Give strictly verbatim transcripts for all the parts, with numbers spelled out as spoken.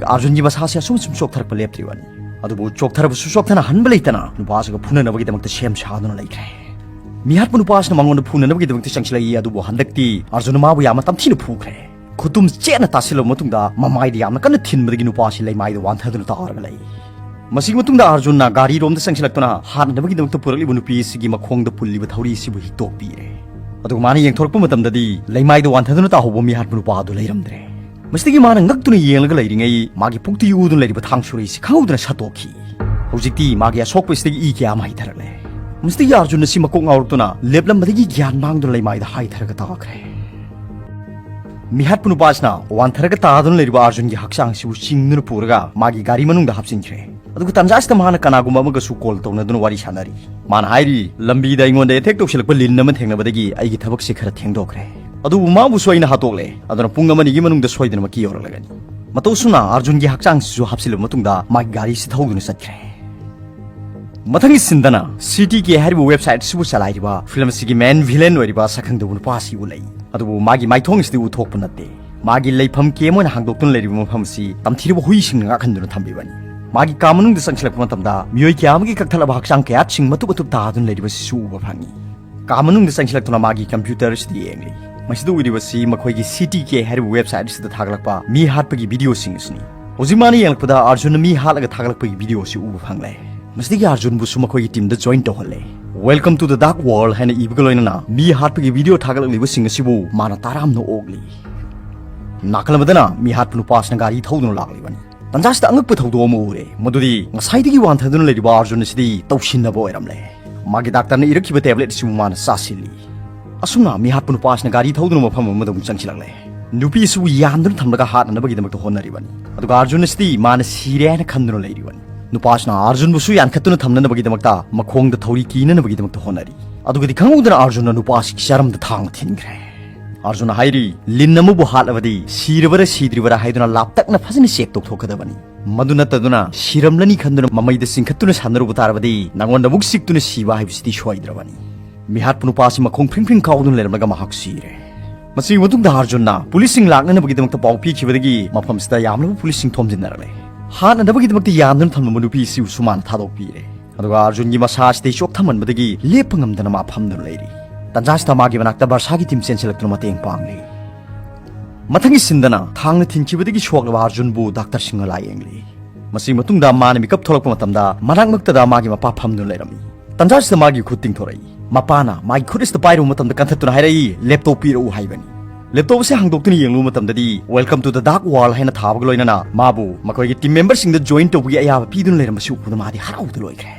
ꯑꯥꯔꯖꯨꯟꯒꯤ ꯃꯁꯥꯁꯦ ꯑꯁꯨꯝ ꯁꯨꯝ ꯆꯣꯛꯊꯔꯛꯄ ꯂꯦꯞꯇ꯭ꯔꯤꯕꯅꯤ꯫ ꯑꯗꯨꯕꯨ ꯆꯣꯛꯊꯔꯕꯁꯨ ꯆꯣꯛꯊꯅꯍꯟꯕ ꯂꯩꯇꯅ ꯅꯨꯄꯥꯁꯤꯒ ꯐꯨꯅꯅꯕꯒꯤꯗꯃꯛꯇ ꯁꯦꯝ ꯁꯥꯗꯨꯅ ꯂꯩꯈ꯭ꯔꯦ꯫ ꯃꯤꯍꯥꯠꯄ ꯅꯨꯄꯥꯁꯤꯅ ꯃꯉꯣꯟꯗ ꯐꯨꯅꯅꯕꯒꯤꯗꯃꯛꯇ ꯆꯪꯁꯤꯜꯂꯛꯏ, ꯑꯗꯨꯕꯨ ꯍꯟꯗꯛꯇꯤ ꯑꯥꯔꯖꯨꯟꯅ ꯃꯥꯕꯨ ꯌꯥꯝꯅ ꯇꯝꯊꯤꯅ ꯐꯨꯈ꯭ꯔꯦ꯫ ꯈꯨꯇꯨꯝ ꯆꯦꯠꯅ ꯇꯥꯁꯤꯜꯂꯕ ꯃꯇꯨꯡꯗ ꯃꯃꯥꯏꯗ ꯌꯥꯝꯅ ꯀꯟꯅ ꯊꯤꯟꯕꯗꯒꯤ ꯅꯨꯄꯥꯁꯤ ꯂꯩꯃꯥꯏꯗ ꯋꯥꯟꯊꯗꯨꯅ ꯇꯥꯔꯒ ꯂꯩ꯫ ꯃꯁꯤꯒꯤ ꯃꯇꯨꯡꯗ ꯑꯥꯔꯖꯨꯟꯅ ꯒꯥꯔꯤꯔꯣꯝꯗ ꯆꯪꯁꯤꯜꯂꯛꯇꯨꯅ ꯍꯥꯠꯅꯕꯒꯤꯗꯃꯛꯇ ꯄꯨꯔꯛꯂꯤꯕ ꯅꯨꯄꯤ ꯑꯁꯤꯒꯤ ꯃꯈꯣꯡꯗ ꯄꯨꯜꯂꯤꯕ ꯊꯧꯔꯤ ꯑꯁꯤꯕꯨ ꯍꯤꯛꯇꯣꯛꯄꯤꯔꯦ꯫ ꯑꯗꯨꯒ ꯃꯥꯅ ꯌꯦꯡꯊꯣꯔꯛꯄ ꯃꯇꯝꯗꯗꯤ ꯂꯩꯃꯥꯏꯗ ꯋꯥꯟꯊꯗꯨꯅ ꯇꯥꯍꯧꯕ ꯃꯤꯍꯥꯠꯄ ꯅꯨꯄꯥ ꯑꯗꯨ ꯂꯩꯔꯝꯗ꯭ꯔꯦ꯫ ꯃꯁꯤꯗꯒꯤ ꯃꯥꯅ ꯉꯛꯇꯨꯅ ꯌꯦꯡꯂꯒ ꯂꯩꯔꯤꯉꯩ ꯃꯥꯒꯤ ꯄꯨꯛꯇ ꯌꯨꯗꯨꯅ ꯂꯩꯔꯤꯕ ꯊꯥꯡ ꯁꯨꯔꯤꯁꯤ ꯈꯪꯍꯧꯗꯅ ꯁꯠꯇꯣꯛꯈꯤ꯫ ꯍꯧꯖꯤꯛꯇꯤ ꯃꯥꯒꯤ ꯑꯁꯣꯛꯄ ꯑꯁꯤꯗꯒꯤ ꯏ ꯀꯌꯥ ꯑꯃ ꯍꯩꯊꯔꯛꯂꯦ꯫ ꯃꯁꯤꯗꯒꯤ ꯑꯥꯔꯖꯨꯟ ꯑꯁꯤ ꯃꯀꯣꯛ ꯉꯥꯎꯔꯛꯇꯨꯅ ꯂꯦꯞꯂꯝꯕꯗꯒꯤ ꯒ꯭ꯌꯥꯟ ꯃꯥꯡꯗꯨꯅ ꯂꯩꯃꯥꯏꯗ ꯍꯥꯏꯊꯔꯒ ꯇꯥꯈ꯭ꯔꯦ꯫ ꯃꯤꯍꯥꯠꯄ ꯅꯨꯄꯥꯁꯤꯅ ꯋꯥꯟꯊꯔꯒ ꯇꯥꯗꯨꯅ ꯂꯩꯔꯤꯕ ꯑꯥꯔꯖꯨꯟꯒꯤ ꯍꯛꯆꯥꯡꯁꯤꯕꯨ ꯆꯤꯡꯗꯨꯅ ꯄꯨꯔꯒ ꯃꯥꯒꯤ ꯒꯥꯔꯤ ꯃꯅꯨꯡꯗ ꯍꯥꯞꯆꯤꯟꯈ꯭ꯔꯦ꯫ ꯑꯗꯨꯒ ꯇꯥꯟꯖꯥꯁꯤꯗ ꯃꯍꯥꯛꯅ ꯀꯅꯥꯒꯨꯝꯕ ꯑꯃꯒꯁꯨ ꯀꯣꯜ ꯇꯧꯅꯗꯨꯅ ꯋꯥꯔꯤ ꯁꯥꯟꯅꯔꯤ꯫ ꯃꯥꯅ ꯍꯥꯏꯔꯤ, "ꯂꯝꯕꯤꯗ ꯑꯩꯉꯣꯟꯗ ꯑꯦꯇꯦꯛ ꯇꯧꯁꯤꯜꯂꯛꯄ ꯂꯤꯟ ꯑꯃ ꯊꯦꯡꯅꯕꯗꯒꯤ ꯑꯩꯒꯤ ꯊꯕꯛꯁꯦ ꯈꯔ ꯊꯦꯡꯗꯣꯛꯈ꯭ꯔꯦ꯫ ꯑꯗꯨꯕꯨ ꯃꯥꯕꯨꯁꯨ ꯑꯩꯅ ꯍꯥꯠꯇꯣꯛꯂꯦ꯫ ꯑꯗꯨꯅ ꯄꯨꯡ ꯑꯃ ꯑꯅꯤꯒꯤ ꯃꯅꯨꯡꯗ ꯁꯣꯏꯗꯅꯃꯛꯀꯤ ꯌꯧꯔꯛꯂꯒꯅꯤ꯫" ꯃꯇꯧ ꯑꯁꯨꯝꯅ ꯑꯥꯔꯖꯨꯟꯒꯤ ꯍꯛꯆꯥꯡꯁꯤꯁꯨ ꯍꯥꯞꯆꯤꯜꯂꯕ ꯃꯇꯨꯡꯗ ꯃꯥꯒꯤ ꯒꯥꯔꯤꯁꯤ ꯊꯧꯗꯨꯅ ꯆꯠꯈ꯭ꯔꯦ꯫ ꯃꯊꯪꯒꯤ ꯁꯤꯟꯗꯅ ꯁꯤ ꯇꯤ ꯀꯦ ꯍꯥꯏꯔꯤꯕ ꯋꯦꯕꯁꯥꯏꯠ ꯑꯁꯤꯕꯨ ꯆꯂꯥꯏꯔꯤꯕ ꯐꯤꯂꯝ ꯑꯁꯤꯒꯤ ꯃꯦꯟ ꯚꯤꯂꯦꯟ ꯑꯣꯏꯔꯤꯕ ꯁꯛꯈꯪꯗꯕ ꯅꯨꯄꯥ ꯑꯁꯤ ꯎꯠꯂꯛꯏ꯫ ꯑꯗꯨꯕꯨ ꯃꯥꯒꯤ ꯃꯥꯏꯊꯣꯡ ꯑꯁꯤꯗꯤ ꯎꯠꯊꯣꯛꯄ ꯅꯠꯇꯦ꯫ ꯃꯥꯒꯤ ꯂꯩꯐꯝ ꯀꯦꯝ ꯑꯣꯏꯅ ꯍꯥꯡꯗꯣꯛꯇꯨꯅ ꯂꯩꯔꯤꯕ ꯃꯐꯝ ꯑꯁꯤ ꯇꯝꯊꯤꯔꯕ ꯍꯨꯏꯁꯤꯡꯅ ꯉꯥꯛꯍꯟꯗꯨꯅ ꯊꯝꯕꯤꯕꯅꯤ꯫ ꯃꯥꯒꯤ ꯀꯥ ꯃꯅꯨꯡꯗ ꯆꯪꯁꯤꯜꯂꯛꯄ ꯃꯇꯝꯗ ꯃꯤꯑꯣꯏ ꯀꯌꯥ ꯑꯃꯒꯤ ꯀꯛꯊꯠꯂꯕ ꯍꯛꯆꯥꯡ ꯀꯌꯥꯠꯁꯤꯡ ꯃꯇꯨꯞ ꯃꯇꯨꯞ ꯇꯥꯗꯨꯅ ꯂꯩꯔꯤꯕꯁꯤꯁꯨ ꯎꯕ ꯐꯪꯉꯤ꯫ ꯀꯥ ꯃꯅꯨꯡꯗ ꯆꯪꯁꯤꯜꯂꯛꯇꯨꯅ ꯃꯥꯒꯤ ꯀꯝꯄ꯭ꯌꯨꯇꯔ ꯑꯁꯤꯗ ꯌꯦꯡꯂꯤ꯫ ꯃꯁꯤꯗ ꯎꯔꯤꯕꯁꯤ ꯃꯈꯣꯏꯒꯤ ꯁꯤ ꯇꯤ ꯀꯦ ꯍꯥꯏꯔꯤꯕ ꯋꯦꯕꯁꯥꯏꯠ ꯑꯁꯤꯗ ꯊꯥꯒꯠꯂꯛꯄ ꯃꯤ ꯍꯥꯠꯄꯒꯤ ꯚꯤꯗꯤꯑꯣꯁꯤꯡ ꯑꯁꯤꯅꯤ꯫ ꯍꯧꯖꯤꯛ ꯃꯥꯅ ꯌꯦꯡꯂꯛꯄꯗ ꯑꯥꯔꯖꯨꯟꯅ ꯃꯤ ꯍꯥꯠꯂꯒ ꯊꯥꯒꯠꯂꯛꯄꯒꯤ ꯚꯤꯗꯤꯑꯣ ꯑꯁꯤ ꯎꯕ ꯐꯪꯂꯦ꯫ ꯃꯁꯤꯗꯒꯤ ꯑꯥꯔꯖꯨꯟꯕꯨꯁꯨ ꯃꯈꯣꯏꯒꯤ ꯇꯤꯝꯗ join ꯇꯧꯍꯜꯂꯦ꯫ "Welcome to the dark world" ꯍꯥꯏꯅ ꯏꯕꯒ ꯂꯣꯏꯅꯅ ꯃꯤ ꯍꯥꯠꯄꯒꯤ ꯚꯤꯗꯤꯑꯣ ꯊꯥꯒꯠꯂꯛꯂꯤꯕꯁꯤꯡ ꯑꯁꯤꯕꯨ ꯃꯥꯅ ꯇꯥꯔꯥꯝꯅ ꯑꯣꯛꯂꯤ꯫ ꯅꯥꯀꯜ ꯑꯃꯗꯅ ꯃꯤ ꯍꯥꯠꯄ ꯅꯨꯄꯥꯁꯤꯅ ꯒꯥꯔꯤ ꯊꯧꯗꯨꯅ ꯂꯥꯛꯂꯤꯕꯅꯤ꯫ ꯇꯟꯖꯥꯁꯤꯗ ꯑꯉꯛꯄ ꯊꯧꯗꯣꯛ ꯑꯃ ꯎꯔꯦ, ꯃꯗꯨꯗꯤ ꯉꯁꯥꯏꯗꯒꯤ ꯋꯥꯟꯊꯗꯨꯅ ꯂꯩꯔꯤꯕ ꯑꯥꯔꯖꯨꯟ ꯑꯁꯤꯗꯤ ꯇꯧꯁꯤꯟꯅꯕ ꯑꯣꯏꯔꯝꯂꯦ꯫ ꯃꯥꯒꯤ ꯗꯥꯛꯇꯔꯅ ꯏꯔꯛꯈꯤꯕ ꯇꯦꯕ꯭ꯂꯦꯠ ꯑꯁꯤꯕꯨ ꯃꯥꯅ ꯆꯥꯁꯤꯜꯂꯤ꯫ ꯑꯁꯨꯝꯅ ꯃꯤꯍꯥꯠꯄ ꯅꯨꯄꯥꯁꯤꯅ ꯒꯥꯔꯤ ꯊꯧꯗꯨꯅ ꯃꯐꯝ ꯑꯃꯗ ꯑꯃꯨꯛ ꯆꯪꯁꯤꯜꯂꯛꯂꯦ꯫ ꯅꯨꯄꯤ ꯑꯁꯤꯕꯨ ꯌꯥꯟꯗꯨꯅ ꯊꯝꯂꯒ ꯍꯥꯠꯅꯅꯕꯒꯤꯗꯃꯛꯇ ꯍꯣꯠꯅꯔꯤꯕꯅꯤ꯫ ꯑꯗꯨꯒ ꯑꯥꯔꯖꯨꯟ ꯑꯁꯤꯗꯤ ꯃꯥꯅ ꯁꯤꯔꯦ ꯍꯥꯏꯅ ꯈꯟꯗꯨꯅ ꯂꯩꯔꯤꯕꯅꯤ꯫ ꯅꯨꯄꯥꯁꯤꯅ ꯑꯥꯔꯖꯨꯟꯕꯨꯁꯨ ꯌꯥꯟꯈꯠꯇꯨꯅ ꯊꯝꯅꯅꯕꯒꯤꯗꯃꯛꯇ ꯃꯈꯣꯡꯗ ꯊꯧꯔꯤ ꯀꯤꯅꯅꯕꯒꯤꯗꯃꯛꯇ ꯍꯣꯠꯅꯔꯤ꯫ ꯑꯗꯨꯒꯗꯤ ꯈꯪꯍꯧꯗꯅ ꯑꯥꯔꯖꯨꯟꯅ ꯅꯨꯄꯥ ꯑꯁꯤꯒꯤ ꯆꯔꯝꯗ ꯊꯥꯡꯅ ꯊꯤꯟꯈ꯭ꯔꯦ꯫ ꯑꯥꯔꯖꯨꯟꯅ ꯍꯥꯏꯔꯤ, "ꯂꯤꯟ ꯑꯃꯕꯨ ꯍꯥꯠꯂꯕꯗꯤ ꯁꯤꯔꯕꯔꯥ ꯁꯤꯗ꯭ꯔꯤꯕꯔꯥ ꯍꯥꯏꯗꯨꯅ ꯂꯥꯞꯇꯛꯅ ꯐꯖꯅ ꯆꯦꯛ ꯇꯧꯊꯣꯛꯀꯗꯕꯅꯤ꯫ ꯃꯗꯨ ꯅꯠꯇꯗꯨꯅ ꯁꯤꯔꯝꯂꯅꯤ ꯈꯟꯗꯨꯅ ꯃꯃꯩꯗ ꯆꯤꯡꯈꯠꯇꯨꯅ ꯁꯥꯟꯅꯔꯨꯕ ꯇꯥꯔꯕꯗꯤ ꯅꯉꯣꯟꯗ ꯑꯃꯨꯛ ꯆꯤꯛꯇꯨꯅ ꯁꯤꯕ ꯍꯥꯏꯕꯁꯤꯗꯤ ꯁꯣꯏꯗ꯭ꯔꯕꯅꯤ꯫" ꯃꯤꯍꯥꯠꯄ ꯅꯨꯄꯥ ꯑꯁꯤ ꯃꯈꯣꯡ ꯐ꯭ꯔꯤꯡ ꯐ꯭ꯔꯤꯡ ꯀꯥꯎꯗꯨꯅ ꯂꯩꯔꯝꯂꯒ ꯃꯍꯥꯛ ꯁꯤꯔꯦ꯫ ꯃꯁꯤꯒꯤ ꯃꯇꯨꯡꯗ ꯑꯥꯔꯖꯨꯟꯅ ꯄꯨꯂꯤꯁꯁꯤꯡ ꯂꯥꯛꯅꯅꯕꯒꯤꯗꯃꯛꯇ ꯄꯥꯎ ꯄꯤꯈꯤꯕꯗꯒꯤ ꯃꯐꯝꯁꯤꯗ ꯌꯥꯝꯂꯕ ꯄꯨꯂꯤꯁꯁꯤꯡ ꯊꯣꯝꯖꯤꯟꯅꯔꯛꯂꯦ꯫ ꯍꯥꯠꯅꯅꯕꯒꯤꯗꯃꯛꯇ ꯌꯥꯟꯗꯨꯅ ꯊꯝꯂꯝꯕ ꯅꯨꯄꯤ ꯑꯁꯤꯕꯨꯁꯨ ꯃꯥꯅ ꯊꯥꯗꯣꯛꯄꯤꯔꯦ꯫ ꯑꯗꯨꯒ ꯑꯥꯔꯖꯨꯟꯒꯤ ꯃꯁꯥ ꯑꯁꯤꯗ ꯆꯣꯛꯊꯃꯟꯕꯗꯒꯤ ꯂꯦꯞꯄ ꯉꯝꯗꯅ ꯃꯥ ꯐꯝꯗꯨꯅ ꯂꯩꯔꯤ꯫ ꯇꯟꯖꯥꯁꯤꯗ ꯃꯥꯒꯤ ꯃꯅꯥꯛꯇ ꯕꯔꯁꯥꯒꯤ ꯇꯤꯝ ꯆꯦꯟꯁꯤꯜꯂꯛꯇꯨꯅ ꯃꯇꯦꯡ ꯄꯥꯡꯂꯤ꯫ ꯃꯊꯪꯒꯤ ꯁꯤꯟꯗꯅ ꯊꯥꯡꯅ ꯊꯤꯟꯈꯤꯕꯗꯒꯤ ꯁꯣꯛꯂꯕ ꯑꯥꯔꯖꯨꯟꯕꯨ ꯗꯥꯛꯇꯔꯁꯤꯡꯅ ꯂꯥꯌꯦꯡꯂꯤ꯫ ꯃꯁꯤꯒꯤ ꯃꯇꯨꯡꯗ ꯃꯥꯅ ꯃꯤꯀꯞ ꯊꯣꯛꯂꯛꯄ ꯃꯇꯝꯗ ꯃꯅꯥꯛ ꯅꯛꯇꯗ ꯃꯥꯒꯤ ꯃꯄꯥ ꯐꯝꯗꯨꯅ ꯂꯩꯔꯝꯃꯤ꯫ ꯇꯟꯖꯥꯁꯤꯗ ꯃꯥꯒꯤ ꯈꯨꯠ ꯇꯤꯡꯊꯣꯔꯛꯏ꯫ ꯃꯄꯥꯅ ꯃꯥꯒꯤ ꯈꯨꯠ ꯑꯁꯤꯗ ꯄꯥꯏꯔꯨꯕ ꯃꯇꯝꯗ ꯀꯟꯊꯠꯇꯨꯅ ꯍꯥꯏꯔꯛꯏ, "ꯂꯦꯞꯇꯣꯞ ꯄꯤꯔꯛꯎ" ꯍꯥꯏꯕꯅꯤ꯫ ꯂꯦꯞꯇꯣꯞ ꯑꯁꯤ ꯍꯥꯡꯗꯣꯛꯇꯨꯅ ꯌꯦꯡꯂꯨꯕ ꯃꯇꯝꯗꯗꯤ "Welcome to the Dark World" ꯍꯥꯏꯅ ꯊꯥꯕꯒ ꯂꯣꯏꯅꯅ ꯃꯥꯕꯨ ꯃꯈꯣꯏꯒꯤ ꯇꯤꯝ ꯃꯦꯝꯕꯔꯁꯤꯡꯗ ꯖꯣꯏꯟ ꯇꯧꯕꯒꯤ ꯑꯌꯥꯕ ꯄꯤꯗꯨꯅ ꯂꯩꯔꯝꯕꯁꯤ ꯎꯕꯗ ꯃꯥꯗꯤ ꯍꯔꯥꯎꯕꯗ ꯂꯣꯏꯈ꯭ꯔꯦ꯫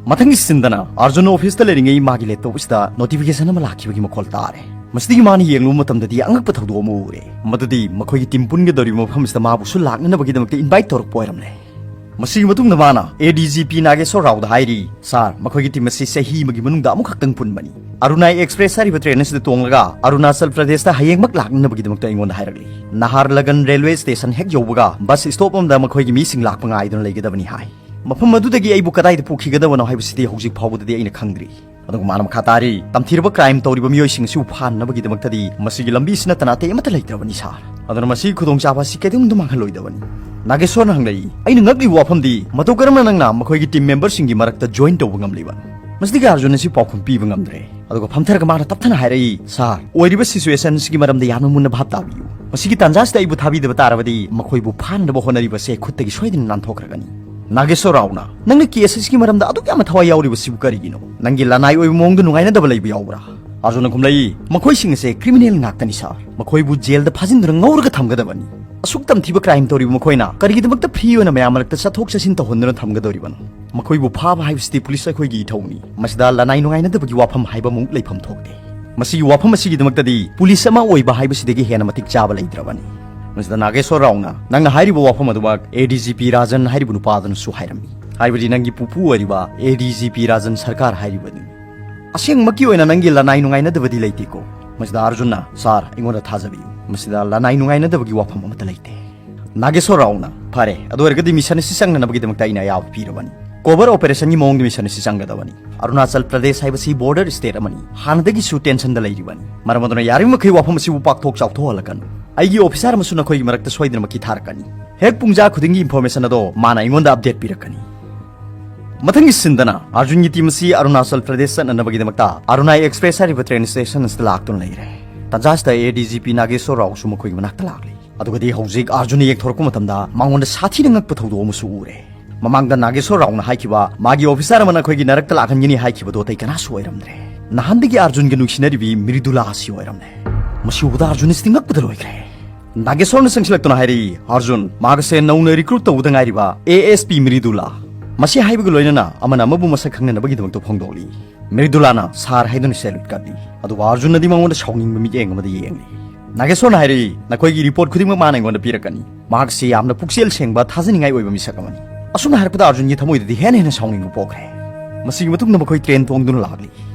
ꯃꯊꯪꯒꯤ ꯁꯤꯟꯗꯅ ꯑꯥꯔꯖꯨꯟ ꯑꯣꯐꯤꯁꯇ ꯂꯩꯔꯤꯉꯩ ꯃꯥꯒꯤ ꯂꯦꯞꯇꯣꯞ ꯑꯁꯤꯗ ꯅꯣꯇꯤꯐꯤꯀꯦꯁꯟ ꯑꯃ ꯂꯥꯛꯈꯤꯕꯒꯤ ꯃꯈꯣꯜ ꯇꯥꯔꯦ꯫ ꯃꯁꯤꯗꯒꯤ ꯃꯥꯅ ꯌꯦꯡꯂꯨꯕ ꯃꯇꯝꯗꯗꯤ ꯑꯉꯛꯄ ꯊꯧꯗꯣꯛ ꯑꯃ ꯎꯔꯦ꯫ ꯃꯗꯨꯗꯤ ꯃꯈꯣꯏꯒꯤ ꯇꯤꯝ ꯄꯨꯟꯒꯗꯧꯔꯤꯕ ꯃꯐꯝ ꯑꯁꯤꯗ ꯃꯥꯕꯨꯁꯨ ꯂꯥꯛꯅꯅꯕꯒꯤꯗꯃꯛꯇ ꯏꯟꯚꯥꯏꯠ ꯇꯧꯔꯛꯄ ꯑꯣꯏꯔꯝꯂꯦ꯫ ꯃꯁꯤꯒꯤ ꯃꯇꯨꯡꯗ ꯃꯥꯅ ꯑꯦ ꯗꯤ ꯖꯤ ꯄꯤ ꯅꯥꯒꯦꯁꯣꯔ ꯔꯥꯎꯗ ꯍꯥꯏꯔꯤ, "ꯁꯥꯔ, ꯃꯈꯣꯏꯒꯤ ꯇꯤꯝ ꯑꯁꯤ ꯆꯍꯤ ꯑꯃꯒꯤ ꯃꯅꯨꯡꯗ ꯑꯃꯨꯛꯈꯛꯇꯪ ꯄꯨꯟꯕꯅꯤ꯫ ꯑꯔꯨꯅꯥꯏ ꯑꯦꯛꯁꯄ꯭ꯔꯦꯁ ꯍꯥꯏꯔꯤꯕ ꯇ꯭ꯔꯦꯟ ꯑꯁꯤꯗ ꯇꯣꯡꯂꯒ ꯑꯔꯨꯅꯥꯆꯜ ꯄ꯭ꯔꯗꯦꯁꯇ ꯍꯌꯦꯡꯃꯛ ꯂꯥꯛꯅꯅꯕꯒꯤꯗꯃꯛꯇ ꯑꯩꯉꯣꯟꯗ ꯍꯥꯏꯔꯛꯂꯤ꯫ ꯅꯍꯥꯔꯂꯒꯟ ꯔꯦꯜꯋꯦ ꯁ꯭ꯇꯦꯁꯟ ꯍꯦꯛ ꯌꯧꯕꯒ ꯕꯁ ꯁ꯭ꯇꯣꯞ ꯑꯃꯗ ꯃꯈꯣꯏꯒꯤ ꯃꯤꯁꯤꯡ ꯂꯥꯛꯄ ꯉꯥꯏꯗꯨꯅ ꯂꯩꯒꯗꯕꯅꯤ" ꯍꯥꯏ꯫ ꯃꯐꯝ ꯑꯗꯨꯗꯒꯤ ꯑꯩꯕꯨ ꯀꯗꯥꯏꯗ ꯄꯨꯈꯤꯒꯗꯕꯅꯣ ꯍꯥꯏꯕꯁꯤꯗꯤ ꯍꯧꯖꯤꯛ ꯐꯥꯎꯕꯗꯗꯤ ꯑꯩꯅ ꯈꯪꯗ꯭ꯔꯤ꯫ ꯑꯗꯨꯒ ꯃꯥꯅ ꯃꯈꯥ ꯇꯥꯔꯤ, "ꯇꯝꯊꯤꯔꯕ ꯀ꯭ꯔꯥꯏꯝ ꯇꯧꯔꯤꯕ ꯃꯤꯑꯣꯏꯁꯤꯡ ꯑꯁꯤꯕꯨ ꯐꯥꯅꯅꯕꯒꯤꯗꯃꯛꯇꯗꯤ ꯃꯁꯤꯒꯤ ꯂꯝꯕꯤ ꯑꯁꯤ ꯅꯠꯇꯅ ꯑꯇꯩ ꯑꯃꯠꯇ ꯂꯩꯇ꯭ꯔꯕꯅꯤ ꯁꯥꯔ꯫ ꯑꯗꯨꯅ ꯃꯁꯤꯒꯤ ꯈꯨꯗꯣꯡꯆꯥꯕ ꯑꯁꯤ ꯀꯩꯗꯧꯅꯨꯡꯗ ꯃꯥꯡꯍꯜꯂꯣꯏꯗꯕꯅꯤ"꯫ ꯅꯥꯒꯦꯁꯣꯔꯅ ꯍꯪꯂꯛꯏ, "ꯑꯩꯅ ꯉꯛꯂꯤꯕ ꯋꯥꯐꯝꯗꯤ ꯃꯇꯧ ꯀꯔꯝꯅ ꯅꯪꯅ ꯃꯈꯣꯏꯒꯤ ꯇꯤꯝ ꯃꯦꯝꯕꯔꯁꯤꯡꯒꯤ ꯃꯔꯛꯇ ꯖꯣꯏꯟ ꯇꯧꯕ ꯉꯝꯂꯤꯕꯅꯣ?" ꯃꯁꯤꯗꯒꯤ ꯑꯥꯔꯖꯨꯟ ꯑꯁꯤ ꯄꯥꯎꯈꯨꯝ ꯄꯤꯕ ꯉꯝꯗ꯭ꯔꯦ꯫ ꯑꯗꯨꯒ ꯐꯝꯊꯔꯒ ꯃꯥꯅ ꯇꯞꯊꯅ ꯍꯥꯏꯔꯛꯏ, "ꯁꯥꯔ, ꯑꯣꯏꯔꯤꯕ ꯁꯤꯆꯨꯋꯦꯁꯟ ꯑꯁꯤꯒꯤ ꯃꯔꯝꯗ ꯌꯥꯝꯅ ꯃꯨꯟꯅ ꯚꯥꯞ ꯇꯥꯕꯤꯌꯨ꯫ ꯃꯁꯤꯒꯤ ꯇꯥꯟꯖꯥꯁꯤꯗ ꯑꯩꯕꯨ ꯊꯥꯕꯤꯗꯕ ꯇꯥꯔꯕꯗꯤ ꯃꯈꯣꯏꯕꯨ ꯐꯥꯅꯅꯕ ꯍꯣꯠꯅꯔꯤꯕꯁꯦ ꯈꯨꯠꯇꯒꯤ ꯁꯣꯏꯗꯅ ꯅꯥꯟꯊꯣꯛꯈ꯭ꯔꯒꯅꯤ"꯫ ꯅꯥꯒꯦꯁꯣꯔ ꯔꯥꯎꯅ, "ꯅꯪꯅ ꯀꯦꯁ ꯑꯁꯤꯒꯤ ꯃꯔꯝꯗ ꯑꯗꯨꯛ ꯌꯥꯝꯅ ꯊꯋꯥꯏ ꯌꯥꯎꯔꯤꯕꯁꯤꯕꯨ ꯀꯔꯤꯒꯤꯅꯣ? ꯅꯪꯒꯤ ꯂꯅꯥꯏ ꯑꯣꯏꯕ ꯃꯑꯣꯡꯗ ꯅꯨꯡꯉꯥꯏꯅꯗꯕ ꯂꯩꯕ ꯌꯥꯎꯕ꯭ꯔꯥ?" ꯑꯥꯔꯖꯨꯟꯅ ꯈꯨꯝꯂꯛꯏ, "ꯃꯈꯣꯏꯁꯤꯡ ꯑꯁꯦ ꯀ꯭ꯔꯤꯃꯤꯅꯦꯜ ꯉꯥꯛꯇꯅꯤ ꯁꯥꯔ꯫ ꯃꯈꯣꯏꯕꯨ ꯖꯦꯜꯗ ꯐꯥꯖꯤꯟꯗꯨꯅ ꯉꯧꯔꯒ ꯊꯝꯒꯗꯕꯅꯤ꯫ ꯑꯁꯨꯛ ꯇꯝꯊꯤꯕ ꯀ꯭ꯔꯥꯏꯝ ꯇꯧꯔꯤꯕ ꯃꯈꯣꯏꯅ ꯀꯔꯤꯒꯤꯗꯃꯛꯇ ꯐ꯭ꯔꯤ ꯑꯣꯏꯅ ꯃꯌꯥꯝ ꯃꯔꯛꯇ ꯆꯠꯊꯣꯛ ꯆꯠꯁꯤꯟ ꯇꯧꯍꯟꯗꯨꯅ ꯊꯝꯒꯗꯧꯔꯤꯕꯅꯣ? ꯃꯈꯣꯏꯕꯨ ꯐꯥꯕ ꯍꯥꯏꯕꯁꯤꯗꯤ ꯄꯨꯂꯤꯁ ꯑꯩꯈꯣꯏꯒꯤ ꯏꯊꯧꯅꯤ꯫ ꯃꯁꯤꯗ ꯂꯅꯥꯏ ꯅꯨꯡꯉꯥꯏꯅꯗꯕꯒꯤ ꯋꯥꯐꯝ ꯍꯥꯏꯕ ꯑꯃꯨꯛ ꯂꯩꯐꯝ ꯊꯣꯛꯇꯦ꯫ ꯃꯁꯤꯒꯤ ꯋꯥꯐꯝ ꯑꯁꯤꯒꯤꯗꯃꯛꯇꯗꯤ ꯄꯨꯂꯤꯁ ꯑꯃ ꯑꯣꯏꯕ ꯍꯥꯏꯕꯁꯤꯗꯒꯤ ꯍꯦꯟꯅ ꯃꯇꯤꯛ ꯆꯥꯕ ꯂꯩꯇ꯭ꯔꯕꯅꯤ"꯫ ꯃꯁꯤꯗ ꯅꯥꯒꯦꯁꯣꯔ ꯔꯥꯎꯅ, "ꯅꯪꯅ ꯍꯥꯏꯔꯤꯕ ꯋꯥꯐꯝ ꯑꯗꯨꯃꯛ ꯑꯦ ꯗꯤ ꯖꯤ ꯄꯤ ꯔꯥꯖꯟ ꯍꯥꯏꯔꯤꯕ ꯅꯨꯄꯥ ꯑꯗꯨꯅꯁꯨ ꯍꯥꯏꯔꯝꯃꯤ꯫ ꯍꯥꯏꯕꯗꯤ ꯅꯪꯒꯤ ꯄꯨꯄꯨ ꯑꯣꯏꯔꯤꯕ ꯑꯦ ꯗꯤ ꯖꯤ ꯄꯤ ꯔꯥꯖꯟ ꯁꯔꯀꯥꯔ ꯍꯥꯏꯔꯤꯕꯗꯨꯅꯤ꯫ ꯑꯁꯦꯡꯃꯛꯀꯤ ꯑꯣꯏꯅ ꯅꯪꯒꯤ ꯂꯅꯥꯏ ꯅꯨꯡꯉꯥꯏꯅꯗꯕꯗꯤ ꯂꯩꯇꯦꯀꯣ?" ꯃꯁꯤꯗ ꯑꯥꯔꯖꯨꯟꯅ, "ꯁꯥꯔ, ꯑꯩꯉꯣꯟꯗ ꯊꯥꯖꯕꯤꯌꯨ꯫ ꯃꯁꯤꯗ ꯂꯅꯥꯏ ꯅꯨꯡꯉꯥꯏꯅꯗꯕꯒꯤ ꯋꯥꯐꯝ ꯑꯃꯠꯇ ꯂꯩꯇꯦ"꯫ ꯅꯥꯒꯦꯁꯣꯔ ꯔꯥꯎꯅ, "ꯐꯔꯦ, ꯑꯗꯨ ꯑꯣꯏꯔꯒꯗꯤ ꯃꯤꯁꯟ ꯑꯁꯤ ꯆꯪꯅꯅꯕꯒꯤꯗꯃꯛꯇ ꯑꯩꯅ ꯑꯌꯥꯕ ꯄꯤꯔꯕꯅꯤ꯫ ꯀꯣꯚꯔ ꯑꯣꯄꯔꯦꯁꯟꯒꯤ ꯃꯑꯣꯡꯗ ꯃꯤꯁꯟ ꯑꯁꯤ ꯆꯪꯒꯗꯕꯅꯤ꯫ ꯑꯔꯨꯅꯥꯆꯜ ꯄ꯭ꯔꯗꯦꯁ ꯍꯥꯏꯕꯁꯤ ꯕꯣꯔꯗꯔ ꯁ꯭ꯇꯦꯠ ꯑꯃꯅꯤ꯫ ꯍꯥꯟꯅꯗꯒꯤꯁꯨ ꯇꯦꯟꯁꯟꯗ ꯂꯩꯔꯤꯕꯅꯤ꯫ ꯃꯔꯝ ꯑꯗꯨꯅ ꯌꯥꯔꯤꯕꯃꯈꯩ ꯋꯥꯐꯝ ꯑꯁꯤꯕꯨ ꯄꯥꯛꯊꯣꯛ ꯆꯥꯎꯊꯣꯛꯍꯜꯂꯛꯀꯅꯨ꯫ ꯑꯩꯒꯤ ꯑꯣꯐꯤꯁꯥꯔ ꯑꯃꯁꯨ ꯅꯈꯣꯏꯒꯤ ꯃꯔꯛꯇ ꯁꯣꯏꯗꯅꯃꯛꯀꯤ ꯊꯥꯔꯛꯀꯅꯤ꯫ ꯍꯦꯛ ꯄꯨꯡꯖꯥ ꯈꯨꯗꯤꯡꯒꯤ ꯏꯟꯐꯣꯔꯃꯦꯁꯟ ꯑꯗꯣ ꯃꯥꯅ ꯑꯩꯉꯣꯟꯗ ꯑꯞꯗꯦꯠ ꯄꯤꯔꯛꯀꯅꯤ꯫ ꯃꯊꯪꯒꯤ ꯁꯤꯟꯗꯅ ꯑꯥꯔꯖꯨꯟꯒꯤ ꯇꯤꯝ ꯑꯁꯤ ꯑꯔꯨꯅꯥꯆꯜ ꯄ꯭ꯔꯗꯦꯁ ꯆꯠꯅꯅꯕꯒꯤꯗꯃꯛꯇ ꯑꯔꯨꯅꯥꯏ ꯑꯦꯛꯁꯄ꯭ꯔꯦꯁ ꯍꯥꯏꯔꯤꯕ ꯇ꯭ꯔꯦꯟ ꯁ꯭ꯇꯦꯁꯟ ꯑꯁꯤꯗ ꯂꯥꯛꯇꯨꯅ ꯂꯩꯔꯦ꯫ ꯇꯟꯖꯥ ꯑꯁꯤꯗ ꯑꯦ ꯗꯤ ꯖꯤ ꯄꯤ ꯅꯥꯒꯦꯁꯣꯔ ꯔꯥꯎꯁꯨ ꯃꯈꯣꯏꯒꯤ ꯃꯅꯥꯛꯇ ꯂꯥꯛꯂꯤ꯫ ꯑꯗꯨꯒꯗꯤ ꯍꯧꯖꯤꯛ ꯑꯥꯔꯖꯨꯟꯅ ꯌꯦꯡꯊꯣꯔꯛꯄ ꯃꯇꯝꯗ ꯃꯉꯣꯟꯗ ꯁꯥꯊꯤꯅ ꯉꯛꯄ ꯊꯧꯗꯣꯛ ꯑꯃꯁꯨ ꯎꯔꯦ꯫ ꯃꯃꯥꯡꯗ ꯅꯥꯒꯦꯁꯣꯔ ꯔꯥꯎꯅ ꯍꯥꯏꯈꯤꯕ ꯃꯥꯒꯤ ꯑꯣꯐꯤꯁꯥꯔ ꯑꯃꯅ ꯑꯩꯈꯣꯏꯒꯤ ꯅꯔꯛꯇ ꯂꯥꯛꯍꯟꯒꯅꯤ ꯍꯥꯏꯈꯤꯕꯗꯣ ꯑꯇꯩ ꯀꯅꯥꯁꯨ ꯑꯣꯏꯔꯝꯗ꯭ꯔꯦ꯫ ꯅꯍꯥꯟꯗꯒꯤ ꯑꯥꯔꯖꯨꯟꯒ ꯅꯨꯡꯁꯤꯅꯔꯤꯕꯤ ꯃ꯭ꯔꯤꯗꯨꯂꯥ ꯑꯁꯤ ꯑꯣꯏꯔꯝꯂꯦ꯫ ꯃꯁꯤ ꯎꯕꯗ ꯑꯥꯔꯖꯨꯟ ꯑꯁꯤꯗꯤ ꯉꯛꯄꯗ ꯂꯣꯏꯈ꯭ꯔꯦ꯫ ꯅꯥꯒꯦꯁꯣꯔꯅ ꯆꯪꯁꯤꯜꯂꯛꯇꯨꯅ ꯍꯥꯏꯔꯛꯏ, "ꯑꯥꯔꯖꯨꯟ, ꯃꯍꯥꯛ ꯑꯁꯦ ꯅꯧꯅ ꯔꯤꯀ꯭ꯔꯨꯠ ꯇꯧꯕꯗ ꯉꯥꯏꯔꯤꯕ ꯑꯦ ꯑꯦꯁ ꯄꯤ ꯃ꯭ꯔꯤꯗꯨꯂꯥ꯫" ꯃꯁꯤ ꯍꯥꯏꯕꯒ ꯂꯣꯏꯅꯅ ꯑꯃꯅ ꯑꯃꯕꯨ ꯃꯁꯛ ꯈꯪꯅꯅꯕꯒꯤꯗꯃꯛꯇ ꯐꯣꯡꯗꯣꯛꯂꯤ꯫ ꯃ꯭ꯔꯤꯗꯨꯂꯥꯅ "ꯁꯥꯔ" ꯍꯥꯏꯗꯨꯅ ꯁꯦꯂꯨꯠ ꯀꯠꯂꯤ꯫ ꯑꯗꯨꯕꯨ ꯑꯥꯔꯖꯨꯟꯅꯗꯤ ꯃꯉꯣꯟꯗ ꯁꯥꯎꯅꯤꯡꯕ ꯃꯤꯠꯌꯦꯡ ꯑꯃꯗ ꯌꯦꯡꯂꯤ꯫ ꯅꯥꯒꯦꯁꯣꯔꯅ ꯍꯥꯏꯔꯛꯏ, "ꯅꯈꯣꯏꯒꯤ ꯔꯤꯄꯣꯔꯠ ꯈꯨꯗꯤꯡꯃꯛ ꯃꯥꯅ ꯑꯩꯉꯣꯟꯗ ꯄꯤꯔꯛꯀꯅꯤ꯫ ꯃꯍꯥꯛꯁꯤ ꯌꯥꯝꯅ ꯄꯨꯛꯆꯦꯜ ꯁꯦꯡꯕ, ꯊꯥꯖꯅꯤꯡꯉꯥꯏ ꯑꯣꯏꯕ ꯃꯤꯁꯛ ꯑꯃꯅꯤ꯫" ꯑꯁꯨꯝꯅ ꯍꯥꯏꯔꯛꯄꯗ ꯑꯥꯔꯖꯨꯟꯒꯤ ꯊꯃꯣꯏꯗꯗꯤ ꯍꯦꯟꯅ ꯍꯦꯟꯅ ꯁꯥꯎꯅꯤꯡꯕ ꯄꯣꯛꯈ꯭ꯔꯦ꯫ ꯃꯁꯤꯒꯤ ꯃꯇꯨꯡꯗ ꯃꯈꯣꯏ ꯇ꯭ꯔꯦꯟ ꯇꯣꯡꯗꯨꯅ ꯂꯥꯛꯂꯤ꯫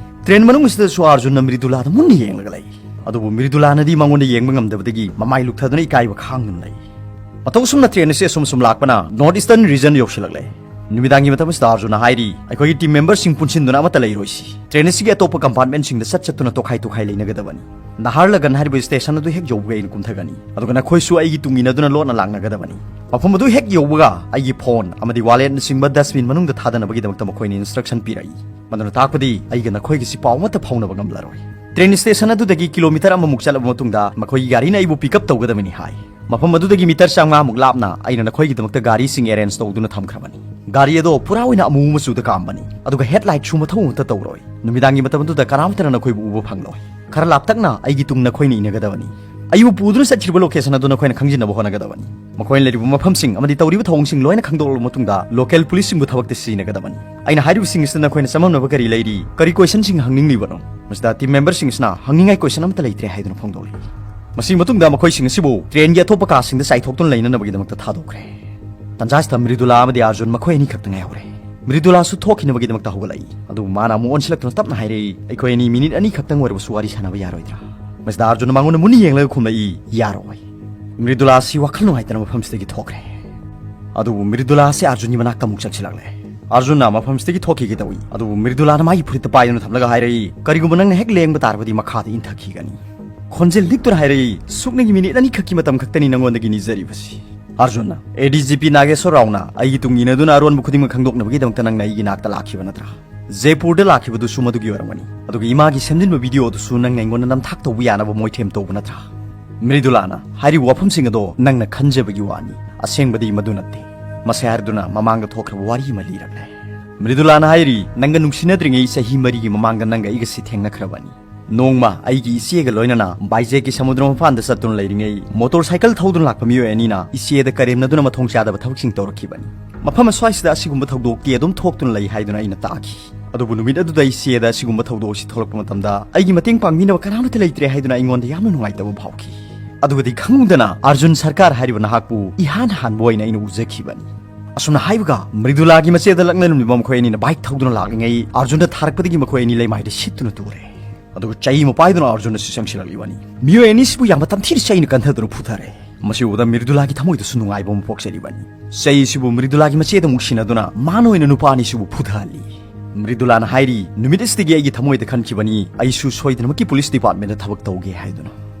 ꯇ꯭ꯔꯦꯟ ꯃꯅꯨꯡ ꯑꯁꯤꯗꯁꯨ ꯑꯥꯔꯖꯨꯟꯅ ꯃ꯭ꯔꯤꯗꯨꯂꯥꯗ ꯃꯨꯟꯅ ꯌꯦꯡꯂꯒ ꯂꯩ꯫ ꯑꯗꯨꯕꯨ ꯃ꯭ꯔꯤꯗꯨꯂꯥꯅꯗꯤ ꯃꯉꯣꯟꯗ ꯌꯦꯡꯕ ꯉꯝꯗꯕꯗꯒꯤ ꯃꯃꯥꯏ ꯂꯨꯛꯊꯗꯨꯅ ꯏꯀꯥꯏꯕ ꯈꯥꯡꯗꯨꯅ ꯂꯩ꯫ ꯃꯇꯧ ꯑꯁꯨꯝꯅ ꯇ꯭ꯔꯦꯟ ꯑꯁꯤ ꯑꯁꯨꯝ ꯑꯁꯨꯝ ꯂꯥꯛꯄꯅ ꯅꯣꯔꯠ ꯏꯁꯇꯔꯟ ꯔꯤꯖꯟ ꯌꯧꯁꯤꯜꯂꯛꯂꯦ꯫ ꯅꯨꯃꯤꯗꯥꯡꯒꯤ ꯃꯇꯝ ꯑꯁꯤꯗ ꯑꯥꯔꯖꯨꯟꯅ ꯍꯥꯏꯔꯤ, "ꯑꯩꯈꯣꯏꯒꯤ ꯇꯤꯝ ꯃꯦꯝꯕꯔꯁꯤꯡ ꯄꯨꯟꯁꯤꯟꯗꯨꯅ ꯑꯃꯠꯇ ꯂꯩꯔꯣꯏꯁꯤ꯫ ꯇ꯭ꯔꯦꯟ ꯑꯁꯤꯒꯤ ꯑꯇꯣꯞꯄ ꯀꯝꯄꯥꯔꯠꯃꯦꯟꯁꯤꯡꯗ ꯆꯠ ꯆꯠꯇꯨꯅ ꯇꯣꯈꯥꯏ ꯇꯣꯈꯥꯏ ꯂꯩꯅꯒꯗꯕꯅꯤ꯫ ꯅꯍꯥꯔꯂꯒꯟ ꯍꯥꯏꯔꯤꯕ ꯁ꯭ꯇꯦꯁꯟ ꯑꯗꯨ ꯍꯦꯛ ꯌꯧꯕꯒ ꯑꯩꯅ ꯀꯨꯝꯊꯒꯅꯤ꯫ ꯑꯗꯨꯒ ꯅꯈꯣꯏꯁꯨ ꯑꯩꯒꯤ ꯇꯨꯡ ꯏꯟꯅꯗꯨꯅ ꯂꯣꯠꯅ ꯂꯥꯛꯅꯒꯗꯕꯅꯤ꯫ ꯃꯐꯝ ꯑꯗꯨ ꯍꯦꯛ ꯌꯧꯕꯒ ꯑꯩꯒꯤ ꯐꯣꯟ ꯑꯃꯗꯤ ꯋꯥꯂꯦꯠꯅꯆꯤꯡꯕ ꯗꯁꯕꯤꯟ ꯃꯅꯨꯡꯗ ꯊꯥꯗꯅꯕꯒꯤꯗꯃꯛꯇ ꯃꯈꯣꯏꯅ ꯏꯟꯁꯇ꯭ꯔꯛꯁꯟ ꯄꯤꯔꯛꯏ꯫ ꯃꯗꯨꯅ ꯇꯥꯛꯄꯗꯤ ꯑꯩꯒ ꯅꯈꯣꯏꯒꯁꯤ ꯄꯥꯎ ꯑꯃꯠꯇ ꯐꯥꯎꯅꯕ ꯉꯝꯂꯔꯣꯏ꯫ ꯇ꯭ꯔꯦꯟ ꯁ꯭ꯇꯦꯁꯟ ꯑꯗꯨꯗꯒꯤ ꯀꯤꯂꯣꯃꯤꯇꯔ ꯑꯃꯃꯨꯛ ꯆꯠꯂꯕ ꯃꯇꯨꯡꯗ ꯃꯈꯣꯏꯒꯤ ꯒꯥꯔꯤꯅ ꯑꯩꯕꯨ ꯄꯤꯛ ꯑꯞ ꯇꯧꯒꯗꯕꯅꯤ ꯍꯥꯏ꯫ ꯃꯐꯝ ꯑꯗꯨꯗꯒꯤ ꯃꯤꯇꯔ ꯆꯥꯝꯃꯉꯥꯃꯨꯛ ꯂꯥꯞꯅ ꯑꯩꯅ ꯅꯈꯣꯏꯒꯤꯗꯃꯛꯇ ꯒꯥꯔꯤꯁꯤꯡ ꯑꯦꯔꯦꯟꯖ ꯇꯧꯗꯨꯅ ꯊꯝꯈ꯭ꯔꯕꯅꯤ꯫ ꯒꯥꯔꯤ ꯑꯗꯣ ꯄꯨꯔꯥ ꯑꯣꯏꯅ ꯑꯃꯨꯕ ꯃꯆꯨꯗ ꯀꯥꯝꯕꯅꯤ, ꯑꯗꯨꯒ ꯍꯦꯗꯂꯥꯏꯠꯁꯨ ꯃꯊꯧ ꯑꯃꯠꯇ ꯇꯧꯔꯣꯏ꯫ ꯅꯨꯃꯤꯗꯥꯡꯒꯤ ꯃꯇꯝ ꯑꯗꯨꯗ ꯀꯅꯥꯃꯠꯇꯅ ꯅꯈꯣꯏꯕꯨ ꯎꯕ ꯐꯪꯂꯣꯏ꯫ ꯈꯔ ꯂꯥꯞꯇꯛꯅ ꯑꯩꯒꯤ ꯇꯨꯡ ꯅꯈꯣꯏꯅ ꯏꯟꯅꯒꯗꯕꯅꯤ꯫ ꯑꯩꯕꯨ ꯄꯨꯗꯨꯅ ꯆꯠꯈꯤꯕ ꯂꯣꯀꯦꯁꯟ ꯑꯗꯨ ꯅꯈꯣꯏꯅ ꯈꯪꯖꯤꯟꯅꯕ ꯍꯣꯠꯅꯒꯗꯕꯅꯤ꯫ ꯃꯈꯣꯏꯅ ꯂꯩꯔꯤꯕ ꯃꯐꯝꯁꯤꯡ ꯑꯃꯗꯤ ꯇꯧꯔꯤꯕ ꯊꯧꯑꯣꯡꯁꯤꯡ ꯂꯣꯏꯅ ꯈꯪꯗꯣꯛꯂꯕ ꯃꯇꯨꯡꯗ ꯂꯣꯀꯦꯜ ꯄꯨꯂꯤꯁꯁꯤꯡꯕꯨ ꯊꯕꯛꯇ ꯁꯤꯖꯤꯟꯅꯒꯗꯕꯅꯤ꯫ ꯑꯩꯅ ꯍꯥꯏꯔꯤꯕꯁꯤꯡ ꯑꯁꯤꯗ ꯅꯈꯣꯏꯅ ꯆꯃꯝꯅꯕ ꯀꯔꯤ ꯂꯩꯔꯤ? ꯀꯔꯤ ꯀꯣꯏꯁꯟꯁꯤꯡ ꯍꯪꯅꯤꯡꯂꯤꯕꯅꯣ? ꯃꯁꯤꯗ ꯇꯤꯝ ꯃꯦꯝꯕꯔꯁꯤꯡ ꯑꯁꯤꯅ ꯍꯪꯅꯤꯡꯉꯥꯏ ꯀꯣꯏꯁꯟ ꯑꯃꯠꯇ ꯂꯩꯇ꯭ꯔꯦ ꯍꯥꯏꯗꯨꯅ ꯐꯣꯡꯗꯣꯛꯂꯤ꯫ ꯃꯁꯤꯒꯤ ꯃꯇꯨꯡꯗ ꯃꯈꯣꯏꯁꯤꯡ ꯑꯁꯤꯕꯨ ꯇ꯭ꯔꯦꯟꯒꯤ ꯑꯇꯣꯞꯄ ꯀꯥꯁꯤꯡꯗ ꯆꯥꯏꯊꯣꯛꯇꯨꯅ ꯂꯩꯅꯅꯕꯒꯤꯗꯃꯛꯇ ꯊꯥꯗꯣꯛꯈ꯭ꯔꯦ꯫ ꯇꯟꯖꯥꯁꯤꯗ ꯃ꯭ꯔꯤꯗꯨꯂꯥ ꯑꯃꯗꯤ ꯑꯥꯔꯖꯨꯟ ꯃꯈꯣꯏ ꯑꯅꯤ ꯈꯛꯇ ꯉꯥꯏꯍꯧꯔꯦ꯫ ꯃ꯭ꯔꯤꯗꯨꯂꯥꯁꯨ ꯊꯣꯛꯈꯤꯅꯕꯒꯤꯗꯃꯛꯇ ꯍꯧꯒꯠꯂꯛꯏ꯫ ꯑꯗꯨꯕꯨ ꯃꯥꯅ ꯑꯃꯨꯛ ꯑꯣꯟꯁꯤꯜꯂꯛꯇꯨꯅ ꯇꯞꯅ ꯍꯥꯏꯔꯛꯏ, "ꯑꯩꯈꯣꯏ ꯑꯅꯤ ꯃꯤꯅꯤꯠ ꯑꯅꯤ ꯈꯛꯇꯪ ꯑꯣꯏꯔꯕꯁꯨ ꯋꯥꯔꯤ ꯁꯥꯟꯅꯕ ꯌꯥꯔꯣꯏꯗ꯭ꯔꯥ?" ꯃꯁꯤꯗ ꯑꯥꯔꯖꯨꯟꯅ ꯃꯉꯣꯟꯗ ꯃꯨꯟꯅ ꯌꯦꯡꯂꯒ ꯈꯨꯝꯂꯛꯏ, "ꯌꯥꯔꯣꯏ꯫" ꯃ꯭ꯔꯤꯗꯨꯂꯥ ꯑꯁꯤ ꯋꯥꯈꯜ ꯅꯨꯡꯉꯥꯏꯇꯅ ꯃꯐꯝꯁꯤꯗꯒꯤ ꯊꯣꯛꯈ꯭ꯔꯦ꯫ ꯑꯗꯨꯕꯨ ꯃ꯭ꯔꯤꯗꯨꯂꯥ ꯑꯁꯤ ꯑꯥꯔꯖꯨꯟꯒꯤ ꯃꯅꯥꯛꯇ ꯑꯃꯨꯛ ꯆꯪꯁꯤꯜꯂꯛꯂꯦ꯫ ꯑꯥꯔꯖꯨꯟꯅ ꯃꯐꯝꯁꯤꯗꯒꯤ ꯊꯣꯛꯈꯤꯒꯦ ꯇꯧꯏ, ꯑꯗꯨꯕꯨ ꯃ꯭ꯔꯤꯗꯨꯂꯥꯅ ꯃꯥꯒꯤ ꯐꯨꯔꯤꯠꯇ ꯄꯥꯏꯗꯨꯅ ꯊꯝꯂꯒ ꯍꯥꯏꯔꯛꯏ, "ꯀꯔꯤꯒꯨꯝꯕ ꯅꯪꯅ ꯍꯦꯛ ꯂꯦꯡꯕ ꯇꯥꯔꯕꯗꯤ ꯃꯈꯥꯗ ꯏꯟꯊꯈꯤꯒꯅꯤ꯫" ꯈꯣꯟꯖꯦꯜ ꯅꯤꯛꯇꯨꯅ ꯍꯥꯏꯔꯛꯏ, "ꯁꯨꯞꯅꯒꯤ ꯃꯤꯅꯤꯠ ꯑꯅꯤꯈꯛꯀꯤ ꯃꯇꯝ ꯈꯛꯇꯅꯤ ꯅꯪꯉꯣꯟꯗꯒꯤ ꯅꯤꯖꯔꯤꯕꯁꯤ꯫" ꯑꯥꯔꯖꯨꯟꯅ, "ꯑꯦ ꯗꯤ ꯖꯤ ꯄꯤ ꯅꯥꯒꯦꯁꯣꯔ ꯔꯥꯎꯅ ꯑꯩꯒꯤ ꯇꯨꯡ ꯏꯟꯅꯗꯨꯅ ꯑꯔꯣꯟꯕ ꯈꯨꯗꯤꯡꯃꯛ ꯈꯪꯗꯣꯛꯅꯕꯒꯤꯗꯃꯛꯇ ꯅꯪꯅ ꯑꯩꯒꯤ ꯅꯥꯛꯇ ꯂꯥꯛꯈꯤꯕ ꯅꯠꯇ꯭ꯔꯥ? ꯖꯦꯄꯨꯔꯗ ꯂꯥꯛꯈꯤꯕꯗꯨꯁꯨ ꯃꯗꯨꯒꯤ ꯑꯣꯏꯔꯝꯒꯅꯤ꯫ ꯑꯗꯨꯒ ꯏꯃꯥꯒꯤ ꯁꯦꯝꯖꯤꯟꯕ ꯚꯤꯗꯤꯑꯣꯗꯨꯁꯨ ꯅꯪꯅ ꯑꯩꯉꯣꯟꯗ ꯅꯝꯊꯥꯛ ꯇꯧꯕ ꯌꯥꯅꯕ ꯃꯣꯏꯊꯦꯝ ꯇꯧꯕ ꯅꯠꯇ꯭ꯔꯥ?" ꯃ꯭ꯔꯤꯗꯨꯂꯥꯅ, "ꯍꯥꯏꯔꯤꯕ ꯋꯥꯐꯝꯁꯤꯡ ꯑꯗꯣ ꯅꯪꯅ ꯈꯟꯖꯕꯒꯤ ꯋꯥꯅꯤ, ꯑꯁꯦꯡꯕꯗꯤ ꯃꯗꯨ ꯅꯠꯇꯦ꯫" ꯃꯁꯤ ꯍꯥꯏꯔꯗꯨꯅ ꯃꯃꯥꯡꯗ ꯊꯣꯛꯈ꯭ꯔꯕ ꯋꯥꯔꯤ ꯑꯃ ꯂꯤꯔꯛꯂꯦ꯫ ꯃ꯭ꯔꯤꯗꯨꯂꯥꯅ ꯍꯥꯏꯔꯤ, "ꯅꯪꯒ ꯅꯨꯡꯁꯤꯅꯗ꯭ꯔꯤꯉꯩ ꯆꯍꯤ ꯃꯔꯤꯒꯤ ꯃꯃꯥꯡꯗ ꯅꯪꯒ ꯑꯩꯒꯁꯤ ꯊꯦꯡꯅꯈ꯭ꯔꯕꯅꯤ꯫ ꯅꯣꯡꯃ ꯑꯩꯒꯤ ꯏꯆꯦꯒ ꯂꯣꯏꯅꯅ ꯕꯥꯏꯖꯦꯛꯀꯤ ꯁꯃꯨꯗ꯭ꯔ ꯃꯄꯥꯟꯗ ꯆꯠꯇꯨꯅ ꯂꯩꯔꯤꯉꯩ ꯃꯣꯇꯣꯔ ꯁꯥꯏꯀꯜ ꯊꯧꯗꯨꯅ ꯂꯥꯛꯄ ꯃꯤꯑꯣꯏ ꯑꯅꯤꯅ ꯏꯆꯦꯗ ꯀꯔꯦꯝꯅꯗꯨꯅ ꯃꯊꯣꯡ ꯆꯥꯗꯕ ꯊꯕꯛꯁꯤꯡ ꯇꯧꯔꯛꯈꯤꯕꯅꯤ꯫ ꯃꯐꯝ ꯑꯁ꯭ꯋꯥꯏꯁꯤꯗ ꯑꯁꯤꯒꯨꯝꯕ ꯊꯧꯗꯣꯛꯇꯤ ꯑꯗꯨꯝ ꯊꯣꯛꯇꯨꯅ ꯂꯩ ꯍꯥꯏꯗꯨꯅ ꯑꯩꯅ ꯇꯥꯈꯤ꯫ ꯑꯗꯨꯕꯨ ꯅꯨꯃꯤꯠ ꯑꯗꯨꯗ ꯏꯆꯦꯗ ꯑꯁꯤꯒꯨꯝꯕ ꯊꯧꯗꯣꯛ ꯑꯁꯤ ꯊꯣꯛꯂꯛꯄ ꯃꯇꯝꯗ ꯑꯩꯒꯤ ꯃꯇꯦꯡ ꯄꯥꯡꯕꯤꯅꯕ ꯀꯅꯥꯃꯠꯇ ꯂꯩꯇ꯭ꯔꯦ ꯍꯥꯏꯗꯨꯅ ꯑꯩꯉꯣꯟꯗ ꯌꯥꯝꯅ ꯅꯨꯡꯉꯥꯏꯇꯕ ꯐꯥꯎꯈꯤ꯫ ꯑꯗꯨꯒꯗꯤ ꯈꯪꯍꯧꯗꯅ ꯑꯥꯔꯖꯨꯟ ꯁꯔꯀꯥꯔ ꯍꯥꯏꯔꯤꯕ ꯅꯍꯥꯛꯄꯨ ꯏꯍꯥꯟ ꯍꯥꯟꯕ ꯑꯣꯏꯅ ꯑꯩꯅ ꯎꯖꯈꯤꯕꯅꯤ꯫" ꯑꯁꯨꯝꯅ ꯍꯥꯏꯕꯒ ꯃ꯭ꯔꯤꯗꯨꯂꯥꯒꯤ ꯃꯆꯦꯗ ꯂꯛꯅꯔꯝꯂꯤꯕ ꯃꯈꯣꯏ ꯑꯅꯤꯅ ꯕꯥꯏꯛ ꯊꯧꯗꯨꯅ ꯂꯥꯛꯂꯤꯉꯩ ꯑꯥꯔꯖꯨꯟꯗ ꯊꯥꯔꯛꯄꯗꯒꯤ ꯃꯈꯣꯏ ꯑꯅꯤ ꯂꯩꯃꯥꯏꯗ ꯁꯤꯠꯇꯨꯅ ꯇꯨꯔꯦ꯫ ꯑꯗꯨꯒ ꯆꯩ ꯑꯃ ꯄꯥꯏꯗꯨꯅ ꯑꯥꯔꯖꯨꯟꯅꯁꯨ ꯆꯪꯁꯤꯜꯂꯛꯂꯤꯕꯅꯤ꯫ ꯃꯤꯑꯣꯏ ꯑꯅꯤꯁꯤꯕꯨ ꯌꯥꯝꯅ ꯇꯝꯊꯤꯅ ꯆꯩꯅ ꯀꯟꯊꯗꯨꯅ ꯐꯨꯊꯔꯦ꯫ ꯃꯁꯤ ꯎꯕꯗ ꯃ꯭ꯔꯤꯗꯨꯂꯥꯒꯤ ꯊꯃꯣꯏꯗꯁꯨ ꯅꯨꯡꯉꯥꯏꯕ ꯑꯃ ꯄꯣꯛꯆꯔꯤꯕꯅꯤ꯫ ꯆꯩ ꯑꯁꯤꯕꯨ ꯃ꯭ꯔꯤꯗꯨꯂꯥꯒꯤ ꯃꯆꯦꯗ ꯑꯃꯨꯛ ꯁꯤꯟꯅꯗꯨꯅ ꯃꯥꯅ ꯑꯣꯏꯅ ꯅꯨꯄꯥ ꯑꯅꯤꯁꯤꯕꯨ ꯐꯨꯊꯍꯜꯂꯤ꯫ ꯃ꯭ꯔꯤꯗꯨꯂꯥꯅ ꯍꯥꯏꯔꯤ, "ꯅꯨꯃꯤꯠ ꯑꯁꯤꯗꯒꯤ ꯑꯩꯒꯤ ꯊꯃꯣꯏꯗ ꯈꯟꯈꯤꯕꯅꯤ, ꯑꯩꯁꯨ ꯁꯣꯏꯗꯅꯃꯛꯀꯤ ꯄꯨꯂꯤꯁ ꯗꯤꯄꯥꯔꯠꯃꯦꯟꯗ ꯊꯕꯛ ꯇꯧꯒꯦ" ꯍꯥꯏꯗꯨꯅ꯫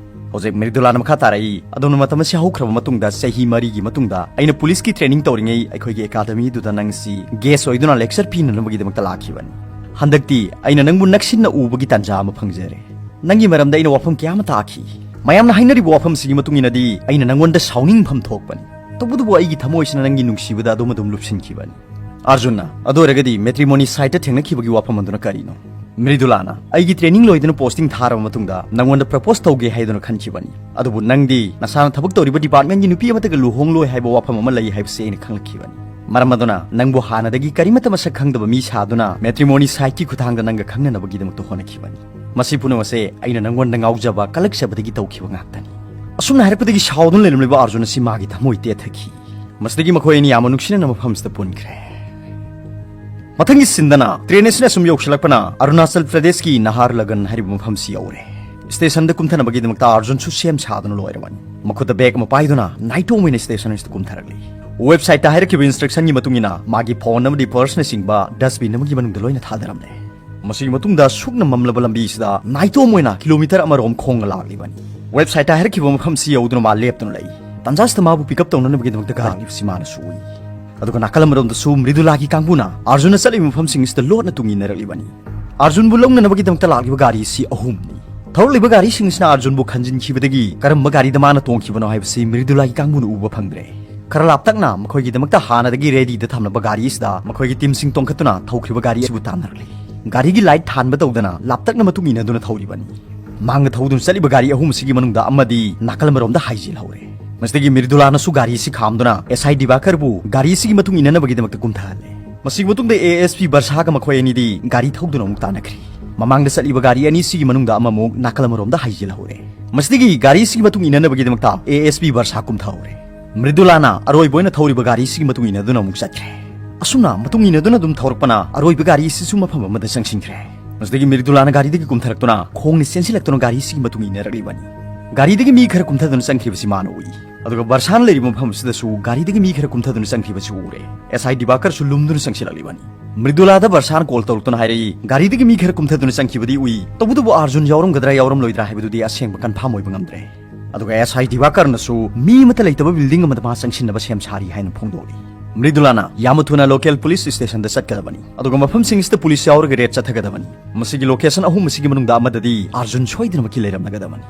ꯍꯧꯖꯤꯛ ꯃ꯭ꯔꯤꯗꯨꯂꯥꯅ ꯃꯈꯥ ꯇꯥꯔꯛꯏ, "ꯑꯗꯣꯝꯅ ꯃꯇꯝ ꯑꯁꯤ ꯍꯧꯈ꯭ꯔꯕ ꯃꯇꯨꯡꯗ, ꯆꯍꯤ ꯃꯔꯤꯒꯤ ꯃꯇꯨꯡꯗ ꯑꯩꯅ ꯄꯨꯂꯤꯁꯀꯤ ꯇ꯭ꯔꯦꯅꯤꯡ ꯇꯧꯔꯤꯉꯩ ꯑꯩꯈꯣꯏꯒꯤ ꯑꯦꯀꯥꯗꯃꯤꯗꯨꯗ ꯅꯪꯁꯤ ꯒꯦꯁ ꯑꯣꯏꯗꯨꯅ ꯂꯦꯛꯆꯔ ꯄꯤꯅꯅꯕꯒꯤꯗꯃꯛꯇ ꯂꯥꯛꯈꯤꯕꯅꯤ꯫ ꯍꯟꯗꯛꯇꯤ ꯑꯩꯅ ꯅꯪꯕꯨ ꯅꯛꯁꯤꯟꯅ ꯎꯕꯒꯤ ꯇꯥꯟꯖꯥ ꯑꯃ ꯐꯪꯖꯔꯦ꯫ ꯅꯪꯒꯤ ꯃꯔꯝꯗ ꯑꯩꯅ ꯋꯥꯐꯝ ꯀꯌꯥ ꯑꯃ ꯇꯥꯈꯤ꯫ ꯃꯌꯥꯝꯅ ꯍꯥꯏꯅꯔꯤꯕ ꯋꯥꯐꯝꯁꯤꯒꯤ ꯃꯇꯨꯡ ꯏꯟꯅꯗꯤ ꯑꯩꯅ ꯅꯪꯉꯣꯟꯗ ꯁꯥꯎꯅꯤꯡꯐꯝ ꯊꯣꯛꯄꯅꯤ꯫ ꯇꯧꯕꯇꯕꯨ ꯑꯩꯒꯤ ꯊꯃꯣꯏꯁꯤꯅ ꯅꯪꯒꯤ ꯅꯨꯡꯁꯤꯕꯗ ꯑꯗꯨꯝ ꯑꯗꯨꯝ ꯂꯨꯞꯁꯤꯟꯈꯤꯕꯅꯤ꯫" ꯑꯥꯔꯖꯨꯟꯅ, "ꯑꯗꯨ ꯑꯣꯏꯔꯒꯗꯤ ꯃꯦꯇ꯭ꯔꯤꯃꯣꯅꯤ ꯁꯥꯏꯠꯇ ꯊꯦꯡꯅꯈꯤꯕꯒꯤ ꯋꯥꯐꯝ ꯑꯗꯨꯅ ꯀꯔꯤꯅꯣ?" ꯃ꯭ꯔꯤꯗꯨꯂꯥꯅ, "ꯑꯩꯒꯤ ꯇ꯭ꯔꯦꯅꯤꯡ ꯂꯣꯏꯗꯨꯅ ꯄꯣꯁꯇꯤꯡ ꯊꯥꯔꯕ ꯃꯇꯨꯡꯗ ꯅꯪꯉꯣꯟꯗ ꯄ꯭ꯔꯄꯣꯁ ꯇꯧꯒꯦ ꯍꯥꯏꯗꯨꯅ ꯈꯟꯈꯤꯕꯅꯤ꯫ ꯑꯗꯨꯕꯨ ꯅꯪꯗꯤ ꯅꯁꯥꯅ ꯊꯕꯛ ꯇꯧꯔꯤꯕ ꯗꯤꯄꯥꯔꯠꯃꯦꯟꯒꯤ ꯅꯨꯄꯤ ꯑꯃꯠꯇꯒ ꯂꯨꯍꯣꯡꯂꯣꯏ ꯍꯥꯏꯕ ꯋꯥꯐꯝ ꯑꯃ ꯂꯩ ꯍꯥꯏꯕꯁꯤ ꯑꯩꯅ ꯈꯪꯂꯛꯈꯤꯕꯅꯤ꯫ ꯃꯔꯝ ꯑꯗꯨꯅ ꯅꯪꯕꯨ ꯍꯥꯟꯅꯗꯒꯤ ꯀꯔꯤꯃꯠꯇ ꯃꯁꯛ ꯈꯪꯗꯕ ꯃꯤ ꯁꯥꯗꯨꯅ ꯃꯦꯇ꯭ꯔꯤꯃꯣꯅꯤ ꯁꯥꯏꯠꯀꯤ ꯈꯨꯠꯊꯥꯡꯗ ꯅꯪꯒ ꯈꯪꯅꯅꯕꯒꯤꯗꯃꯛꯇ ꯍꯣꯠꯅꯈꯤꯕꯅꯤ꯫ ꯃꯁꯤ ꯄꯨꯝꯅꯃꯛꯁꯦ ꯑꯩꯅ ꯅꯪꯉꯣꯟꯗ ꯉꯥꯎꯖꯕ, ꯀꯜꯂꯛꯆꯕꯗꯒꯤ ꯇꯧꯈꯤꯕ ꯉꯥꯛꯇꯅꯤ꯫" ꯑꯁꯨꯝꯅ ꯍꯥꯏꯔꯛꯄꯗꯒꯤ ꯁꯥꯎꯗꯨꯅ ꯂꯩꯔꯝꯂꯤꯕ ꯑꯥꯔꯖꯨꯟ ꯑꯁꯤ ꯃꯥꯒꯤ ꯊꯃꯣꯏ ꯇꯦꯊꯈꯤ꯫ ꯃꯁꯤꯗꯒꯤ ꯃꯈꯣꯏ ꯑꯅꯤ ꯌꯥꯝꯅ ꯅꯨꯡꯁꯤꯅꯅ ꯃꯐꯝꯁꯤꯗ ꯄꯨꯟꯈ꯭ꯔꯦ꯫ ꯃꯊꯪꯒꯤ ꯁꯤꯟꯗꯅ ꯇ꯭ꯔꯦꯟ ꯑꯁꯤꯅ ꯁꯨꯝ ꯌꯧꯁꯤꯜꯂꯛꯄꯅ ꯑꯔꯨꯅꯥꯆꯜ ꯄ꯭ꯔꯗꯦꯁꯀꯤ ꯅꯍꯥꯔꯂꯒꯟ ꯍꯥꯏꯔꯤꯕ ꯃꯐꯝꯁꯤ ꯌꯧꯔꯦ꯫ ꯁ꯭ꯇꯦꯁꯟꯗ ꯀꯨꯝꯊꯅꯕꯒꯤꯗꯃꯛꯇ ꯑꯥꯔꯖꯨꯟꯁꯨ ꯁꯦꯝ ꯁꯥꯗꯨꯅ ꯂꯣꯏꯔꯕꯅꯤ꯫ ꯃꯈꯨꯠꯇ ꯕꯦꯒ ꯑꯃ ꯄꯥꯏꯗꯨꯅ ꯅꯥꯏꯇꯣꯝ ꯑꯣꯏꯅ ꯁ꯭ꯇꯦꯁꯟ ꯑꯁꯤꯗ ꯀꯨꯝꯊꯔꯛꯂꯤ꯫ ꯋꯦꯕꯁꯥꯏꯠꯇ ꯍꯥꯏꯔꯛꯈꯤꯕ ꯏꯟꯁꯇ꯭ꯔꯛꯁꯟꯒꯤ ꯃꯇꯨꯡ ꯏꯟꯅ ꯃꯥꯒꯤ ꯐꯣꯟ ꯑꯃꯗꯤ ꯄꯔꯁꯅꯆꯤꯡꯕ ꯗꯁꯕꯤꯟ ꯑꯃꯒꯤ ꯃꯅꯨꯡꯗ ꯂꯣꯏꯅ ꯊꯥꯗꯔꯝꯂꯦ꯫ ꯃꯁꯤꯒꯤ ꯃꯇꯨꯡꯗ ꯁꯨꯛꯅ ꯃꯝꯂꯕ ꯂꯝꯕꯤ ꯑꯁꯤꯗ ꯅꯥꯏꯇꯣꯝ ꯑꯣꯏꯅ ꯀꯤꯂꯣꯃꯤꯇꯔ ꯑꯃꯔꯣꯝ ꯈꯣꯡꯅ ꯂꯥꯛꯂꯤꯕꯅꯤ꯫ ꯋꯦꯕꯁꯥꯏꯠꯇ ꯍꯥꯏꯔꯛꯈꯤꯕ ꯃꯐꯝꯁꯤ ꯌꯧꯗꯨꯅ ꯃꯥ ꯂꯦꯞꯇꯨꯅ ꯂꯩ꯫ ꯇꯥꯟꯖꯥꯁꯤꯗ ꯃꯥꯕꯨ ꯄꯤꯛ ꯑꯞ ꯇꯧꯅꯅꯕꯒꯤꯗꯃꯛꯇ ꯒꯥꯔꯤ ꯂꯥꯛꯂꯤꯕꯁꯤ ꯃꯥꯅꯁꯨ ꯎꯏ꯫ ꯑꯗꯨꯒ ꯅꯥꯀꯜ ꯑꯃꯔꯣꯝꯗꯁꯨ ꯃ꯭ꯔꯤꯗꯨꯂꯥꯒꯤ ꯀꯥꯡꯕꯨꯅ ꯑꯥꯔꯖꯨꯟꯅ ꯆꯠꯂꯤꯕ ꯃꯐꯝꯁꯤꯡ ꯑꯁꯤꯗ ꯂꯣꯠꯅ ꯇꯨꯡ ꯏꯟꯅꯔꯛꯂꯤꯕꯅꯤ꯫ ꯑꯥꯔꯖꯨꯟꯕꯨ ꯂꯧꯅꯅꯕꯒꯤꯗꯃꯛꯇ ꯂꯥꯛꯂꯤꯕ ꯒꯥꯔꯤꯁꯤ ꯑꯍꯨꯝꯅꯤ꯫ ꯊꯧꯔꯛꯂꯤꯕ ꯒꯥꯔꯤꯁꯤꯡ ꯑꯁꯤꯅ ꯑꯥꯔꯖꯨꯟꯕꯨ ꯈꯟꯖꯤꯟꯈꯤꯕꯗꯒꯤ ꯀꯔꯝꯕ ꯒꯥꯔꯤꯗ ꯃꯥꯅ ꯇꯣꯡꯈꯤꯕꯅꯣ ꯍꯥꯏꯕꯁꯤ ꯃ꯭ꯔꯤꯗꯨꯂꯥꯒꯤ ꯀꯥꯡꯕꯨꯅ ꯎꯕ ꯐꯪꯗ꯭ꯔꯦ꯫ ꯈꯔ ꯂꯥꯞꯇꯛꯅ ꯃꯈꯣꯏꯒꯤꯗꯃꯛꯇ ꯍꯥꯟꯅꯗꯒꯤ ꯔꯦꯗꯤꯗ ꯊꯝꯂꯕ ꯒꯥꯔꯤ ꯑꯁꯤꯗ ꯃꯈꯣꯏꯒꯤ ꯇꯤꯝꯁꯤꯡ ꯇꯣꯡꯈꯠꯇꯨꯅ ꯊꯧꯈ꯭ꯔꯤꯕ ꯒꯥꯔꯤ ꯑꯁꯤꯕꯨ ꯇꯥꯟꯅꯔꯛꯂꯤ꯫ ꯒꯥꯔꯤꯒꯤ ꯂꯥꯏꯠ ꯊꯥꯟꯕ ꯇꯧꯗꯅ ꯂꯥꯞꯇꯛꯅ ꯃꯇꯨꯡ ꯏꯟꯅꯗꯨꯅ ꯊꯧꯔꯤꯕꯅꯤ꯫ ꯃꯥꯡꯗ ꯊꯧꯗꯨꯅ ꯆꯠꯂꯤꯕ ꯒꯥꯔꯤ ꯑꯍꯨꯝ ꯑꯁꯤꯒꯤ ꯃꯅꯨꯡꯗ ꯑꯃꯗꯤ ꯅꯥꯀꯜ ꯑꯃꯔꯣꯝꯗ ꯍꯥꯏꯖꯤꯜꯍꯧꯔꯦ꯫ ꯃꯁꯤꯗꯒꯤ ꯃ꯭ꯔꯤꯗꯨꯂꯥꯅꯁꯨ ꯒꯥꯔꯤ ꯑꯁꯤ ꯈꯥꯝꯗꯨꯅ ꯑꯦꯁ ꯑꯥꯏ ꯗꯤꯕꯥꯀꯔꯕꯨ ꯒꯥꯔꯤ ꯑꯁꯤꯒꯤ ꯃꯇꯨꯡ ꯏꯟꯅꯅꯕꯒꯤꯗꯃꯛꯇ ꯀꯨꯝꯊꯍꯜꯂꯦ꯫ ꯃꯁꯤꯒꯤ ꯃꯇꯨꯡꯗ ꯑꯦ ꯑꯦꯁ ꯄꯤ ꯕꯔꯁꯥꯒ ꯃꯈꯣꯏ ꯑꯅꯤꯗꯤ ꯒꯥꯔꯤ ꯊꯧꯗꯨꯅ ꯑꯃꯨꯛ ꯇꯥꯟꯅꯈ꯭ꯔꯤ꯫ ꯃꯃꯥꯡꯗ ꯆꯠꯂꯤꯕ ꯒꯥꯔꯤ ꯑꯅꯤꯁꯤꯒꯤ ꯃꯅꯨꯡꯗ ꯑꯃꯃꯨꯛ ꯅꯥꯀꯜ ꯑꯃꯔꯣꯝꯗ ꯍꯥꯏꯖꯤꯜꯍꯧꯔꯦ꯫ ꯃꯁꯤꯗꯒꯤ ꯒꯥꯔꯤꯁꯤꯒꯤ ꯃꯇꯨꯡ ꯏꯟꯅꯅꯕꯒꯤꯗꯃꯛꯇ ꯑꯦ ꯑꯦꯁ ꯄꯤ ꯕꯔꯁꯥ ꯀꯨꯝꯊꯍꯧꯔꯦ꯫ ꯃ꯭ꯔꯤꯗꯨꯂꯥꯅ ꯑꯔꯣꯏꯕ ꯑꯣꯏꯅ ꯊꯧꯔꯤꯕ ꯒꯥꯔꯤꯁꯤꯒꯤ ꯃꯇꯨꯡ ꯏꯟꯅꯗꯨꯅ ꯑꯃꯨꯛ ꯆꯠꯈ꯭ꯔꯦ꯫ ꯑꯁꯨꯝꯅ ꯃꯇꯨꯡ ꯏꯟꯅꯗꯨꯅ ꯑꯗꯨꯝ ꯊꯧꯔꯛꯄꯅ ꯑꯔꯣꯏꯕ ꯒꯥꯔꯤ ꯑꯁꯤꯁꯨ ꯃꯐꯝ ꯑꯃꯗ ꯆꯪꯁꯤꯟꯈ꯭ꯔꯦ꯫ ꯃꯁꯤꯗꯒꯤ ꯃ꯭ꯔꯤꯗꯨꯂꯥꯅ ꯒꯥꯔꯤꯗꯒꯤ ꯀꯨꯝꯊꯔꯛꯇꯨꯅ ꯈꯣꯡꯅ ꯆꯦꯟꯁꯤꯜꯂꯛꯇꯨꯅ ꯒꯥꯔꯤꯁꯤꯒꯤ ꯃꯇꯨꯡ ꯏꯟꯅꯔꯛꯂꯤꯕꯅꯤ꯫ ꯒꯥꯔꯤꯗꯒꯤ ꯃꯤ ꯈꯔ ꯀꯨꯝꯊꯗꯨꯅ ꯆꯪꯈꯤꯕꯁꯤ ꯃꯥꯅ ꯎꯏ꯫ ꯑꯗꯨꯒ ꯕꯔꯁꯥꯟ ꯂꯩꯔꯤꯕ ꯃꯐꯝ ꯑꯁꯤꯗꯁꯨ ꯒꯥꯔꯤꯗꯒꯤ ꯃꯤ ꯈꯔ ꯀꯨꯝꯊꯗꯨꯅ ꯆꯪꯈꯤꯕꯁꯤ ꯎꯔꯦ꯫ ꯑꯦꯁ ꯑꯥꯏ ꯗꯤꯕꯥꯀꯔꯁꯨ ꯂꯨꯝꯗꯨꯅ ꯆꯪꯁꯤꯜꯂꯛꯂꯤꯕꯅꯤ꯫ ꯃ꯭ꯔꯤꯗꯨꯂꯥꯗ ꯕꯔꯁꯥꯟ ꯀꯣꯜ ꯇꯧꯔꯛꯇꯨꯅ ꯍꯥꯏꯔꯛꯏ, ꯒꯥꯔꯤꯗꯒꯤ ꯃꯤ ꯈꯔ ꯀꯨꯝꯊꯗꯨꯅ ꯆꯪꯈꯤꯕꯗꯤ ꯎꯏ, ꯇꯧꯕꯇꯕꯨ ꯑꯥꯔꯖꯨꯟ ꯌꯥꯎꯔꯝꯒꯗ꯭ꯔꯥ ꯌꯥꯎꯔꯝꯂꯣꯏꯗ꯭ꯔꯥ ꯍꯥꯏꯕꯗꯨꯗꯤ ꯑꯁꯦꯡꯕ ꯀꯟꯐꯥꯝ ꯑꯣꯏꯕ ꯉꯝꯗ꯭ꯔꯦ꯫ ꯑꯗꯨꯒ ꯑꯦꯁ ꯑꯥꯏ ꯗꯤꯕꯥꯀꯔꯅꯁꯨ ꯃꯤ ꯑꯃꯠꯇ ꯂꯩꯇꯕ ꯕꯤꯜꯗꯤꯡ ꯑꯃꯗ ꯃꯥ ꯆꯪꯁꯤꯟꯅꯕ ꯁꯦꯝ ꯁꯥꯔꯤ ꯍꯥꯏꯅ ꯐꯣꯡꯗꯣꯛꯂꯤ꯫ ꯃ꯭ꯔꯤꯗꯨꯂꯥꯅ ꯌꯥꯝꯅ ꯊꯨꯅ ꯂꯣꯀꯦꯜ ꯄꯨꯂꯤꯁ ꯁ꯭ꯇꯦꯁꯟꯗ ꯆꯠꯀꯗꯕꯅꯤ, ꯑꯗꯨꯒ ꯃꯐꯝꯁꯤꯡ ꯑꯁꯤꯗ ꯄꯨꯂꯤꯁ ꯌꯥꯎꯔꯒ ꯔꯦꯗ ꯆꯠꯊꯒꯗꯕꯅꯤ꯫ ꯃꯁꯤꯒꯤ ꯂꯣꯀꯦꯁꯟ ꯑꯍꯨꯝ ꯑꯁꯤꯒꯤ ꯃꯅꯨꯡꯗ ꯑꯃꯗꯗꯤ ꯑꯥꯔꯖꯨꯟ ꯁꯣꯏꯗꯅꯃꯛꯀꯤ ꯂꯩꯔꯝꯂꯒꯗꯕꯅꯤ꯫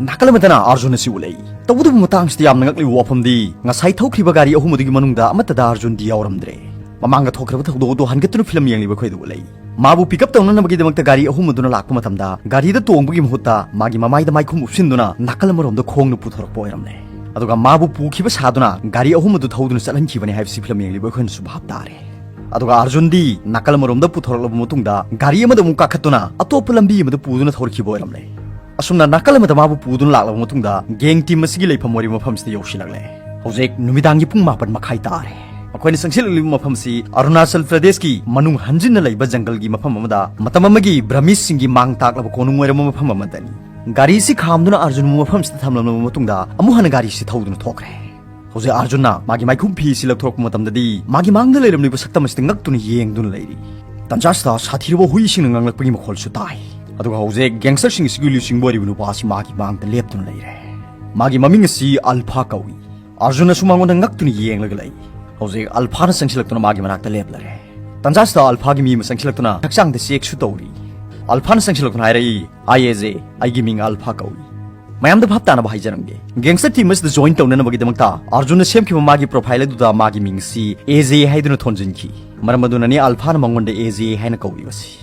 ꯅꯥꯀꯜ ꯑꯃꯗꯅ ꯑꯥꯔꯖꯨꯟ ꯑꯁꯤ ꯎꯠꯂꯛꯏ꯫ ꯇꯧꯕꯇꯕꯨ ꯃꯇꯥꯡꯁꯤꯗ ꯌꯥꯝꯅ ꯉꯛꯂꯤꯕ ꯋꯥꯐꯝꯗꯤ ꯉꯁꯥꯏ ꯊꯧꯈ꯭ꯔꯤꯕ ꯒꯥꯔꯤ ꯑꯍꯨꯝ ꯑꯗꯨꯒꯤ ꯃꯅꯨꯡꯗ ꯑꯃꯠꯇꯗ ꯑꯥꯔꯖꯨꯟꯗꯤ ꯌꯥꯎꯔꯝꯗ꯭ꯔꯦ꯫ ꯃꯃꯥꯡꯗ ꯊꯣꯛꯈ꯭ꯔꯕ ꯊꯧꯗꯣꯛ ꯑꯗꯨ ꯍꯟꯒꯠꯇꯨꯅ ꯐꯤꯂꯝ ꯌꯦꯡꯂꯤꯕ ꯑꯩꯈꯣꯏꯗ ꯎꯠꯂꯛꯏ꯫ ꯃꯥꯕꯨ ꯄꯤꯛ ꯑꯞ ꯇꯧꯅꯅꯕꯒꯤꯗꯃꯛꯇ ꯒꯥꯔꯤ ꯑꯍꯨꯝ ꯑꯗꯨꯅ ꯂꯥꯛꯄ ꯃꯇꯝꯗ ꯒꯥꯔꯤꯗ ꯇꯣꯡꯕꯒꯤ ꯃꯍꯨꯠꯇ ꯃꯥꯒꯤ ꯃꯃꯥꯏꯗ ꯃꯥꯏꯈꯨꯝ ꯎꯞꯁꯤꯟꯗꯨꯅ ꯅꯥꯀꯜ ꯑꯃꯔꯣꯝꯗ ꯈꯣꯡꯅ ꯄꯨꯊꯣꯔꯛꯄ ꯑꯣꯏꯔꯝꯂꯦ꯫ ꯑꯗꯨꯒ ꯃꯥꯕꯨ ꯄꯨꯈꯤꯕ ꯁꯥꯗꯨꯅ ꯒꯥꯔꯤ ꯑꯍꯨꯝ ꯑꯗꯨ ꯊꯧꯗꯨꯅ ꯆꯠꯍꯟꯈꯤꯕꯅꯤ ꯍꯥꯏꯕꯁꯤ ꯐꯤꯂꯝ ꯌꯦꯡꯂꯤꯕ ꯑꯩꯈꯣꯏꯅꯁꯨ ꯚꯥꯞ ꯇꯥꯔꯦ꯫ ꯑꯗꯨꯒ ꯑꯥꯔꯖꯨꯟꯗꯤ ꯅꯥꯀꯜ ꯑꯃꯔꯣꯝꯗ ꯄꯨꯊꯣꯔꯛꯂꯕ ꯃꯇꯨꯡꯗ ꯒꯥꯔꯤ ꯑꯃꯗ ꯑꯃꯨꯛ ꯀꯥꯈꯠꯇꯨꯅ ꯑꯇꯣꯞꯄ ꯂꯝꯕꯤ ꯑꯃꯗ ꯄꯨꯗꯨꯅ ꯊꯧꯔꯛꯈꯤꯕ ꯑꯣꯏꯔꯝꯂꯦ꯫ ꯑꯁꯨꯝꯅ ꯅꯥꯀꯜ ꯑꯃꯗ ꯃꯥꯕꯨ ꯄꯨꯗꯨꯅ ꯂꯥꯛꯂꯕ ꯃꯇꯨꯡꯗ ꯒꯦꯡ ꯇꯤꯝ ꯑꯁꯤꯒꯤ ꯂꯩꯐꯝ ꯑꯣꯏꯔꯤꯕ ꯃꯐꯝꯁꯤꯗ ꯌꯧꯁꯤꯜꯂꯛꯂꯦ꯫ ꯍꯧꯖꯤꯛ ꯅꯨꯃꯤꯗꯥꯡꯒꯤ ꯄꯨꯡ ꯃꯥꯄꯟ ꯃꯈꯥꯏ ꯇꯥꯔꯦ꯫ ꯃꯈꯣꯏꯅ ꯆꯪꯁꯤꯜꯂꯛꯂꯤꯕ ꯃꯐꯝꯁꯤ ꯑꯔꯨꯅꯥꯆꯜ ꯄ꯭ꯔꯗꯦꯁꯀꯤ ꯃꯅꯨꯡ ꯍꯟꯖꯤꯟꯅ ꯂꯩꯕ ꯖꯪꯒꯜꯒꯤ ꯃꯐꯝ ꯑꯃꯗ ꯃꯇꯝ ꯑꯃꯒꯤ ꯕ꯭ꯔꯃꯤꯁꯁꯤꯡꯒꯤ ꯃꯥꯡ ꯇꯥꯛꯂꯕ ꯀꯣꯅꯨꯡ ꯑꯣꯏꯔꯝꯕ ꯃꯐꯝ ꯑꯃꯗꯅꯤ꯫ ꯒꯥꯔꯤꯁꯤ ꯈꯥꯝꯗꯨꯅ ꯑꯥꯔꯖꯨꯟꯕꯨ ꯃꯐꯝꯁꯤꯗ ꯊꯝꯂꯝꯂꯕ ꯃꯇꯨꯡꯗ ꯑꯃꯨꯛ ꯍꯟꯅ ꯒꯥꯔꯤꯁꯤ ꯊꯧꯗꯨꯅ ꯊꯣꯛꯈ꯭ꯔꯦ꯫ ꯍꯧꯖꯤꯛ ꯑꯥꯔꯖꯨꯟꯅ ꯃꯥꯒꯤ ꯃꯥꯏꯈꯨꯝ ꯐꯤ ꯁꯤ ꯂꯧꯊꯣꯔꯛꯄ ꯃꯇꯝꯗꯗꯤ ꯃꯥꯒꯤ ꯃꯥꯡꯗ ꯂꯩꯔꯝꯂꯤꯕ ꯁꯛꯇꯝ ꯑꯁꯤꯗ ꯉꯛꯇꯨꯅ ꯌꯦꯡꯗꯨꯅ ꯂꯩꯔꯤ꯫ ꯇꯟꯖꯥꯁꯤꯗ ꯁꯥꯊꯤꯔꯕ ꯍꯨꯏꯁꯤꯡꯅ ꯉꯥꯡꯂꯛꯄꯒꯤ ꯃꯈꯣꯜꯁꯨ ꯇꯥꯏ꯫ ꯑꯗꯨꯒ ꯍꯧꯖꯤꯛ ꯒꯦꯡꯁꯇꯔꯁꯤꯡ ꯑꯁꯤꯒꯤ ꯂꯨꯆꯤꯡꯕ ꯑꯣꯏꯔꯤꯕ ꯅꯨꯄꯥ ꯑꯁꯤ ꯃꯥꯒꯤ ꯃꯥꯡꯗ ꯂꯦꯞꯇꯨꯅ ꯂꯩꯔꯦ꯫ ꯃꯥꯒꯤ ꯃꯃꯤꯡ ꯑꯁꯤ ꯑꯜꯐꯥ ꯀꯧꯏ꯫ ꯑꯥꯔꯖꯨꯟꯅꯁꯨ ꯃꯉꯣꯟꯗ ꯉꯛꯇꯨꯅ ꯌꯦꯡꯂꯒ ꯂꯩ꯫ ꯍꯧꯖꯤꯛ ꯑꯜꯐꯥꯅ ꯆꯪꯁꯤꯜꯂꯛꯇꯨꯅ ꯃꯥꯒꯤ ꯃꯅꯥꯛꯇ ꯂꯦꯞꯂꯔꯦ꯫ ꯇꯟꯖꯥꯁꯤꯗ ꯑꯜꯐꯥꯒꯤ ꯃꯤ ꯑꯃ ꯆꯪꯁꯤꯜꯂꯛꯇꯨꯅ ꯍꯛꯆꯥꯡꯗ ꯆꯦꯛꯁꯨ ꯇꯧꯔꯤ꯫ ꯑꯜꯐꯥꯅ ꯆꯪꯁꯤꯜꯂꯛꯇꯨꯅ ꯍꯥꯏꯔꯛꯏ, "ꯑꯥꯏ ꯑꯦ ꯖꯦ, ꯑꯩꯒꯤ ꯃꯤꯡ ꯑꯜꯐꯥ ꯀꯧꯏ꯫ ꯃꯌꯥꯝꯗ ꯚꯥꯞ ꯇꯥꯅꯕ ꯍꯥꯏꯖꯔꯝꯒꯦ꯫ ꯒꯦꯡꯁꯇꯔ ꯇꯤꯝ ꯑꯁꯤꯗ ꯖꯣꯏꯟ ꯇꯧꯅꯅꯕꯒꯤꯗꯃꯛꯇ ꯑꯥꯔꯖꯨꯟꯅ ꯁꯦꯝꯈꯤꯕ ꯃꯥꯒꯤ ꯄ꯭ꯔꯣꯐꯥꯏꯜ ꯑꯗꯨꯗ ꯃꯥꯒꯤ ꯃꯤꯡ ꯑꯁꯤ ꯑꯦ ꯖꯦ ꯍꯥꯏꯗꯨꯅ ꯊꯣꯟꯖꯤꯟꯈꯤ꯫ ꯃꯔꯝ ꯑꯗꯨꯅꯅꯤ ꯑꯜꯐꯥꯅ ꯃꯉꯣꯟꯗ ꯑꯦ ꯖꯦ ꯍꯥꯏꯅ ꯀꯧꯔꯤꯕꯁꯤ꯫"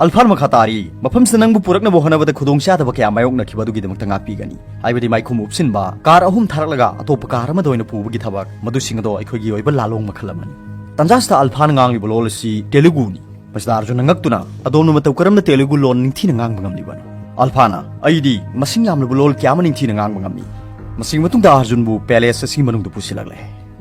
ꯑꯜꯐꯥꯅ ꯃꯈꯥ ꯇꯥꯔꯤ, "ꯃꯐꯝꯁꯤꯗ ꯅꯪꯕꯨ ꯄꯨꯔꯛꯅꯕ ꯍꯣꯠꯅꯕꯗ ꯈꯨꯗꯣꯡꯆꯥꯗꯕ ꯀꯌꯥ ꯃꯥꯌꯣꯛꯅꯈꯤꯕ ꯑꯗꯨꯒꯤꯗꯃꯛꯇ ꯉꯥꯛꯄꯤꯒꯅꯤ, ꯍꯥꯏꯕꯗꯤ ꯃꯥꯏꯈꯨꯝ ꯎꯞꯁꯤꯟꯕ, ꯀꯥꯔ ꯑꯍꯨꯝ ꯊꯥꯔꯛꯂꯒ ꯑꯇꯣꯞꯄ ꯀꯥꯔ ꯑꯃꯗ ꯑꯣꯏꯅ ꯄꯨꯕꯒꯤ ꯊꯕꯛ, ꯃꯗꯨꯁꯤꯡ ꯑꯗꯣ ꯑꯩꯈꯣꯏꯒꯤ ꯑꯣꯏꯕ ꯂꯥꯂꯣꯡ ꯃꯈꯜ ꯑꯃꯅꯤ꯫" ꯇꯟꯖꯥꯁꯤꯗ ꯑꯜꯐꯥꯅ ꯉꯥꯡꯂꯤꯕ ꯂꯣꯜ ꯑꯁꯤ ꯇꯦꯂꯨꯒꯨꯅꯤ꯫ ꯃꯁꯤꯗ ꯑꯥꯔꯖꯨꯟꯅ ꯉꯛꯇꯨꯅ, "ꯑꯗꯣꯝꯅ ꯃꯇꯧ ꯀꯔꯝꯅ ꯇꯦꯂꯨꯒꯨ ꯂꯣꯟ ꯅꯤꯡꯊꯤꯅ ꯉꯥꯡꯕ ꯉꯝꯂꯤꯕꯅꯣ?" ꯑꯜꯐꯥꯅ, "ꯑꯩꯗꯤ ꯃꯁꯤꯡ ꯌꯥꯝꯂꯕ ꯂꯣꯜ ꯀꯌꯥ ꯑꯃ ꯅꯤꯡꯊꯤꯅ ꯉꯥꯡꯕ ꯉꯝꯃꯤ꯫" ꯃꯁꯤꯒꯤ ꯃꯇꯨꯡꯗ ꯑꯥꯔꯖꯨꯟꯕꯨ ꯄꯦꯂꯦꯁ ꯑꯁꯤꯒꯤ ꯃꯅꯨꯡꯗ ꯄꯨꯁꯤꯜꯂꯛꯂꯦ꯫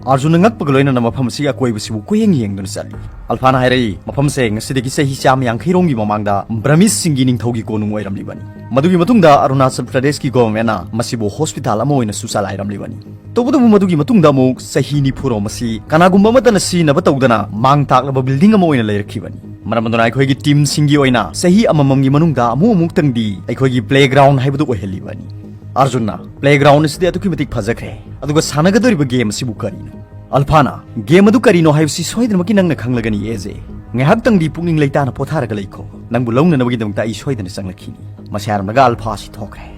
ꯑꯥꯔꯖꯨꯟꯅ ꯉꯛꯄꯒ ꯂꯣꯏꯅꯅ ꯃꯐꯝ ꯑꯁꯤꯒꯤ ꯑꯀꯣꯏꯕꯁꯤꯕꯨ ꯀꯣꯏꯌꯦꯡ ꯌꯦꯡꯗꯨꯅ ꯆꯠꯂꯤ꯫ ꯑꯜꯐꯥꯅ ꯍꯥꯏꯔꯛꯏ, "ꯃꯐꯝꯁꯦ ꯉꯁꯤꯗꯒꯤ ꯆꯍꯤ ꯆꯥꯝꯃ ꯌꯥꯡꯈꯩ ꯔꯣꯝꯒꯤ ꯃꯃꯥꯡꯗ ꯕ꯭ꯔꯃꯤꯁꯁꯤꯡꯒꯤ ꯅꯤꯡꯊꯧꯒꯤ ꯀꯣꯅꯨꯡ ꯑꯣꯏꯔꯝꯂꯤꯕꯅꯤ꯫ ꯃꯗꯨꯒꯤ ꯃꯇꯨꯡꯗ ꯑꯔꯨꯅꯥꯆꯜ ꯄ꯭ꯔꯗꯦꯁꯀꯤ ꯒꯣꯚꯔꯟꯃꯦꯟꯠꯅ ꯃꯁꯤꯕꯨ ꯍꯣꯁꯄꯤꯇꯥꯜ ꯑꯃ ꯑꯣꯏꯅꯁꯨ ꯆꯂꯥꯏꯔꯝꯂꯤꯕꯅꯤ꯫ ꯇꯧꯕꯇꯕꯨ ꯃꯗꯨꯒꯤ ꯃꯇꯨꯡꯗ ꯑꯃꯨꯛ ꯆꯍꯤ ꯅꯤꯐꯨ ꯔꯣꯝ ꯑꯁꯤ ꯀꯅꯥꯒꯨꯝꯕ ꯑꯃꯠꯇꯅ ꯁꯤꯖꯤꯟꯅꯕ ꯇꯧꯗꯅ ꯃꯥꯡ ꯇꯥꯛꯂꯕ ꯕꯤꯜꯗꯤꯡ ꯑꯃ ꯑꯣꯏꯅ ꯂꯩꯔꯛꯈꯤꯕꯅꯤ꯫ ꯃꯔꯝ ꯑꯗꯨꯅ ꯑꯩꯈꯣꯏꯒꯤ ꯇꯤꯝꯁꯤꯡꯒꯤ ꯑꯣꯏꯅ ꯆꯍꯤ ꯑꯃꯃꯝꯒꯤ ꯃꯅꯨꯡꯗ ꯑꯃꯨꯛ ꯑꯃꯨꯛꯇꯪꯗꯤ ꯑꯩꯈꯣꯏꯒꯤ ꯄ꯭ꯂꯦꯒ꯭ꯔꯥꯎꯟ ꯍꯥꯏꯕꯗꯨ ꯑꯣꯏꯍꯜꯂꯤꯕꯅꯤ꯫" ꯑꯥꯔꯖꯨꯟꯅ, "ꯄ꯭ꯂꯦꯒ꯭ꯔꯥꯎꯟ ꯑꯁꯤꯗꯤ ꯑꯗꯨꯛꯀꯤ ꯃꯇꯤꯛ ꯐꯖꯈ꯭ꯔꯦ, ꯑꯗꯨꯒ ꯁꯥꯟꯅꯒꯗꯧꯔꯤꯕ ꯒꯦꯝ ꯑꯁꯤꯕꯨ ꯀꯔꯤꯅꯣ?" ꯑꯜꯐꯥꯅ, "ꯒꯦꯝ ꯑꯗꯨ ꯀꯔꯤꯅꯣ ꯍꯥꯏꯕꯁꯤ ꯁꯣꯏꯗꯅꯃꯛꯀꯤ ꯅꯪꯅ ꯈꯪꯂꯒꯅꯤ, ꯑꯦ ꯖꯦ꯫ ꯉꯥꯏꯍꯥꯛꯇꯪꯗꯤ ꯄꯨꯛꯅꯤꯡ ꯂꯩꯇꯥꯅ ꯄꯣꯊꯥꯔꯒ ꯂꯩꯈꯣ꯫ ꯅꯪꯕꯨ ꯂꯧꯅꯅꯕꯒꯤꯗꯃꯛꯇ ꯑꯩ ꯁꯣꯏꯗꯅ ꯆꯪꯂꯛꯈꯤꯅꯤ꯫" ꯃꯁꯤ ꯍꯥꯏꯔꯝꯂꯒ ꯑꯜꯐꯥ ꯑꯁꯤ ꯊꯣꯛꯈ꯭ꯔꯦ꯫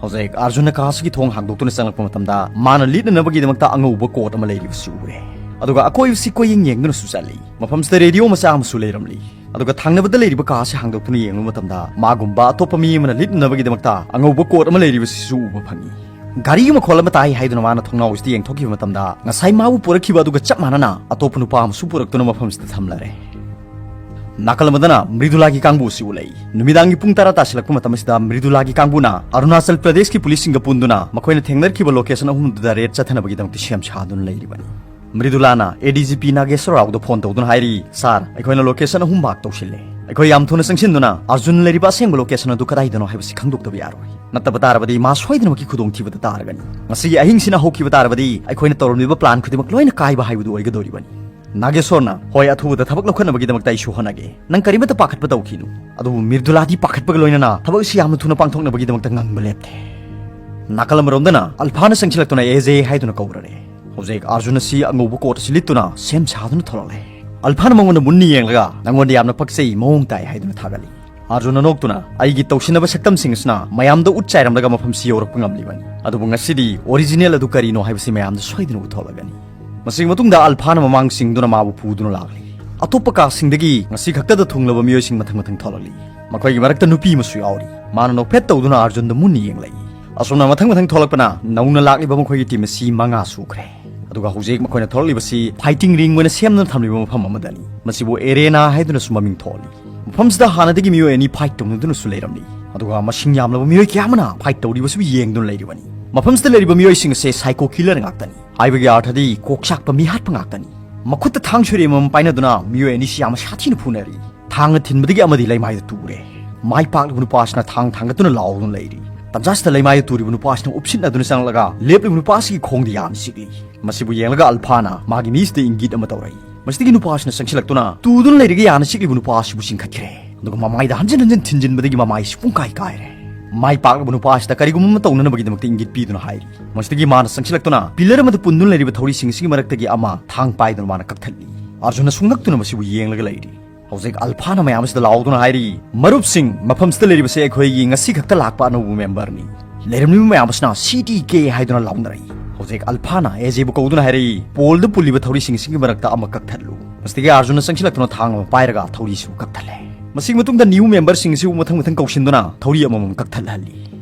ꯍꯧꯖꯤꯛ ꯑꯥꯔꯖꯨꯟꯅ ꯀꯥ ꯑꯁꯤꯒꯤ ꯊꯣꯡ ꯍꯥꯡꯗꯣꯛꯇꯨꯅ ꯆꯪꯂꯛꯄ ꯃꯇꯝꯗ ꯃꯥꯅ ꯂꯤꯠꯅꯅꯕꯒꯤꯗꯃꯛꯇ ꯑꯉꯧꯕ ꯀꯣꯠ ꯑꯃ ꯂꯩꯔꯤꯕꯁꯤ ꯎꯔꯦ꯫ ꯑꯗꯨꯒ ꯑꯀꯣꯏꯕꯁꯤ ꯀꯣꯏꯌꯦꯡ ꯌꯦꯡꯗꯨꯅꯁꯨ ꯆꯠꯂꯤ꯫ ꯃꯐꯝꯁꯤꯗ ꯔꯦꯗꯤꯑꯣ ꯃꯆꯥ ꯑꯃꯁꯨ ꯂꯩꯔꯝꯂꯤ꯫ ꯑꯗꯨꯒ ꯊꯪꯅꯕꯗ ꯂꯩꯔꯤꯕ ꯀꯥ ꯑꯁꯤ ꯍꯥꯡꯗꯣꯛꯇꯨꯅ ꯌꯦꯡꯂꯨꯕ ꯃꯇꯝꯗ ꯃꯥꯒꯨꯝꯕ ꯑꯇꯣꯞꯄ ꯃꯤ ꯑꯃꯅ ꯂꯤꯠꯅꯅꯕꯒꯤꯗꯃꯛꯇ ꯑꯉꯧꯕ ꯀꯣꯠ ꯑꯃ ꯂꯩꯔꯤꯕꯁꯤꯁꯨ ꯎꯕ ꯐꯪꯏ꯫ ꯒꯥꯔꯤꯒꯤ ꯃꯈꯣꯜ ꯑꯃ ꯇꯥꯏ ꯍꯥꯏꯗꯨꯅ ꯃꯥꯅ ꯊꯣꯡꯅꯥꯎ ꯑꯁꯤꯗ ꯌꯦꯡꯊꯣꯛꯈꯤꯕ ꯃꯇꯝꯗ ꯉꯁꯥꯏ ꯃꯥꯕꯨ ꯄꯨꯔꯛꯈꯤꯕ ꯑꯗꯨꯒ ꯆꯞ ꯃꯥꯟꯅꯅ ꯑꯇꯣꯞꯄ ꯅꯨꯄꯥ ꯑꯃꯁꯨ ꯄꯨꯔꯛꯇꯨꯅ ꯃꯐꯝꯁꯤꯗ ꯊꯝꯂꯔꯦ꯫ ꯅꯥꯀꯜ ꯑꯃꯗꯅ ꯃ꯭ꯔꯤꯗꯨꯂꯥꯒꯤ ꯀꯥꯡꯕꯨ ꯑꯁꯤ ꯎꯠꯂꯛꯏ꯫ ꯅꯨꯃꯤꯗꯥꯡꯒꯤ ꯄꯨꯡ ꯇꯔꯥ ꯇꯥꯁꯤꯜꯂꯛꯄ ꯃꯇꯝ ꯑꯁꯤꯗ ꯃ꯭ꯔꯤꯗꯨꯂꯥꯒꯤ ꯀꯥꯡꯕꯨꯅ ꯑꯔꯨꯅꯥꯆꯜ ꯄ꯭ꯔꯗꯦꯁꯀꯤ ꯄꯨꯂꯤꯁꯁꯤꯡꯒ ꯄꯨꯟꯗꯨꯅ ꯃꯈꯣꯏꯅ ꯊꯦꯡꯅꯔꯛꯈꯤꯕ ꯂꯣꯀꯦꯁꯟ ꯑꯍꯨꯝꯗꯨꯗ ꯔꯦꯗ ꯆꯠꯊꯅꯕꯒꯤꯗꯃꯛꯇ ꯁꯦꯝ ꯁꯥꯗꯨꯅ ꯂꯩꯔꯤꯕꯅꯤ꯫ ꯃ꯭ꯔꯤꯗꯨꯂꯥꯅ ꯑꯦ ꯗꯤ ꯖꯤ ꯄꯤ ꯅꯥꯒꯦꯁ꯭ꯋꯔ ꯔꯥꯎꯗ ꯐꯣꯟ ꯇꯧꯗꯨꯅ ꯍꯥꯏꯔꯤ, "ꯁꯥꯔ, ꯑꯩꯈꯣꯏꯅ ꯂꯣꯀꯦꯁꯟ ꯑꯍꯨꯝ ꯃꯥꯔꯛ ꯇꯧꯁꯤꯜꯂꯦ꯫ ꯑꯩꯈꯣꯏ ꯌꯥꯝ ꯊꯨꯅ ꯆꯪꯁꯤꯟꯗꯨꯅ ꯑꯔꯖꯨꯟ ꯂꯩꯔꯤꯕ ꯑꯁꯦꯡꯕ ꯂꯣꯀꯦꯁꯟ ꯑꯗꯨ ꯀꯗꯥꯏꯗꯅꯣ ꯍꯥꯏꯕꯁꯤ ꯈꯪꯗꯣꯛꯇꯕ ꯌꯥꯔꯣꯏ꯫ ꯅꯠꯇꯕ ꯇꯥꯔꯕꯗꯤ ꯃꯥ ꯁꯣꯏꯗꯅꯃꯛꯀꯤ ꯈꯨꯗꯣꯡꯊꯤꯕꯗ ꯇꯥꯔꯒꯅꯤ꯫ ꯉꯁꯤꯒꯤ ꯑꯍꯤꯡꯁꯤꯅ ꯍꯧꯈꯤꯕ ꯇꯥꯔꯕꯗꯤ ꯑꯩꯈꯣꯏꯅ ꯇꯧꯔꯝꯂꯤꯕ ꯄ꯭ꯂꯥꯟ ꯈꯨꯗꯤꯡꯃꯛ ꯂꯣꯏꯅ ꯀꯥꯏꯕ ꯍꯥꯏꯕꯗꯨ ꯑꯣꯏꯒꯗꯧꯔꯤꯕꯅꯤ"꯫ ꯅꯥꯒꯦꯁ꯭ꯋꯔꯅ, "ꯍꯣꯏ, ꯑꯊꯨꯕꯗ ꯊꯕꯛ ꯂꯧꯈꯠꯅꯕꯒꯤꯗꯃꯛꯇ ꯑꯩꯁꯨ ꯍꯣꯠꯅꯒꯦ꯫ ꯅꯪ ꯀꯔꯤꯃꯠꯇ ꯄꯥꯈꯠꯄ ꯇꯧꯈꯤꯅꯨ"꯫ ꯑꯗꯨꯕꯨ ꯃ꯭ꯔꯤꯗꯨꯂꯥꯗꯤ ꯄꯥꯈꯠꯄꯒ ꯂꯣꯏꯅꯅ ꯊꯕꯛ ꯑꯁꯤ ꯌꯥꯝꯅ ꯊꯨꯅ ꯄꯥꯡꯊꯣꯛꯅꯕꯒꯤꯗꯃꯛꯇ ꯉꯪꯕ ꯂꯦꯞꯇꯦ꯫ ꯅꯥꯀꯜ ꯑꯃꯔꯣꯝꯗꯅ ꯑꯜꯐꯥꯅ ꯆꯪꯁꯤꯜꯂꯛꯇꯨꯅ "ꯑꯦꯖꯦ" ꯍꯥꯏꯗꯨꯅ ꯀꯧꯔꯔꯦ꯫ ꯍꯧꯖꯤꯛ ꯑꯥꯔꯖꯨꯟ ꯑꯁꯤ ꯑꯉꯧꯕ ꯀꯣꯠ ꯑꯁꯤ ꯂꯤꯠꯇꯨꯅ ꯁꯦꯝ ꯁꯥꯗꯨꯅ ꯊꯣꯛꯂꯛꯂꯦ꯫ ꯑꯜꯐꯥꯅ ꯃꯉꯣꯟꯗ ꯃꯨꯟꯅ ꯌꯦꯡꯂꯒ, "ꯅꯪꯉꯣꯟꯗ ꯌꯥꯝꯅ ꯄꯛꯆꯩ, ꯃꯑꯣꯡ ꯇꯥꯏ" ꯍꯥꯏꯗꯨꯅ ꯊꯥꯒꯠꯂꯤ꯫ ꯑꯥꯔꯖꯨꯟꯅ ꯅꯣꯛꯇꯨꯅ, "ꯑꯩꯒꯤ ꯇꯧꯁꯤꯟꯅꯕ ꯁꯛꯇꯝꯁꯤꯡ ꯑꯁꯤꯅ ꯃꯌꯥꯝꯗ ꯎꯠ ꯆꯥꯏꯔꯝꯂꯒ ꯃꯐꯝꯁꯤ ꯌꯧꯔꯛꯄ ꯉꯝꯂꯤꯕꯅꯤ꯫ ꯑꯗꯨꯕꯨ ꯉꯁꯤꯗꯤ ꯑꯣꯔꯤꯖꯤꯅꯦꯜ ꯑꯗꯨ ꯀꯔꯤꯅꯣ ꯍꯥꯏꯕꯁꯤ ꯃꯌꯥꯝꯗ ꯁꯣꯏꯗꯅ ꯎꯠꯊꯣꯛꯂꯒꯅꯤ"꯫ ꯃꯁꯤꯒꯤ ꯃꯇꯨꯡꯗ ꯑꯜꯐꯥꯅ ꯃꯃꯥꯡ ꯆꯤꯡꯗꯨꯅ ꯃꯥꯕꯨ ꯄꯨꯗꯨꯅ ꯂꯥꯛꯂꯤ꯫ ꯑꯇꯣꯞꯄ ꯀꯥꯁꯤꯡꯗꯒꯤ ꯉꯁꯤ ꯈꯛꯇꯗ ꯊꯨꯡꯂꯕ ꯃꯤꯑꯣꯏꯁꯤꯡ ꯃꯊꯪ ꯃꯊꯪ ꯊꯣꯛꯂꯛꯂꯤ꯫ ꯃꯈꯣꯏꯒꯤ ꯃꯔꯛꯇ ꯅꯨꯄꯤ ꯑꯃꯁꯨ ꯌꯥꯎꯔꯤ꯫ ꯃꯥꯅ ꯅꯣꯛꯐꯦꯠ ꯇꯧꯗꯨꯅ ꯑꯥꯔꯖꯨꯟꯗ ꯃꯨꯟꯅ ꯌꯦꯡꯂꯛꯏ꯫ ꯑꯁꯨꯝꯅ ꯃꯊꯪ ꯃꯊꯪ ꯊꯣꯛꯂꯛꯄꯅ ꯅꯧꯅ ꯂꯥꯛꯂꯤꯕ ꯃꯈꯣꯏꯒꯤ ꯇꯤꯝ ꯑꯁꯤ ꯃꯉꯥ ꯁꯨꯈ꯭ꯔꯦ꯫ ꯑꯗꯨꯒ ꯍꯧꯖꯤꯛ ꯃꯈꯣꯏꯅ ꯊꯣꯛꯂꯛꯂꯤꯕꯁꯤ ꯐꯥꯏꯇꯤꯡ ꯔꯤꯡ ꯑꯣꯏꯅ ꯁꯦꯝꯗꯨꯅ ꯊꯝꯂꯤꯕ ꯃꯐꯝ ꯑꯃꯗꯅꯤ꯫ ꯃꯁꯤꯕꯨ ꯑꯦꯔꯦꯅꯥ ꯍꯥꯏꯗꯨꯅꯁꯨ ꯃꯃꯤꯡ ꯊꯣꯜꯂꯤ꯫ ꯃꯐꯝꯁꯤꯗ ꯍꯥꯟꯅꯗꯒꯤ ꯃꯤꯑꯣꯏ ꯑꯅꯤ ꯐꯥꯏꯠ ꯇꯧꯅꯗꯨꯅꯁꯨ ꯂꯩꯔꯝꯂꯤ꯫ ꯑꯗꯨꯒ ꯃꯁꯤꯡ ꯌꯥꯝꯂꯕ ꯃꯤꯑꯣꯏ ꯀꯌꯥ ꯑꯃꯅ ꯐꯥꯏꯠ ꯇꯧꯔꯤꯕꯁꯤꯕꯨ ꯌꯦꯡꯗꯨꯅ ꯂꯩꯔꯤꯕꯅꯤ꯫ ꯃꯐꯝꯁꯤꯗ ꯂꯩꯔꯤꯕ ꯃꯤꯑꯣꯏꯁꯤꯡ ꯑꯁꯦ ꯁꯥꯏꯀꯣ ꯀꯤꯂꯔ ꯉꯥꯛꯇꯅꯤ꯫ ꯍꯥꯏꯕꯒꯤ ꯑꯥꯔꯊꯗꯤ ꯀꯣꯛ ꯆꯥꯛꯄ ꯃꯤꯍꯥꯠꯄ ꯉꯥꯛꯇꯅꯤ꯫ ꯃꯈꯨꯠꯇ ꯊꯥꯡ ꯁꯣꯏꯔꯦꯝ ꯑꯃ ꯄꯥꯏꯅꯗꯨꯅ ꯃꯤꯑꯣꯏ ꯑꯅꯤꯁꯤ ꯌꯥꯝꯅ ꯁꯥꯊꯤꯅ ꯐꯨꯅꯔꯤ꯫ ꯊꯥꯡꯅ ꯊꯤꯟꯕꯗꯒꯤ ꯑꯃꯗꯤ ꯂꯩꯃꯥꯏꯗ ꯇꯨꯔꯦ꯫ ꯃꯥꯏ ꯄꯥꯛꯂꯤꯕ ꯅꯨꯄꯥꯁꯤꯅ ꯊꯥꯡ ꯊꯥꯡꯒꯠꯇꯨꯅ ꯂꯥꯎꯗꯨꯅ ꯂꯩꯔꯤ꯫ ꯇꯟꯖꯥꯁꯤꯗ ꯂꯩꯃꯥꯏꯗ ꯇꯨꯔꯤꯕ ꯅꯨꯄꯥꯁꯤꯅ ꯎꯞꯁꯤꯠꯅꯗꯨꯅ ꯆꯪꯂꯛꯂꯒ ꯂꯦꯞꯂꯤꯕ ꯅꯨꯄꯥꯁꯤꯒꯤ ꯈꯣꯡꯗ ꯌꯥꯝꯅ ꯆꯤꯛꯂꯤ꯫ ꯃꯁꯤꯕꯨ ꯌꯦꯡꯂꯒ ꯑꯜꯐꯥꯅ ꯃꯥꯒꯤ ꯃꯤꯁꯤꯗ ꯏꯪꯒꯤꯠ ꯑꯃ ꯇꯧꯔꯛꯏ꯫ ꯃꯁꯤꯗꯒꯤ ꯅꯨꯄꯥꯁꯤꯅ ꯆꯪꯁꯤꯜꯂꯛꯇꯨꯅ ꯇꯨꯗꯨꯅ ꯂꯩꯔꯒ ꯌꯥꯅ ꯆꯤꯛꯂꯤꯕ ꯅꯨꯄꯥ ꯑꯁꯤꯕꯨ ꯆꯤꯡꯈꯠꯈ꯭ꯔꯦ꯫ ꯑꯗꯨꯒ ꯃꯃꯥꯏꯗ ꯍꯟꯖꯤꯟ ꯍꯟꯖꯤꯟ ꯊꯤꯟꯖꯤꯟꯕꯗꯒꯤ ꯃꯃꯥꯏꯁꯤ ꯄꯨꯡꯀꯥꯏ ꯀꯥꯏꯔꯦ꯫ ꯃꯥꯏ ꯄꯥꯛꯂꯕ ꯅꯨꯄꯥ ꯑꯁꯤꯗ ꯀꯔꯤꯒꯨꯝꯕ ꯑꯃ ꯇꯧꯅꯅꯕꯒꯤꯗꯃꯛꯇ ꯏꯪꯒꯤꯠ ꯄꯤꯗꯨꯅ ꯍꯥꯏꯔꯤ꯫ ꯃꯁꯤꯗꯒꯤ ꯃꯥꯅ ꯆꯪꯁꯤꯜꯂꯛꯇꯨꯅ ꯄꯤꯂꯔ ꯑꯃꯗ ꯄꯨꯟꯗꯨꯅ ꯂꯩꯔꯤꯕ ꯊꯧꯔꯤꯁꯤꯡ ꯑꯁꯤꯒꯤ ꯃꯔꯛꯇꯒꯤ ꯑꯃ ꯊꯥꯡ ꯄꯥꯏꯗꯨꯅ ꯃꯥꯅ ꯀꯛꯊꯠꯂꯤ꯫ ꯑꯥꯔꯖꯨꯟꯅ ꯁꯨꯡꯉꯛꯇꯨꯅ ꯃꯁꯤꯕꯨ ꯌꯦꯡꯂꯒ ꯂꯩꯔꯤ꯫ ꯍꯧꯖꯤꯛ ꯑꯜꯐꯥꯅ ꯃꯌꯥꯝ ꯑꯁꯤꯗ ꯂꯥꯎꯗꯨꯅ ꯍꯥꯏꯔꯤ, "ꯃꯔꯨꯞꯁꯤꯡ, ꯃꯐꯝꯁꯤꯗ ꯂꯩꯔꯤꯕꯁꯦ ꯑꯩꯈꯣꯏꯒꯤ ꯉꯁꯤ ꯈꯛꯇ ꯂꯥꯛꯄ ꯑꯅꯧꯕ ꯃꯦꯝꯕꯔꯅꯤ"꯫ ꯂꯩꯔꯝꯂꯤꯕ ꯃꯌꯥꯝ ꯑꯁꯤꯅ "ꯁꯤ ꯇꯤ ꯀꯦ" ꯍꯥꯏꯗꯨꯅ ꯂꯥꯎꯅꯔꯛꯏ꯫ ꯍꯧꯖꯤꯛ ꯑꯜꯐꯥꯅ ꯑꯦꯖꯦꯕꯨ ꯀꯧꯗꯨꯅ ꯍꯥꯏꯔꯛꯏ, "ꯄꯣꯜꯗ ꯄꯨꯜꯂꯤꯕ ꯊꯧꯔꯤꯁꯤꯡ ꯑꯁꯤꯒꯤ ꯃꯔꯛꯇ ꯑꯃ ꯀꯛꯊꯠꯂꯨ"꯫ ꯃꯁꯤꯗꯒꯤ ꯑꯥꯔꯖꯨꯟꯅ ꯆꯪꯁꯤꯜꯂꯛꯇꯨꯅ ꯊꯥꯡ ꯑꯃ ꯄꯥꯏꯔꯒ ꯊꯧꯔꯤꯁꯤꯕꯨ ꯀꯛꯊꯠꯂꯦ꯫ ꯃꯁꯤꯒꯤ ꯃꯇꯨꯡꯗ ꯅ꯭ꯌꯨ ꯃꯦꯝꯕꯔꯁꯤꯡ ꯑꯁꯤꯕꯨ ꯃꯊꯪ ꯃꯊꯪ ꯀꯧꯁꯤꯟꯗꯨꯅ ꯊꯧꯔꯤ ꯑꯃꯃꯝ ꯀꯛꯊꯠꯍꯜꯂꯤ꯫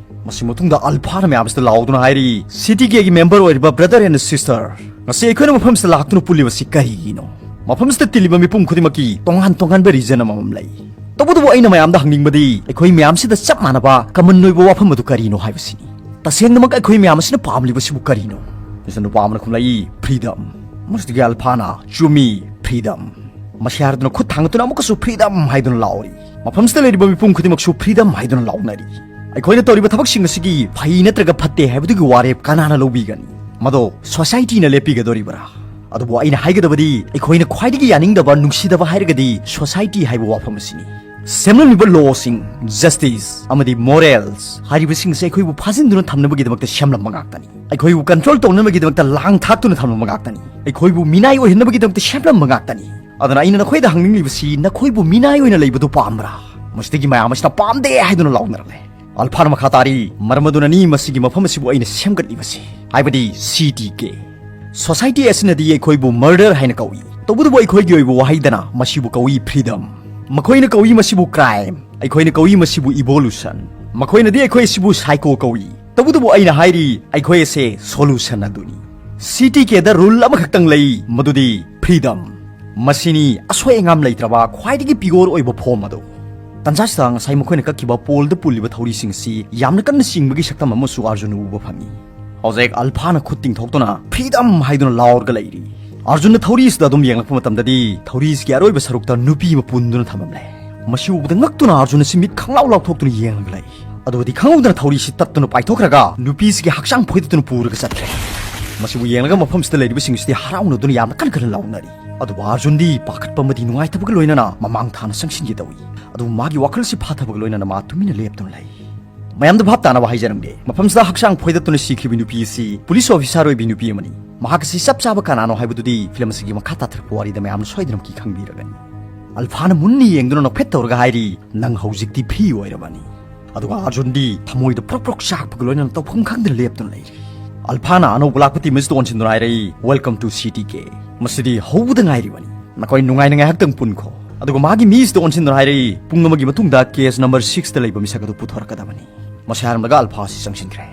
ꯃꯁꯤ ꯃꯇꯨꯡꯗ ꯑꯜꯐꯥꯅ ꯃꯌꯥꯝꯁꯤꯗ ꯂꯥꯎꯗꯨꯅ ꯍꯥꯏꯔꯤ, "ꯁꯤ ꯇꯤ ꯀꯦꯒꯤ ꯃꯦꯝꯕꯔ ꯑꯣꯏꯔꯤꯕ ꯕ꯭ꯔꯗꯔ ꯑꯦꯟ ꯁꯤꯁꯇꯔ, ꯉꯁꯤ ꯑꯩꯈꯣꯏꯅ ꯃꯐꯝꯁꯤꯗ ꯂꯥꯛꯇꯨꯅ ꯄꯨꯜꯂꯤꯕꯁꯤ ꯀꯔꯤꯒꯤꯅꯣ? ꯃꯐꯝꯁꯤꯗ ꯇꯤꯜꯂꯤꯕ ꯃꯤꯄꯨꯝ ꯈꯨꯗꯤꯡꯃꯛꯀꯤ ꯇꯣꯉꯥꯟ ꯇꯣꯉꯥꯟꯕ ꯔꯤꯖꯟ ꯑꯃꯃꯝ ꯂꯩ꯫ ꯇꯧꯕꯇꯕꯨ ꯑꯩꯅ ꯃꯌꯥꯝꯗ ꯍꯪꯅꯤꯡꯕꯗꯤ ꯑꯩꯈꯣꯏ ꯃꯌꯥꯝꯁꯤꯗ ꯆꯞ ꯃꯥꯟꯅꯕ ꯀꯃꯟ ꯑꯣꯏꯕ ꯋꯥꯐꯝ ꯑꯗꯨ ꯀꯔꯤꯅꯣ ꯍꯥꯏꯕꯁꯤꯅꯤ꯫ ꯇꯁꯦꯡꯅꯃꯛ ꯑꯩꯈꯣꯏ ꯃꯌꯥꯝ ꯑꯁꯤꯅ ꯄꯥꯝꯂꯤꯕꯁꯤꯕꯨ ꯀꯔꯤꯅꯣ?" ꯃꯁꯤꯗ ꯅꯨꯄꯥ ꯑꯃꯅ ꯈꯨꯝꯂꯛꯏ, "ꯐ꯭ꯔꯤꯗꯝ"꯫ ꯃꯁꯤꯗꯒꯤ ꯑꯜꯐꯥꯅ, "ꯆꯨꯝꯃꯤ, freedom꯫ ꯃꯁꯤ ꯍꯥꯏꯔꯗꯨꯅ ꯈꯨꯠ ꯊꯥꯡꯒꯠꯇꯨꯅ ꯑꯃꯨꯛꯀꯁꯨ freedom ꯍꯥꯏꯗꯨꯅ ꯂꯥꯎꯔꯤ꯫ ꯃꯐꯝꯁꯤꯗ ꯂꯩꯔꯤꯕ ꯃꯤꯄꯨꯝ ꯈꯨꯗꯤꯡꯃꯛꯁꯨ freedom ꯍꯥꯏꯗꯨꯅ ꯂꯥꯎꯅꯔꯤ꯫ ꯑꯩꯈꯣꯏꯅ ꯇꯧꯔꯤꯕ ꯊꯕꯛꯁꯤꯡ ꯑꯁꯤꯒꯤ ꯐꯩ ꯅꯠꯇ꯭ꯔꯒ ꯐꯠꯇꯦ ꯍꯥꯏꯕꯗꯨꯒꯤ ꯋꯥꯔꯦꯞ ꯀꯅꯥꯅ ꯂꯧꯕꯤꯒꯅꯤ? ꯃꯗꯣ societyꯅ ꯂꯦꯞꯄꯤꯒꯗꯣꯔꯤꯕ꯭ꯔꯥ?" ꯑꯗꯨꯕꯨ ꯑꯩꯅ ꯍꯥꯏꯒꯗꯕꯗꯤ, ꯑꯩꯈꯣꯏꯅ ꯈ꯭ꯋꯥꯏꯗꯒꯤ ꯌꯥꯅꯤꯡꯗꯕ, ꯅꯨꯡꯁꯤꯗꯕ ꯍꯥꯏꯔꯒꯗꯤ society ꯍꯥꯏꯕ ꯋꯥꯐꯝ ꯑꯁꯤꯅꯤ꯫ ꯁꯦꯝꯂꯝꯂꯤꯕ lawꯁꯤꯡ, justice ꯑꯃꯗꯤ morals ꯍꯥꯏꯔꯤꯕꯁꯤꯡ ꯑꯁꯤ ꯑꯩꯈꯣꯏꯕꯨ ꯐꯥꯖꯤꯟꯗꯨꯅ ꯊꯝꯅꯕꯒꯤꯗꯃꯛꯇ ꯁꯦꯝꯂꯝꯕ ꯉꯥꯛꯇꯅꯤ꯫ ꯑꯩꯈꯣꯏꯕꯨ control ꯇꯧꯅꯕꯒꯤꯗꯃꯛꯇ ꯂꯥꯡ ꯊꯥꯛꯇꯨꯅ ꯊꯝꯂꯝꯕ ꯉꯥꯛꯇꯅꯤ꯫ ꯑꯩꯈꯣꯏꯕꯨ ꯃꯤꯅꯥꯏ ꯑꯣꯏꯍꯟꯅꯕꯒꯤꯗꯃꯛꯇ ꯁꯦꯝꯂꯝꯕ ꯉꯥꯛꯇꯅꯤ꯫ ꯑꯗꯨꯅ ꯑꯩꯅ ꯅꯈꯣꯏꯗ ꯍꯪꯅꯤꯡꯂꯤꯕꯁꯤ, ꯅꯈꯣꯏꯕꯨ ꯃꯤꯅꯥꯏ ꯑꯣꯏꯅ ꯂꯩꯕꯗꯨ ꯄꯥꯝꯕ꯭ꯔꯥ? ꯃꯁꯤꯗꯒꯤ ꯃꯌꯥꯝ ꯑꯁꯤꯅ "ꯄꯥꯝꯗꯦ" ꯍꯥꯏꯗꯨꯅ ꯂꯥꯎꯅꯔꯝꯂꯦ꯫ ꯑꯜꯐꯥꯅ ꯃꯈꯥ ꯇꯥꯔꯤ, "ꯃꯔꯝ ꯑꯗꯨꯅꯅꯤ ꯃꯁꯤꯒꯤ ꯃꯐꯝ ꯑꯁꯤꯕꯨ ꯑꯩꯅ ꯁꯦꯝꯒꯠꯂꯤꯕꯁꯤ, ꯍꯥꯏꯕꯗꯤ C T K꯫ Society ꯑꯁꯤꯅꯗꯤ ꯑꯩꯈꯣꯏꯕꯨ murder ꯍꯥꯏꯅ ꯀꯧꯏ, ꯇꯧꯕꯇꯕꯨ ꯑꯩꯈꯣꯏꯒꯤ ꯑꯣꯏꯕ ꯋꯥꯍꯩꯗꯅ ꯃꯁꯤꯕꯨ ꯀꯧꯏ freedom꯫ ꯃꯈꯣꯏꯅ ꯀꯧꯏ ꯃꯁꯤꯕꯨ crime, ꯑꯩꯈꯣꯏꯅ ꯀꯧꯏ ꯃꯁꯤꯕꯨ evolution꯫ ꯃꯈꯣꯏꯅꯗꯤ ꯑꯩꯈꯣꯏ ꯑꯁꯤꯕꯨ psycho ꯀꯧꯏ, ꯇꯧꯕꯇꯕꯨ ꯑꯩꯅ ꯍꯥꯏꯔꯤ, ꯑꯩꯈꯣꯏ ꯑꯁꯦ solution ꯑꯗꯨꯅꯤ꯫ C T Kꯗ rule ꯑꯃꯈꯛꯇꯪ ꯂꯩ, ꯃꯗꯨꯗꯤ freedom꯫ ꯃꯁꯤꯅꯤ ꯑꯁꯣꯏ ꯑꯉꯥꯝ ꯂꯩꯇ꯭ꯔꯕ ꯈ꯭ꯋꯥꯏꯗꯒꯤ pure ꯑꯣꯏꯕ form ꯑꯗꯨ꯫ ꯇꯟꯖꯥꯁꯤꯗ ꯉꯁꯥꯏ ꯃꯈꯣꯏꯅ ꯀꯛꯈꯤꯕ poleꯗ ꯄꯨꯜꯂꯤꯕ ꯊꯧꯔꯤꯁꯤꯡ ꯑꯁꯤ ꯌꯥꯝꯅ ꯀꯟꯅ ꯆꯤꯡꯕꯒꯤ ꯁꯛꯇꯝ ꯑꯃꯁꯨ ꯑꯥꯔꯖꯨꯟꯅ ꯎꯕ ꯐꯪꯉꯤ꯫ ꯍꯧꯖꯤꯛ ꯑꯜꯐꯥꯅ ꯈꯨꯠ ꯇꯤꯡꯊꯣꯛꯇꯨꯅ "freedom" ꯍꯥꯏꯗꯨꯅ ꯂꯥꯎꯔꯒ ꯂꯩꯔꯤ꯫ ꯑꯥꯔꯖꯨꯟꯅ ꯊꯧꯔꯤ ꯑꯁꯤꯗ ꯑꯗꯨꯝ ꯌꯦꯡꯂꯛꯄ ꯃꯇꯝꯗꯗꯤ, ꯊꯧꯔꯤ ꯑꯁꯤꯒꯤ ꯑꯔꯣꯏꯕ ꯁꯔꯨꯛꯇ ꯅꯨꯄꯤ ꯑꯃ ꯄꯨꯟꯗꯨꯅ ꯊꯝꯂꯝꯂꯦ꯫ ꯃꯁꯤ ꯎꯕꯗ ꯉꯛꯇꯨꯅ ꯑꯥꯔꯖꯨꯟ ꯑꯁꯤ ꯃꯤꯠ ꯈꯪꯂꯥꯎ ꯂꯥꯎꯊꯣꯛꯇꯨꯅ ꯌꯦꯡꯂꯒ ꯂꯩ꯫ ꯑꯗꯨꯒꯗꯤ ꯈꯪꯍꯧꯗꯅ ꯊꯧꯔꯤ ꯑꯁꯤ ꯇꯠꯇꯨꯅ ꯄꯥꯏꯊꯣꯛꯈ꯭ꯔꯒ, ꯅꯨꯄꯤꯁꯤꯒꯤ ꯍꯛꯆꯥꯡ ꯐꯣꯏꯗꯠꯇꯨꯅ ꯄꯨꯔꯒ ꯆꯠꯈ꯭ꯔꯦ꯫ ꯃꯁꯤꯕꯨ ꯌꯦꯡꯂꯒ ꯃꯐꯝꯁꯤꯗ ꯂꯩꯔꯤꯕꯁꯤꯡ ꯑꯁꯤꯗꯤ ꯍꯔꯥꯎꯅꯗꯨꯅ ꯌꯥꯝꯅ ꯀꯟ ꯀꯟꯅ ꯂꯥꯎꯅꯔꯤ꯫ ꯑꯗꯨꯕꯨ ꯑꯥꯔꯖꯨꯟꯗꯤ ꯄꯥꯈꯠꯄ ꯑꯃꯗꯤ ꯅꯨꯡꯉꯥꯏꯇꯕꯒ ꯂꯣꯏꯅꯅ ꯃꯃꯥꯡ ꯊꯥꯅ ꯆꯪꯁꯤꯟꯒꯦ ꯇꯧꯏ꯫ ꯑꯗꯨꯕꯨ ꯃꯥꯒꯤ ꯋꯥꯈꯜꯁꯤ ꯐꯥꯊꯕꯒ ꯂꯣꯏꯅꯅ ꯃꯥ ꯇꯨꯃꯤꯟꯅ ꯂꯦꯞꯇꯨꯅ ꯂꯩ꯫ ꯃꯌꯥꯝꯗ ꯚꯥꯞ ꯇꯥꯅꯕ ꯍꯥꯏꯖꯔꯝꯒꯦ, ꯃꯐꯝꯁꯤꯗ ꯍꯛꯆꯥꯡ ꯐꯣꯏꯗꯠꯇꯨꯅ ꯁꯤꯈ꯭ꯔꯤꯕ ꯅꯨꯄꯤ ꯑꯁꯤ police officer ꯑꯣꯏꯕꯤ ꯅꯨꯄꯤ ꯑꯃꯅꯤ꯫ ꯃꯍꯥꯛ ꯑꯁꯤ ꯆꯞ ꯆꯥꯕ ꯀꯅꯥꯅꯣ ꯍꯥꯏꯕꯗꯨꯗꯤ film ꯑꯁꯤꯒꯤ ꯃꯈꯥ ꯇꯥꯊꯔꯛꯄ ꯋꯥꯔꯤꯗ ꯃꯌꯥꯝꯅ ꯁꯣꯏꯗꯅꯃꯛꯀꯤ ꯈꯪꯕꯤꯔꯒꯅꯤ꯫ ꯑꯜꯐꯥꯅ ꯃꯨꯟꯅ ꯌꯦꯡꯗꯨꯅ ꯅꯣꯛꯐꯦꯠ ꯇꯧꯔꯒ ꯍꯥꯏꯔꯤ, "ꯅꯪ ꯍꯧꯖꯤꯛꯇꯤ free ꯑꯣꯏꯔꯕꯅꯤ"꯫ ꯑꯗꯨꯒ ꯑꯥꯔꯖꯨꯟꯗꯤ ꯊꯃꯣꯏꯗ ꯄ꯭ꯔꯣꯛ ꯄ꯭ꯔꯣꯛ ꯆꯥꯛꯄꯒ ꯂꯣꯏꯅꯅ ꯇꯧꯐꯝ ꯈꯪꯗꯅ ꯂꯦꯞꯇꯨꯅ ꯂꯩꯔꯤ꯫ ꯑꯜꯐꯥꯅ ꯑꯅꯧꯕ ꯂꯥꯛꯄ team ꯑꯁꯤꯗ ꯑꯣꯟꯁꯤꯟꯗꯨꯅ ꯍꯥꯏꯔꯛꯏ, "Welcome to C T K꯫ ꯃꯁꯤꯗꯤ ꯍꯧꯕꯗ ꯉꯥꯏꯔꯤꯕꯅꯤ꯫ ꯅꯈꯣꯏ ꯅꯨꯡꯉꯥꯏꯅ ꯉꯥꯏꯍꯥꯛꯇꯪ ꯄꯨꯟꯈꯣ"꯫ ꯑꯗꯨꯒ ꯃꯥꯒꯤ ꯃꯤꯁꯤꯗ ꯑꯣꯟꯁꯤꯟꯗꯨꯅ ꯍꯥꯏꯔꯛꯏ, "ꯄꯨꯡ ꯑꯃꯒꯤ ꯃꯇꯨꯡꯗ cage number sixꯇ ꯂꯩꯕ ꯃꯤꯁꯛ ꯑꯗꯨ ꯄꯨꯊꯣꯔꯛꯀꯗꯕꯅꯤ"꯫ ꯃꯁꯤ ꯍꯥꯏꯔꯝꯂꯒ ꯑꯜꯐꯥ ꯑꯁꯤ ꯆꯪꯁꯤꯟꯈ꯭ꯔꯦ꯫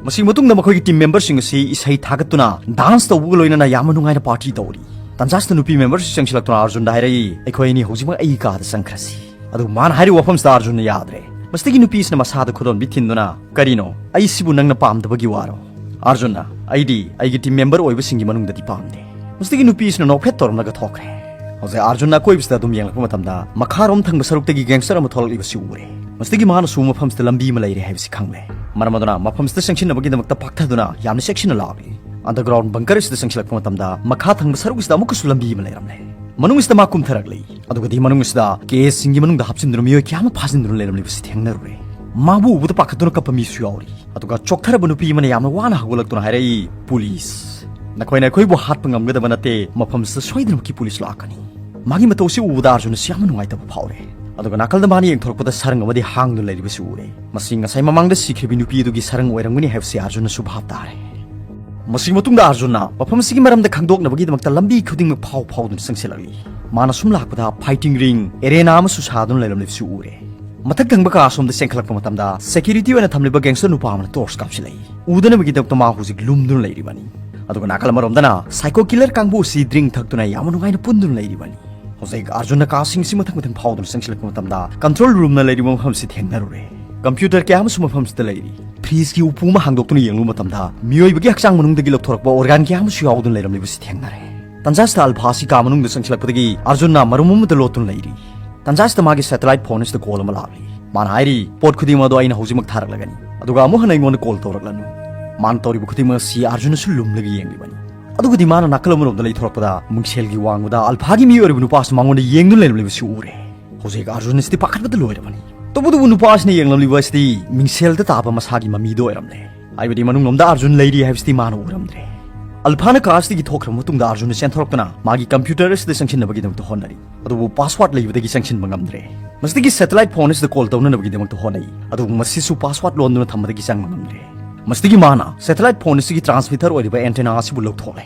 ꯃꯁꯤꯒꯤ ꯃꯇꯨꯡꯗ ꯃꯈꯣꯏꯒꯤ team memberꯁꯤꯡ ꯑꯁꯤ ꯏꯁꯩ ꯊꯥꯒꯠꯇꯨꯅ dance ꯇꯧꯕꯒ ꯂꯣꯏꯅꯅ ꯌꯥꯝꯅ ꯅꯨꯡꯉꯥꯏꯅ party ꯇꯧꯔꯤ꯫ ꯇꯟꯖꯥꯁꯤꯗ ꯅꯨꯄꯤ memberꯁꯤ ꯆꯪꯁꯤꯜꯂꯛꯇꯨꯅ ꯑꯥꯔꯖꯨꯟꯗ ꯍꯥꯏꯔꯛꯏ, "ꯑꯩꯈꯣꯏ ꯑꯅꯤ ꯍꯧꯖꯤꯛꯃꯛ ꯑꯩꯒꯤ ꯀꯥꯗ ꯆꯪꯈ꯭ꯔꯁꯤ"꯫ ꯑꯗꯨꯕꯨ ꯃꯥꯅ ꯍꯥꯏꯔꯤꯕ ꯋꯥꯐꯝꯁꯤꯗ ꯑꯥꯔꯖꯨꯟꯅ ꯌꯥꯗ꯭ꯔꯦ꯫ ꯃꯁꯤꯗꯒꯤ ꯅꯨꯄꯤꯁꯤꯅ ꯃꯁꯥꯗ ꯈꯨꯗꯣꯝꯕꯤ ꯊꯤꯟꯗꯨꯅ, "ꯀꯔꯤꯅꯣ? ꯑꯩ ꯁꯤꯕꯨ ꯅꯪꯅ ꯄꯥꯝꯗꯕꯒꯤ ꯋꯥꯔꯣ?" ꯑꯥꯔꯖꯨꯟꯅ, "ꯑꯩꯗꯤ ꯑꯩꯒꯤ ꯇꯤꯝ ꯃꯦꯝꯕꯔ ꯑꯣꯏꯕꯁꯤꯡꯒꯤ ꯃꯅꯨꯡꯗꯗꯤ ꯄꯥꯝꯗꯦ"꯫ ꯃꯁꯤꯗꯒꯤ ꯅꯨꯄꯤꯁꯤꯅ ꯅꯣꯛꯐꯦꯠ ꯇꯧꯔꯝꯂꯒ ꯊꯣꯛꯈ꯭ꯔꯦ꯫ ꯍꯧꯖꯤꯛ ꯑꯥꯔꯖꯨꯟꯅ ꯑꯀꯣꯏꯕꯁꯤꯗ ꯑꯗꯨꯝ ꯌꯦꯡꯂꯛꯄ ꯃꯇꯝꯗ ꯃꯈꯥꯔꯣꯝ ꯊꯪꯕ ꯁꯔꯨꯛꯇꯒꯤ ꯒꯦꯡꯁꯇꯔ ꯑꯃ ꯊꯣꯛꯂꯛꯂꯤꯕꯁꯤ ꯎꯔꯦ꯫ ꯃꯁꯤꯗꯒꯤ ꯃꯍꯥꯛꯅꯁꯨ ꯃꯐꯝꯁꯤꯗ ꯂꯝꯕꯤ ꯑꯃ ꯂꯩꯔꯦ ꯍꯥꯏꯕꯁꯤ ꯈꯪꯂꯦ꯫ ꯃꯔꯝ ꯑꯗꯨꯅ ꯃꯐꯝꯁꯤꯗ ꯆꯪꯁꯤꯟꯅꯕꯒꯤꯗꯃꯛꯇ ꯄꯥꯛꯊꯗꯨꯅ ꯌꯥꯝꯅ ꯆꯦꯛꯁꯤꯟꯅ ꯂꯥꯛꯂꯤ꯫ ꯑꯟꯗꯔꯒ꯭ꯔꯥꯎꯟ ꯕꯪꯀꯔ ꯑꯁꯤꯗ ꯆꯪꯁꯤꯜꯂꯛꯄ ꯃꯇꯝꯗ ꯃꯈꯥ ꯊꯪꯕ ꯁꯔꯨꯛ ꯑꯁꯤꯗ ꯑꯃꯨꯛꯀꯁꯨ ꯂꯝꯕꯤ ꯑꯃ ꯂꯩꯔꯝꯂꯦ꯫ ꯃꯅꯨꯡ ꯑꯁꯤꯗ ꯃꯥ ꯀꯨꯝꯊꯔꯛꯂꯤ꯫ ꯑꯗꯨꯒꯗꯤ ꯃꯅꯨꯡ ꯑꯁꯤꯗ ꯀꯦꯁꯁꯤꯡꯒꯤ ꯃꯅꯨꯡꯗ ꯍꯥꯞꯆꯤꯟꯗꯨꯅ ꯃꯤꯑꯣꯏ ꯀꯌꯥ ꯑꯃ ꯐꯥꯖꯤꯟꯗꯨꯅ ꯂꯩꯔꯝꯂꯤꯕꯁꯤ ꯊꯦꯡꯅꯔꯨꯔꯦ꯫ ꯃꯥꯕꯨ ꯎꯕꯗ ꯄꯥꯈꯠꯇꯨꯅ ꯀꯞꯄ ꯃꯤꯁꯨ ꯌꯥꯎꯔꯤ꯫ ꯑꯗꯨꯒ ꯆꯣꯛꯊꯔꯕ ꯅꯨꯄꯤ ꯑꯃꯅ ꯌꯥꯝꯅ ꯋꯥꯅ ꯍꯧꯒꯠꯂꯛꯇꯨꯅ ꯍꯥꯏꯔꯛꯏ, "ꯄꯨꯂꯤꯁ, ꯅꯈꯣꯏꯅ ꯑꯩꯈꯣꯏꯕꯨ ꯍꯥꯠꯄ ꯉꯝꯒꯗꯕ ꯅꯠꯇꯦ, ꯃꯐꯝꯁꯤꯗ ꯁꯣꯏꯗꯅꯃꯛꯀꯤ ꯄꯨꯂꯤꯁ ꯂꯥꯛꯀꯅꯤ"꯫ ꯃꯥꯒꯤ ꯃꯇꯧ ꯑꯁꯤ ꯎꯕꯗ ꯑꯥꯔꯖꯨꯟ ꯑꯁꯤ ꯌꯥꯝꯅ ꯅꯨꯡꯉꯥꯏꯇꯕ ꯐꯥꯎꯔꯦ꯫ ꯑꯗꯨꯒ ꯅꯥꯀꯜꯗ ꯃꯥꯅ ꯌꯦꯡꯊꯣꯔꯛꯄꯗ ꯁꯔꯪ ꯑꯃꯗꯤ ꯍꯥꯡꯗꯨꯅ ꯂꯩꯔꯤꯕꯁꯤ ꯎꯔꯦ꯫ ꯃꯁꯤ ꯉꯁꯥꯏ ꯃꯃꯥꯡꯗ ꯁꯤꯈ꯭ꯔꯤꯕ ꯅꯨꯄꯤ ꯑꯗꯨꯒꯤ ꯁꯔꯪ ꯑꯣꯏꯔꯝꯒꯅꯤ ꯍꯥꯏꯕꯁꯤ ꯑꯥꯔꯖꯨꯟꯅꯁꯨ ꯚꯥꯞ ꯇꯥꯔꯦ꯫ ꯃꯁꯤꯒꯤ ꯃꯇꯨꯡꯗ ꯑꯥꯔꯖꯨꯟꯅ ꯃꯐꯝ ꯑꯁꯤꯒꯤ ꯃꯔꯝꯗ ꯈꯪꯗꯣꯛꯅꯕꯒꯤꯗꯃꯛꯇ ꯂꯝꯕꯤ ꯈꯨꯗꯤꯡꯃꯛ ꯐꯥꯎ ꯐꯥꯎꯗꯨꯅ ꯆꯪꯁꯤꯜꯂꯛꯂꯤ꯫ ꯃꯥꯅ ꯁꯨꯝ ꯂꯥꯛꯄꯗ ꯐꯥꯏꯇꯤꯡ ꯔꯤꯡ ꯑꯦꯔꯦꯅꯥ ꯑꯃꯁꯨ ꯁꯥꯗꯨꯅ ꯂꯩꯔꯝꯂꯤꯕꯁꯤ ꯎꯔꯦ꯫ ꯃꯊꯛ ꯊꯪꯕ ꯀꯥ ꯑꯁꯣꯝꯗ ꯆꯦꯟꯈꯠꯂꯛꯄ ꯃꯇꯝꯗ ꯁꯦꯀ꯭ꯌꯨꯔꯤꯇꯤ ꯑꯣꯏꯅ ꯊꯝꯂꯤꯕ ꯒꯦꯡꯁꯇꯔ ꯅꯨꯄꯥ ꯑꯃꯅ ꯇꯣꯔꯆ ꯀꯥꯞꯁꯤꯜꯂꯛꯏ꯫ ꯎꯗꯅꯕꯒꯤꯗꯃꯛꯇ ꯃꯥ ꯍꯧꯖꯤꯛ ꯂꯨꯝꯗꯨꯅ ꯂꯩꯔꯤꯕꯅꯤ꯫ ꯑꯗꯨꯒ ꯅꯥꯀꯜ ꯑꯃꯔꯣꯝꯗꯅ ꯁꯥꯏꯀꯣ ꯀꯤꯂꯔ ꯀꯥꯡꯕꯨ ꯑꯁꯤ ꯗ꯭ꯔꯤꯡ ꯊꯛꯇꯨꯅ ꯌꯥꯝꯅ ꯅꯨꯡꯉꯥꯏꯅ ꯄꯨꯟꯗꯨꯅ ꯂꯩꯔꯤꯕꯅꯤ꯫ ꯍꯧꯖꯤꯛ ꯑꯥꯔꯖꯨꯟꯅ ꯀꯥꯁꯤꯡ ꯑꯁꯤ ꯃꯊꯪ ꯃꯊꯪ ꯐꯥꯎꯗꯨꯅ ꯆꯪꯁꯤꯜꯂꯛꯄ ꯃꯇꯝꯗ ꯀꯟꯇ꯭ꯔꯣꯜ ꯔꯨꯝꯅ ꯂꯩꯔꯤꯕ ꯃꯐꯝꯁꯤ ꯊꯦꯡꯅꯔꯨꯔꯦ꯫ ꯀꯝꯄ꯭ꯌꯨꯇꯔ ꯀꯌꯥ ꯑꯃꯁꯨ ꯃꯐꯝꯁꯤꯗ ꯂꯩꯔꯤ꯫ ꯐ꯭ꯔꯤꯖꯀꯤ ꯎꯄꯨ ꯑꯃ ꯍꯥꯡꯗꯣꯛꯇꯨꯅ ꯌꯦꯡꯂꯨꯕ ꯃꯇꯝꯗ ꯃꯤꯑꯣꯏꯕꯒꯤ ꯍꯛꯆꯥꯡ ꯃꯅꯨꯡꯗꯒꯤ ꯂꯧꯊꯣꯔꯛꯄ ꯑꯣꯔꯒꯥꯟ ꯀꯌꯥ ꯑꯃꯁꯨ ꯌꯥꯎꯗꯨꯅ ꯂꯩꯔꯝꯂꯤꯕꯁꯤ ꯊꯦꯡꯅꯔꯦ꯫ ꯇꯟꯖꯥꯁꯤꯗ ꯑꯜꯐꯥ ꯑꯁꯤ ꯀꯥ ꯃꯅꯨꯡꯗ ꯆꯪꯁꯤꯜꯂꯛꯄꯗꯒꯤ ꯑꯥꯔꯖꯨꯟꯅ ꯃꯔꯨꯝ ꯑꯃꯗ ꯂꯣꯠꯇꯨꯅ ꯂꯩꯔꯤ꯫ ꯇꯟꯖꯥꯁꯤꯗ ꯃꯥꯒꯤ ꯁꯦꯇꯦꯂꯥꯏꯠ ꯐꯣꯟ ꯑꯁꯤꯗ ꯀꯣꯜ ꯑꯃ ꯂꯥꯛꯂꯤ꯫ ꯃꯥꯅ ꯍꯥꯏꯔꯤ, "ꯄꯣꯠ ꯈꯨꯗꯤꯡꯃꯛ ꯑꯗꯣ ꯑꯩꯅ ꯍꯧꯖꯤꯛꯃꯛ ꯊꯥꯔꯛꯂꯒꯅꯤ, ꯑꯗꯨꯒ ꯑꯃꯨꯛ ꯍꯟꯅ ꯑꯩꯉꯣꯟꯗ ꯀꯣꯜ ꯇꯧꯔꯛꯂꯅꯨ"꯫ ꯃꯥꯅ ꯇꯧꯔꯤꯕ ꯈꯨꯗꯤꯡꯃꯛ ꯑꯁꯤ ꯑꯥꯔꯖꯨꯟꯅꯁꯨ ꯂꯨꯝꯂꯒ ꯌꯦꯡꯂꯤꯕꯅꯤ꯫ ꯑꯗꯨꯒꯗꯤ ꯃꯥꯅ ꯅꯥꯀꯜ ꯑꯃꯔꯣꯝꯗ ꯂꯩꯊꯣꯔꯛꯄꯗ ꯃꯤꯡꯁꯦꯜꯒꯤ ꯋꯥꯡꯃꯗ ꯑꯜꯐꯥꯒꯤ ꯃꯤꯑꯣꯏ ꯑꯣꯏꯔꯤꯕ ꯅꯨꯄꯥ ꯑꯁꯤ ꯃꯉꯣꯟꯗ ꯌꯦꯡꯗꯨꯅ ꯂꯩꯔꯝꯂꯤꯕꯁꯤ ꯎꯔꯦ꯫ ꯍꯧꯖꯤꯛ ꯑꯥꯔꯖꯨꯟ ꯑꯁꯤꯗꯤ ꯄꯥꯈꯠꯄꯗ ꯂꯣꯏꯔꯕꯅꯤ꯫ ꯇꯧꯕꯇꯕꯨ ꯅꯨꯄꯥ ꯑꯁꯤꯅ ꯌꯦꯡꯂꯝꯂꯤꯕ ꯑꯁꯤꯗꯤ ꯃꯤꯡꯁꯦꯜꯗ ꯇꯥꯕ ꯃꯁꯥꯒꯤ ꯃꯃꯤꯗꯣ ꯑꯣꯏꯔꯝꯂꯦ꯫ ꯍꯥꯏꯕꯗꯤ ꯃꯅꯨꯡꯂꯣꯝꯗ ꯑꯥꯔꯖꯨꯟ ꯂꯩꯔꯤ ꯍꯥꯏꯕꯁꯤꯗꯤ ꯃꯥꯅ ꯎꯔꯝꯗ꯭ꯔꯦ꯫ ꯑꯜꯐꯥꯅ ꯀꯥ ꯑꯁꯤꯗꯒꯤ ꯊꯣꯛꯈ꯭ꯔꯕ ꯃꯇꯨꯡꯗ ꯑꯥꯔꯖꯨꯟꯅ ꯆꯦꯟꯊꯣꯔꯛꯇꯨꯅ ꯃꯥꯒꯤ ꯀꯝꯄ꯭ꯌꯨꯇꯔ ꯑꯁꯤꯗ ꯆꯪꯁꯤꯟꯅꯕꯒꯤꯗꯃꯛꯇ ꯍꯣꯠꯅꯔꯤ꯫ ꯑꯗꯨꯕꯨ ꯄꯥꯁꯋꯥꯔꯗ ꯂꯩꯕꯗꯒꯤ ꯆꯪꯁꯤꯟꯕ ꯉꯝꯗ꯭ꯔꯦ꯫ ꯃꯁꯤꯗꯒꯤ ꯁꯦꯇꯦꯂꯥꯏꯠ ꯐꯣꯟ ꯑꯁꯤꯗ ꯀꯣꯜ ꯇꯧꯅꯅꯕꯒꯤꯗꯃꯛꯇ ꯍꯣꯠꯅꯩ꯫ ꯑꯗꯨꯕꯨ ꯃꯁꯤꯁꯨ ꯄꯥꯁꯋꯥꯔꯗ ꯂꯣꯟꯗꯨꯅ ꯊꯝꯕꯗꯒꯤ ꯆꯪꯕ ꯉꯝꯗ꯭ꯔꯦ꯫ ꯃꯁꯤꯗꯒꯤ ꯃꯥꯅ ꯁꯦꯇꯦꯂꯥꯏꯠ ꯐꯣꯟ ꯑꯁꯤꯒꯤ ꯇ꯭ꯔꯥꯟꯁꯃꯤꯇꯔ ꯑꯣꯏꯔꯤꯕ ꯑꯦꯟꯇꯦꯅꯥ ꯑꯁꯤꯕꯨ ꯂꯧꯊꯣꯛꯂꯦ꯫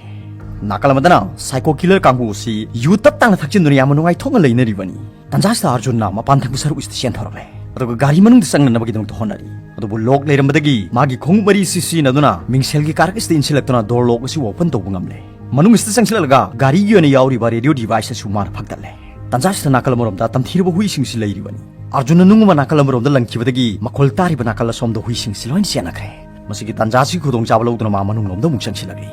ꯅꯥꯀꯜ ꯑꯃꯗꯅ ꯁꯥꯏꯀꯣ ꯀꯤꯂꯔ ꯀꯥꯡꯕꯨ ꯑꯁꯤ ꯌꯨ ꯇꯞ ꯇꯥꯡꯅ ꯊꯛꯆꯤꯟꯗꯨꯅ ꯌꯥꯝꯅ ꯅꯨꯡꯉꯥꯏꯊꯣꯛꯅ ꯂꯩꯅꯔꯤꯕꯅꯤ꯫ ꯇꯟꯖꯥꯁꯤꯗ ꯑꯥꯔꯖꯨꯟꯅ ꯃꯄꯥꯟ ꯊꯪꯕ ꯁꯔꯨꯛ ꯑꯁꯤꯗ ꯆꯦꯟꯊꯣꯔꯛꯂꯦ꯫ ꯑꯗꯨꯒ ꯒꯥꯔꯤ ꯃꯅꯨꯡꯗ ꯆꯪꯅꯅꯕꯒꯤꯗꯃꯛꯇ ꯍꯣꯠꯅꯔꯤ꯫ ꯑꯗꯨꯕꯨ ꯂꯣꯛ ꯂꯩꯔꯝꯕꯗꯒꯤ ꯃꯥꯒꯤ ꯈꯣꯡꯎꯞ ꯃꯔꯤ ꯑꯁꯤ ꯁꯤꯖꯤꯟꯅꯗꯨꯅ ꯃꯤꯡꯁꯦꯜꯒꯤ ꯀꯥꯔꯛ ꯑꯁꯤꯗ ꯏꯟꯁꯤꯜꯂꯛꯇꯨꯅ ꯗꯣꯔ ꯂꯣꯛ ꯑꯁꯤ ꯑꯣꯄꯟ ꯇꯧꯕ ꯉꯝꯂꯦ꯫ ꯃꯅꯨꯡ ꯑꯁꯤꯗ ꯆꯪꯁꯤꯜꯂꯛꯂꯒ ꯒꯥꯔꯤꯒꯤ ꯑꯣꯏꯅ ꯌꯥꯎꯔꯤꯕ ꯔꯦꯗꯤꯑꯣ ꯗꯤꯚꯥꯏꯁ ꯑꯁꯤꯕꯨ ꯃꯥꯅ ꯐꯛꯇꯠꯂꯦ꯫ ꯇꯟꯖꯥꯁꯤꯗ ꯅꯥꯀꯜ ꯑꯃꯔꯣꯝꯗ ꯇꯝꯊꯤꯔꯕ ꯍꯨꯏꯁꯤꯡꯁꯤ ꯂꯩꯔꯤꯕꯅꯤ꯫ ꯑꯥꯔꯖꯨꯟꯅ ꯅꯨꯡ ꯑꯃ ꯅꯥꯀꯜ ꯑꯃꯔꯣꯝꯗ ꯂꯪꯈꯤꯕꯗꯒꯤ ꯃꯈꯣꯜ ꯇꯥꯔꯤꯕ ꯅꯥꯀꯜ ꯑꯁꯣꯝꯗ ꯍꯨꯏꯁꯤꯡꯁꯤ ꯂꯣꯏꯅ ꯆꯦꯟꯅꯈ꯭ꯔꯦ꯫ ꯃꯁꯤꯒꯤ ꯇꯥꯟꯖꯥ ꯑꯁꯤꯒꯤ ꯈꯨꯗꯣꯡꯆꯥꯕ ꯂꯧꯗꯨꯅ ꯃꯥ ꯃꯅꯨꯡꯂꯣꯝꯗ ꯑꯃꯨꯛ ꯆꯪꯁꯤꯜꯂꯛꯂꯤ꯫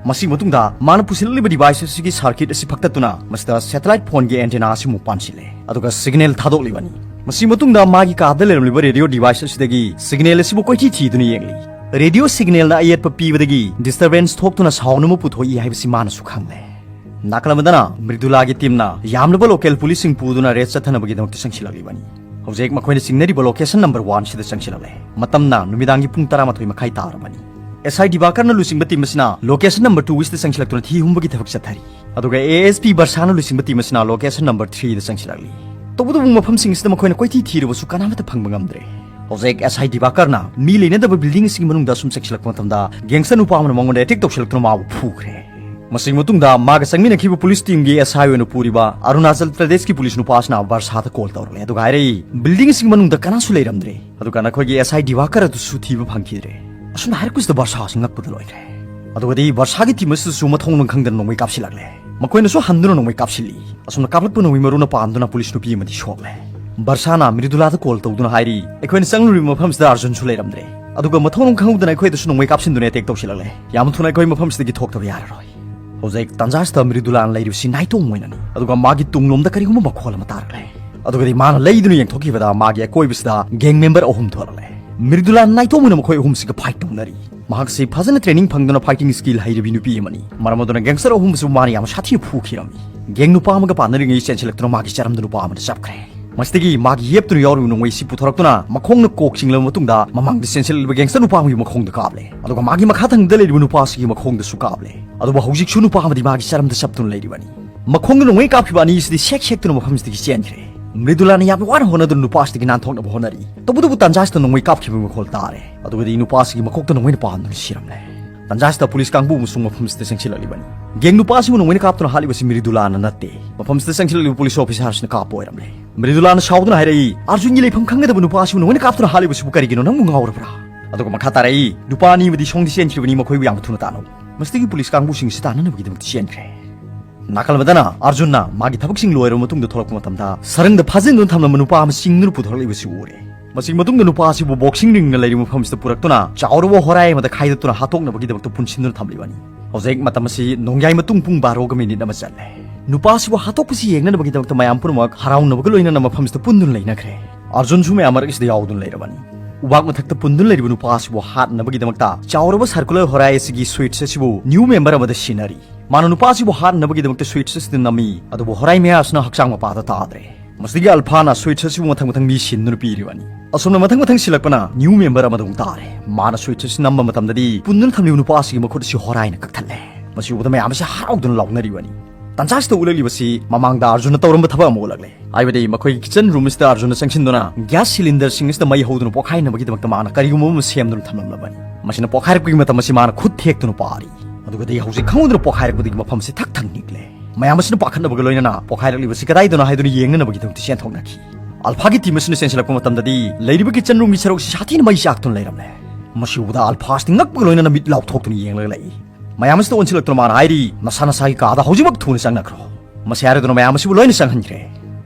ꯃꯁꯤꯒꯤ ꯃꯇꯨꯡꯗ ꯃꯥꯅ ꯄꯨꯁꯤꯜꯂꯛꯂꯤꯕ device ꯑꯁꯤꯒꯤ circuit ꯑꯁꯤ ꯐꯛꯇꯠꯇꯨꯅ ꯃꯁꯤꯗ satellite phoneꯒꯤ antenna ꯑꯁꯤꯃꯨꯛ ꯄꯥꯟꯁꯤꯜꯂꯦ, ꯑꯗꯨꯒ signal ꯊꯥꯗꯣꯛꯂꯤꯕꯅꯤ꯫ ꯃꯁꯤꯒꯤ ꯃꯇꯨꯡꯗ ꯃꯥꯒꯤ ꯀꯥꯗ ꯂꯩꯔꯝꯂꯤꯕ radio device ꯑꯁꯤꯗꯒꯤ signal ꯑꯁꯤꯕꯨ ꯀꯣꯏꯊꯤ ꯊꯤꯗꯨꯅ ꯌꯦꯡꯂꯤ꯫ Radio signalꯅ ꯑꯌꯦꯠꯄ ꯄꯤꯕꯗꯒꯤ disturbance ꯊꯣꯛꯇꯨꯅ sound ꯑꯃ ꯄꯨꯊꯣꯛꯏ ꯍꯥꯏꯕꯁꯤ ꯃꯥꯅꯁꯨ ꯈꯪꯂꯦ꯫ ꯅꯥꯀꯜ ꯑꯃꯗꯅ ꯃ꯭ꯔꯤꯗꯨꯂꯥꯒꯤ teamꯅ ꯌꯥꯝꯂꯕ local policeꯁꯤꯡ ꯄꯨꯗꯨꯅ raid ꯆꯠꯊꯅꯕꯒꯤꯗꯃꯛꯇ ꯆꯪꯁꯤꯜꯂꯛꯂꯤꯕꯅꯤ꯫ ꯍꯧꯖꯤꯛ ꯃꯈꯣꯏꯅ ꯆꯤꯡꯅꯔꯤꯕ location number oneꯁꯤꯗ ꯆꯪꯁꯤꯜꯂꯛꯂꯦ꯫ ꯃꯇꯝꯅ ꯅꯨꯃꯤꯗꯥꯡꯒꯤ ꯄꯨꯡ ꯇꯔꯥꯃꯥꯊꯣꯏ ꯃꯈꯥꯏ ꯇꯥꯔꯕꯅꯤ꯫ ꯑꯦꯁ ꯑꯥꯏ ꯗꯤꯕꯥꯀꯔꯅ ꯂꯨꯆꯤꯡꯕ team ꯑꯁꯤꯅ location number twoꯒꯤꯁꯤꯗ ꯆꯪꯁꯤꯜꯂꯛꯇꯨꯅ ꯊꯤ ꯍꯨꯝꯕꯒꯤ ꯊꯕꯛ ꯆꯠꯊꯔꯤ꯫ ꯑꯗꯨꯒ ꯑꯦ ꯑꯦꯁ ꯄꯤ ꯕꯔꯁꯥꯅ ꯂꯨꯆꯤꯡꯕ team ꯑꯁꯤꯅ location number threeꯗ ꯆꯪꯁꯤꯜꯂꯛꯂꯤ꯫ ꯇꯧꯕꯇꯕꯨ ꯃꯐꯝꯁꯤꯡ ꯑꯁꯤꯗ ꯃꯈꯣꯏꯅ ꯀꯣꯏꯊꯤ ꯊꯤꯔꯕꯁꯨ ꯀꯅꯥꯃꯠꯇ ꯐꯪꯕ ꯉꯝꯗ꯭ꯔꯦ꯫ ꯍꯧꯖꯤꯛ ꯑꯦꯁ ꯑꯥꯏ ꯗꯤꯕꯥꯀꯔꯅ ꯃꯤ ꯂꯩꯅꯗꯕ building ꯑꯁꯤꯒꯤ ꯃꯅꯨꯡꯗ ꯑꯁꯨꯝ ꯆꯪꯁꯤꯜꯂꯛꯄ ꯃꯇꯝꯗ gangster ꯅꯨꯄꯥ ꯑꯃꯅ ꯃꯉꯣꯟꯗ attack ꯇꯧꯁꯤꯜꯂꯛꯇꯨꯅ ꯃꯥꯕꯨ ꯐꯨꯈ꯭ꯔꯦ꯫ ꯃꯁꯤꯒꯤ ꯃꯇꯨꯡꯗ ꯃꯥꯒ ꯆꯪꯃꯤꯟꯅꯈꯤꯕ police teamꯒꯤ ꯑꯦꯁ ꯑꯥꯏ ꯑꯣꯏꯅ ꯄꯨꯔꯤꯕ ꯑꯔꯨꯅꯥꯆꯜ ꯄ꯭ꯔꯗꯦꯁꯀꯤ police ꯅꯨꯄꯥ ꯑꯁꯤꯅ ꯕꯔꯁꯥꯗ call ꯇꯧꯔꯛꯂꯦ, ꯑꯗꯨꯒ ꯍꯥꯏꯔꯛꯏ, building ꯑꯁꯤꯒꯤ ꯃꯅꯨꯡꯗ ꯀꯅꯥꯁꯨ ꯂꯩꯔꯝꯗ꯭ꯔꯦ, ꯑꯗꯨꯒ ꯅꯈꯣꯏꯒꯤ ꯑꯦꯁ ꯑꯥꯏ ꯗꯤꯕꯥꯀꯔ ꯑꯗꯨꯁꯨ ꯊꯤꯕ ꯐꯪꯈꯤꯗ꯭ꯔꯦ꯫ ꯑꯁꯨꯝꯅ ꯍꯥꯏꯔꯛꯄꯁꯤꯗ ꯕꯔꯁꯥ ꯑꯁꯤ ꯉꯛꯄꯗ ꯂꯣꯏꯈ꯭ꯔꯦ꯫ ꯑꯗꯨꯒꯗꯤ ꯕꯔꯁꯥꯒꯤ team ꯑꯁꯤꯗꯁꯨ ꯃꯊꯣꯡ ꯃꯔꯝ ꯈꯪꯗꯅ ꯅꯣꯡꯃꯩ ꯀꯥꯞꯁꯤꯜꯂꯛꯂꯦ꯫ ꯃꯈꯣꯏꯅꯁꯨ ꯍꯟꯗꯨꯅ ꯅꯣꯡꯃꯩ ꯀꯥꯞꯁꯤꯜꯂꯤ꯫ ꯑꯁꯨꯝꯅ ꯀꯥꯞꯂꯛꯄ ꯅꯣꯡꯃꯩ ꯃꯔꯨꯅ ꯄꯥꯟꯗꯨꯅ police ꯅꯨꯄꯤ ꯑꯃꯗꯤ ꯁꯣꯛꯂꯦ꯫ ꯕꯔꯁꯥꯅ ꯃ꯭ꯔꯤꯗꯨꯂꯥꯗ call ꯇꯧꯗꯨꯅ ꯍꯥꯏꯔꯤ, ꯑꯩꯈꯣꯏꯅ ꯆꯪꯂꯨꯔꯤꯕ ꯃꯐꯝꯁꯤꯗ ꯑꯔꯖꯨꯟꯁꯨ ꯂꯩꯔꯝꯗ꯭ꯔꯦ, ꯑꯗꯨꯒ ꯃꯊꯣꯡ ꯃꯔꯝ ꯈꯪꯍꯧꯗꯅ ꯑꯩꯈꯣꯏꯗꯁꯨ ꯅꯣꯡꯃꯩ ꯀꯥꯞꯁꯤꯟꯗꯨꯅ attack ꯇꯧꯁꯤꯜꯂꯛꯂꯦ꯫ ꯌꯥꯝ ꯊꯨꯅ ꯑꯩꯈꯣꯏ ꯃꯐꯝꯁꯤꯗꯒꯤ ꯊꯣꯛꯇꯕ ꯌꯥꯔꯔꯣꯏ꯫ ꯍꯧꯖꯤꯛ ꯇꯥꯟꯖꯥꯁꯤꯗ ꯃ꯭ꯔꯤꯗꯨꯂꯥꯅ ꯂꯩꯔꯤꯕꯁꯤ ꯅꯥꯏꯇꯣꯝ ꯑꯣꯏꯅꯅꯤ, ꯑꯗꯨꯒ ꯃꯥꯒꯤ ꯇꯨꯡꯂꯣꯝꯗ ꯀꯔꯤꯒꯨꯝꯕ ꯃꯈꯣꯜ ꯑꯃ ꯇꯥꯔꯛꯂꯦ꯫ ꯑꯗꯨꯒꯗꯤ ꯃꯥꯅ ꯂꯩꯗꯨꯅ ꯌꯦꯡꯊꯣꯛꯈꯤꯕꯗ ꯃꯥꯒꯤ ꯑꯀꯣꯏꯕꯁꯤꯗ gang member ꯑꯍꯨꯝ ꯊꯣꯛꯂꯛꯂꯦ꯫ ꯃ꯭ꯔꯤꯗꯨꯂꯥꯅ ꯅꯥꯏꯇꯣꯝ ꯑꯣꯏꯅ ꯃꯈꯣꯏ ꯑꯍꯨꯝꯁꯤꯒ fight ꯇꯧꯅꯔꯤ꯫ ꯃꯍꯥꯛꯁꯤ ꯐꯖꯅ training ꯐꯪꯗꯨꯅ fighting skill ꯍꯩꯔꯕꯤ ꯅꯨꯄꯤ ꯑꯃꯅꯤ꯫ ꯃꯔꯝ ꯑꯗꯨꯅ gangster ꯑꯍꯨꯝꯕꯨꯁꯨ ꯃꯥꯅ ꯌꯥꯝ ꯁꯥꯊꯤꯅ ꯐꯨꯈꯤꯔꯝꯃꯤ꯫ Gang ꯅꯨꯄꯥ ꯑꯃꯒ ꯄꯥꯟꯅꯔꯤꯉꯩ ꯆꯦꯟꯁꯤꯜꯂꯛꯇꯨꯅ ꯃꯥꯒꯤ ꯆꯔꯝꯗ ꯅꯨꯄꯥ ꯑꯃꯅ ꯆꯞꯈ꯭ꯔꯦ꯫ ꯃꯁꯤꯗꯒꯤ ꯃꯥꯒꯤ ꯌꯦꯞꯇꯨꯅ ꯌꯥꯎꯔꯤꯕ ꯅꯣꯡꯃꯩꯁꯤ ꯄꯨꯊꯣꯔꯛꯇꯨꯅ ꯃꯈꯣꯡꯅ ꯀꯣꯛ ꯆꯤꯡꯂꯕ ꯃꯇꯨꯡꯗ ꯃꯃꯥꯡꯗ ꯆꯦꯟꯁꯤꯜꯂꯛꯂꯤꯕ gangster ꯅꯨꯄꯥ ꯑꯃꯒꯤ ꯃꯈꯣꯡꯗ ꯀꯥꯞꯂꯦ, ꯑꯗꯨꯒ ꯃꯥꯒꯤ ꯃꯈꯥ ꯊꯪꯕꯗ ꯂꯩꯔꯤꯕ ꯅꯨꯄꯥ ꯑꯁꯤꯒꯤ ꯃꯈꯣꯡꯗꯁꯨ ꯀꯥꯞꯂꯦ꯫ ꯑꯗꯨꯕꯨ ꯍꯧꯖꯤꯛꯁꯨ ꯅꯨꯄꯥ ꯑꯃꯗꯤ ꯃꯥꯒꯤ ꯆꯔꯝꯗ ꯆꯞꯇꯨꯅ ꯂꯩꯔꯤꯕꯅꯤ꯫ ꯃꯈꯣꯡꯗ ꯅꯣꯡꯃꯩ ꯀꯥꯞꯈꯤꯕ ꯑꯅꯤ ꯑꯁꯤꯗꯤ ꯁꯦꯛ ꯁꯦꯛꯇꯨꯅ ꯃꯐꯝꯁꯤꯗꯒꯤ ꯆꯦꯟꯈ꯭ꯔꯦ꯫ ꯃ꯭ꯔꯤꯗꯨꯂꯥꯅ ꯌꯥꯝꯅ ꯋꯥꯅ ꯍꯣꯠꯅꯗꯨꯅ ꯅꯨꯄꯥ ꯑꯁꯤꯗꯒꯤ ꯅꯥꯟꯊꯣꯛꯅꯕ ꯍꯣꯠꯅꯔꯤ꯫ ꯇꯧꯕꯇꯕꯨ ꯇꯥꯟꯖꯥꯁꯤꯗ ꯅꯣꯡꯃꯩ ꯀꯥꯞꯈꯤꯕꯒꯤ ꯃꯈꯣꯜ ꯇꯥꯔꯦ꯫ ꯑꯗꯨꯒꯗꯤ ꯅꯨꯄꯥ ꯑꯁꯤꯒꯤ ꯃꯀꯣꯛꯇ ꯅꯣꯡꯃꯩꯅ ꯄꯥꯟꯗꯨꯅ ꯁꯤꯔꯝꯂꯦ꯫ ꯇꯥꯟꯖꯥꯁꯤꯗ police ꯀꯥꯡꯕꯨ ꯑꯃꯁꯨ ꯃꯐꯝꯁꯤꯗ ꯆꯪꯁꯤꯜꯂꯛꯂꯤꯕꯅꯤ꯫ Gang ꯅꯨꯄꯥ ꯑꯁꯤꯕꯨ ꯅꯣꯡꯃꯩꯅ ꯀꯥꯞꯇꯨꯅ ꯍꯥꯠꯂꯤꯕꯁꯤ ꯃ꯭ꯔꯤꯗꯨꯂꯥꯅ ꯅꯠꯇꯦ꯫ ꯃꯐꯝꯁꯤꯗ ꯆꯪꯁꯤꯜꯂꯛꯂꯤꯕ police officer ꯑꯁꯤꯅ ꯀꯥꯞꯄ ꯑꯣꯏꯔꯝꯂꯦ꯫ ꯃ꯭ꯔꯤꯗꯨꯂꯥꯅ ꯁꯥꯎꯗꯨꯅ ꯍꯥꯏꯔꯛꯏ, "ꯑꯔꯖꯨꯟꯒꯤ ꯂꯩꯐꯝ ꯈꯪꯒꯗꯕ ꯅꯨꯄꯥ ꯑꯁꯤꯕꯨ ꯅꯣꯡꯃꯩꯅ ꯀꯥꯞꯇꯨꯅ ꯍꯥꯠꯂꯤꯕꯁꯤꯕꯨ ꯀꯔꯤꯒꯤꯅꯣ? ꯅꯪꯕꯨ ꯉꯥꯎꯔꯕ꯭ꯔꯥ?" ꯑꯗꯨꯒ ꯃꯈꯥ ꯇꯥꯔꯛꯏ, "ꯅꯨꯄꯥ ꯑꯅꯤ ꯑꯃꯗꯤ ꯁꯣꯝꯗ ꯆꯦꯟꯈ꯭ꯔꯤꯕꯅꯤ, ꯃꯈꯣꯏꯕꯨ ꯌꯥꯝ ꯊꯨꯅ ꯇꯥꯟꯅꯧ꯫" ꯃꯁꯤꯗꯒꯤ police ꯀꯥꯡꯕꯨꯁꯤꯡ ꯑꯁꯤ ꯇꯥꯟꯅꯅꯕꯒꯤꯗꯃꯛꯇ ꯆꯦꯟꯈ꯭ꯔꯦ꯫ ꯅꯥꯀꯜ ꯑꯃꯗꯅ ꯑꯔꯖꯨꯟꯅ ꯃꯥꯒꯤ ꯊꯕꯛꯁꯤꯡ ꯂꯣꯏꯔꯕ ꯃꯇꯨꯡꯗ ꯊꯣꯛꯂꯛꯄ ꯃꯇꯝꯗ ꯁꯔꯪꯗ ꯐꯥꯖꯤꯟꯗꯨꯅ ꯊꯝꯂꯝꯕ ꯅꯨꯄꯥ ꯑꯃ ꯆꯤꯡꯗꯨꯅ ꯄꯨꯊꯣꯔꯛꯂꯤꯕꯁꯤ ꯎꯔꯦ꯫ ꯃꯁꯤꯒꯤ ꯃꯇꯨꯡꯗ ꯅꯨꯄꯥ ꯑꯁꯤꯕꯨ boxing ring ꯅ ꯂꯩꯔꯤꯕ ꯃꯐꯝꯁꯤꯗ ꯄꯨꯔꯛꯇꯨꯅ ꯆꯥꯎꯔꯕ ꯍꯣꯔꯥꯏ ꯑꯃꯗ ꯈꯥꯏꯗꯣꯛꯇꯨꯅ ꯍꯥꯠꯇꯣꯛꯅꯕꯒꯤꯗꯃꯛꯇ ꯄꯨꯟꯁꯤꯟꯗꯨꯅ ꯊꯝꯂꯤꯕꯅꯤ꯫ ꯍꯧꯖꯤꯛ ꯃꯇꯝ ꯑꯁꯤ ꯅꯣꯡꯌꯥꯏ ꯃꯇꯨꯡ ꯄꯨꯡ ꯕꯥꯔꯣꯒ ꯃꯤꯅꯤꯠ ꯑꯃ ꯆꯠꯂꯦ꯫ ꯅꯨꯄꯥ ꯑꯁꯤꯕꯨ ꯍꯥꯠꯇꯣꯛꯄꯁꯤ ꯌꯦꯡꯅꯅꯕꯒꯤꯗꯃꯛꯇ ꯃꯌꯥꯝ ꯄꯨꯝꯅꯃꯛ ꯍꯔꯥꯎꯅꯕꯒ ꯂꯣꯏꯅꯅ ꯃꯐꯝꯁꯤꯗ ꯄꯨꯟꯗꯨꯅ ꯂꯩꯅꯈ꯭ꯔꯦ꯫ ꯑꯥꯔꯖꯨꯟꯁꯨ ꯃꯌꯥꯝ ꯃꯔꯛ ꯑꯁꯤꯗ ꯌꯥꯎꯗꯨꯅ ꯂꯩꯔꯕꯅꯤ꯫ ꯎꯕꯥꯛ ꯃꯊꯛꯇ ꯄꯨꯟꯗꯨꯅ ꯂꯩꯔꯤꯕ ꯅꯨꯄꯥ ꯑꯁꯤꯕꯨ ꯍꯥꯠꯅꯕꯒꯤꯗꯃꯛꯇ ꯆꯥꯎꯔꯕ circular ꯍꯣꯔꯥꯏ ꯑꯁꯤꯒꯤ switch ꯑꯁꯤꯕꯨ new member ꯑꯃꯗ ꯁꯤꯟꯅꯔꯤ꯫ ꯃꯥꯅ ꯅꯨꯄꯥ ꯑꯁꯤꯕꯨ ꯍꯥꯠꯅꯕꯒꯤꯗꯃꯛꯇ switch ꯑꯁꯤꯗ ꯅꯝꯃꯤ, ꯑꯗꯨꯕꯨ ꯍꯣꯔꯥꯏ ꯃꯌꯥꯝ ꯑꯁꯤꯅ ꯍꯛꯆꯥꯡ ꯃꯄꯥꯗ ꯇꯥꯗ꯭ꯔꯦ꯫ ꯃꯁꯤꯗꯒꯤ ꯑꯜꯐꯥꯅ switch ꯑꯁꯤꯕꯨ ꯃꯊꯪ ꯃꯊꯪ ꯃꯤ ꯁꯤꯟꯗꯨꯅ ꯄꯤꯔꯤꯕꯅꯤ꯫ ꯑꯁꯨꯝꯅ ꯃꯊꯪ ꯃꯊꯪ ꯁꯤꯜꯂꯛꯄꯅ new member ꯑꯃꯗ ꯑꯃꯨꯛ ꯇꯥꯔꯦ꯫ ꯃꯥꯅ switch ꯑꯁꯤ ꯅꯝꯕ ꯃꯇꯝꯗꯗꯤ ꯄꯨꯟꯗꯨꯅ ꯊꯝꯂꯤꯕ ꯅꯨꯄꯥ ꯑꯁꯤꯒꯤ ꯃꯈꯨꯠ ꯑꯁꯤ ꯍꯣꯔꯥꯏꯅ ꯀꯛꯊꯠꯂꯦ꯫ ꯃꯁꯤ ꯎꯕꯗ ꯃꯌꯥꯝ ꯑꯁꯤ ꯍꯔꯥꯎꯗꯨꯅ ꯂꯥꯎꯅꯔꯤꯕꯅꯤ꯫ ꯇꯟꯖꯥꯁꯤꯗ ꯎꯠꯂꯛꯂꯤꯕꯁꯤ ꯃꯃꯥꯡꯗ ꯑꯥꯔꯖꯨꯟꯅ ꯇꯧꯔꯝꯕ ꯊꯕꯛ ꯑꯃ ꯎꯠꯂꯛꯂꯦ꯫ ꯍꯥꯏꯕꯗꯤ ꯃꯈꯣꯏꯒꯤ kitchen room ꯑꯁꯤꯗ ꯑꯥꯔꯖꯨꯟꯅ ꯆꯪꯁꯤꯟꯗꯨꯅ gas cylinder ꯁꯤꯡ ꯑꯁꯤꯗ ꯃꯩ ꯍꯧꯗꯨꯅ ꯄꯣꯈꯥꯏꯅꯕꯒꯤꯗꯃꯛꯇ ꯃꯥꯅ ꯀꯔꯤꯒꯨꯝꯕ ꯑꯃ ꯁꯦꯝꯗꯨꯅ ꯊꯝꯂꯝꯂꯕꯅꯤ꯫ ꯃꯁꯤꯅ ꯄꯣꯈꯥꯏꯔꯛꯄꯒꯤ ꯃꯇꯝ ꯑꯁꯤ ꯃꯥꯅ ꯈꯨꯠ ꯊꯦꯛꯇꯨꯅ ꯄꯥꯔꯤ꯫ ꯑꯗꯨꯒꯗꯤ ꯍꯧꯖꯤꯛ ꯈꯪꯍꯧꯗꯅ ꯄꯣꯈꯥꯏꯔꯛꯄꯗꯒꯤ ꯃꯐꯝꯁꯤ ꯊꯛ ꯊꯛ ꯅꯤꯛꯂꯦ꯫ ꯃꯌꯥꯝ ꯑꯁꯤꯅ ꯄꯥꯈꯠꯅꯕꯒ ꯂꯣꯏꯅꯅ ꯄꯣꯈꯥꯏꯔꯛꯂꯤꯕꯁꯤ ꯀꯗꯥꯏꯗꯅꯣ ꯍꯥꯏꯗꯨꯅ ꯌꯦꯡꯅꯅꯕꯒꯤꯗꯃꯛꯇ ꯆꯦꯟꯊꯣꯛꯅꯈꯤ꯫ ꯑꯜꯐꯥꯒꯤ team ꯑꯁꯤꯅ ꯆꯦꯟꯁꯤꯜꯂꯛꯄ ꯃꯇꯝꯗꯗꯤ ꯂꯩꯔꯤꯕ kitchen room ꯒꯤ ꯁꯔꯨꯛꯁꯤ ꯁꯥꯊꯤꯅ ꯃꯩ ꯆꯥꯛꯇꯨꯅ ꯂꯩꯔꯝꯂꯦ꯫ ꯃꯁꯤ ꯎꯕꯗ ꯑꯜꯐꯥ ꯑꯁꯤ ꯉꯛꯄꯒ ꯂꯣꯏꯅꯅ ꯃꯤꯠ ꯂꯥꯎꯊꯣꯛꯇꯨꯅ ꯌꯦꯡꯂꯒ ꯂꯩ꯫ ꯃꯌꯥꯝ ꯑꯁꯤꯗ ꯑꯣꯟꯁꯤꯜꯂꯛꯇꯨꯅ ꯃꯥꯅ ꯍꯥꯏꯔꯤ, "ꯅꯁꯥ ꯅꯁꯥꯒꯤ ꯀꯥꯗ ꯍꯧꯖꯤꯛꯃꯛ ꯊꯨꯅ ꯆꯪꯅꯈ꯭ꯔꯣ꯫" ꯃꯁꯤ ꯍꯥꯏꯔꯗꯨꯅ ꯃꯌꯥꯝ ꯑꯁꯤꯕꯨ ꯂꯣꯏꯅ ꯆꯪꯍꯟꯈ꯭ꯔꯦ꯫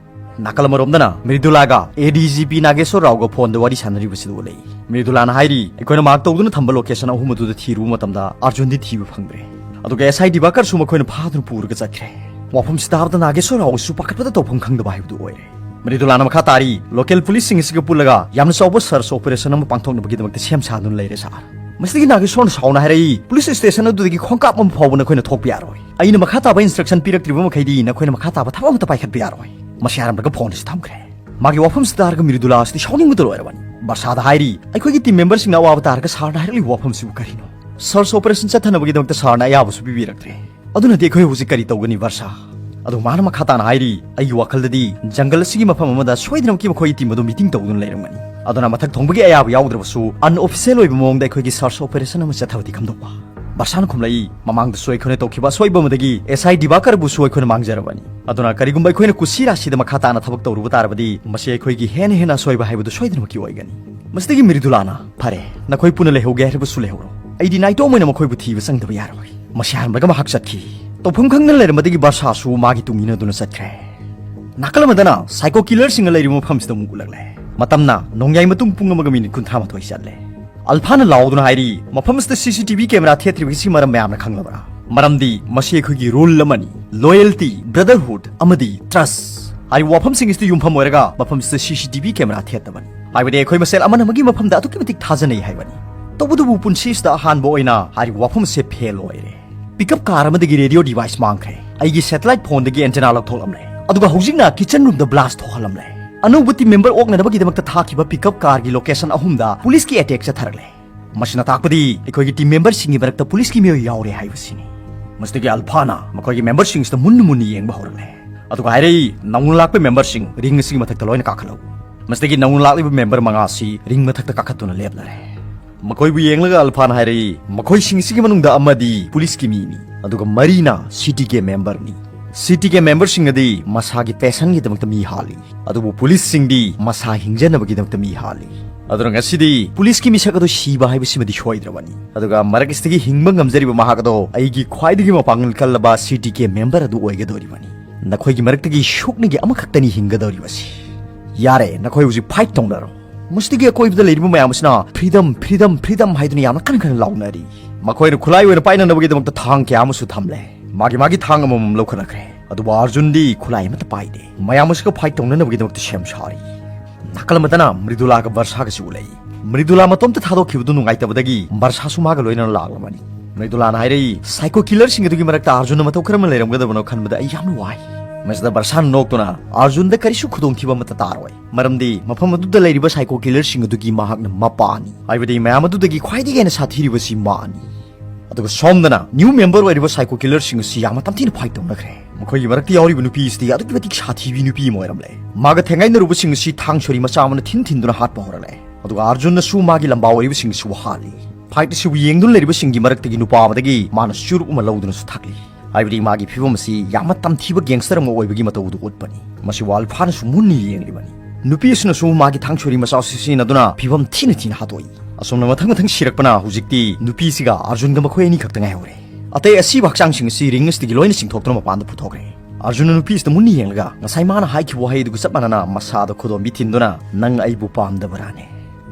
ꯅꯥꯀꯜ ꯑꯃꯔꯣꯝꯗꯅ ꯃ꯭ꯔꯤꯗꯨꯂꯥꯒ A D G P ꯅꯥꯒꯦꯁꯣꯔ ꯔꯥꯎꯒ phone ꯗ ꯋꯥꯔꯤ ꯁꯥꯟꯅꯔꯤꯕꯁꯤꯗ ꯎꯠꯂꯛꯏ꯫ ꯃ꯭ꯔꯤꯗꯨꯂꯥꯅ ꯍꯥꯏꯔꯤ, "ꯑꯩꯈꯣꯏꯅ mark ꯇꯧꯗꯨꯅ ꯊꯝꯕ location ꯑꯍꯨꯝ ꯑꯗꯨꯗ ꯊꯤꯔꯨꯕ ꯃꯇꯝꯗ ꯑꯥꯔꯖꯨꯟꯗꯤ ꯊꯤꯕ ꯐꯪꯗ꯭ꯔꯦ꯫ ꯑꯗꯨꯒ S I ꯗꯤꯕꯥꯀꯔꯁꯨ ꯃꯈꯣꯏꯅ ꯐꯥꯗꯨꯅ ꯄꯨꯔꯒ ꯆꯠꯈ꯭ꯔꯦ꯫" ꯋꯥꯐꯝꯁꯤ ꯇꯥꯕꯗ ꯅꯥꯒꯦꯁꯣꯔ ꯔꯥꯎꯁꯨ ꯄꯥꯈꯠꯄꯗ ꯇꯧꯐꯝ ꯈꯪꯗꯕ ꯍꯥꯏꯕꯗꯨ ꯑꯣꯏꯔꯦ꯫ ꯃ꯭ꯔꯤꯗꯨꯂꯥꯅ ꯃꯈꯥ ꯇꯥꯔꯤ, "Local police ꯁꯤꯡ ꯑꯁꯤꯒ ꯄꯨꯜꯂꯒ ꯌꯥꯝꯅ ꯆꯥꯎꯕ search operation ꯑꯃ ꯄꯥꯡꯊꯣꯛꯅꯕꯒꯤꯗꯃꯛꯇ ꯁꯦꯝ ꯁꯥꯗꯨꯅ ꯂꯩꯔꯦ ꯁꯥꯔ꯫" ꯃꯁꯤꯗꯒꯤ ꯅꯥꯒꯦꯁꯣꯔꯅ ꯁꯥꯎꯅ ꯍꯥꯏꯔꯛꯏ, "Police station ꯑꯗꯨꯗꯒꯤ ꯈꯣꯡꯀꯥꯞ ꯑꯃ ꯐꯥꯎꯕ ꯅꯈꯣꯏꯅ ꯊꯣꯛꯄ ꯌꯥꯔꯣꯏ꯫ ꯑꯩꯅ ꯃꯈꯥ ꯇꯥꯕ instruction ꯄꯤꯔꯛꯇ꯭ꯔꯤꯕ ꯃꯈꯩꯗꯤ ꯅꯈꯣꯏꯅ ꯃꯈꯥ ꯇꯥꯕ ꯊꯕꯛ ꯑꯃꯠꯇ ꯄꯥꯏꯈꯠꯄ ꯌꯥꯔꯣꯏ꯫" ꯃꯁꯤ ꯍꯥꯏꯔꯝꯂꯒ phone ꯑꯁꯤ ꯊꯝꯈ꯭ꯔꯦ꯫ ꯃꯥꯒꯤ ꯋꯥꯐꯝꯁꯤ ꯇꯥꯔꯒ ꯃ꯭ꯔꯤꯗꯨꯂꯥ ꯑꯁꯤꯗꯤ ꯁꯥꯎꯅꯤꯡꯕꯗ ꯂꯣꯏꯔꯕꯅꯤ꯫ ꯕꯔꯁꯥꯗ ꯍꯥꯏꯔꯤ, "ꯑꯩꯈꯣꯏꯒꯤ team member ꯁꯤꯡꯅ ꯑꯋꯥꯕ ꯇꯥꯔꯒ ꯁꯥꯔꯅ ꯍꯥꯏꯔꯛꯂꯤꯕ ꯋꯥꯐꯝꯁꯤꯕꯨ ꯀꯔꯤꯅꯣ? Search operation ꯆꯠꯊꯅꯕꯒꯤꯗꯃꯛꯇ ꯁꯥꯔꯅ ꯑꯌꯥꯕꯁꯨ ꯄꯤꯕꯤꯔꯛꯇ꯭ꯔꯦ꯫ ꯑꯗꯨꯅꯗꯤ ꯑꯩꯈꯣꯏ ꯍꯧꯖꯤꯛ ꯀꯔꯤ ꯇꯧꯒꯅꯤ ꯕꯔꯁꯥ?" ꯑꯗꯨ ꯃꯥꯅ ꯃꯈꯥ ꯇꯥꯅ ꯍꯥꯏꯔꯤ, "ꯑꯩꯒꯤ ꯋꯥꯈꯜꯗꯗꯤ ꯖꯪꯒꯜ ꯑꯁꯤꯒꯤ ꯃꯐꯝ ꯑꯃꯗ ꯁꯣꯏꯗꯅꯃꯛꯀꯤ ꯃꯈꯣꯏꯒꯤ team ꯑꯗꯨ meeting ꯇꯧꯗꯨꯅ ꯂꯩꯔꯝꯒꯅꯤ꯫ ꯑꯗꯨꯅ ꯃꯊꯛ ꯊꯣꯡꯕꯒꯤ ꯑꯌꯥꯕ ꯌꯥꯎꯗ꯭ꯔꯕꯁꯨ unofficial ꯑꯣꯏꯕ ꯃꯑꯣꯡꯗ ꯑꯩꯈꯣꯏꯒꯤ search operation ꯑꯃ ꯆꯠꯊꯕꯗꯤ ꯀꯝꯗꯧꯕ?" ꯕꯔꯁꯥꯅ ꯈꯨꯝꯂꯛꯏ, "ꯃꯃꯥꯡꯗꯁꯨ ꯑꯩꯈꯣꯏꯅ ꯇꯧꯈꯤꯕ ꯑꯁꯣꯏꯕ ꯑꯃꯗꯒꯤ S I ꯗꯤꯕꯥꯀꯔꯕꯨꯁꯨ ꯑꯩꯈꯣꯏꯅ ꯃꯥꯡꯖꯔꯕꯅꯤ꯫ ꯑꯗꯨꯅ ꯀꯔꯤꯒꯨꯝꯕ ꯑꯩꯈꯣꯏꯅ ꯀꯨꯁꯤ ꯔꯥꯁꯤꯗ ꯃꯈꯥ ꯇꯥꯅ ꯊꯕꯛ ꯇꯧꯔꯨꯕ ꯇꯥꯔꯕꯗꯤ ꯃꯁꯤ ꯑꯩꯈꯣꯏꯒꯤ ꯍꯦꯟꯅ ꯍꯦꯟꯅ ꯑꯁꯣꯏꯕ ꯍꯥꯏꯕꯗꯨ ꯁꯣꯏꯗꯅꯃꯛꯀꯤ ꯑꯣꯏꯒꯅꯤ꯫" ꯃꯁꯤꯗꯒꯤ ꯃ꯭ꯔꯤꯗꯨꯂꯥꯅ, "ꯐꯔꯦ, ꯅꯈꯣꯏ ꯄꯨꯟꯅ ꯂꯩꯍꯧꯒꯦ ꯍꯥꯏꯔꯕꯁꯨ ꯂꯩꯍꯧꯔꯣ꯫ ꯑꯩꯗꯤ ꯅꯥꯏꯇꯣꯝ ꯑꯣꯏꯅ ꯃꯈꯣꯏꯕꯨ ꯊꯤꯕ ꯆꯪꯗꯕ ꯌꯥꯔꯣꯏ꯫" ꯃꯁꯤ ꯍꯥꯏꯔꯝꯂꯒ ꯃꯍꯥꯛ ꯆꯠꯈꯤ꯫ ꯇꯧꯐꯝ ꯈꯪꯗꯅ ꯂꯩꯔꯝꯕꯗꯒꯤ ꯕꯔꯁꯥꯁꯨ ꯃꯥꯒꯤ ꯇꯨꯡ ꯏꯟꯅꯗꯨꯅ ꯆꯠꯈ꯭ꯔꯦ꯫ ꯅꯥꯀꯜ ꯑꯃꯗꯅ psycho killer ꯁꯤꯡꯅ ꯂꯩꯔꯤꯕ ꯃꯐꯝꯁꯤꯗ ꯑꯃꯨꯛ ꯎꯠꯂꯛꯂꯦ꯫ ꯃꯇꯝꯅ ꯅꯣꯡꯌꯥꯏ ꯃꯇꯨꯡ ꯄꯨꯡ ꯑꯃꯒ ꯃꯤꯅꯤꯠ ꯀꯨꯟꯊ꯭ꯔꯥ ꯃꯥꯊꯣꯏ ꯆꯠꯂꯦ꯫ ꯑꯜꯐꯥꯅ ꯂꯥꯎꯗꯨꯅ ꯍꯥꯏꯔꯤ, "ꯃꯐꯝ ꯑꯁꯤꯗ ꯁꯤ ꯁꯤ ꯇꯤ ꯚꯤ ꯀꯦꯃꯦꯔꯥ ꯊꯦꯠꯇ꯭ꯔꯤꯕꯁꯤ ꯃꯔꯝ ꯃꯌꯥꯝꯅ ꯈꯪꯂꯕ꯭ꯔꯥ? ꯃꯔꯝꯗꯤ ꯃꯁꯤ ꯑꯩꯈꯣꯏꯒꯤ ꯔꯨꯜ ꯑꯃꯅꯤ, ꯂꯣꯌꯦꯜꯇꯤ, ꯕ꯭ꯔꯗꯔꯍꯨꯗ ꯑꯃꯗꯤ ꯇ꯭ꯔꯁ ꯍꯥꯏꯔꯤꯕ ꯋꯥꯐꯝꯁꯤꯡ ꯑꯁꯤꯗ ꯌꯨꯝꯐꯝ ꯑꯣꯏꯔꯒ ꯃꯐꯝꯁꯤꯗ ꯁꯤ ꯁꯤ ꯇꯤ ꯚꯤ ꯀꯦꯃꯦꯔꯥ ꯊꯦꯠꯇꯕꯅꯤ꯫ ꯍꯥꯏꯕꯗꯤ ꯑꯩꯈꯣꯏ ꯃꯁꯦꯜ ꯑꯃꯅ ꯑꯃꯒꯤ ꯃꯐꯝꯗ ꯑꯗꯨꯛꯀꯤ ꯃꯇꯤꯛ ꯊꯥꯖꯅꯩ ꯍꯥꯏꯕꯅꯤ꯫ ꯇꯧꯕꯇꯕꯨ ꯄꯨꯟꯁꯤꯁꯤꯗ ꯑꯍꯥꯟꯕ ꯑꯣꯏꯅ ꯍꯥꯏꯔꯤꯕ ꯋꯥꯐꯝꯁꯦ ꯐꯦꯜ ꯑꯣꯏꯔꯦ꯫ ꯄꯤꯛꯑꯞ ꯀꯥꯔ ꯑꯃꯗꯒꯤ ꯔꯦꯗꯤꯑꯣ ꯗꯤꯚꯥꯏꯁ ꯃꯥꯡꯈ꯭ꯔꯦ꯫ ꯑꯩꯒꯤ ꯁꯦꯇꯦꯂꯥꯏꯠ ꯐꯣꯟꯗꯒꯤ ꯑꯦꯟꯇꯦꯅꯥ ꯂꯧꯊꯣꯛꯂꯝꯂꯦ꯫ ꯑꯗꯨꯒ ꯍꯧꯖꯤꯛꯅ ꯀꯤꯆꯟ ꯔꯨꯝꯗ ꯕ꯭ꯂꯥꯁ ꯊꯣꯛꯍꯜꯂꯝꯂꯦ꯫ ꯑꯅꯧꯕ ꯇꯤꯝ ꯃꯦꯝꯕꯔ ꯑꯣꯛꯅꯅꯕꯒꯤꯗꯃꯛꯇ ꯊꯥꯈꯤꯕ ꯄꯤꯛꯑꯞ ꯀꯥꯔꯒꯤ ꯂꯣꯀꯦꯁꯟ ꯑꯍꯨꯝꯗ ꯄꯨꯂꯤꯁꯀꯤ ꯑꯦꯇꯦꯛ ꯆꯠꯊꯔꯛꯂꯦ꯫ ꯃꯁꯤꯅ ꯇꯥꯛꯄꯗꯤ ꯑꯩꯈꯣꯏꯒꯤ ꯇꯤꯝ ꯃꯦꯝꯕꯔꯁꯤꯡꯒꯤ ꯃꯔꯛꯇ ꯄꯨꯂꯤꯁꯀꯤ ꯃꯤꯑꯣꯏ ꯌꯥꯎꯔꯦ ꯍꯥꯏꯕꯁꯤꯅꯤ꯫ ꯃꯁꯤꯗꯒꯤ ꯑꯜꯐꯥꯅ ꯃꯈꯣꯏꯒꯤ ꯃꯦꯝꯕꯔꯁꯤꯡꯁꯤꯗ ꯃꯨꯟꯅ ꯃꯨꯟꯅ ꯌꯦꯡꯕ ꯍꯧꯔꯛꯂꯦ꯫ ꯑꯗꯨꯒ ꯍꯥꯏꯔꯛꯏ, "ꯅꯧꯅ ꯂꯥꯛꯄ ꯃꯦꯝꯕꯔꯁꯤꯡ ꯔꯤꯡ ꯑꯁꯤꯒꯤ ꯃꯊꯛꯇ ꯂꯣꯏꯅ ꯀꯥꯈꯠꯂꯛꯎ꯫" ꯃꯁꯤꯗꯒꯤ ꯅꯧꯅ ꯂꯥꯛꯂꯤꯕ ꯃꯦꯝꯕꯔ ꯃꯉꯥ ꯑꯁꯤ ꯔꯤꯡ ꯃꯊꯛꯇ ꯀꯥꯈꯠꯇꯨꯅ ꯂꯦꯞꯂꯔꯦ꯫ ꯃꯈꯣꯏꯕꯨ ꯌꯦꯡꯂꯒ ꯑꯜꯐꯥꯅ ꯍꯥꯏꯔꯛꯏ, "ꯃꯈꯣꯏꯁꯤꯡ ꯑꯁꯤꯒꯤ ꯃꯅꯨꯡꯗ ꯑꯃꯗꯤ ꯄꯨꯂꯤꯁꯀꯤ ꯃꯤꯅꯤ, ꯑꯗꯨꯒ ꯃꯔꯤꯅ ꯁꯤ ꯇꯤ ꯀꯦ ꯃꯦꯝꯕꯔꯅꯤ꯫ ꯁꯤ ꯇꯤ ꯀꯦ ꯃꯦꯝꯕꯔꯁꯤꯡ ꯑꯗꯤ ꯃꯁꯥꯒꯤ ꯄꯦꯁꯟꯒꯤꯗꯃꯛꯇ ꯃꯤ ꯍꯥꯠꯂꯤ, ꯑꯗꯨꯕꯨ ꯄꯨꯂꯤꯁꯁꯤꯡꯗꯤ ꯃꯁꯥ ꯍꯤꯡꯖꯅꯕꯒꯤꯗꯃꯛꯇ ꯃꯤ ꯍꯥꯠꯂꯤ꯫ ꯑꯗꯨꯅ ꯉꯁꯤꯗꯤ ꯄꯨꯂꯤꯁꯀꯤ ꯃꯤꯁꯛ ꯑꯗꯨ ꯁꯤꯕ ꯍꯥꯏꯕꯁꯤꯃꯗꯤ ꯁꯣꯏꯗ꯭ꯔꯕꯅꯤ꯫ ꯑꯗꯨꯒ ꯃꯔꯛ ꯑꯁꯤꯗꯒꯤ ꯍꯤꯡꯕ ꯉꯝꯖꯔꯤꯕ ꯃꯍꯥꯛ ꯑꯗꯣ ꯑꯩꯒꯤ ꯈ꯭ꯋꯥꯏꯗꯒꯤ ꯃꯄꯥꯡꯒꯜ ꯀꯜꯂꯕ ꯁꯤ ꯇꯤ ꯀꯦ ꯃꯦꯝꯕꯔ ꯑꯗꯨ ꯑꯣꯏꯒꯗꯧꯔꯤꯕꯅꯤ꯫ ꯅꯈꯣꯏꯒꯤ ꯃꯔꯛꯇꯒꯤ ꯁꯨꯞꯅꯒꯤ ꯑꯃꯈꯛꯇꯅꯤ ꯍꯤꯡꯒꯗꯧꯔꯤꯕꯁꯤ꯫ ꯌꯥꯔꯦ, ꯅꯈꯣꯏ ꯍꯧꯖꯤꯛ ꯐꯥꯏꯠ ꯇꯧꯅꯔꯣ꯫" ꯃꯁꯤꯗꯒꯤ ꯑꯀꯣꯏꯕꯗ ꯂꯩꯔꯤꯕ ꯃꯌꯥꯝ ꯑꯁꯤꯅ "ꯐ꯭ꯔꯤꯗꯝ, ꯐ꯭ꯔꯤꯗꯝ, ꯐ꯭ꯔꯤꯗꯝ" ꯍꯥꯏꯗꯨꯅ ꯌꯥꯝꯅ ꯀꯟꯅ ꯀꯟꯅ ꯂꯥꯎꯅꯔꯤ꯫ ꯃꯈꯣꯏꯅ ꯈꯨꯠꯂꯥꯏ ꯑꯣꯏꯅ ꯄꯥꯏꯅꯅꯕꯒꯤꯗꯃꯛꯇ ꯊꯥꯡ ꯀꯌꯥ ꯑꯃꯁꯨ ꯊꯝꯂꯦ꯫ ꯃꯥꯒꯤ ꯃꯥꯒꯤ ꯊꯥꯡ ꯑꯃꯃꯝ ꯂꯧꯈꯠꯅꯈ꯭ꯔꯦ꯫ ꯑꯗꯨꯕꯨ ꯑꯥꯔꯖꯨꯟꯗꯤ ꯈꯨꯠꯂꯥꯏ ꯑꯃꯠꯇ ꯄꯥꯏꯗꯦ꯫ ꯃꯌꯥꯝ ꯑꯁꯤꯒ ꯐꯥꯏꯠ ꯇꯧꯅꯅꯕꯒꯤꯗꯃꯛꯇ ꯁꯦꯝ ꯁꯥꯔꯤ꯫ ꯅꯥꯀꯜ ꯑꯃꯗꯅ ꯃ꯭ꯔꯤꯗꯨꯂꯥꯒ ꯕꯔꯁꯥꯒꯁꯨ ꯎꯠꯂꯛꯏ꯫ ꯃ꯭ꯔꯤꯗꯨꯂꯥ ꯃꯇꯣꯝꯇ ꯊꯥꯗꯣꯛꯈꯤꯕꯗꯨ ꯅꯨꯡꯉꯥꯏꯇꯕꯗꯒꯤ ꯕꯔꯁꯥꯁꯨ ꯃꯥꯒ ꯂꯣꯏꯅꯅ ꯂꯥꯛꯂꯕꯅꯤ꯫ ꯃ꯭ꯔꯤꯗꯨꯂꯥꯅ ꯍꯥꯏꯔꯛꯏ, "ꯁꯥꯏꯀꯣ ꯀꯤꯂꯔꯁꯤꯡ ꯑꯗꯨꯒꯤ ꯃꯔꯛꯇ ꯑꯥꯔꯖꯨꯟꯅ ꯃꯇꯧ ꯀꯔꯝꯅ ꯂꯩꯔꯝꯒꯗꯕꯅꯣ ꯈꯟꯕꯗ ꯑꯩ ꯌꯥꯝꯅ ꯋꯥꯏ꯫" ꯃꯁꯤꯗ ꯕꯔꯁꯥꯅ ꯅꯣꯛꯇꯨꯅ, "ꯑꯥꯔꯖꯨꯟꯗ ꯀꯔꯤꯁꯨ ꯈꯨꯗꯣꯡꯊꯤꯕ ꯑꯃꯠꯇ ꯇꯥꯔꯣꯏ, ꯃꯔꯝꯗꯤ ꯃꯐꯝ ꯑꯗꯨꯗ ꯂꯩꯔꯤꯕ ꯁꯥꯏꯀꯣ ꯀꯤꯂꯔꯁꯤꯡ ꯑꯗꯨꯒꯤ ꯃꯍꯥꯛꯅ ꯃꯄꯥꯅꯤ, ꯍꯥꯏꯕꯗꯤ ꯃꯌꯥꯝ ꯑꯗꯨꯗꯒꯤ ꯈ꯭ꯋꯥꯏꯗꯒꯤ ꯍꯦꯟꯅ ꯁꯥꯊꯤꯔꯤꯕꯁꯤ ꯃꯥꯅꯤ꯫" ꯑꯗꯨꯒ ꯁꯣꯝꯗꯅ ꯅ꯭ꯌꯨ ꯃꯦꯝꯕꯔ ꯑꯣꯏꯔꯤꯕ ꯁꯥꯏꯀꯣ ꯀꯤꯂꯔꯁꯤꯡ ꯑꯁꯤ ꯌꯥꯝꯅ ꯇꯝꯊꯤꯅ ꯐꯥꯏꯠ ꯇꯧꯅꯈ꯭ꯔꯦ꯫ ꯃꯈꯣꯏꯒꯤ ꯃꯔꯛꯇ ꯌꯥꯎꯔꯤꯕ ꯅꯨꯄꯤ ꯑꯁꯤꯗꯤ ꯑꯗꯨꯛꯀꯤ ꯃꯇꯤꯛ ꯁꯥꯊꯤꯕꯤ ꯅꯨꯄꯤ ꯑꯃ ꯑꯣꯏꯔꯝꯂꯦ꯫ ꯃꯥꯒ ꯊꯦꯡꯒꯥꯏꯅꯔꯨꯕꯁꯤꯡ ꯑꯁꯤ ꯊꯥꯡ ꯁꯣꯔꯤ ꯃꯆꯥ ꯑꯃꯅ ꯊꯤꯟ ꯊꯤꯟꯗꯨꯅ ꯍꯥꯠꯄ ꯍꯧꯔꯛꯂꯦ꯫ ꯑꯗꯨꯒ ꯑꯥꯔꯖꯨꯟꯅꯁꯨ ꯃꯥꯒꯤ ꯂꯝꯕꯥ ꯑꯣꯏꯔꯤꯕꯁꯤꯡ ꯑꯁꯤꯕꯨ ꯍꯥꯠꯂꯤ꯫ ꯐꯥꯏꯠ ꯑꯁꯤꯕꯨ ꯌꯦꯡꯗꯨꯅ ꯂꯩꯔꯤꯕꯁꯤꯡꯒꯤ ꯃꯔꯛꯇꯒꯤ ꯅꯨꯄꯥ ꯑꯃꯗꯒꯤ ꯃꯥꯅ ꯆꯨꯔꯨꯞ ꯑꯃ ꯂꯧꯗꯨꯅꯁꯨ ꯊꯛꯂꯤ꯫ ꯍꯥꯏꯕꯗꯤ ꯃꯥꯒꯤ ꯐꯤꯕꯝ ꯑꯁꯤ ꯌꯥꯝꯅ ꯇꯝꯊꯤꯕ ꯒꯦꯡꯁꯇꯔ ꯑꯃ ꯑꯣꯏꯕꯒꯤ ꯃꯇꯧ ꯑꯗꯨ ꯎꯠꯄꯅꯤ꯫ ꯃꯁꯤꯕꯨ ꯑꯜꯐꯥꯅꯁꯨ ꯃꯨꯟꯅ ꯌꯦꯡꯂꯤꯕꯅꯤ꯫ ꯅꯨꯄꯤ ꯑꯁꯤꯅꯁꯨ ꯃꯥꯒꯤ ꯊꯥꯡ ꯁꯣꯔꯤ ꯃꯆꯥ ꯑꯁꯤ ꯁꯤꯖꯤꯟꯅꯗꯨꯅ ꯐꯤꯕꯝ ꯊꯤꯅ ꯊꯤꯅ ꯍꯥꯠꯇꯣꯛꯏ꯫ ꯑꯁꯨꯝꯅ ꯃꯊꯪ ꯃꯊꯪ ꯁꯤꯔꯛꯄꯅ ꯍꯧꯖꯤꯛꯇꯤ ꯅꯨꯄꯤꯁꯤꯒ ꯑꯥꯔꯖꯨꯟꯒ ꯃꯈꯣꯏ ꯑꯅꯤ ꯈꯛꯇ ꯉꯥꯏꯍꯧꯔꯦ꯫ ꯑꯇꯩ ꯑꯁꯤꯕ ꯍꯛꯆꯥꯡꯁꯤꯡ ꯑꯁꯤ ꯔꯤꯡ ꯑꯁꯤꯗꯒꯤ ꯂꯣꯏꯅ ꯆꯤꯡꯊꯣꯛꯇꯨꯅ ꯃꯄꯥꯟꯗ ꯄꯨꯊꯣꯛꯈ꯭ꯔꯦ꯫ ꯑꯥꯔꯖꯨꯟꯅ ꯅꯨꯄꯤꯁꯤꯗ ꯃꯨꯟꯅ ꯌꯦꯡꯂꯒ ꯉꯁꯥꯏ ꯃꯥꯅ ꯍꯥꯏꯈꯤꯕ ꯋꯥꯍꯩꯗꯨꯒ ꯆꯞ ꯃꯥꯟꯅꯅ ꯃꯁꯥꯗ ꯈꯨꯗꯣꯝꯕꯤ ꯊꯤꯟꯗꯨꯅ, "ꯅꯪ ꯑꯩꯕꯨ ꯄꯥꯝꯗꯕ꯭ꯔꯥꯅꯦ?"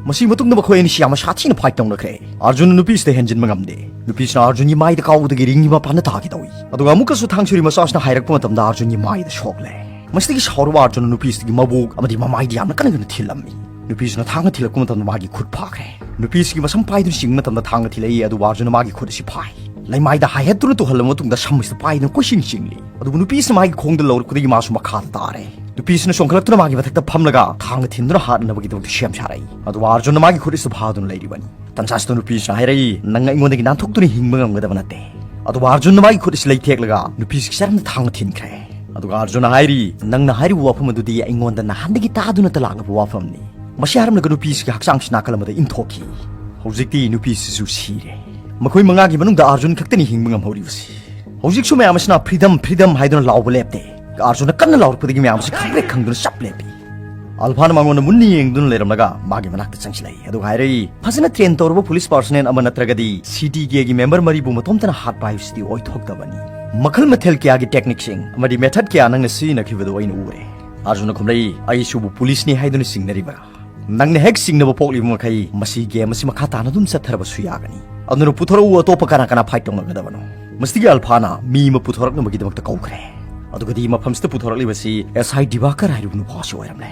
ꯃꯁꯤ ꯃꯇꯨꯡꯗ ꯃꯈꯣꯏ ꯑꯅꯤꯁꯤ ꯌꯥꯝꯅ ꯁꯥꯊꯤꯅ ꯐꯥꯏꯠ ꯇꯧꯅꯈ꯭ꯔꯦ꯫ ꯑꯥꯔꯖꯨꯟꯅ ꯅꯨꯄꯤꯁꯤꯗ ꯍꯦꯟꯖꯤꯟꯕ ꯉꯝꯗꯦ꯫ ꯅꯨꯄꯤꯁꯤꯅ ꯑꯥꯔꯖꯨꯟꯒꯤ ꯃꯥꯏꯗ ꯀꯥꯎꯕꯗꯒꯤ ꯔꯤꯡꯒꯤ ꯃꯄꯥꯟꯗ ꯇꯥꯈꯤꯗꯧꯏ꯫ ꯑꯗꯨꯒ ꯑꯃꯨꯛꯀꯁꯨ ꯊꯥꯡꯁꯨꯔꯤ ꯃꯆꯥꯁꯤꯅ ꯍꯥꯏꯔꯛꯄ ꯃꯇꯝꯗ ꯑꯥꯔꯖꯨꯟꯒꯤ ꯃꯥꯏꯗ ꯁꯣꯛꯂꯦ꯫ ꯃꯁꯤꯗꯒꯤ ꯁꯥꯎꯔꯕ ꯑꯥꯔꯖꯨꯟꯅ ꯅꯨꯄꯤꯁꯤꯒꯤ ꯃꯕꯣꯛ ꯑꯃꯗꯤ ꯃꯃꯥꯏꯗ ꯌꯥꯝꯅ ꯀꯟꯅ ꯀꯟꯅ ꯊꯤꯜꯂꯝꯃꯤ꯫ ꯅꯨꯄꯤꯁꯤꯅ ꯊꯥꯡꯅ ꯊꯤꯜꯂꯛꯄ ꯃꯇꯝꯗ ꯃꯥꯒꯤ ꯈꯨꯠ ꯐꯥꯈ꯭ꯔꯦ꯫ ꯅꯨꯄꯤꯁꯤꯒꯤ ꯃꯁꯝ ꯄꯥꯏꯗꯨꯅ ꯆꯤꯡꯕ ꯃꯇꯝꯗ ꯊꯥꯡꯅ ꯊꯤꯜꯂꯛꯏ, ꯑꯗꯨꯕꯨ ꯑꯥꯔꯖꯨꯟꯅ ꯃꯥꯒꯤ ꯈꯨꯠ ꯑꯁꯤ ꯐꯥꯏ꯫ ꯂꯩꯃꯥꯏꯗ ꯍꯥꯏꯍꯠꯇꯨꯅ ꯇꯨꯍꯜꯂꯕ ꯃꯇꯨꯡꯗ ꯁꯝ ꯑꯁꯤꯗ ꯄꯥꯏꯗꯨꯅ ꯀꯣꯏꯆꯤꯡ ꯆꯤꯡꯂꯤ꯫ ꯑꯗꯨꯕꯨ ꯅꯨꯄꯤꯁꯤꯅ ꯃꯥꯒꯤ ꯈꯣꯡꯗ ꯂꯧꯔꯛꯄꯗꯒꯤ ꯃꯥꯁꯨ ꯃꯈꯥꯗ ꯇꯥꯔꯦ꯫ ꯅꯨꯄꯤꯁꯤꯅ ꯆꯣꯡꯈꯠꯂꯛꯇꯨꯅ ꯃꯥꯒꯤ ꯃꯊꯛꯇ ꯐꯝꯂꯒ ꯊꯥꯡꯅ ꯊꯤꯟꯗꯨꯅ ꯍꯥꯠꯅꯅꯕꯒꯤꯗꯃꯛꯇ ꯁꯦꯝ ꯁꯥꯔꯛꯏ꯫ ꯑꯗꯨꯕꯨ ꯑꯥꯔꯖꯨꯟꯅ ꯃꯥꯒꯤ ꯈꯨꯠ ꯑꯁꯤꯗ ꯐꯥꯗꯨꯅ ꯂꯩꯔꯤꯕꯅꯤ꯫ ꯇꯟꯖꯥꯁꯤꯗ ꯅꯨꯄꯤꯁꯤꯅ ꯍꯥꯏꯔꯛꯏ, "ꯅꯪ ꯑꯩꯉꯣꯟꯗꯒꯤ ꯅꯥꯟꯊꯣꯛꯇꯨꯅ ꯍꯤꯡꯕ ꯉꯝꯒꯗꯕ ꯅꯠꯇꯦ"꯫ ꯑꯗꯨꯕꯨ ꯑꯥꯔꯖꯨꯟꯅ ꯃꯥꯒꯤ ꯈꯨꯠ ꯑꯁꯤ ꯂꯩꯊꯦꯛꯂꯒ ꯅꯨꯄꯤꯁꯤꯒꯤ ꯆꯔꯝꯗ ꯊꯥꯡꯅ ꯊꯤꯟꯈ꯭ꯔꯦ꯫ ꯑꯗꯨꯒ ꯑꯥꯔꯖꯨꯟꯅ ꯍꯥꯏꯔꯤ, "ꯅꯪꯅ ꯍꯥꯏꯔꯤꯕ ꯋꯥꯐꯝ ꯑꯗꯨꯗꯤ ꯑꯩꯉꯣꯟꯗ ꯅꯍꯥꯟꯗꯒꯤ ꯇꯥꯗꯨꯅ ꯇꯂꯥꯛꯂꯕ ꯋꯥꯐꯝꯅꯤ"꯫ ꯃꯁꯤ ꯍꯥꯏꯔꯝꯂꯒ ꯅꯨꯄꯤꯁꯤꯒꯤ ꯍꯛꯆꯥꯡꯁꯤ ꯅꯥꯀꯜ ꯑꯃꯗ ꯏꯟꯊꯣꯛꯈꯤ꯫ ꯍꯧꯖꯤꯛꯇꯤ ꯅꯨꯄꯤꯁꯤꯁꯨ ꯁꯤꯔꯦ꯫ ꯃꯈꯣꯏ ꯃꯉꯥꯒꯤ ꯃꯅꯨꯡꯗ ꯑꯥꯔꯖꯨꯟ ꯈꯛꯇꯅꯤ ꯍꯤꯡꯕ ꯉꯝꯍꯧꯔꯤꯕꯁꯤ꯫ ꯍꯧꯖꯤꯛꯁꯨ ꯃꯌꯥꯝ ꯑꯁꯤꯅ "Freedom, freedom" ꯍꯥꯏꯗꯨꯅ ꯂꯥꯎꯕ ꯂꯦꯞꯇꯦ꯫ ꯑꯥꯔꯖꯨꯟꯅ ꯀꯟꯅ ꯂꯥꯎꯔꯛꯄꯗꯒꯤ ꯃꯌꯥꯝ ꯑꯁꯤ ꯈꯪꯄ꯭ꯔꯦꯛ ꯈꯪꯗꯨꯅ ꯆꯞ ꯂꯦꯞꯄꯤ꯫ ꯑꯜꯐꯥꯅ ꯃꯉꯣꯟꯗ ꯃꯨꯟꯅ ꯌꯦꯡꯗꯨꯅ ꯂꯩꯔꯝꯂꯒ ꯃꯥꯒꯤ ꯃꯅꯥꯛꯇ ꯆꯪꯁꯤꯜꯂꯛꯏ꯫ ꯑꯗꯨꯒ ꯍꯥꯏꯔꯛꯏ, "ꯐꯖꯅ ꯇ꯭ꯔꯦꯟ ꯇꯧꯔꯕ ꯄꯨꯂꯤꯁ ꯄꯥꯔꯁꯣꯅꯦꯜ ꯑꯃ ꯅꯠꯇ꯭ꯔꯒꯗꯤ ꯁꯤ ꯇꯤ ꯀꯦꯒꯤ ꯃꯦꯝꯕꯔ ꯃꯔꯤꯕꯨ ꯃꯇꯣꯝꯇꯅ ꯍꯥꯠꯄ ꯍꯥꯏꯕꯁꯤꯗꯤ ꯑꯣꯏꯊꯣꯛꯇꯕꯅꯤ꯫ ꯃꯈꯜ ꯃꯊꯦꯜ ꯀꯌꯥꯒꯤ ꯇꯦꯛꯅꯤꯛꯁꯤꯡ ꯑꯃꯗꯤ ꯃꯦꯊꯗ ꯀꯌꯥ ꯅꯪꯅ ꯁꯤꯖꯤꯟꯅꯈꯤꯕꯗꯨ ꯑꯩꯅ ꯎꯔꯦ"꯫ ꯑꯥꯔꯖꯨꯟꯅ ꯈꯨꯝꯂꯛꯏ, "ꯑꯩꯁꯨꯕꯨ ꯄꯨꯂꯤꯁꯅꯤ ꯍꯥꯏꯗꯨꯅ ꯆꯤꯡꯅꯔꯤꯕ꯭ꯔꯥ? ꯅꯪꯅ ꯍꯦꯛ ꯆꯤꯡꯅꯕ ꯄꯣꯛꯂꯤꯕ ꯃꯈꯩ ꯃꯁꯤ ꯒꯦꯝ ꯑꯁꯤ ꯃꯈꯥ ꯇꯥꯅ ꯑꯗꯨꯝ ꯆꯠꯊꯔꯕꯁꯨ ꯌꯥꯒꯅꯤ꯫ ꯑꯗꯨꯅ ꯄꯨꯊꯣꯔꯛꯎ, ꯑꯇꯣꯞꯄ ꯀꯅꯥ ꯀꯅꯥ ꯐꯥꯏꯠ ꯇꯧꯅꯒꯗꯕꯅꯣ"꯫ ꯃꯁꯤꯗꯒꯤ ꯑꯜꯐꯥꯅ ꯃꯤ ꯑꯃ ꯄꯨꯊꯣꯔꯛꯅꯕꯒꯤꯗꯃꯛꯇ ꯀꯧꯈ꯭ꯔꯦ꯫ ꯑꯗꯨꯒꯗꯤ ꯃꯐꯝꯁꯤꯗ ꯄꯨꯊꯣꯔꯛꯂꯤꯕꯁꯤ ꯑꯦꯁ ꯑꯥꯏ ꯗꯤꯕꯥꯀꯔ ꯍꯥꯏꯔꯤꯕ ꯅꯨꯄꯥ ꯑꯁꯤ ꯑꯣꯏꯔꯝꯂꯦ꯫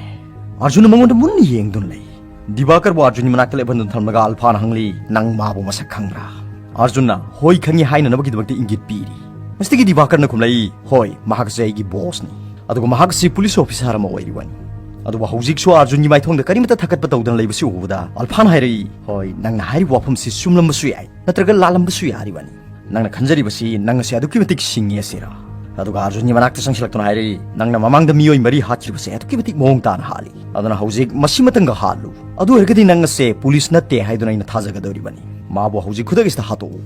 ꯑꯥꯔꯖꯨꯟꯅ ꯃꯉꯣꯟꯗ ꯃꯨꯟꯅ ꯌꯦꯡꯗꯨꯅ ꯂꯩ꯫ ꯗꯤꯕꯥꯀꯔꯕꯨ ꯑꯥꯔꯖꯨꯟꯒꯤ ꯃꯅꯥꯛꯇ ꯂꯦꯞꯍꯟꯗꯨꯅ ꯊꯝꯂꯒ ꯑꯜꯐꯥꯅ ꯍꯪꯂꯤ, "ꯅꯪ ꯃꯥꯕꯨ ꯃꯁꯛ ꯈꯪꯕ꯭ꯔꯥ?" ꯑꯥꯔꯖꯨꯟꯅ "ꯍꯣꯏ ꯈꯪꯉꯤ" ꯍꯥꯏꯅꯅꯕꯒꯤꯗꯃꯛꯇ ꯏꯪꯒꯤꯠ ꯄꯤꯔꯤ꯫ ꯃꯁꯤꯗꯒꯤ ꯗꯤꯕꯥꯀꯔꯅ ꯈꯨꯝꯂꯛꯏ, "ꯍꯣꯏ, ꯃꯍꯥꯛꯁꯦ ꯑꯩꯒꯤ ꯕꯣꯁꯅꯤ꯫ ꯑꯗꯨꯒ ꯃꯍꯥꯛ ꯑꯁꯤ ꯄꯨꯂꯤꯁ ꯑꯣꯐꯤꯁꯥꯔ ꯑꯃ ꯑꯣꯏꯔꯤꯕꯅꯤ꯫ ꯑꯗꯨꯕꯨ ꯍꯧꯖꯤꯛꯁꯨ ꯑꯥꯔꯖꯨꯟꯒꯤ ꯃꯥꯏꯊꯣꯡꯗ ꯀꯔꯤꯃꯠꯇ ꯊꯀꯠꯄ ꯇꯧꯗꯅ ꯂꯩꯕꯁꯤ ꯎꯕꯗ ꯑꯜꯐꯥꯅ ꯍꯥꯏꯔꯛꯏ, ꯍꯣꯏ, ꯅꯪꯅ ꯍꯥꯏꯔꯤꯕ ꯋꯥꯐꯝꯁꯤ ꯆꯨꯝꯂꯝꯕꯁꯨ ꯌꯥꯏ, ꯅꯠꯇ꯭ꯔꯒ ꯂꯥꯜꯂꯝꯕꯁꯨ ꯌꯥꯔꯤꯕꯅꯤ꯫ ꯅꯪꯅ ꯈꯟꯖꯔꯤꯕꯁꯤ ꯅꯪ ꯑꯁꯤ ꯑꯗꯨꯛꯀꯤ ꯃꯇꯤꯛ ꯁꯤꯡꯉꯤ ꯑꯁꯤꯔꯥ?" ꯑꯗꯨꯒ ꯑꯥꯔꯖꯨꯟꯒꯤ ꯃꯅꯥꯛꯇ ꯆꯪꯁꯤꯜꯂꯛꯇꯨꯅ ꯍꯥꯏꯔꯛꯏ, "ꯅꯪꯅ ꯃꯃꯥꯡꯗ ꯃꯤꯑꯣꯏ ꯃꯔꯤ ꯍꯥꯠꯈꯤꯕꯁꯦ ꯑꯗꯨꯛꯀꯤ ꯃꯇꯤꯛ ꯃꯑꯣꯡ ꯇꯥꯅ ꯍꯥꯠꯂꯤ꯫ ꯑꯗꯨꯅ ꯍꯧꯖꯤꯛ ꯃꯁꯤꯃꯇꯪꯒ ꯍꯥꯠꯂꯨ꯫ ꯑꯗꯨ ꯑꯣꯏꯔꯒꯗꯤ ꯅꯪ ꯑꯁꯦ ꯄꯨꯂꯤꯁ ꯅꯠꯇꯦ ꯍꯥꯏꯗꯨꯅ ꯑꯩꯅ ꯊꯥꯖꯒꯗꯧꯔꯤꯕꯅꯤ꯫ ꯃꯥꯕꯨ ꯍꯧꯖꯤꯛ ꯈꯨꯗꯛ ꯑꯁꯤꯗ ꯍꯥꯠꯇꯣꯛꯎ"꯫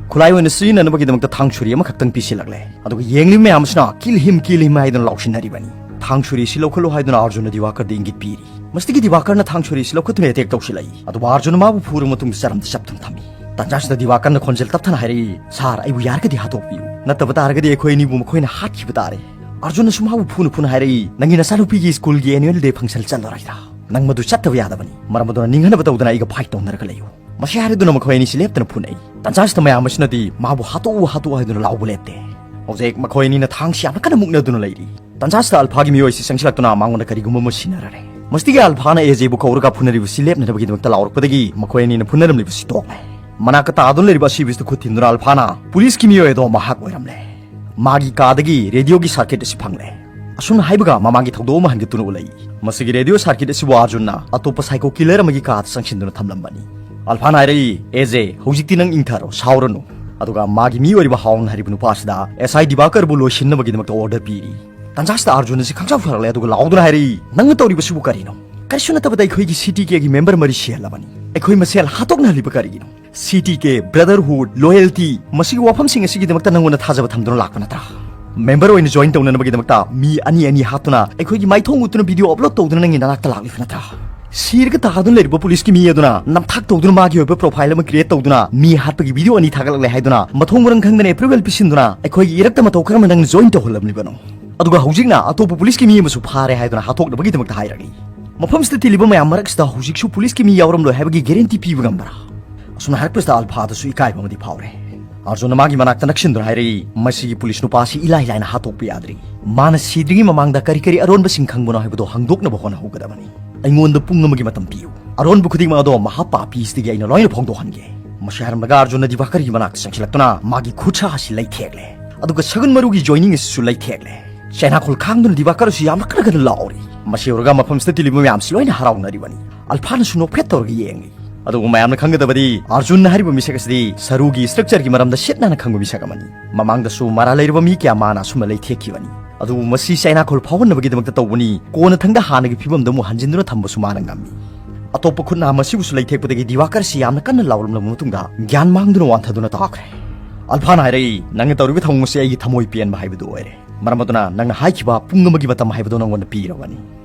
ꯈꯨꯠꯂꯥꯏ ꯑꯣꯏꯅ ꯁꯤꯖꯤꯟꯅꯅꯕꯒꯤꯗꯃꯛꯇ ꯊꯥꯡ ꯁꯨꯔꯤ ꯑꯃꯈꯛꯇꯪ ꯄꯤꯁꯤꯜꯂꯛꯂꯦ꯫ ꯑꯗꯨꯒ ꯌꯦꯡꯂꯤꯕ ꯃꯌꯥꯝ ꯑꯁꯤꯅ "Kill him, kill him" ꯍꯥꯏꯗꯨꯅ ꯂꯥꯎꯁꯤꯟꯅꯔꯤꯕꯅꯤ꯫ ꯊꯥꯡ ꯁꯨꯔꯤ ꯑꯁꯤ ꯂꯧꯈꯠꯂꯨ ꯍꯥꯏꯗꯨꯅ ꯑꯥꯔꯖꯨꯟꯅ ꯗꯤꯋꯥꯀꯔꯗ ꯏꯪꯒꯤꯠ ꯄꯤꯔꯤ꯫ ꯃꯁꯤꯗꯒꯤ ꯗꯤꯋꯥꯀꯔꯅ ꯊꯥꯡ ꯁꯨꯔꯤ ꯑꯁꯤ ꯂꯧꯈꯠꯇꯨꯅ ꯑꯦꯇꯦꯛ ꯇꯧꯁꯤꯜꯂꯛꯏ꯫ ꯑꯗꯨꯕꯨ ꯑꯥꯔꯖꯨꯟꯅ ꯃꯥꯕꯨ ꯐꯨꯔꯕ ꯃꯇꯨꯡꯗ ꯆꯔꯝꯗ ꯆꯞꯇꯨꯅ ꯊꯝꯃꯤ꯫ ꯇꯥꯟꯖꯥꯁꯤꯗ ꯗꯤꯋꯥꯀꯔꯅ ꯈꯣꯟꯖꯦꯜ ꯇꯞꯊꯅ ꯍꯥꯏꯔꯛꯏ, "ꯁꯥꯔ, ꯑꯩꯕꯨ ꯌꯥꯔꯒꯗꯤ ꯍꯥꯠꯇꯣꯛꯄꯤꯌꯨ꯫ ꯅꯠꯇꯕ ꯇꯥꯔꯒꯗꯤ ꯑꯩꯈꯣꯏ ꯑꯅꯤꯕꯨ ꯃꯈꯣꯏꯅ ꯍꯥꯠꯈꯤꯕ ꯇꯥꯔꯦ"꯫ ꯑꯥꯔꯖꯨꯟꯅꯁꯨ ꯃꯥꯕꯨ ꯐꯨꯅ ꯐꯨꯅ ꯍꯥꯏꯔꯛꯏ, "ꯅꯪꯒꯤ ꯅꯆꯥꯅꯨꯄꯤꯒꯤ ꯁ꯭ꯀꯨꯜꯒꯤ annual day function ꯆꯠꯂꯔꯣꯏꯗ꯭ꯔꯥ? ꯅꯪ ꯃꯗꯨ ꯆꯠꯇꯕ ꯌꯥꯗꯕꯅꯤ꯫ ꯃꯔꯝ ꯑꯗꯨꯅ ꯅꯤꯡꯍꯟꯅꯕ ꯇꯧꯗꯅ ꯑꯩꯒ fight ꯇꯧꯅꯔꯒ ꯂꯩꯌꯨ"꯫ ꯃꯁꯤ ꯍꯥꯏꯔꯗꯨꯅ ꯃꯈꯣꯏ ꯑꯅꯤꯁꯤ ꯂꯦꯞꯇꯅ ꯐꯨꯅꯩ꯫ ꯇꯟꯖꯥꯁꯤꯗ ꯃꯌꯥꯝ ꯑꯁꯤꯅꯗꯤ ꯃꯥꯕꯨ "ꯍꯥꯠꯇꯣꯛꯎ, ꯍꯥꯠꯇꯣꯛꯎ" ꯍꯥꯏꯗꯨꯅ ꯂꯥꯎꯕ ꯂꯦꯞꯇꯦ꯫ ꯍꯧꯖꯤꯛ ꯃꯈꯣꯏ ꯑꯅꯤꯅ ꯊꯥꯡꯁꯤ ꯌꯥꯝꯅ ꯀꯟꯅ ꯃꯨꯛꯅꯗꯨꯅ ꯂꯩꯔꯤ꯫ ꯇꯟꯖꯥꯁꯤꯗ ꯑꯜꯐꯥꯒꯤ ꯃꯤꯑꯣꯏꯁꯤ ꯆꯪꯁꯤꯜꯂꯛꯇꯨꯅ ꯃꯉꯣꯟꯗ ꯀꯔꯤꯒꯨꯝꯕ ꯑꯃ ꯁꯤꯟꯅꯔꯔꯦ꯫ ꯃꯁꯤꯗꯒꯤ ꯑꯜꯐꯥꯅ ꯑꯦꯖꯦꯕꯨ ꯀꯧꯔꯒ ꯐꯨꯅꯔꯤꯕꯁꯤ ꯂꯦꯞꯅꯅꯕꯒꯤꯗꯃꯛꯇ ꯂꯥꯎꯔꯛꯄꯗꯒꯤ ꯃꯈꯣꯏ ꯑꯅꯤꯅ ꯐꯨꯅꯔꯝꯂꯤꯕꯁꯤ ꯇꯣꯛꯂꯦ꯫ ꯃꯅꯥꯛꯇ ꯇꯥꯗꯨꯅ ꯂꯩꯔꯤꯕ ꯑꯁꯤꯕꯁꯤꯗ ꯈꯨꯠ ꯊꯤꯟꯗꯨꯅ ꯑꯜꯐꯥꯅ ꯄꯨꯂꯤꯁꯀꯤ ꯃꯤꯑꯣꯏ ꯑꯗꯣ ꯃꯍꯥꯛ ꯑꯣꯏꯔꯝꯂꯦ꯫ ꯃꯥꯒꯤ ꯀꯥꯗꯒꯤ ꯔꯦꯗꯤꯑꯣꯒꯤ ꯁꯥꯔꯀꯤꯠ ꯑꯁꯤ ꯐꯪꯂꯦ꯫ ꯑꯁꯨꯝꯅ ꯍꯥꯏꯕꯒ ꯃꯃꯥꯡꯒꯤ ꯊꯧꯗꯣꯛ ꯑꯃ ꯍꯟꯒꯠꯇꯨꯅ ꯎꯠꯂꯛꯏ꯫ ꯃꯁꯤꯒꯤ ꯔꯦꯗꯤꯑꯣ ꯁꯥꯔꯀꯤꯠ ꯑꯁꯤꯕꯨ ꯑꯥꯔꯖꯨꯟꯅ ꯑꯇꯣꯞꯄ psycho killer ꯑꯃꯒꯤ ꯀꯥꯗ ꯆꯪꯁꯤꯟꯗꯨꯅ ꯊꯝꯂꯝꯕꯅꯤ꯫ ꯑꯜꯐꯥꯅ ꯍꯥꯏꯔꯛꯏ, "ꯑꯦꯖꯦ, ꯍꯧꯖꯤꯛꯇꯤ ꯅꯪ ꯏꯪꯊꯔꯣ, ꯁꯥꯎꯔꯅꯨ"꯫ ꯑꯗꯨꯒ ꯃꯥꯒꯤ ꯃꯤ ꯑꯣꯏꯔꯤꯕ ꯍꯥꯎꯟ ꯍꯥꯏꯔꯤꯕ ꯅꯨꯄꯥ ꯑꯁꯤꯗ ꯑꯦꯁ ꯑꯥꯏ ꯗꯤꯕꯥꯀꯔꯕꯨ ꯂꯣꯏꯁꯤꯟꯅꯕꯒꯤꯗꯃꯛꯇ ꯑꯣꯔꯗꯔ ꯄꯤꯔꯤ꯫ ꯇꯟꯖꯥꯁꯤꯗ ꯑꯥꯔꯖꯨꯟ ꯑꯁꯤ ꯈꯪꯁꯥꯎ ꯁꯥꯎꯔꯛꯂꯦ, ꯑꯗꯨꯒ ꯂꯥꯎꯗꯨꯅ ꯍꯥꯏꯔꯛꯏ, "ꯅꯪꯅ ꯇꯧꯔꯤꯕꯁꯤꯕꯨ ꯀꯔꯤꯅꯣ? ꯀꯔꯤꯁꯨ ꯅꯠꯇꯕꯗ ꯑꯩꯈꯣꯏꯒꯤ ꯁꯤ ꯇꯤ ꯀꯦꯒꯤ ꯃꯦꯝꯕꯔ ꯃꯔꯤ ꯁꯤꯍꯜꯂꯕꯅꯤ꯫ ꯑꯩꯈꯣꯏ ꯃꯁꯦꯜ ꯍꯥꯠꯇꯣꯛꯅꯍꯜꯂꯤꯕ ꯀꯔꯤꯒꯤꯅꯣ? ꯁꯤ ꯇꯤ ꯀꯦ, brotherhood, loyalty, ꯃꯁꯤꯒꯤ ꯋꯥꯐꯝꯁꯤꯡ ꯑꯁꯤꯒꯤꯗꯃꯛꯇ ꯅꯪꯉꯣꯟꯗ ꯊꯥꯖꯕ ꯊꯝꯗꯨꯅ ꯂꯥꯛꯄ ꯅꯠꯇ꯭ꯔꯥ? ꯃꯦꯝꯕꯔ ꯑꯣꯏꯅ ꯖꯣꯏꯟ ꯇꯧꯅꯅꯕꯒꯤꯗꯃꯛꯇ ꯃꯤ ꯑꯅꯤ ꯑꯅꯤ ꯍꯥꯠꯇꯨꯅ ꯑꯩꯈꯣꯏꯒꯤ ꯃꯥꯏꯊꯣꯡ ꯎꯠꯇꯨꯅ ꯚꯤꯗꯤꯑꯣ ꯑꯞꯂꯣꯗ ꯇꯧꯗꯨꯅ ꯅꯪꯒꯤ ꯅꯅꯥꯛꯇ ꯂꯥꯛꯂꯤꯕ ꯅꯠꯇ꯭ꯔꯥ?" ꯁꯤꯔꯒ ꯇꯥꯗꯨꯅ ꯂꯩꯔꯤꯕ ꯄꯨꯂꯤꯁꯀꯤ ꯃꯤ ꯑꯗꯨꯅ ꯅꯝꯊꯥꯛ ꯇꯧꯗꯨꯅ ꯃꯥꯒꯤ ꯑꯣꯏꯕ ꯄ꯭ꯔꯣꯐꯥꯏꯜ ꯑꯃ ꯀ꯭ꯔꯤꯌꯦꯠ ꯇꯧꯗꯨꯅ ꯃꯤ ꯍꯥꯠꯄꯒꯤ ꯚꯤꯗꯤꯑꯣ ꯑꯅꯤ ꯊꯥꯒꯠꯂꯛꯂꯦ ꯍꯥꯏꯗꯨꯅ ꯃꯊꯣꯡ ꯃꯔꯝ ꯈꯪꯗꯅ ꯑꯦꯄ꯭ꯔꯨꯚꯦꯜ ꯄꯤꯁꯤꯟꯗꯨꯅ ꯑꯩꯈꯣꯏꯒꯤ ꯏꯔꯛꯇ ꯃꯇꯧ ꯀꯔꯝꯅ ꯅꯪꯅ ꯖꯣꯏꯟ ꯇꯧꯍꯜꯂꯝꯂꯤꯕꯅꯣ? ꯑꯗꯨꯒ ꯍꯧꯖꯤꯛꯅ ꯑꯇꯣꯞꯄ ꯄꯨꯂꯤꯁꯀꯤ ꯃꯤ ꯑꯃꯁꯨ ꯐꯥꯔꯦ ꯍꯥꯏꯗꯨꯅ ꯍꯥꯠꯇꯣꯛꯅꯕꯒꯤꯗꯃꯛꯇ ꯍꯥꯏꯔꯛꯂꯤ꯫ ꯃꯐꯝꯁꯤꯗ ꯇꯤꯜꯂꯤꯕ ꯃꯌꯥꯝ ꯃꯔꯛꯁꯤꯗ ꯍꯧꯖꯤꯛꯁꯨ ꯄꯨꯂꯤꯁꯀꯤ ꯃꯤ ꯌꯥꯎꯔꯝꯂꯣꯏ ꯍꯥꯏꯕꯒꯤ ꯒꯦꯔꯦꯟꯇꯤ ꯄꯤꯕ ꯉꯝꯕ꯭ꯔꯥ? ꯑꯁꯨꯝꯅ ꯍꯥꯏꯔꯛꯄꯁꯤꯗ ꯑꯜꯐꯥꯗꯁꯨ ꯏꯀꯥꯏꯕ ꯑꯃꯗꯤ ꯐꯥꯎꯔꯦ꯫ ꯑꯥꯔꯖꯨꯟꯅ ꯃꯥꯒꯤ ꯃꯅꯥꯛꯇ ꯅꯛꯁꯤꯟꯗꯨꯅ ꯍꯥꯏꯔꯛꯏ, "ꯃꯁꯤꯒꯤ ꯄꯨꯂꯤꯁ ꯅꯨꯄꯥꯁꯤ ꯏꯂꯥꯏ ꯂꯥꯏꯅ ꯍꯥꯠꯇꯣꯛꯄ ꯌꯥꯗ꯭ꯔꯤ꯫ ꯃꯥꯅ ꯁꯤꯗ꯭ꯔꯤꯉꯩ ꯃꯃꯥꯡꯗ ꯀꯔꯤ ꯀꯔꯤ ꯑꯔꯣꯟꯕꯁꯤꯡ ꯈꯪꯕꯅꯣ ꯍꯥꯏꯕꯗꯨ ꯍꯪꯗꯣꯛꯅꯕ ꯍꯣꯠꯅꯍꯧꯒꯗꯕꯅꯤ꯫ ꯑꯩꯉꯣꯟꯗ ꯄꯨꯡ ꯑꯃꯒꯤ ꯃꯇꯝ ꯄꯤꯌꯨ꯫ ꯑꯔꯣꯟꯕ ꯈꯨꯗꯤꯡꯃꯛ ꯑꯗꯣ ꯃꯍꯥ ꯄꯥꯄꯤꯁꯤꯗꯒꯤ ꯑꯩꯅ ꯂꯣꯏꯅ ꯐꯣꯡꯗꯣꯛꯍꯟꯒꯦ"꯫ ꯃꯁꯤ ꯍꯥꯏꯔꯝꯂꯒ ꯑꯥꯔꯖꯨꯟꯅ ꯗꯤꯕꯥꯀꯔꯒꯤ ꯃꯅꯥꯛꯇ ꯆꯪꯁꯤꯜꯂꯛꯇꯨꯅ ꯃꯥꯒꯤ ꯈꯨꯠꯁꯥ ꯑꯁꯤ ꯂꯩꯊꯦꯛꯂꯦ꯫ ꯑꯗꯨꯒ ꯁꯒꯨꯟ ꯃꯔꯨꯒꯤ ꯖꯣꯏꯅꯤꯡ ꯑꯁꯤꯁꯨ ꯂꯩꯊꯦꯛꯂꯦ꯫ ꯆꯩꯅꯥꯈꯣꯜ ꯈꯥꯡꯗꯨꯅ ꯗꯤꯕꯥꯀꯔ ꯑꯁꯤ ꯌꯥꯝꯅ ꯀꯟꯅ ꯀꯟꯅ ꯂꯥꯎꯔꯤ꯫ ꯃꯁꯤ ꯎꯔꯒ ꯃꯐꯝꯁꯤꯗ ꯇꯤꯜꯂꯤꯕ ꯃꯌꯥꯝꯁꯤ ꯂꯣꯏꯅ ꯍꯔꯥꯎꯅꯔꯤꯕꯅꯤ꯫ ꯑꯜꯐꯥꯅꯁꯨ ꯅꯣꯛꯐꯦꯠ ꯇꯧꯔꯒ ꯌꯦꯡꯂꯤ꯫ ꯑꯗꯨꯕꯨ ꯃꯌꯥꯝꯅ ꯈꯪꯒꯗꯕꯗꯤ, ꯑꯥꯔꯖꯨꯟ ꯍꯥꯏꯔꯤꯕ ꯃꯤꯁꯛ ꯑꯁꯤꯗꯤ ꯁꯔꯨꯒꯤ ꯁ꯭ꯇ꯭ꯔꯛꯆꯔꯒꯤ ꯃꯔꯝꯗ ꯁꯤꯠ ꯅꯥꯟꯅ ꯈꯪꯕ ꯃꯤꯁꯛ ꯑꯃꯅꯤ꯫ ꯃꯃꯥꯡꯗꯁꯨ ꯃꯔꯥ ꯂꯩꯔꯕ ꯃꯤ ꯀꯌꯥ ꯃꯥꯅ ꯑꯁꯨꯝꯅ ꯂꯩꯊꯦꯛꯈꯤꯕꯅꯤ꯫ ꯑꯗꯨꯕꯨ ꯃꯁꯤ ꯆꯩꯅꯥꯈꯣꯜ ꯐꯥꯎꯍꯟꯅꯕꯒꯤꯗꯃꯛꯇ ꯇꯧꯕꯅꯤ꯫ ꯀꯣꯟꯅꯊꯪꯗ ꯍꯥꯟꯅꯒꯤ ꯐꯤꯕꯝꯗ ꯑꯃꯨꯛ ꯍꯟꯖꯤꯟꯗꯨꯅ ꯊꯝꯕꯁꯨ ꯃꯥꯅ ꯉꯝꯃꯤ꯫ ꯑꯇꯣꯞꯄ ꯈꯨꯠꯅ ꯃꯁꯤꯕꯨꯁꯨ ꯂꯩꯊꯦꯛꯄꯗꯒꯤ ꯗꯤꯕꯥꯀꯔꯁꯤ ꯌꯥꯝꯅ ꯀꯟꯅ ꯂꯥꯎꯔꯝꯂꯕ ꯃꯇꯨꯡꯗ ꯒ꯭ꯌꯥꯟ ꯃꯥꯡꯗꯨꯅ ꯋꯥꯟꯊꯗꯨꯅ ꯇꯥꯈ꯭ꯔꯦ꯫ ꯑꯜꯐꯥꯅ ꯍꯥꯏꯔꯛꯏ, "ꯅꯪꯅ ꯇꯧꯔꯤꯕ ꯊꯧꯑꯣꯡ ꯑꯁꯤ ꯑꯩꯒꯤ ꯊꯃꯣꯏ ꯄꯦꯟꯕ ꯍꯥꯏꯕꯗꯨ ꯑꯣꯏꯔꯦ꯫ ꯃꯔꯝ ꯑꯗꯨꯅ ꯅꯪꯅ ꯍꯥꯏꯈꯤꯕ ꯄꯨꯡ ꯑꯃꯒꯤ ꯃꯇꯝ ꯍꯥꯏꯕꯗꯨ ꯅꯪꯉꯣꯟꯗ ꯄꯤꯔꯕꯅꯤ"꯫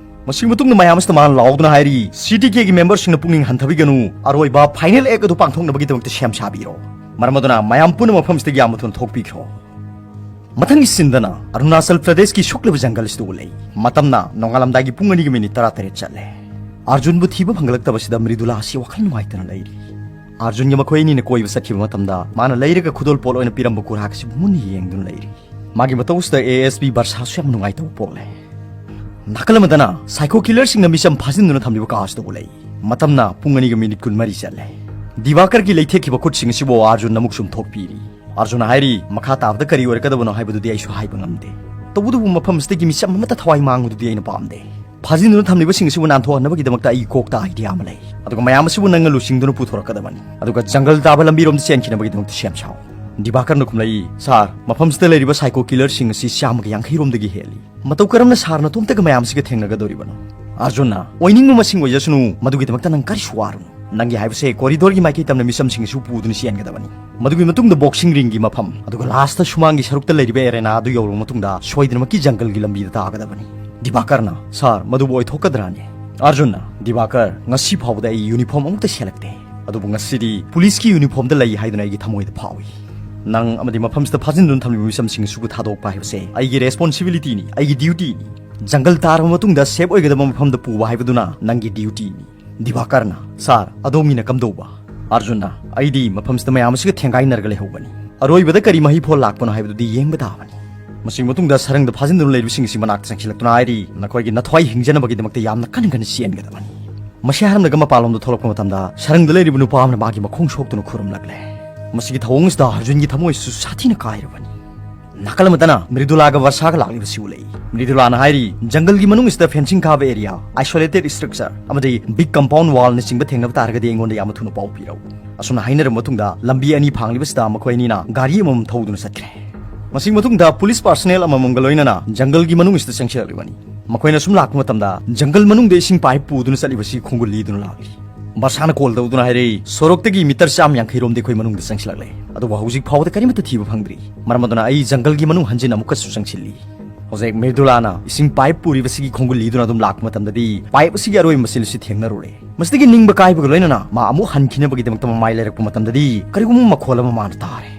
ꯃꯁꯤꯒꯤ ꯃꯇꯨꯡꯗ ꯃꯌꯥꯝ ꯑꯁꯤꯗ ꯃꯥꯅ ꯂꯥꯎꯗꯨꯅ ꯍꯥꯏꯔꯤ, "ꯁꯤ ꯇꯤ ꯀꯦꯒꯤ ꯃꯦꯝꯕꯔꯁꯤꯡꯅ ꯄꯨꯛꯅꯤꯡ ꯍꯟꯊꯕꯤꯒꯅꯨ꯫ ꯑꯔꯣꯏꯕ ꯐꯥꯏꯅꯦꯜ ꯑꯦꯛ ꯑꯗꯨ ꯄꯥꯡꯊꯣꯛꯅꯕꯒꯤꯗꯃꯛꯇ ꯁꯦꯝ ꯁꯥꯕꯤꯔꯣ꯫ ꯃꯔꯝ ꯑꯗꯨꯅ ꯃꯌꯥꯝ ꯄꯨꯝꯅꯃꯛ ꯃꯐꯝꯁꯤꯗꯒꯤ ꯌꯥꯝꯅ ꯊꯨꯅ ꯊꯣꯛꯄꯤꯈ꯭ꯔꯣ"꯫ ꯃꯊꯪꯒꯤ ꯁꯤꯟꯗꯅ ꯑꯔꯨꯅꯥꯆꯜ ꯄ꯭ꯔꯗꯦꯁꯀꯤ ꯁꯨꯛꯂꯕ ꯖꯪꯒꯜ ꯑꯁꯤꯗ ꯎꯠꯂꯛꯏ꯫ ꯃꯇꯝꯅ ꯅꯣꯡꯉꯥꯜꯂꯝꯗꯥꯏꯒꯤ ꯄꯨꯡ ꯑꯅꯤꯒ ꯃꯤꯅꯤꯠ ꯇꯔꯥꯇꯔꯦꯠ ꯆꯠꯂꯦ꯫ ꯑꯥꯔꯖꯨꯟꯕꯨ ꯊꯤꯕ ꯐꯪꯒꯠꯂꯛꯇꯕꯁꯤꯗ ꯃ꯭ꯔꯤꯗꯨꯂꯥ ꯑꯁꯤ ꯋꯥꯈꯜ ꯅꯨꯡꯉꯥꯏꯇꯅ ꯂꯩꯔꯤ꯫ ꯑꯥꯔꯖꯨꯟꯒ ꯃꯈꯣꯏ ꯑꯅꯤꯅ ꯀꯣꯏꯕ ꯆꯠꯈꯤꯕ ꯃꯇꯝꯗ ꯃꯥꯅ ꯂꯩꯔꯒ ꯈꯨꯗꯣꯜꯄꯣꯠ ꯑꯣꯏꯅ ꯄꯤꯔꯝꯕ ꯀꯨꯔꯥꯛ ꯑꯁꯤꯕꯨ ꯃꯨꯟꯅ ꯌꯦꯡꯗꯨꯅ ꯂꯩꯔꯤ꯫ ꯃꯥꯒꯤ ꯃꯇꯧꯁꯤꯗ ꯑꯦ ꯑꯦꯁ ꯄꯤ ꯕꯔꯁꯥꯁꯨ ꯌꯥꯝ ꯅꯨꯡꯉꯥꯏꯇꯕ ꯄꯣꯛꯂꯦ꯫ ꯅꯥꯀꯜ ꯑꯃꯗꯅ ꯁꯥꯏꯀꯣ ꯀꯤꯂꯔꯁꯤꯡꯅ ꯃꯤꯆꯝ ꯐꯥꯖꯤꯟꯗꯨꯅ ꯊꯝꯂꯤꯕ ꯀꯥ ꯑꯁꯤꯗ ꯎꯠꯂꯛꯏ꯫ ꯃꯇꯝꯅ ꯄꯨꯡ ꯑꯅꯤꯒ ꯃꯤꯅꯤꯠ ꯀꯨꯟꯃꯔꯤ ꯆꯠꯂꯦ꯫ ꯗꯤꯕꯥꯀꯔꯒꯤ ꯂꯩꯊꯦꯛꯈꯤꯕ ꯈꯨꯠꯁꯤꯡ ꯑꯁꯤꯕꯨ ꯑꯥꯔꯖꯨꯟꯅ ꯑꯃꯨꯛ ꯁꯨꯝꯊꯣꯛꯄꯤꯔꯤ꯫ ꯑꯥꯔꯖꯨꯟꯅ ꯍꯥꯏꯔꯤ, "ꯃꯈꯥ ꯇꯥꯕꯗ ꯀꯔꯤ ꯑꯣꯏꯔꯛꯀꯗꯕꯅꯣ ꯍꯥꯏꯕꯗꯨꯗꯤ ꯑꯩꯁꯨ ꯍꯥꯏꯕ ꯉꯝꯗꯦ꯫ ꯇꯧꯕꯇꯕꯨ ꯃꯐꯝ ꯑꯁꯤꯗꯒꯤ ꯃꯤꯆꯝ ꯑꯃꯠꯇ ꯊꯋꯥꯏ ꯃꯥꯡꯕꯗꯨꯗꯤ ꯑꯩꯅ ꯄꯥꯝꯗꯦ꯫ ꯐꯥꯖꯤꯟꯗꯨꯅ ꯊꯝꯂꯤꯕꯁꯤꯡ ꯑꯁꯤꯕꯨ ꯅꯥꯟꯊꯣꯛꯍꯟꯅꯕꯒꯤꯗꯃꯛꯇ ꯑꯩꯒꯤ ꯀꯣꯛꯇ ꯑꯥꯏꯗꯤꯌꯥ ꯑꯃ ꯂꯩ꯫ ꯑꯗꯨꯒ ꯃꯌꯥꯝ ꯑꯁꯤꯕꯨ ꯅꯪꯅ ꯂꯨꯆꯤꯡꯗꯨꯅ ꯄꯨꯊꯣꯔꯛꯀꯗꯕꯅꯤ꯫ ꯑꯗꯨꯒ ꯖꯪꯒꯜ ꯇꯥꯕ ꯂꯝꯕꯤꯔꯣꯝꯗ ꯆꯦꯟꯈꯤꯅꯕꯒꯤꯗꯃꯛꯇ ꯁꯦꯝ ꯁꯥꯎ꯫" ꯗꯤꯕꯥꯀꯔꯅ ꯈꯨꯝꯂꯛꯏ, "ꯁꯥꯔ, ꯃꯐꯝꯁꯤꯗ ꯂꯩꯔꯤꯕ ꯁꯥꯏꯀꯣ ꯀꯤꯂꯔꯁꯤꯡ ꯑꯁꯤ ꯆꯥꯝꯃꯒ ꯌꯥꯡꯈꯩ ꯔꯣꯝꯗꯒꯤ ꯍꯦꯜꯂꯤ꯫ ꯃꯇꯧ ꯀꯔꯝꯅ ꯁꯥꯔ ꯅꯇꯣꯝꯇꯒ ꯃꯌꯥꯝꯁꯤꯒ ꯊꯦꯡꯅꯒꯗꯧꯔꯤꯕꯅꯣ?" ꯑꯥꯔꯖꯨꯟꯅ, "ꯑꯣꯏꯅꯤꯡꯕ ꯃꯁꯤꯡ ꯑꯣꯏꯖꯁꯅꯨ, ꯃꯗꯨꯒꯤꯗꯃꯛꯇ ꯅꯪ ꯀꯔꯤꯁꯨ ꯋꯥꯔꯨꯅꯨ꯫ ꯅꯪꯒꯤ ꯍꯥꯏꯕꯁꯦ ꯀꯣꯔꯤꯗꯣꯔꯒꯤ ꯃꯥꯏꯀꯩ ꯇꯝꯅ ꯃꯤꯆꯝꯁꯤꯡ ꯑꯁꯤꯕꯨ ꯄꯨꯗꯨꯅ ꯆꯦꯟꯒꯗꯕꯅꯤ꯫ ꯃꯗꯨꯒꯤ ꯃꯇꯨꯡꯗ ꯕꯣꯛꯁꯤꯡ ꯔꯤꯡꯒꯤ ꯃꯐꯝ, ꯑꯗꯨꯒ ꯂꯥꯁꯇ ꯁꯨꯃꯥꯡꯒꯤ ꯁꯔꯨꯛꯇ ꯂꯩꯔꯤꯕ ꯑꯦꯔꯦꯅꯥ ꯑꯗꯨ ꯌꯧꯔꯕ ꯃꯇꯨꯡꯗ ꯁꯣꯏꯗꯅꯃꯛꯀꯤ ꯖꯪꯒꯜꯒꯤ ꯂꯝꯕꯤꯗ ꯇꯥꯒꯗꯕꯅꯤ꯫" ꯗꯤꯕꯥꯀꯔꯅ, "ꯁꯥꯔ, ꯃꯗꯨꯕꯨ ꯑꯣꯏꯊꯣꯛꯀꯗ꯭ꯔꯥꯅꯦ?" ꯑꯥꯔꯖꯨꯟꯅ, "ꯗꯤꯕꯥꯀꯔ, ꯉꯁꯤ ꯐꯥꯎꯕꯗ ꯑꯩ ꯌꯨꯅꯤꯐꯣꯔꯝ ꯑꯃꯨꯛꯇ ꯁꯦꯠꯂꯛꯇꯦ꯫ ꯑꯗꯨꯕꯨ ꯉꯁꯤꯗꯤ ꯄꯨꯂꯤꯁꯀꯤ ꯌꯨꯅꯤꯐꯣꯔꯝꯗ ꯂꯩ ꯍꯥꯏꯗꯨꯅ ꯑꯩꯒꯤ ꯊꯃꯣꯏꯗ ꯐꯥꯎꯏ꯫ ꯅꯪ ꯑꯃꯗꯤ ꯃꯐꯝꯁꯤꯗ ꯐꯥꯖꯤꯟꯗꯨꯅ ꯊꯝꯂꯤꯕ ꯃꯤꯆꯝꯁꯤꯡ ꯑꯁꯤꯕꯨ ꯊꯥꯗꯣꯛꯄ ꯍꯥꯏꯕꯁꯦ ꯑꯩꯒꯤ ꯔꯦꯁꯄꯣꯟꯁꯤꯕꯤꯂꯤꯇꯤꯅꯤ, ꯑꯩꯒꯤ ꯗ꯭ꯌꯨꯇꯤꯅꯤ꯫ ꯖꯪꯒꯜ ꯇꯥꯔꯕ ꯃꯇꯨꯡꯗ ꯁꯦꯐ ꯑꯣꯏꯒꯗꯕ ꯃꯐꯝꯗ ꯄꯨꯕ ꯍꯥꯏꯕꯗꯨꯅ ꯅꯪꯒꯤ ꯗ꯭ꯌꯨꯇꯤꯅꯤ꯫" ꯗꯤꯕꯥꯀꯔꯅ, "ꯁꯥꯔ, ꯑꯗꯣꯝꯒꯤꯅ ꯀꯝꯗꯧꯕ?" ꯑꯥꯔꯖꯨꯟꯅ, "ꯑꯩꯗꯤ ꯃꯐꯝꯁꯤꯗ ꯃꯌꯥꯝ ꯑꯁꯤꯒ ꯊꯦꯡꯒꯥꯏꯅꯔꯒ ꯂꯩꯍꯧꯕꯅꯤ꯫ ꯑꯔꯣꯏꯕꯗ ꯀꯔꯤ ꯃꯍꯩ ꯐꯣꯜ ꯂꯥꯛꯄꯅꯣ ꯍꯥꯏꯕꯗꯨꯗꯤ ꯌꯦꯡꯕ ꯇꯥꯕꯅꯤ꯫" ꯃꯁꯤꯒꯤ ꯃꯇꯨꯡꯗ ꯁꯔꯪꯗ ꯐꯥꯖꯤꯟꯗꯨꯅ ꯂꯩꯔꯤꯕꯁꯤꯡ ꯑꯁꯤ ꯃꯅꯥꯛꯇ ꯆꯪꯁꯤꯜꯂꯛꯇꯨꯅ ꯍꯥꯏꯔꯤ, "ꯅꯈꯣꯏꯒꯤ ꯅꯊ꯭ꯋꯥꯏ ꯍꯤꯡꯖꯅꯕꯒꯤꯗꯃꯛꯇ ꯌꯥꯝꯅ ꯀꯟꯅ ꯀꯟꯅ ꯆꯦꯟꯒꯗꯕꯅꯤ꯫" ꯃꯁꯤ ꯍꯥꯏꯔꯝꯂꯒ ꯃꯄꯥꯟꯂꯣꯝꯗ ꯊꯣꯛꯂꯛꯄ ꯃꯇꯝꯗ ꯁꯔꯪꯗ ꯂꯩꯔꯤꯕ ꯅꯨꯄꯥ ꯑꯃꯅ ꯃꯥꯒꯤ ꯃꯈꯣꯡ ꯁꯣꯛꯇꯨꯅ ꯈꯨꯔꯨꯝꯂꯛꯂꯦ꯫ ꯃꯁꯤꯒꯤ ꯊꯧꯑꯣꯡ ꯑꯁꯤꯗ ꯑꯥꯔꯖꯨꯟꯒꯤ ꯊꯃꯣꯏꯁꯨ ꯁꯥꯊꯤꯅ ꯀꯥꯏꯔꯕꯅꯤ꯫ ꯅꯥꯀꯜ ꯑꯃꯗꯅ ꯃ꯭ꯔꯤꯗꯨꯂꯥꯒ ꯕꯔꯁꯥꯒ ꯂꯥꯛꯂꯤꯕꯁꯤ ꯎꯠꯂꯛꯏ꯫ ꯃ꯭ꯔꯤꯗꯨꯂꯥꯅ ꯍꯥꯏꯔꯤ, "ꯖꯪꯒꯜꯒꯤ ꯃꯅꯨꯡ ꯑꯁꯤꯗ ꯐꯦꯟꯁꯤꯡ ꯀꯥꯕ ꯑꯦꯔꯤꯌꯥ, ꯑꯥꯏꯁꯣꯂꯦꯇꯦꯗ ꯁ꯭ꯇ꯭ꯔꯛꯆꯔ ꯑꯃꯗꯤ ꯕꯤꯒ ꯀꯝꯄꯥꯎꯟ ꯋꯥꯜꯅꯆꯤꯡꯕ ꯊꯦꯡꯅꯕ ꯇꯥꯔꯒꯗꯤ ꯑꯩꯉꯣꯟꯗ ꯌꯥꯝꯅ ꯊꯨꯅ ꯄꯥꯎ ꯄꯤꯔꯛꯎ꯫" ꯑꯁꯨꯝꯅ ꯍꯥꯏꯅꯔꯕ ꯃꯇꯨꯡꯗ ꯂꯝꯕꯤ ꯑꯅꯤ ꯐꯥꯡꯂꯤꯕꯁꯤꯗ ꯃꯈꯣꯏ ꯑꯅꯤꯅ ꯒꯥꯔꯤ ꯑꯃꯃꯝ ꯊꯧꯗꯨꯅ ꯆꯠꯈ꯭ꯔꯦ꯫ ꯃꯁꯤꯒꯤ ꯃꯇꯨꯡꯗ ꯄꯨꯂꯤꯁ ꯄꯥꯔꯁꯅꯦꯜ ꯑꯃꯃꯝꯒ ꯂꯣꯏꯅꯅ ꯖꯪꯒꯜꯒꯤ ꯃꯅꯨꯡ ꯑꯁꯤꯗ ꯆꯪꯁꯤꯜꯂꯛꯂꯤꯕꯅꯤ꯫ ꯃꯈꯣꯏꯅ ꯁꯨꯝ ꯂꯥꯛꯄ ꯃꯇꯝꯗ ꯖꯪꯒꯜ ꯃꯅꯨꯡꯗ ꯏꯁꯤꯡ ꯄꯥꯏꯞ ꯄꯨꯗꯨꯅ ꯆꯠꯂꯤꯕꯁꯤ ꯈꯣꯡꯒꯨꯜ ꯂꯤꯗꯨꯅ ꯂꯥꯛꯂꯤ꯫ ꯕꯔꯁꯥꯅ ꯀꯣꯜ ꯇꯧꯗꯨꯅ ꯍꯥꯏꯔꯛꯏ, "ꯁꯣꯔꯣꯛꯇꯒꯤ ꯃꯤꯇꯔ ꯆꯥꯝꯃ ꯌꯥꯡꯈꯩ ꯔꯣꯝꯗꯤ ꯑꯩꯈꯣꯏ ꯃꯅꯨꯡꯗ ꯆꯪꯁꯤꯜꯂꯛꯂꯦ, ꯑꯗꯨꯕꯨ ꯍꯧꯖꯤꯛ ꯐꯥꯎꯕꯗ ꯀꯔꯤꯃꯠꯇ ꯊꯤꯕ ꯐꯪꯗ꯭ꯔꯤ꯫ ꯃꯔꯝ ꯑꯗꯨꯅ ꯑꯩ ꯖꯪꯒꯜꯒꯤ ꯃꯅꯨꯡ ꯍꯟꯖꯤꯟ ꯑꯃꯨꯛꯀꯁꯨ ꯆꯪꯁꯤꯜꯂꯤ꯫" ꯍꯧꯖꯤꯛ ꯃꯤꯔꯗꯨꯂꯥꯅ ꯏꯁꯤꯡ ꯄꯥꯏꯞ ꯄꯨꯔꯤꯕꯁꯤꯒꯤ ꯈꯣꯡꯒꯨꯜ ꯂꯤꯗꯨꯅ ꯑꯗꯨꯝ ꯂꯥꯛꯄ ꯃꯇꯝꯗꯗꯤ ꯄꯥꯏꯞ ꯑꯁꯤꯒꯤ ꯑꯔꯣꯏꯕ ꯃꯆꯤꯟ ꯑꯁꯤ ꯊꯦꯡꯅꯔꯨꯔꯦ꯫ ꯃꯁꯤꯗꯒꯤ ꯅꯤꯡꯕ ꯀꯥꯏꯕꯒ ꯂꯣꯏꯅꯅ ꯃꯥ ꯑꯃꯨꯛ ꯍꯟꯈꯤꯅꯕꯒꯤꯗꯃꯛꯇ ꯃꯃꯥꯏ ꯂꯩꯔꯛꯄ ꯃꯇꯝꯗꯗꯤ ꯀꯔꯤꯒꯨꯝꯕ ꯃꯈꯣꯜ ꯑꯃ ꯃꯥꯅ ꯇꯥꯔꯦ꯫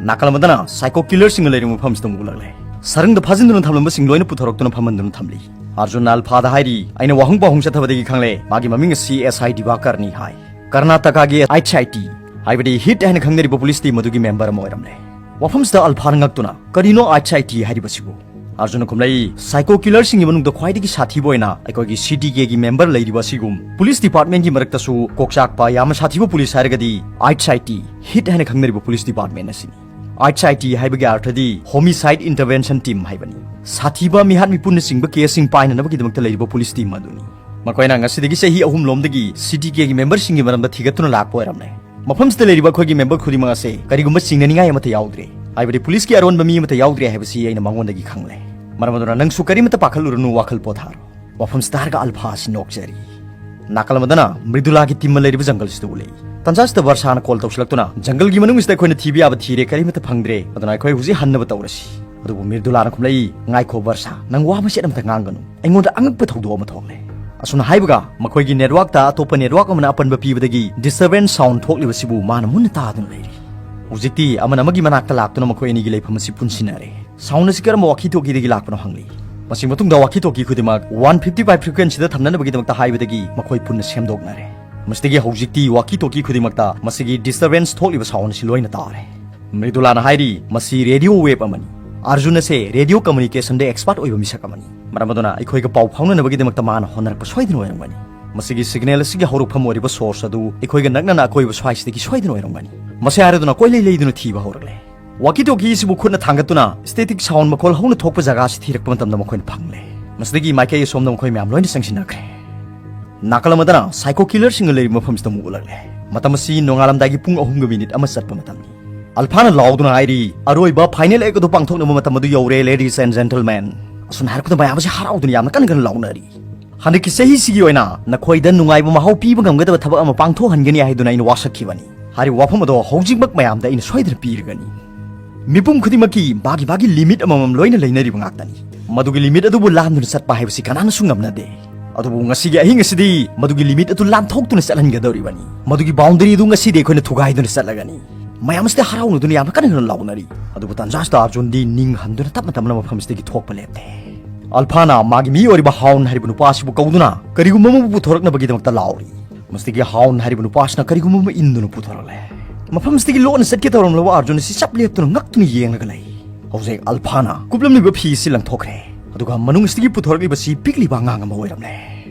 ꯅꯥꯀꯜ ꯑꯃꯗꯅ psycho killerꯁꯤꯡꯅ ꯂꯩꯔꯤꯕ ꯃꯐꯝꯁꯤꯗ ꯑꯃꯨꯛ ꯎꯠꯂꯛꯂꯦ꯫ ꯁꯔꯪꯗ ꯐꯥꯖꯤꯟꯗꯨꯅ ꯊꯝꯂꯝꯕꯁꯤꯡ ꯂꯣꯏꯅ ꯄꯨꯊꯣꯔꯛꯇꯨꯅ ꯐꯝꯍꯟꯗꯨꯅ ꯊꯝꯂꯤ꯫ ꯑꯔꯖꯨꯟꯅ ꯑꯜꯐꯥꯗ ꯍꯥꯏꯔꯤ, "ꯑꯩꯅ ꯋꯥꯍꯪ ꯄꯥꯎꯍꯪ ꯆꯠꯊꯕꯗꯒꯤ ꯈꯪꯂꯦ, ꯃꯥꯒꯤ ꯃꯃꯤꯡ ꯑꯁꯤ ꯑꯦꯁ ꯑꯥꯏ ꯗꯤꯕꯥꯀꯔꯅꯤ" ꯍꯥꯏ꯫ ꯀꯔꯅꯥꯇꯀꯥꯒꯤ ꯑꯥꯏ ꯑꯦꯁ ꯑꯥꯏ ꯇꯤ, ꯍꯥꯏꯕꯗꯤ ꯍꯤꯠ ꯍꯥꯏꯅ ꯈꯪꯅꯔꯤꯕ ꯄꯨꯂꯤꯁ ꯇꯤꯝ ꯑꯗꯨꯒꯤ ꯃꯦꯝꯕꯔ ꯑꯃ ꯑꯣꯏꯔꯝꯂꯦ꯫ ꯋꯥꯐꯝꯁꯤꯗ ꯑꯜꯐꯥꯅ ꯉꯛꯇꯨꯅ, "ꯀꯔꯤꯅꯣ ꯑꯥꯏ ꯑꯦꯁ ꯑꯥꯏ ꯇꯤ ꯍꯥꯏꯔꯤꯕꯁꯤꯕꯨ?" ꯑꯔꯖꯨꯟꯅ ꯈꯨꯝꯂꯛꯏ, "psycho killerꯁꯤꯡꯒꯤ ꯃꯅꯨꯡꯗ ꯈ꯭ꯋꯥꯏꯗꯒꯤ ꯁꯥꯊꯤꯕ ꯑꯣꯏꯅ ꯑꯩꯈꯣꯏꯒꯤ ꯁꯤ ꯇꯤ ꯀꯦꯒꯤ ꯃꯦꯝꯕꯔ ꯂꯩꯔꯤꯕ ꯑꯁꯤꯒꯨꯝ ꯄꯨꯂꯤꯁ ꯗꯤꯄꯥꯔꯠꯃꯦꯟꯒꯤ ꯃꯔꯛꯇꯁꯨ ꯀꯣꯛꯆꯥꯛꯄ ꯌꯥꯝꯅ ꯁꯥꯊꯤꯕ ꯄꯨꯂꯤꯁ ꯍꯥꯏꯔꯒꯗꯤ ꯑꯥꯏ ꯑꯦꯁ ꯑꯥꯏ ꯇꯤ, ꯍꯤꯠ ꯍꯥꯏꯅ ꯈꯪꯅꯔꯤꯕ ꯄꯨꯂꯤꯁ ꯗꯤꯄꯥꯔꯠꯃꯦꯟ ꯑꯁꯤꯅꯤ꯫ ꯑꯥꯏ ꯑꯦꯁ ꯑꯥꯏ ꯇꯤ ꯍꯥꯏꯕꯒꯤ ꯑꯔꯊꯗꯤ Homicide Intervention Team ꯍꯥꯏꯕꯅꯤ꯫ ꯁꯥꯊꯤꯕ ꯃꯤꯍꯥꯠ ꯃꯤꯄꯨꯟꯅꯆꯤꯡꯕ ꯀꯦꯁꯁꯤꯡ ꯄꯥꯏꯅꯅꯕꯒꯤꯗꯃꯛꯇ ꯂꯩꯔꯤꯕ ꯄꯨꯂꯤꯁ ꯇꯤꯝ ꯑꯗꯨꯅꯤ꯫ ꯃꯈꯣꯏꯅ ꯉꯁꯤꯗꯒꯤ ꯆꯍꯤ ꯑꯍꯨꯝ ꯂꯣꯝꯗꯒꯤ ꯁꯤ ꯇꯤ ꯀꯦꯒꯤ ꯃꯦꯝꯕꯔꯁꯤꯡꯒꯤ ꯃꯔꯝꯗ ꯊꯤꯒꯠꯇꯨꯅ ꯂꯥꯛꯄ ꯑꯣꯏꯔꯝꯂꯦ꯫ ꯃꯐꯝꯁꯤꯗ ꯂꯩꯔꯤꯕ ꯑꯩꯈꯣꯏꯒꯤ ꯃꯦꯝꯕꯔ ꯈꯨꯗꯤꯡꯃꯛ ꯑꯁꯦ ꯀꯔꯤꯒꯨꯝꯕ ꯆꯤꯡꯅꯅꯤꯡꯉꯥꯏ ꯑꯃꯠꯇ ꯌꯥꯎꯗ꯭ꯔꯦ, ꯍꯥꯏꯕꯗꯤ ꯄꯨꯂꯤꯁꯀꯤ ꯑꯔꯣꯟꯕ ꯃꯤ ꯑꯃꯠꯇ ꯌꯥꯎꯗ꯭ꯔꯦ ꯍꯥꯏꯕꯁꯤ ꯑꯩꯅ ꯃꯉꯣꯟꯗꯒꯤ ꯈꯪꯂꯦ꯫ ꯃꯔꯝ ꯑꯗꯨꯅ ꯅꯪꯁꯨ ꯀꯔꯤꯃꯠꯇ ꯄꯥꯈꯠꯂꯨꯔꯅꯨ, ꯋꯥꯈꯜ ꯄꯣꯊꯥꯔꯣ꯫" ꯋꯥꯐꯝꯁꯤꯗ ꯍꯥꯏꯔꯒ ꯑꯜꯐꯥ ꯑꯁꯤ ꯅꯣꯛꯆꯔꯤ꯫ ꯅꯥꯀꯜ ꯑꯃꯗꯅ ꯃ꯭ꯔꯤꯗꯨꯂꯥꯒꯤ ꯇꯤꯝ ꯑꯃ ꯂꯩꯔꯤꯕ ꯖꯪꯒꯜꯁꯤꯗ ꯎꯠꯂꯛꯏ꯫ ꯇꯟꯖꯥꯁꯤꯗ ꯕꯔꯁꯥꯅ ꯀꯣꯜ ꯇꯧꯁꯤꯜꯂꯛꯇꯨꯅ, "ꯖꯪꯒꯜꯒꯤ ꯃꯅꯨꯡꯁꯤꯗ ꯑꯩꯈꯣꯏꯅ ꯊꯤꯕ ꯌꯥꯕ ꯊꯤꯔꯦ, ꯀꯔꯤꯃꯠꯇ ꯐꯪꯗ꯭ꯔꯦ, ꯑꯗꯨꯅ ꯑꯩꯈꯣꯏ ꯍꯧꯖꯤꯛ ꯍꯟꯅꯕ ꯇꯧꯔꯁꯤ꯫" ꯑꯗꯨꯕꯨ ꯃ꯭ꯔꯤꯗꯨꯂꯥꯅ ꯈꯨꯝꯂꯛꯏ, "ꯉꯥꯏꯈꯣ ꯕꯔꯁꯥ, ꯅꯪ ꯋꯥ ꯃꯆꯦꯠ ꯑꯃꯇ ꯉꯥꯡꯒꯅꯨ, ꯑꯩꯉꯣꯟꯗ ꯑꯉꯛꯄ ꯊꯧꯗꯣꯛ ꯑꯃ ꯊꯣꯛꯂꯦ꯫" ꯑꯁꯨꯝꯅ ꯍꯥꯏꯕꯒ ꯃꯈꯣꯏꯒꯤ ꯅꯦꯠꯋꯥꯛꯇ ꯑꯇꯣꯞꯄ ꯅꯦꯠꯋꯥꯛ ꯑꯃꯅ ꯑꯄꯟꯕ ꯄꯤꯕꯗꯒꯤ disturbance sound ꯊꯣꯛꯂꯤꯕꯁꯤꯕꯨ ꯃꯥꯅ ꯃꯨꯟꯅ ꯇꯥꯗꯨꯅ ꯂꯩꯔꯤ꯫ ꯍꯧꯖꯤꯛꯇꯤ ꯑꯃꯅ ꯑꯃꯒꯤ ꯃꯅꯥꯛꯇ ꯂꯥꯛꯇꯨꯅ ꯃꯈꯣꯏ ꯑꯅꯤꯒꯤ ꯂꯩꯐꯝ ꯑꯁꯤ ꯄꯨꯟꯁꯤꯟꯅꯔꯦ꯫ Sound ꯑꯁꯤ ꯀꯔꯝꯕ ꯋꯥꯀꯤ ꯇꯣꯀꯤꯗꯒꯤ ꯂꯥꯛꯄꯅꯣ ꯍꯪꯂꯤ꯫ ꯃꯁꯤ ꯃꯇꯨꯡꯗ ꯋꯥꯀꯤ ꯇꯣꯀꯤ ꯈꯨꯗꯤꯡꯃꯛ one fifty five frequencyꯗ ꯊꯝꯅꯅꯕꯒꯤꯗꯃꯛꯇ ꯍꯥꯏꯕꯗꯒꯤ ꯃꯈꯣꯏ ꯄꯨꯟꯅ ꯁꯦꯝꯗꯣꯛꯅꯔꯦ꯫ ꯃꯁꯤꯗꯒꯤ ꯍꯧꯖꯤꯛꯇꯤ ꯋꯥꯀꯤ ꯇꯣꯀꯤ ꯈꯨꯗꯤꯡꯃꯛꯇ ꯃꯁꯤꯒꯤ disturbance ꯊꯣꯛꯂꯤꯕ sound ꯑꯁꯤ ꯂꯣꯏꯅ ꯇꯥꯔꯦ꯫ ꯃ꯭ꯔꯤꯗꯨꯂꯥꯅ ꯍꯥꯏꯔꯤ, "ꯃꯁꯤ ꯔꯦꯗꯤꯑꯣ ꯋꯦꯕ ꯑꯃꯅꯤ꯫ ꯑꯔꯖꯨꯟ ꯑꯁꯦ ꯔꯦꯗꯤꯑꯣ ꯀꯝꯃꯨꯅꯤꯀꯦꯁꯟꯗ ꯑꯦꯛꯁꯄꯥꯔꯠ ꯑꯣꯏꯕ ꯃꯤꯁꯛ ꯑꯃꯅꯤ꯫ ꯃꯔꯝ ꯑꯗꯨꯅ ꯑꯩꯈꯣꯏꯒ ꯄꯥꯎ ꯐꯥꯎꯅꯅꯕꯒꯤꯗꯃꯛꯇ ꯃꯥꯅ ꯍꯣꯠꯅꯔꯛꯄ ꯁꯣꯏꯗꯅ ꯑꯣꯏꯔꯝꯒꯅꯤ꯫ ꯃꯁꯤꯒꯤ ꯁꯤꯒꯅꯦꯜ ꯑꯁꯤꯒꯤ ꯍꯧꯔꯛꯐꯝ ꯑꯣꯏꯔꯤꯕ source ꯑꯗꯨ ꯑꯩꯈꯣꯏꯒ ꯅꯛꯅꯅ ꯑꯀꯣꯏꯕ ꯁ꯭ꯋꯥꯏꯁꯤꯗꯒꯤ ꯁꯣꯏꯗꯅ ꯑꯣꯏꯔꯝꯒꯅꯤ꯫" ꯃꯁꯤ ꯍꯥꯏꯔꯗꯨꯅ ꯀꯣꯏꯂꯩ ꯂꯩꯗꯨꯅ ꯊꯤꯕ ꯍꯧꯔꯛꯂꯦ꯫ ꯋꯥꯀꯤ ꯇꯣꯀꯤ ꯑꯁꯤꯕꯨ ꯈꯨꯠꯅ ꯊꯥꯡꯒꯠꯇꯨꯅ static sound ꯃꯈꯣꯜ ꯍꯧꯅ ꯊꯣꯛꯄ ꯖꯒꯥ ꯑꯁꯤ ꯊꯤꯔꯛꯄ ꯃꯇꯝꯗ ꯃꯈꯣꯏꯅ ꯐꯪꯂꯦ꯫ ꯃꯁꯤꯗꯒꯤ ꯃꯥꯏꯀꯩ ꯑꯁꯣꯝꯗ ꯃꯈꯣꯏ ꯃꯌꯥꯝ ꯂꯣꯏꯅ ꯆꯪꯁꯤꯟꯅꯈ꯭ꯔꯦ꯫ ꯅꯥꯀꯜ ꯑꯃꯗꯅ psycho killerꯁꯤꯡꯅ ꯂꯩꯔꯤꯕ ꯃꯐꯝꯁꯤꯗ ꯑꯃꯨꯛ ꯎꯠꯂꯛꯂꯦ꯫ ꯃꯇꯝ ꯑꯁꯤ ꯅꯣꯡꯉꯥꯜꯂꯝꯗꯥꯏꯒꯤ ꯄꯨꯡ ꯑꯍꯨꯝꯒ ꯃꯤꯅꯤꯠ ꯑꯃ ꯆꯠꯄ ꯃꯇꯝꯅꯤ꯫ ꯑꯜꯐꯥꯅ ꯂꯥꯎꯗꯨꯅ ꯍꯥꯏꯔꯤ, "ꯑꯔꯣꯏꯕ final act ꯑꯗꯨ ꯄꯥꯡꯊꯣꯛꯅꯕ ꯃꯇꯝ ꯑꯗꯨ ꯌꯧꯔꯦ, ladies and gentlemen꯫" ꯑꯁꯨꯝꯅ ꯍꯥꯏꯔꯛꯄꯗ ꯃꯌꯥꯝ ꯑꯁꯤ ꯍꯔꯥꯎꯗꯨꯅ ꯌꯥꯝꯅ ꯀꯟꯅ ꯀꯟꯅ ꯂꯥꯎꯅꯔꯤ꯫ "ꯍꯟꯗꯛꯀꯤ ꯆꯍꯤꯁꯤꯒꯤ ꯑꯣꯏꯅ ꯅꯈꯣꯏꯗ ꯅꯨꯡꯉꯥꯏꯕ ꯃꯍꯥꯎ ꯄꯤꯕ ꯉꯝꯒꯗꯕ ꯊꯕꯛ ꯑꯃ ꯄꯥꯡꯊꯣꯛꯍꯟꯒꯅꯤ ꯍꯥꯏꯗꯨꯅ ꯑꯩꯅ ꯋꯥꯁꯛꯈꯤꯕꯅꯤ꯫ ꯍꯥꯏꯔꯤꯕ ꯋꯥꯐꯝ ꯑꯗꯣ ꯍꯧꯖꯤꯛꯃꯛ ꯃꯌꯥꯝꯗ ꯑꯩꯅ ꯁꯣꯏꯗꯅ ꯄꯤꯔꯒꯅꯤ꯫" ꯃꯤꯄꯨꯝ ꯈꯨꯗꯤꯡꯃꯛꯀꯤ ꯃꯥꯒꯤ ꯃꯥꯒꯤ limit ꯑꯃꯃꯝ ꯂꯣꯏꯅ ꯂꯩꯅꯔꯤꯕ ꯉꯥꯛꯇꯅꯤ꯫ ꯃꯗꯨꯒꯤ limit ꯑꯗꯨꯕꯨ ꯂꯥꯟꯗꯨꯅ ꯆꯠꯄ ꯍꯥꯏꯕꯁꯤ ꯀꯅꯥꯅꯁꯨ ꯉꯝꯅꯗꯦ꯫ ꯑꯗꯨꯕꯨ ꯉꯁꯤꯒꯤ ꯑꯍꯤꯡ ꯑꯁꯤꯗꯤ ꯃꯗꯨꯒꯤ limit ꯑꯗꯨ ꯂꯥꯟꯊꯣꯛꯇꯨꯅ ꯆꯠꯍꯟꯒꯗꯧꯔꯤꯕꯅꯤ꯫ ꯃꯗꯨꯒꯤ boundary ꯑꯗꯨ ꯉꯁꯤꯗꯤ ꯑꯩꯈꯣꯏꯅ ꯊꯨꯒꯥꯏꯗꯨꯅ ꯆꯠꯂꯒꯅꯤ꯫ ꯃꯌꯥꯝ ꯑꯁꯤꯗ ꯍꯔꯥꯎꯅꯗꯨꯅ ꯌꯥꯝꯅ ꯀꯟꯅ ꯀꯟꯅ ꯂꯥꯎꯅꯔꯤ꯫ ꯑꯗꯨꯕꯨ ꯇꯥꯟꯖꯥꯁꯤꯗ ꯑꯔꯖꯨꯟꯗꯤ ꯅꯤꯡ ꯍꯟꯗꯨꯅ ꯇꯞꯅ ꯇꯞꯅ ꯃꯐꯝꯁꯤꯗꯒꯤ ꯊꯣꯛꯄ ꯂꯦꯞꯇꯦ꯫ ꯑꯜꯐꯥꯅ ꯃꯥꯒꯤ ꯃꯤ ꯑꯣꯏꯔꯤꯕ ꯍꯥꯎꯟ ꯍꯥꯏꯔꯤꯕ ꯅꯨꯄꯥ ꯑꯁꯤꯕꯨ ꯀꯧꯗꯨꯅ ꯀꯔꯤꯒꯨꯝꯕ ꯑꯃꯕꯨ ꯄꯨꯊꯣꯔꯛꯅꯕꯒꯤꯗꯃꯛꯇ ꯂꯥꯎꯔꯤ꯫ ꯃꯁꯤꯗꯒꯤ ꯍꯥꯎꯟ ꯍꯥꯏꯔꯤꯕ ꯅꯨꯄꯥ ꯑꯁꯤꯅ ꯀꯔꯤꯒꯨꯝꯕ ꯑꯃ ꯏꯟꯗꯨꯅ ꯄꯨꯊꯣꯔꯛꯂꯦ꯫ ꯃꯐꯝꯁꯤꯗꯒꯤ ꯂꯣꯟꯅ ꯆꯠꯀꯦ ꯇꯧꯔꯝꯂꯕ ꯑꯔꯖꯨꯟ ꯑꯁꯤ ꯆꯞ ꯂꯦꯞꯇꯨꯅ ꯉꯛꯇꯨꯅ ꯌꯦꯡꯂꯒ ꯂꯩ꯫ ꯍꯧꯖꯤꯛ ꯑꯜꯐꯥꯅ ꯀꯨꯞꯂꯝꯂꯤꯕ ꯐꯤ ꯑꯁꯤ ꯂꯪꯊꯣꯛꯈ꯭ꯔꯦ꯫ ꯑꯗꯨꯒ ꯃꯅꯨꯡ ꯑꯁꯤꯗꯒꯤ ꯄꯨꯊꯣꯔꯛꯂꯤꯕꯁꯤ ꯄꯤꯛꯂꯤꯕ ꯑꯉꯥꯡ ꯑꯃ ꯑꯣꯏꯔꯝꯂꯦ꯫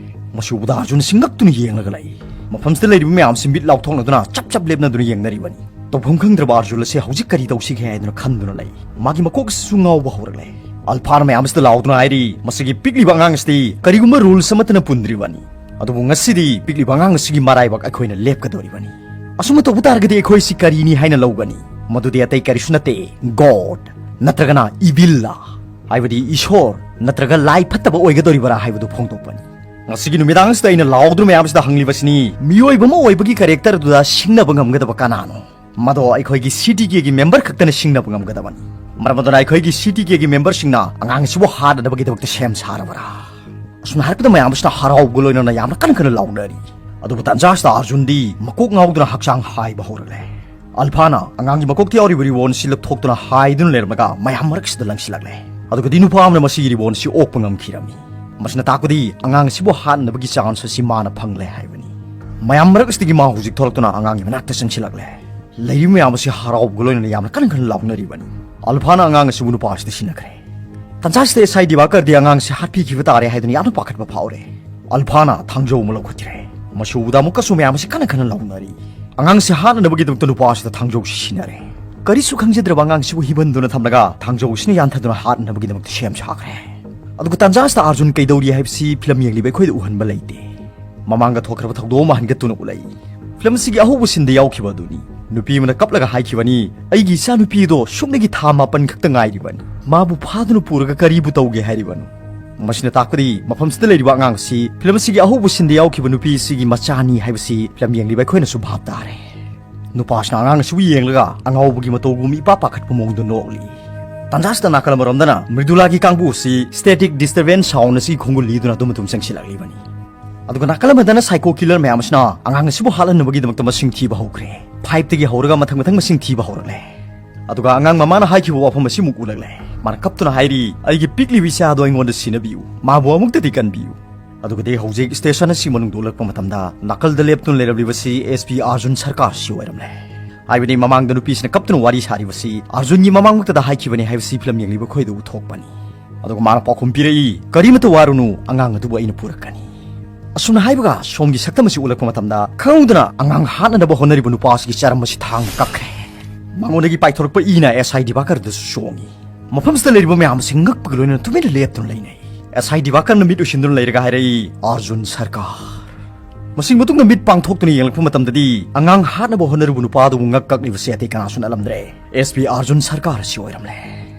ꯃꯁꯤ ꯎꯕꯗ ꯑꯔꯖꯨꯟ ꯑꯁꯤ ꯉꯛꯇꯨꯅ ꯌꯦꯡꯂꯒ ꯂꯩ꯫ ꯃꯐꯝꯁꯤꯗ ꯂꯩꯔꯤꯕ ꯃꯌꯥꯝꯁꯤ ꯃꯤꯠ ꯂꯥꯎꯊꯣꯛꯅꯗꯨꯅ ꯆꯞ ꯆꯞ ꯂꯦꯞꯅꯗꯨꯅ ꯌꯦꯡꯅꯔꯤꯕꯅꯤ꯫ ꯇꯧꯐꯝ ꯈꯪꯗ꯭ꯔꯕ ꯑꯔꯖꯨꯟ ꯑꯁꯤ ꯍꯧꯖꯤꯛ ꯀꯔꯤ ꯇꯧꯁꯤꯒꯦ ꯍꯥꯏꯗꯨꯅ ꯈꯟꯗꯨꯅ ꯂꯩ꯫ ꯃꯥꯒꯤ ꯃꯀꯣꯛ ꯑꯁꯤꯁꯨ ꯉꯥꯎꯕ ꯍꯧꯔꯛꯂꯦ꯫ ꯑꯜꯐꯥꯅ ꯃꯌꯥꯝ ꯑꯁꯤꯗ ꯂꯥꯎꯗꯨꯅ ꯍꯥꯏꯔꯤ, "ꯃꯁꯤꯒꯤ ꯄꯤꯛꯂꯤꯕ ꯑꯉꯥꯡ ꯑꯁꯤꯗꯤ ꯀꯔꯤꯒꯨꯝꯕ ꯔꯨꯜꯁ ꯑꯃꯠꯇꯅ ꯄꯨꯟꯗ꯭ꯔꯤꯕꯅꯤ꯫ ꯑꯗꯨꯕꯨ ꯉꯁꯤꯗꯤ ꯄꯤꯛꯂꯤꯕ ꯑꯉꯥꯡ ꯑꯁꯤꯒꯤ ꯃꯔꯥꯏꯕꯛ ꯑꯩꯈꯣꯏꯅ ꯂꯦꯞꯀꯗꯧꯔꯤꯕꯅꯤ꯫ ꯑꯁꯨꯝꯅ ꯇꯧꯕ ꯇꯥꯔꯒꯗꯤ ꯑꯩꯈꯣꯏ ꯑꯁꯤ ꯀꯔꯤꯅꯤ ꯍꯥꯏꯅ ꯂꯧꯒꯅꯤ? ꯃꯗꯨꯗꯤ ꯑꯇꯩ ꯀꯔꯤꯁꯨ ꯅꯠꯇꯦ, ꯒꯣꯗ ꯅꯠꯇ꯭ꯔꯒꯅ ꯏꯚꯤꯜꯂ, ꯍꯥꯏꯕꯗꯤ ꯏꯁꯣꯔ ꯅꯠꯇ꯭ꯔꯒ ꯂꯥꯏ ꯐꯠꯇꯕ ꯑꯣꯏꯒꯗꯧꯔꯤꯕꯔꯥ ꯍꯥꯏꯕꯗꯨ ꯐꯣꯡꯗꯣꯛꯄꯅꯤ꯫ ꯉꯁꯤꯒꯤ ꯅꯨꯃꯤꯗꯥꯡꯁꯤꯗ ꯑꯩꯅ ꯂꯥꯎꯗꯨꯅ ꯃꯌꯥꯝꯁꯤꯗ ꯍꯪꯂꯤꯕꯁꯤꯅꯤ, ꯃꯤꯑꯣꯏꯕ ꯑꯃ ꯑꯣꯏꯕꯒꯤ ꯀꯦꯔꯦꯛꯇꯔ ꯑꯗꯨꯗ ꯁꯤꯡꯅꯕ ꯉꯝꯒꯗꯕ ꯀꯅꯥꯅꯣ? ꯃꯗꯣ ꯑꯩꯈꯣꯏꯒꯤ ꯁꯤ ꯇꯤ ꯀꯦꯒꯤ ꯃꯦꯝꯕꯔ ꯈꯛꯇꯅ ꯁꯤꯡꯅꯕ ꯉꯝꯒꯗꯕꯅꯤ꯫ ꯃꯔꯝ ꯑꯗꯨꯅ ꯑꯩꯈꯣꯏꯒꯤ ꯁꯤ ꯇꯤ ꯀꯦꯒꯤ ꯃꯦꯝꯕꯔꯁꯤꯡꯅ ꯑꯉꯥꯡ ꯑꯁꯤꯕꯨ ꯍꯥꯠꯅꯅꯕꯒꯤꯗꯃꯛꯇ ꯁꯦꯝ ꯁꯥꯔꯕꯔꯥ?" ꯑꯁꯨꯝꯅ ꯍꯥꯏꯔꯛꯄꯗ ꯃꯌꯥꯝ ꯑꯁꯤꯅ ꯍꯔꯥꯎꯕꯒ ꯂꯣꯏꯅꯅ ꯌꯥꯝꯅ ꯀꯟꯅ ꯀꯟꯅ ꯂꯥꯎꯅꯔꯤ꯫ ꯑꯗꯨꯕꯨ ꯇꯥꯟꯖꯥ ꯑꯁꯤꯗ ꯑꯥꯔꯖꯨꯟꯗꯤ ꯃꯀꯣꯛ ꯉꯥꯎꯗꯨꯅ ꯍꯛꯆꯥꯡ ꯍꯥꯏꯕ ꯍꯧꯔꯛꯂꯦ꯫ ꯑꯜꯐꯥꯅ ꯑꯉꯥꯡꯒꯤ ꯃꯀꯣꯛꯇ ꯌꯥꯎꯔꯤꯕ ꯔꯤꯕꯣꯟ ꯑꯁꯤ ꯂꯧꯊꯣꯛꯇꯨꯅ ꯍꯥꯏꯗꯨꯅ ꯂꯩꯔꯝꯃꯒ ꯃꯌꯥꯝ ꯃꯔꯛꯁꯤꯗ ꯂꯪꯁꯤꯜꯂꯛꯂꯦ꯫ ꯑꯗꯨꯒꯗꯤ ꯅꯨꯄꯥ ꯑꯃꯅ ꯃꯁꯤꯒꯤ ꯔꯤꯕꯣꯟ ꯑꯁꯤ ꯑꯣꯛꯄ ꯉꯝꯈꯤꯔꯝꯃꯤ꯫ ꯃꯁꯤꯅ ꯇꯥꯛꯄꯗꯤ ꯑꯉꯥꯡ ꯑꯁꯤꯕꯨ ꯍꯥꯠꯅꯕꯒꯤ ꯆꯥꯟꯁ ꯑꯁꯤ ꯃꯥꯅ ꯐꯪꯂꯦ ꯍꯥꯏꯕꯅꯤ꯫ ꯃꯌꯥꯝ ꯃꯔꯛ ꯑꯁꯤꯗꯒꯤ ꯃꯥ ꯍꯧꯖꯤꯛ ꯊꯣꯛꯂꯛꯇꯨꯅ ꯑꯉꯥꯡꯒꯤ ꯃꯅꯥꯛꯇ ꯆꯪꯁꯤꯜꯂꯛꯂꯦ꯫ ꯂꯩꯔꯤꯕ ꯃꯌꯥꯝ ꯑꯁꯤ ꯍꯔꯥꯎꯕꯒ ꯂꯣꯏꯅꯅ ꯌꯥꯝꯅ ꯀꯟꯅ ꯀꯟꯅ ꯂꯥꯎꯅꯔꯤꯕꯅꯤ꯫ ꯑꯜꯐꯥꯅ ꯑꯉꯥꯡ ꯑꯁꯤꯕꯨ ꯅꯨꯄꯥ ꯑꯁꯤꯗ ꯁꯤꯟꯅꯈ꯭ꯔꯦ꯫ ꯇꯟꯖꯥ ꯑꯁꯤꯗ ꯑꯦꯁ ꯑꯥꯏ ꯗꯤꯕꯥꯀꯔꯗꯤ ꯑꯉꯥꯡꯁꯤ ꯍꯥꯠꯄꯤꯈꯤꯕ ꯇꯥꯔꯦ ꯍꯥꯏꯗꯨꯅ ꯌꯥꯝꯅ ꯄꯥꯈꯠꯄ ꯐꯥꯎꯔꯦ꯫ ꯑꯜꯐꯥꯅ ꯊꯥꯡꯖꯧ ꯑꯃ ꯂꯧꯈꯠꯈ꯭ꯔꯦ꯫ ꯃꯁꯤ ꯎꯕꯗ ꯑꯃꯨꯛꯀꯁꯨ ꯃꯌꯥꯝ ꯑꯁꯤ ꯀꯟꯅ ꯀꯟꯅ ꯂꯥꯎꯅꯔꯤ꯫ ꯑꯉꯥꯡꯁꯤ ꯍꯥꯠꯅꯅꯕꯒꯤꯗꯃꯛꯇ ꯅꯨꯄꯥ ꯑꯁꯤꯗ ꯊꯥꯡꯖꯧꯁꯤ ꯁꯤꯟꯅꯔꯦ꯫ ꯀꯔꯤꯁꯨ ꯈꯪꯖꯗ꯭ꯔꯕ ꯑꯉꯥꯡꯁꯤꯕꯨ ꯍꯤꯕꯟꯗꯨꯅ ꯊꯝꯂꯒ ꯊꯥꯡꯖꯧ ꯑꯁꯤꯅ ꯌꯥꯟꯊꯗꯨꯅ ꯍꯥꯠꯅꯅꯕꯒꯤꯗꯃꯛꯇ ꯁꯦꯝ ꯁꯥꯈ꯭ꯔꯦ꯫ ꯑꯗꯨꯒ ꯇꯥꯟꯖꯥ ꯑꯁꯤꯗ ꯑꯥꯔꯖꯨꯟ ꯀꯩꯗꯧꯔꯤ ꯍꯥꯏꯕꯁꯤ ꯐꯤꯂꯝ ꯌꯦꯡꯂꯤꯕ ꯑꯩꯈꯣꯏꯗ ꯎꯍꯟꯕ ꯂꯩꯇꯦ꯫ ꯃꯃꯥꯡꯗ ꯊꯣꯛꯈ꯭ꯔꯕ ꯊꯧꯗꯣꯛ ꯑꯃ ꯍꯟꯒꯠꯇꯨꯅ ꯎꯠꯂꯛꯏ꯫ ꯐꯤꯂꯝ ꯑꯁꯤꯒꯤ ꯑꯍꯧꯕ ꯁꯤꯟꯗ ꯌꯥꯎꯈꯤꯕ ꯑꯗꯨꯅꯤ꯫ ꯅꯨꯄꯤ ꯑꯃꯅ ꯀꯞꯂꯒ ꯍꯥꯏꯈꯤꯕꯅꯤ, "ꯑꯩꯒꯤ ꯏꯆꯥꯅꯨꯄꯤ ꯑꯗꯣ ꯁꯨꯞꯅꯒꯤ ꯊꯥ ꯃꯥꯄꯟ ꯈꯛꯇ ꯉꯥꯏꯔꯤꯕꯅꯤ꯫ ꯃꯥꯕꯨ ꯐꯥꯗꯨꯅ ꯄꯨꯔꯒ ꯀꯔꯤꯕꯨ ꯇꯧꯒꯦ ꯍꯥꯏꯔꯤꯕꯅꯣ?" ꯃꯁꯤꯅ ꯇꯥꯛꯄꯗꯤ ꯃꯐꯝꯁꯤꯗ ꯂꯩꯔꯤꯕ ꯑꯉꯥꯡ ꯑꯁꯤ ꯐꯤꯂꯝ ꯑꯁꯤꯒꯤ ꯑꯍꯧꯕ ꯁꯤꯟꯗ ꯌꯥꯎꯈꯤꯕ ꯅꯨꯄꯤ ꯑꯁꯤꯒꯤ ꯃꯆꯥꯅꯤ ꯍꯥꯏꯕꯁꯤ ꯐꯤꯂꯝ ꯌꯦꯡꯂꯤꯕ ꯑꯩꯈꯣꯏꯅꯁꯨ ꯚꯥꯞ ꯇꯥꯔꯦ꯫ ꯅꯨꯄꯥꯁꯤꯅ ꯑꯉꯥꯡ ꯑꯁꯤꯕꯨ ꯌꯦꯡꯂꯒ ꯑꯉꯥꯎꯕꯒꯤ ꯃꯇꯧꯒꯨꯝ ꯏꯄꯥ ꯄꯥꯈꯠꯄ ꯃꯑꯣꯡꯗ ꯅꯣꯛꯂꯤ꯫ ꯇꯥꯟꯖꯥꯁꯤꯗ ꯅꯥꯀꯜ ꯑꯃꯔꯣꯝꯗꯅ ꯃ꯭ꯔꯤꯗꯨꯂꯥꯒꯤ ꯀꯥꯡꯕꯨ ꯑꯁꯤ ꯁ꯭ꯇꯦꯇꯤꯛ ꯗꯤꯁꯇꯔꯕꯦꯟꯁ ꯁꯥꯎꯟ ꯑꯁꯤ ꯈꯣꯡꯒꯨꯜ ꯂꯤꯗꯨꯅ ꯑꯗꯨꯝ ꯑꯗꯨꯝ ꯆꯪꯁꯤꯜꯂꯛꯂꯤꯕꯅꯤ꯫ ꯑꯗꯨꯒ ꯅꯥꯀꯜ ꯑꯃꯗꯅ ꯁꯥꯏꯀꯣ ꯀꯤꯂꯔ ꯃꯌꯥꯝ ꯑꯁꯤꯅ ꯑꯉꯥꯡ ꯑꯁꯤꯕꯨ ꯍꯥꯠꯍꯟꯅꯕꯒꯤꯗꯃꯛꯇ ꯃꯁꯤꯡ ꯊꯤꯕ ꯍꯧꯈ꯭ꯔꯦ꯫ ꯐꯥꯏꯚꯇꯒꯤ ꯍꯧꯔꯒ ꯃꯊꯪ ꯃꯊꯪ ꯃꯁꯤꯡ ꯊꯤꯕ ꯍꯧꯔꯛꯂꯦ꯫ ꯑꯗꯨꯒ ꯑꯉꯥꯡ ꯃꯃꯥꯅ ꯍꯥꯏꯈꯤꯕ ꯋꯥꯐꯝ ꯑꯁꯤꯃꯨꯛ ꯎꯠꯂꯛꯂꯦ꯫ ꯃꯥꯅ ꯀꯞꯇꯨꯅ ꯍꯥꯏꯔꯤ, "ꯑꯩꯒꯤ ꯄꯤꯛꯂꯤꯕ ꯏꯆꯥꯗꯣ ꯑꯩꯉꯣꯟꯗ ꯁꯤꯟꯅꯕꯤꯌꯨ, ꯃꯥꯕꯨ ꯑꯃꯨꯛꯇꯗꯤ ꯀꯟꯕꯤꯌꯨ"꯫ ꯑꯗꯨꯒꯗꯤ ꯍꯧꯖꯤꯛ ꯁ꯭ꯇꯦꯁꯟ ꯑꯁꯤ ꯃꯅꯨꯡꯗ ꯎꯠꯂꯛꯄ ꯃꯇꯝꯗ ꯅꯥꯀꯜꯗ ꯂꯦꯞꯇꯨꯅ ꯂꯩꯔꯝꯂꯤꯕꯁꯤ ꯑꯦꯁ ꯄꯤ ꯑꯥꯔꯖꯨꯟ ꯁꯔꯀꯥꯔꯁꯤ ꯑꯣꯏꯔꯝꯂꯦ꯫ ꯍꯥꯏꯕꯗꯤ ꯃꯃꯥꯡꯗ ꯅꯨꯄꯤꯁꯤꯅ ꯀꯞꯇꯨꯅ ꯋꯥꯔꯤ ꯁꯥꯔꯤꯕꯁꯤ ꯑꯥꯔꯖꯨꯟꯒꯤ ꯃꯃꯥꯡꯃꯛꯇꯗ ꯍꯥꯏꯈꯤꯕꯅꯤ ꯍꯥꯏꯕꯁꯤ ꯐꯤꯂꯝ ꯌꯦꯡꯂꯤꯕ ꯑꯩꯈꯣꯏꯗ ꯎꯊꯣꯛꯄꯅꯤ꯫ ꯑꯗꯨꯒ ꯃꯥꯅ ꯄꯥꯎꯈꯨꯝ ꯄꯤꯔꯛꯏ, "ꯀꯔꯤꯃꯠꯇ ꯋꯥꯔꯨꯅꯨ, ꯑꯉꯥꯡ ꯑꯗꯨꯕꯨ ꯑꯩꯅ ꯄꯨꯔꯛꯀꯅꯤ"꯫ ꯑꯁꯨꯝꯅ ꯍꯥꯏꯕꯒ ꯁꯣꯝꯒꯤ ꯁꯛꯇꯝ ꯑꯁꯤ ꯎꯠꯂꯛꯄ ꯃꯇꯝꯗ ꯈꯪꯍꯧꯗꯅ ꯑꯉꯥꯡ ꯍꯥꯠꯅꯅꯕ ꯍꯣꯠꯅꯔꯤꯕ ꯅꯨꯄꯥ ꯑꯁꯤꯒꯤ ꯆꯔꯝ ꯑꯁꯤ ꯊꯥꯡꯅ ꯀꯛꯈ꯭ꯔꯦ꯫ ꯃꯉꯣꯟꯗꯒꯤ ꯄꯥꯏꯊꯣꯔꯛꯄ ꯏꯅ ꯑꯦꯁ ꯑꯥꯏ ꯗꯤꯕꯥꯀꯔꯗꯁꯨ ꯁꯣꯡꯉꯤ꯫ ꯃꯐꯝꯁꯤꯗ ꯂꯩꯔꯤꯕ ꯃꯌꯥꯝ ꯑꯁꯤ ꯉꯛꯄꯒ ꯂꯣꯏꯅꯅ ꯇꯨꯃꯤꯟꯅ ꯂꯦꯞꯇꯨꯅ ꯂꯩꯅꯩ꯫ ꯑꯦꯁ ꯑꯥꯏ ꯗꯤꯕꯥꯀꯔꯅ ꯃꯤꯠ ꯎꯏꯁꯤꯟꯗꯨꯅ ꯂꯩꯔꯒ ꯍꯥꯏꯔꯛꯏ, "ꯑꯥꯔꯖꯨꯟ ꯁꯔꯀꯥꯔ"꯫ ꯃꯁꯤꯒꯤ ꯃꯇꯨꯡꯗ ꯃꯤꯠ ꯄꯥꯡꯊꯣꯛꯇꯨꯅ ꯌꯦꯡꯂꯛꯄ ꯃꯇꯝꯗꯗꯤ ꯑꯉꯥꯡ ꯍꯥꯠꯅꯕ ꯍꯣꯠꯅꯔꯤꯕ ꯅꯨꯄꯥ ꯑꯗꯨꯕꯨ ꯉꯛ ꯀꯛꯂꯤꯕꯁꯤ ꯑꯇꯩ ꯀꯅꯥꯁꯨ ꯅꯠꯂꯝꯗ꯭ꯔꯦ, ꯑꯦꯁ ꯄꯤ ꯑꯥꯔꯖꯨꯟ ꯁꯔꯀꯥꯔ ꯑꯁꯤ ꯑꯣꯏꯔꯝꯂꯦ꯫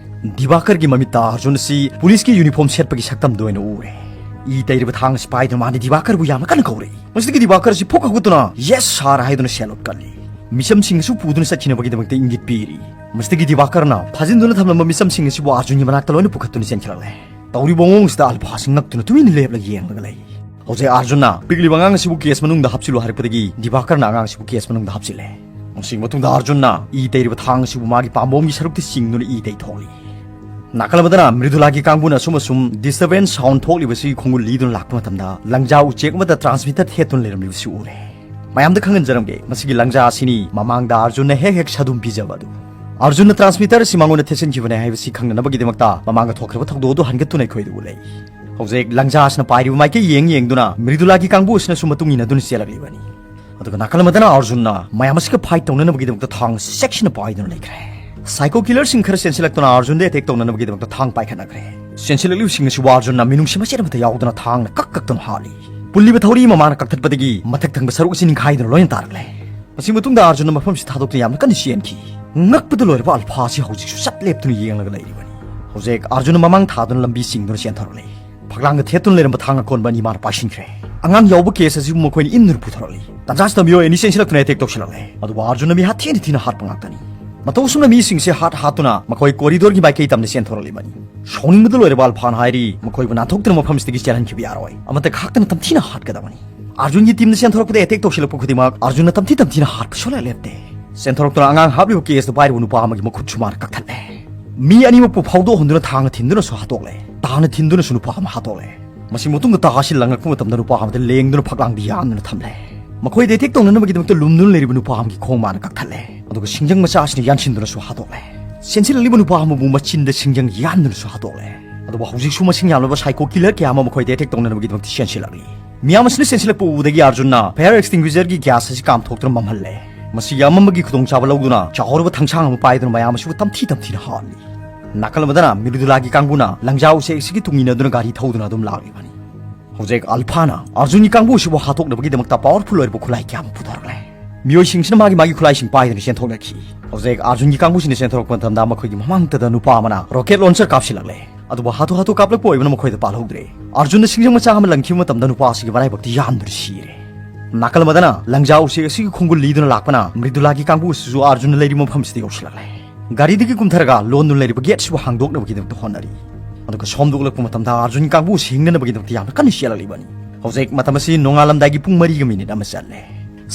ꯗꯤꯕꯥꯀꯔꯒꯤ ꯃꯃꯤꯠꯇ ꯑꯥꯔꯖꯨꯟ ꯑꯁꯤ ꯄꯨꯂꯤꯁꯀꯤ ꯌꯨꯅꯤꯐꯣꯔꯝ ꯁꯦꯠꯄꯒꯤ ꯁꯛꯇꯝꯗ ꯑꯣꯏꯅ ꯎꯔꯦ꯫ ꯏ ꯇꯩꯔꯤꯕ ꯊꯥꯡ ꯑꯁꯤ ꯄꯥꯏꯗꯨꯅ ꯃꯥꯅ ꯗꯤꯕꯥꯀꯔꯕꯨ ꯌꯥꯝꯅ ꯀꯟꯅ ꯀꯧꯔꯛꯏ꯫ ꯃꯁꯤꯗꯒꯤ ꯗꯤꯕꯥꯀꯔ ꯑꯁꯤ ꯐꯨꯛ ꯍꯧꯒꯠꯇꯨꯅ, "Yes sir" ꯍꯥꯏꯗꯨꯅ ꯁꯦꯂꯨꯠ ꯀꯜꯂꯤ꯫ ꯃꯤꯆꯝꯁꯤꯡ ꯑꯁꯨ ꯄꯨꯗꯨꯅ ꯆꯠꯈꯤꯅꯕꯒꯤꯗꯃꯛꯇ ꯏꯪꯒꯤꯠ ꯄꯤꯔꯤ꯫ ꯃꯁꯤꯗꯒꯤ ꯗꯤꯕꯥꯀꯔꯅ ꯐꯥꯖꯤꯟꯗꯨꯅ ꯊꯝꯂꯝꯕ ꯃꯤꯆꯝꯁꯤꯡ ꯑꯁꯤꯕꯨ ꯑꯥꯔꯖꯨꯟꯒꯤ ꯃꯅꯥꯛꯇ ꯂꯣꯏꯅ ꯄꯨꯈꯠꯇꯨꯅ ꯆꯦꯟꯈꯠꯂꯛꯂꯦ꯫ ꯇꯧꯔꯤꯕ ꯃꯑꯣꯡꯁꯤꯗ ꯑꯜꯐꯥꯁꯤ ꯉꯛꯇꯨꯅ ꯇꯨꯃꯤꯟꯅ ꯂꯦꯞꯂꯒ ꯌꯦꯡꯂꯒ ꯂꯩ꯫ ꯍꯧꯖꯤꯛ ꯑꯥꯔꯖꯨꯟꯅ ꯄꯤꯛꯂꯤꯕ ꯑꯉꯥꯡ ꯑꯁꯤꯕꯨ ꯀꯦꯁ ꯃꯅꯨꯡꯗ ꯍꯥꯞꯆꯤꯜꯂꯨ ꯍꯥꯏꯔꯛꯄꯗꯒꯤ ꯗꯤꯕꯥꯀꯔꯅ ꯑꯉꯥꯡ ꯑꯁꯤꯕꯨ ꯀꯦꯁ ꯃꯅꯨꯡꯗ ꯍꯥꯞꯆꯤꯜꯂꯦ꯫ ꯃꯁꯤꯒꯤ ꯃꯇꯨꯡꯗ ꯑꯥꯔꯖꯨꯟꯅ ꯏ ꯇꯩꯔꯤꯕ ꯊꯥꯡ ꯑꯁꯤꯕꯨ ꯃꯥꯒꯤ ꯄꯥꯝꯕꯣꯝꯒꯤ ꯁꯔꯨꯛꯇ ꯆꯤꯡꯗꯨꯅ ꯏ ꯇꯩꯊꯣꯛꯂꯤ꯫ ꯅꯥꯀꯜ ꯑꯃꯗꯅ ꯃ꯭ꯔꯤꯗꯨꯂꯥꯒꯤ ꯀꯥꯡꯕꯨꯅ ꯑꯁꯨꯝ ꯑꯁꯨꯝ disturbance sound ꯊꯣꯛꯂꯤꯕꯁꯤ ꯈꯣꯡꯒꯨꯜ ꯂꯤꯗꯨꯅ ꯂꯥꯛꯄ ꯃꯇꯝꯗ ꯂꯪꯖꯥ ꯎꯆꯦꯛ ꯑꯃꯗ transmitter ꯊꯦꯠꯇꯨꯅ ꯂꯩꯔꯝꯂꯤꯕꯁꯤ ꯎꯔꯦ꯫ ꯃꯌꯥꯝꯗ ꯈꯪꯍꯟꯖꯔꯝꯒꯦ, ꯃꯁꯤꯒꯤ ꯂꯪꯖꯥ ꯑꯁꯤꯅꯤ ꯃꯃꯥꯡꯗ ꯑꯥꯔꯖꯨꯟꯅ ꯍꯦꯛ ꯍꯦꯛ ꯁꯥꯗꯨꯝ ꯄꯤꯖꯕ ꯑꯗꯨ꯫ ꯑꯥꯔꯖꯨꯟꯅ transmitter ꯑꯁꯤ ꯃꯉꯣꯟꯗ ꯊꯦꯠꯆꯤꯟꯈꯤꯕꯅꯤ ꯍꯥꯏꯕꯁꯤ ꯈꯪꯅꯅꯕꯒꯤꯗꯃꯛꯇ ꯃꯃꯥꯡꯗ ꯊꯣꯛꯈ꯭ꯔꯕ ꯊꯧꯗꯣꯛ ꯑꯗꯨ ꯍꯟꯒꯠꯇꯨꯅ ꯑꯩꯈꯣꯏꯗ ꯎꯠꯂꯛꯏ꯫ ꯍꯧꯖꯤꯛ ꯂꯪꯖꯥ ꯑꯁꯤꯅ ꯄꯥꯏꯔꯤꯕ ꯃꯥꯏꯀꯩ ꯌꯦꯡ ꯌꯦꯡꯗꯨꯅ ꯃ꯭ꯔꯤꯗꯨꯂꯥꯒꯤ ꯀꯥꯡꯕꯨ ꯑꯁꯤꯅꯁꯨ ꯃꯇꯨꯡ ꯏꯟꯅꯗꯨꯅ ꯆꯦꯜꯂꯛꯂꯤꯕꯅꯤ꯫ ꯑꯗꯨꯒ ꯅꯥꯀꯜ ꯑꯃꯗꯅ ꯑꯥꯔꯖꯨꯟꯅ ꯃꯌꯥꯝ ꯑꯁꯤꯒ fight ꯇꯧꯅꯅꯕꯒꯤꯗꯃꯛꯇ ꯊꯥꯡ ꯆꯦꯛꯁꯤꯟꯅ ꯄꯥꯏꯗꯨꯅ ꯂꯩꯈ꯭ꯔꯦ꯫ Psycho killerꯁꯤꯡ ꯈꯔ ꯆꯦꯟꯁꯤꯜꯂꯛꯇꯨꯅ ꯑꯥꯔꯖꯨꯟꯗ attack ꯇꯧꯅꯅꯕꯒꯤꯗꯃꯛꯇ ꯊꯥꯡ ꯄꯥꯏꯈꯠꯅꯈ꯭ꯔꯦ꯫ ꯆꯦꯟꯁꯤꯜꯂꯛꯂꯤꯕꯁꯤꯡ ꯑꯁꯤ ꯑꯥꯔꯖꯨꯟꯅ ꯃꯤꯅꯨꯡꯁꯤ ꯃꯆꯦꯠ ꯑꯃꯠꯇ ꯌꯥꯎꯗꯅ ꯊꯥꯡꯅ ꯀꯛ ꯀꯛꯇꯨꯅ ꯍꯥꯠꯂꯤ꯫ ꯄꯨꯜꯂꯤꯕ ꯊꯧꯔꯤ ꯑꯃ ꯃꯥꯅ ꯀꯛꯊꯠꯄꯗꯒꯤ ꯃꯊꯛ ꯊꯪꯕ ꯁꯔꯨꯛ ꯑꯁꯤ ꯅꯤꯡꯈꯥꯏꯗꯨꯅ ꯂꯣꯏꯅ ꯇꯥꯔꯛꯂꯦ꯫ ꯃꯁꯤ ꯃꯇꯨꯡꯗ ꯑꯥꯔꯖꯨꯟꯅ ꯃꯐꯝꯁꯤ ꯊꯥꯗꯣꯛꯇꯨꯅ ꯌꯥꯝꯅ ꯀꯟꯅ ꯆꯦꯟꯈꯤ꯫ ꯉꯛꯄꯗ ꯂꯣꯏꯔꯕ ꯑꯜꯐꯥ ꯑꯁꯤ ꯍꯧꯖꯤꯛꯁꯨ ꯆꯠ ꯂꯦꯞꯇꯨꯅ ꯌꯦꯡꯂꯒ ꯂꯩꯔꯤꯕꯅꯤ꯫ ꯍꯧꯖꯤꯛ ꯑꯥꯔꯖꯨꯟꯅ ꯃꯃꯥꯡ ꯊꯥꯗꯨꯅ ꯂꯝꯕꯤ ꯆꯤꯡꯗꯨꯅ ꯆꯦꯟꯊꯣꯔꯛꯂꯦ꯫ ꯐꯛꯂꯥꯡꯗ ꯊꯦꯠꯇꯨꯅ ꯂꯩꯔꯝꯕ ꯊꯥꯡ ꯑꯀꯣꯟꯕ ꯑꯅꯤ ꯃꯥꯅ ꯄꯥꯏꯁꯤꯟꯈ꯭ꯔꯦ꯫ ꯑꯉꯥꯡ ꯌꯥꯎꯕ ꯀꯦꯁ ꯑꯁꯤꯕꯨ ꯃꯈꯣꯏꯅ ꯏꯟꯗꯨꯅ ꯄꯨꯊꯣꯔꯛꯂꯤ꯫ ꯇꯟꯖꯥꯁꯤꯗ ꯃꯤꯑꯣꯏ ꯑꯅꯤ ꯆꯦꯟꯁꯤꯜꯂꯛꯇꯨꯅ attack ꯇꯧꯁꯤꯜꯂꯛꯂꯦ꯫ ꯑꯗꯨꯕꯨ ꯑꯥꯔꯖꯨꯟꯅ ꯃꯤꯍꯥꯠ ꯊꯤꯅ ꯊꯤꯅ ꯍꯥꯠꯄ ꯉꯥꯛꯇꯅꯤ꯫ ꯃꯇꯧ ꯑꯁꯨꯝꯅ ꯃꯤꯁꯤꯡꯁꯦ ꯍꯥꯠ ꯍꯥꯠꯇꯨꯅ ꯃꯈꯣꯏ ꯀꯣꯔꯤꯗꯣꯔꯒꯤ ꯃꯥꯏꯀꯩ ꯇꯝꯅ ꯆꯦꯟꯊꯣꯔꯛꯂꯤꯕꯅꯤ꯫ ꯁꯥꯎꯅꯤꯡꯕꯗ ꯂꯣꯏꯔꯕ ꯑꯜꯐꯥꯅ ꯍꯥꯏꯔꯤ, ꯃꯈꯣꯏꯕꯨ ꯅꯥꯟꯊꯣꯛꯇꯨꯅ ꯃꯐꯝꯁꯤꯗꯒꯤ ꯆꯦꯜꯍꯟꯈꯤꯕ ꯌꯥꯔꯣꯏ, ꯑꯃꯠꯇ ꯈꯥꯛꯇꯅ ꯇꯝꯊꯤꯅ ꯍꯥꯠꯀꯗꯕꯅꯤ꯫ ꯑꯥꯔꯖꯨꯟꯒꯤ ꯇꯤꯝꯗ ꯆꯦꯟꯊꯣꯔꯛꯄꯗ ꯑꯦꯇꯦꯛ ꯇꯧꯁꯤꯜꯂꯛꯄ ꯈꯨꯗꯤꯡꯃꯛ ꯑꯥꯔꯖꯨꯟꯅ ꯇꯝꯊꯤ ꯇꯝꯊꯤꯅ ꯍꯥꯠꯄ ꯁꯨꯡꯂꯦꯞ ꯂꯦꯞꯇꯦ꯫ ꯆꯦꯟꯊꯣꯔꯛꯇꯨꯅ ꯑꯉꯥꯡ ꯍꯥꯞꯂꯤꯕ ꯀꯦꯁꯇꯨ ꯄꯥꯏꯔꯤꯕ ꯅꯨꯄꯥ ꯑꯃꯒꯤ ꯃꯈꯨꯠꯁꯨ ꯃꯥꯅ ꯀꯛꯊꯠꯂꯦ꯫ ꯃꯤ ꯑꯅꯤꯃꯛꯄꯨ ꯐꯥꯎꯗꯣꯛꯍꯟꯗꯨꯅ ꯊꯥꯡꯅ ꯊꯤꯟꯗꯨꯅꯁꯨ ꯍꯥꯠꯇꯣꯛꯂꯦ꯫ ꯊꯥꯡꯅ ꯊꯤꯟꯗꯨꯅꯁꯨ ꯅꯨꯄꯥ ꯑꯃ ꯍꯥꯠꯇꯣꯛꯂꯦ꯫ ꯃꯁꯤ ꯃꯇꯨꯡꯗ ꯇꯥꯁꯤ ꯂꯪꯉꯛꯄ ꯃꯇꯝꯗ ꯅꯨꯄꯥ ꯑꯃꯗ ꯂꯦꯡꯗꯨꯅ ꯐꯛꯂꯥꯡꯗ ꯌꯥꯟꯗꯨꯅ ꯊꯝꯂꯦ꯫ ꯃꯈꯣꯏꯗ ꯑꯦꯇꯦꯛ ꯇꯧꯅꯅꯕꯒꯤꯗꯃꯛꯇ ꯂꯨꯝꯗꯨꯅ ꯂꯩꯔꯤꯕ ꯅꯨꯄꯥ ꯑꯃꯒꯤ ꯈꯣꯡ ꯃꯥꯅ ꯀꯛꯊꯠꯂꯦ꯫ ꯑꯗꯨꯒ ꯁꯤꯡꯖꯪ ꯃꯆꯥ ꯑꯁꯤꯅ ꯌꯥꯟꯁꯤꯟꯗꯨꯅꯁꯨ ꯍꯥꯠꯇꯣꯛꯂꯦ꯫ ꯆꯦꯟꯁꯤꯜꯂꯛꯂꯤꯕ ꯅꯨꯄꯥ ꯑꯃꯕꯨ ꯃꯆꯤꯟꯗ ꯁꯤꯡꯖꯪ ꯌꯥꯟꯗꯨꯅꯁꯨ ꯍꯥꯠꯇꯣꯛꯂꯦ꯫ ꯑꯗꯨꯕꯨ ꯍꯧꯖꯤꯛꯁꯨ ꯃꯁꯤꯡ ꯌꯥꯝꯂꯕ ꯁꯥꯏꯀꯣ ꯀꯤꯂꯔ ꯀꯌꯥ ꯑꯃ ꯃꯈꯣꯏꯗ ꯑꯦꯇꯦꯛ ꯇꯧꯅꯅꯕꯒꯤꯗꯃꯛꯇ ꯆꯦꯟꯁꯤꯜꯂꯛꯂꯤ꯫ ꯃꯤꯌꯥꯝ ꯑꯁꯤꯅ ꯆꯦꯟꯁꯤꯜꯂꯛꯄ ꯎꯕꯗꯒꯤ ꯑꯥꯔꯖꯨꯟꯅ ꯐꯥꯌꯔ ꯑꯦꯛꯁꯇꯤꯡꯒ꯭ꯋꯤꯖꯔꯒꯤ ꯒ꯭ꯌꯥꯁ ꯑꯁꯤ ꯀꯥꯝꯊꯣꯛꯇꯨꯅ ꯃꯝꯍꯜꯂꯦ꯫ ꯃꯁꯤꯒꯤ ꯑꯃꯝꯕꯒꯤ ꯈꯨꯗꯣꯡꯆꯥꯕ ꯂꯧꯗꯨꯅ ꯆꯥꯎꯔꯕ ꯊꯥꯡꯁꯥꯡ ꯑꯃ ꯄꯥꯏꯗꯨꯅ ꯃꯌꯥꯝ ꯑꯁꯤꯕꯨ ꯇꯝꯊꯤ ꯇꯝꯊꯤꯅ ꯍꯥꯠꯂꯤ꯫ ꯅꯥꯀꯜ ꯑꯃꯗꯅ ꯃ꯭ꯔꯤꯗꯨꯂꯥꯒꯤ ꯀꯥꯡꯕꯨꯅ ꯂꯪꯖꯥ ꯎꯆꯦꯛ ꯑꯁꯤꯒꯤ ꯇꯨꯡ ꯏꯟꯅꯗꯨꯅ ꯒꯥꯔꯤ ꯊꯧꯗꯨꯅ ꯑꯗꯨꯝ ꯂꯥꯛꯂꯤꯕꯅꯤ꯫ ꯍꯧꯖꯤꯛ ꯑꯜꯐꯥꯅ ꯑꯥꯔꯖꯨꯟꯒꯤ ꯀꯥꯡꯕꯨ ꯑꯁꯤꯕꯨ ꯍꯥꯠꯇꯣꯛꯅꯕꯒꯤꯗꯃꯛꯇ ꯄꯥꯋꯔꯐꯨꯜ ꯑꯣꯏꯔꯕ ꯈꯨꯠꯂꯥꯏ ꯀꯌꯥ ꯑꯃ ꯄꯨꯊꯔꯛꯂꯦ꯫ ꯃꯤꯑꯣꯏꯁꯤꯡꯁꯤꯅ ꯃꯥꯒꯤ ꯃꯥꯒꯤ ꯈꯨꯠꯂꯥꯏꯁꯤꯡ ꯄꯥꯏꯗꯨꯅ ꯆꯦꯟꯊꯣꯛꯅꯈꯤ꯫ ꯍꯧꯖꯤꯛ ꯑꯥꯔꯖꯨꯟꯒꯤ ꯀꯥꯡꯕꯨꯁꯤꯡꯅ ꯆꯦꯟꯊꯣꯔꯛꯄ ꯃꯇꯝꯗ ꯃꯈꯣꯏꯒꯤ ꯃꯃꯥꯡꯗ ꯅꯨꯄꯥ ꯑꯃꯅ ꯔꯣꯀꯦꯠ ꯂꯣꯟꯆꯔ ꯀꯥꯞꯁꯤꯜꯂꯛꯂꯦ꯫ ꯑꯗꯨꯕꯨ ꯍꯥꯊꯨ ꯍꯥꯊꯨ ꯀꯥꯞꯂꯛꯄ ꯑꯣꯏꯕꯅ ꯃꯈꯣꯏꯗ ꯄꯥꯜꯍꯧꯗ꯭ꯔꯦ꯫ ꯑꯥꯔꯖꯨꯟꯅ ꯁꯤꯡꯖꯪ ꯃꯆꯥ ꯑꯃ ꯂꯪꯈꯤꯕ ꯃꯇꯝꯗ ꯅꯨꯄꯥ ꯑꯁꯤꯒꯤ ꯃꯔꯥꯏꯕꯛꯇ ꯌꯥꯟꯗꯨꯅ ꯁꯤꯔꯦ꯫ ꯅꯥꯀꯜ ꯑꯃꯗꯅ ꯂꯪꯖꯥ ꯎꯆꯦꯛ ꯑꯁꯤꯒꯤ ꯈꯣꯡꯒꯨꯜ ꯂꯤꯗꯨꯅ ꯂꯥꯛꯄꯅ ꯃ꯭ꯔꯤꯗꯨꯂꯥꯒꯤ ꯀꯥꯡꯕꯨ ꯑꯁꯤꯁꯨ ꯑꯥꯔꯖꯨꯟꯅ ꯂꯩꯔꯤꯕ ꯃꯐꯝꯁꯤꯗ ꯌꯧꯁꯤꯜꯂꯛꯂꯦ꯫ ꯒꯥꯔꯤꯗꯒꯤ ꯀꯨꯝꯊꯔꯒ ꯂꯣꯟꯗꯨꯅ ꯂꯩꯔꯤꯕ ꯒꯦꯠ ꯑꯁꯤꯕꯨ ꯍꯥꯡꯗꯣꯛꯅꯕꯒꯤꯗꯃꯛꯇ ꯍꯣꯠꯅꯔꯤ꯫ ꯑꯗꯨꯒ ꯁꯣꯝꯗ ꯎꯠꯂꯛꯄ ꯃꯇꯝꯗ ꯑꯥꯔꯖꯨꯟꯒꯤ ꯀꯥꯡꯕꯨ ꯑꯁꯤ ꯍꯤꯡꯅꯅꯕꯒꯤꯗꯃꯛꯇ ꯌꯥꯝꯅ ꯀꯟꯅ ꯆꯦꯜꯂꯛꯂꯤꯕꯅꯤ꯫ ꯍꯧꯖꯤꯛ ꯃꯇꯝ ꯑꯁꯤ ꯅꯣꯡꯉꯥꯜꯂꯝꯗꯥꯏꯒꯤ ꯄꯨꯡ ꯃꯔꯤꯒ ꯃꯤꯅꯤꯠ ꯑꯃ ꯆꯠꯂꯦ꯫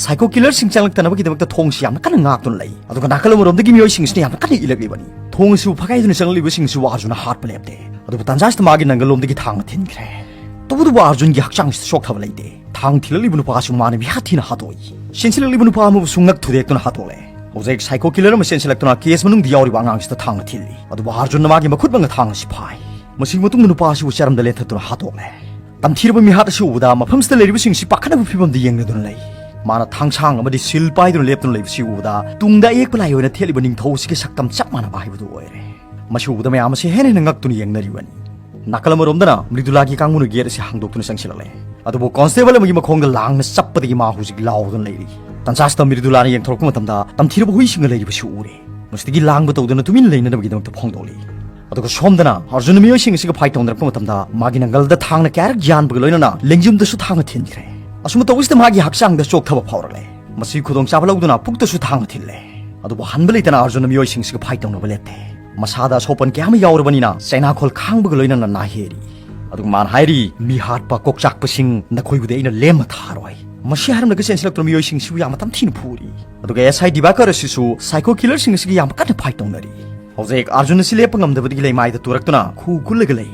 ꯁꯥꯏꯀꯣ ꯀꯤꯂꯔꯁꯤꯡ ꯆꯪꯂꯛꯇꯅꯕꯒꯤꯗꯃꯛꯇ ꯊꯣꯡꯁꯤ ꯌꯥꯝꯅ ꯀꯟꯅ ꯉꯥꯛꯇꯨꯅ ꯂꯩ꯫ ꯑꯗꯨꯒ ꯅꯥꯀꯜ ꯑꯃꯔꯣꯝꯗꯒꯤ ꯃꯤꯑꯣꯏꯁꯤꯡꯁꯤꯅ ꯌꯥꯝꯅ ꯀꯟꯅ ꯏꯜꯂꯛꯂꯤꯕꯅꯤ꯫ ꯊꯣꯡ ꯑꯁꯤꯕꯨ ꯐꯒꯥꯏꯗꯨꯅ ꯆꯪꯂꯛꯂꯤꯕꯁꯤꯡꯁꯤꯕꯨ ꯑꯥꯔꯖꯨꯟꯅ ꯍꯥꯠꯄ ꯂꯦꯞꯇꯦ꯫ ꯑꯗꯨꯕꯨ ꯇꯥꯟꯖꯥꯁꯤꯗ ꯃꯥꯒꯤ ꯅꯪꯒꯜꯂꯣꯝꯗꯒꯤ ꯊꯥꯡꯅ ꯊꯤꯟꯈ꯭ꯔꯦ꯫ ꯇꯧꯕꯇꯕꯨ ꯑꯥꯔꯖꯨꯟꯒꯤ ꯍꯛꯆꯥꯡꯁꯤꯗ ꯁꯣꯛꯊꯕ ꯂꯩꯇꯦ꯫ ꯊꯥꯡ ꯊꯤꯜꯂꯛꯂꯤꯕ ꯅꯨꯄꯥ ꯑꯁꯤꯕꯨ ꯃꯥꯅ ꯃꯤꯍꯥꯠ ꯊꯤꯅ ꯍꯥꯠꯇꯣꯛꯏ꯫ ꯆꯦꯟꯁꯤꯜꯂꯛꯂꯤꯕ ꯅꯨꯄꯥ ꯑꯃꯕꯨꯁꯨ ꯉꯛ ꯊꯨꯗꯦꯛꯇꯨꯅ ꯍꯥꯠꯇꯣꯛꯂꯦ꯫ ꯍꯧꯖꯤꯛ ꯁꯥꯏꯀꯣ ꯀꯤꯂꯔ ꯑꯃ ꯆꯦꯟꯁꯤꯜꯂꯛꯇꯨꯅ ꯀꯦꯁ ꯃꯅꯨꯡꯗ ꯌꯥꯎꯔꯤꯕ ꯑꯉꯥꯡꯁꯤꯗ ꯊꯥꯡꯅ ꯊꯤꯜꯂꯤ꯫ ꯑꯗꯨꯕꯨ ꯑꯥꯔꯖꯨꯟꯅ ꯃꯥꯒꯤ ꯃꯈꯨꯠ ꯃꯉꯥ ꯊꯥꯡ ꯑꯁꯤ ꯐꯥꯏ꯫ ꯃꯁꯤꯒꯤ ꯃꯇꯨꯡꯗ ꯅꯨꯄꯥ ꯑꯁꯤꯕꯨ ꯆꯔꯝꯗ ꯂꯦꯟꯊꯠꯇꯨꯅ ꯍꯥꯠꯇꯣꯛꯂꯦ꯫ ꯇꯝꯊꯤꯔꯕ ꯃꯤꯍꯥꯠ ꯑꯁꯤ ꯎꯕꯗ ꯃꯐꯝꯁꯤꯗ ꯂꯩꯔꯤꯕꯁꯤꯡꯁꯤ ꯄꯥꯈꯠꯅꯕ ꯐꯤꯕꯝꯗ ꯌꯦꯡꯅꯗꯨꯅ ꯂꯩ꯫ ꯃꯥꯅ ꯊꯥꯡꯁꯥꯡ ꯑꯃꯗꯤ ꯁꯤꯜ ꯄꯥꯏꯗꯨꯅ ꯂꯦꯞꯇꯨꯅ ꯂꯩꯕꯁꯤ ꯎꯕꯗ ꯇꯨꯡꯗ ꯑꯌꯦꯛꯄ ꯂꯥꯏ ꯑꯣꯏꯅ ꯊꯦꯠꯂꯤꯕ ꯅꯤꯡꯊꯧ ꯑꯁꯤꯒꯤ ꯁꯛꯇꯝ ꯆꯞ ꯃꯥꯟꯅꯕ ꯍꯥꯏꯕꯗꯨ ꯑꯣꯏꯔꯦ꯫ ꯃꯁꯤ ꯎꯕꯗ ꯃꯌꯥꯝ ꯑꯁꯤ ꯍꯦꯟꯅ ꯍꯦꯟꯅ ꯉꯛꯇꯨꯅ ꯌꯦꯡꯅꯔꯤꯕꯅꯤ꯫ ꯅꯥꯀꯜ ꯑꯃꯔꯣꯝꯗꯅ ꯃ꯭ꯔꯤꯗꯨꯂꯥꯒꯤ ꯀꯥꯡꯕꯨꯅ ꯒꯦꯠ ꯑꯁꯤ ꯍꯥꯡꯗꯣꯛꯇꯨꯅ ꯆꯪꯁꯤꯜꯂꯛꯂꯦ꯫ ꯑꯗꯨꯕꯨ ꯀꯣꯟꯁꯇꯦꯕꯜ ꯑꯃꯒꯤ ꯃꯈꯣꯡꯗ ꯂꯥꯡꯅ ꯆꯞꯄꯗꯒꯤ ꯃꯥ ꯍꯧꯖꯤꯛ ꯂꯥꯎꯗꯨꯅ ꯂꯩꯔꯤ꯫ ꯇꯟꯖꯥꯁꯤꯗ ꯃ꯭ꯔꯤꯗꯨꯂꯥꯅ ꯌꯦꯡꯊꯣꯔꯛꯄ ꯃꯇꯝꯗ ꯇꯝꯊꯤꯔꯕ ꯍꯨꯏꯁꯤꯡꯒ ꯂꯩꯔꯤꯕꯁꯤ ꯎꯔꯦ꯫ ꯃꯁꯤꯗꯒꯤ ꯂꯥꯡꯕ ꯇꯧꯗꯅ ꯇꯨꯃꯤꯟꯅ ꯂꯩꯅꯅꯕꯒꯤꯗꯃꯛꯇ ꯐꯣꯡꯗꯣꯛꯂꯤ꯫ ꯑꯗꯨꯒ ꯁꯣꯝꯗꯅ ꯑꯥꯔꯖꯨꯟꯅ ꯃꯤꯑꯣꯏꯁꯤꯡ ꯑꯁꯤꯒ ꯐꯥꯏꯠ ꯇꯧꯅꯔꯛꯄ ꯃꯇꯝꯗ ꯃꯥꯒꯤ ꯅꯪꯒꯜꯗ ꯊꯥꯡꯅ ꯀꯌꯥꯔꯛ ꯌꯥꯟꯕꯒ ꯂꯣꯏꯅꯅ ꯂꯦꯡꯖꯨꯝꯗꯁꯨ ꯊꯥꯡꯅ ꯊꯤꯟꯈ꯭ꯔꯦ꯫ ꯑꯁꯨꯝꯅ ꯇꯧꯕꯁꯤꯗ ꯃꯥꯒꯤ ꯍꯛꯆꯥꯡꯗ ꯆꯣꯛꯊꯕ ꯐꯥꯎꯔꯛꯂꯦ꯫ ꯃꯁꯤ ꯈꯨꯗꯣꯡꯆꯥꯕ ꯂꯧꯗꯨꯅ ꯄꯨꯛꯇꯁꯨ ꯊꯥꯡꯅ ꯊꯤꯜꯂꯦ꯫ ꯑꯗꯨꯕꯨ ꯍꯟꯕ ꯂꯩꯇꯅ ꯑꯥꯔꯖꯨꯟꯅ ꯃꯤꯑꯣꯏꯁꯤꯡꯁꯤꯒ ꯐꯥꯏꯠ ꯇꯧꯅꯕ ꯂꯦꯞꯇꯦ꯫ ꯃꯁꯥꯗ ꯑꯁꯣꯛꯄꯟ ꯀꯌꯥ ꯑꯃ ꯌꯥꯎꯔꯕꯅꯤꯅ ꯆꯩꯅꯥꯈꯣꯜ ꯈꯥꯡꯕꯒ ꯂꯣꯏꯅꯅ ꯅꯥꯍꯦꯔꯤ꯫ ꯑꯗꯨꯒ ꯃꯥꯅ ꯍꯥꯏꯔꯤ, "ꯃꯤ ꯍꯥꯠꯄ ꯀꯣꯛꯆꯥꯛꯄꯁꯤꯡ ꯅꯈꯣꯏꯕꯨꯗꯤ ꯑꯩꯅ ꯂꯦꯝꯅ ꯊꯥꯔꯣꯏ"꯫ ꯃꯁꯤ ꯍꯥꯏꯔꯝꯂꯒ ꯆꯦꯟꯁꯤꯜꯂꯛꯇꯨꯅ ꯃꯤꯑꯣꯏꯁꯤꯡꯁꯤꯕꯨ ꯌꯥꯝꯅ ꯇꯝꯊꯤꯅ ꯐꯨꯔꯤ꯫ ꯑꯗꯨꯒ ꯑꯦꯁ ꯑꯥꯏ ꯗꯤꯕꯥꯀꯔ ꯑꯁꯤꯁꯨ ꯁꯥꯏꯀꯣ ꯀꯤꯂꯔꯁꯤꯡ ꯑꯁꯤꯒ ꯌꯥꯝꯅ ꯀꯟꯅ ꯐꯥꯏꯠ ꯇꯧꯅꯔꯤ꯫ ꯍꯧꯖꯤꯛ ꯑꯥꯔꯖꯨꯟ ꯑꯁꯤ ꯂꯦꯞꯄ ꯉꯝꯗꯕꯗꯒꯤ ꯂꯩꯃꯥꯏꯗ ꯇꯨꯔꯛꯇꯨꯅ ꯈꯨ ꯈꯨꯜꯂꯒ ꯂꯩ꯫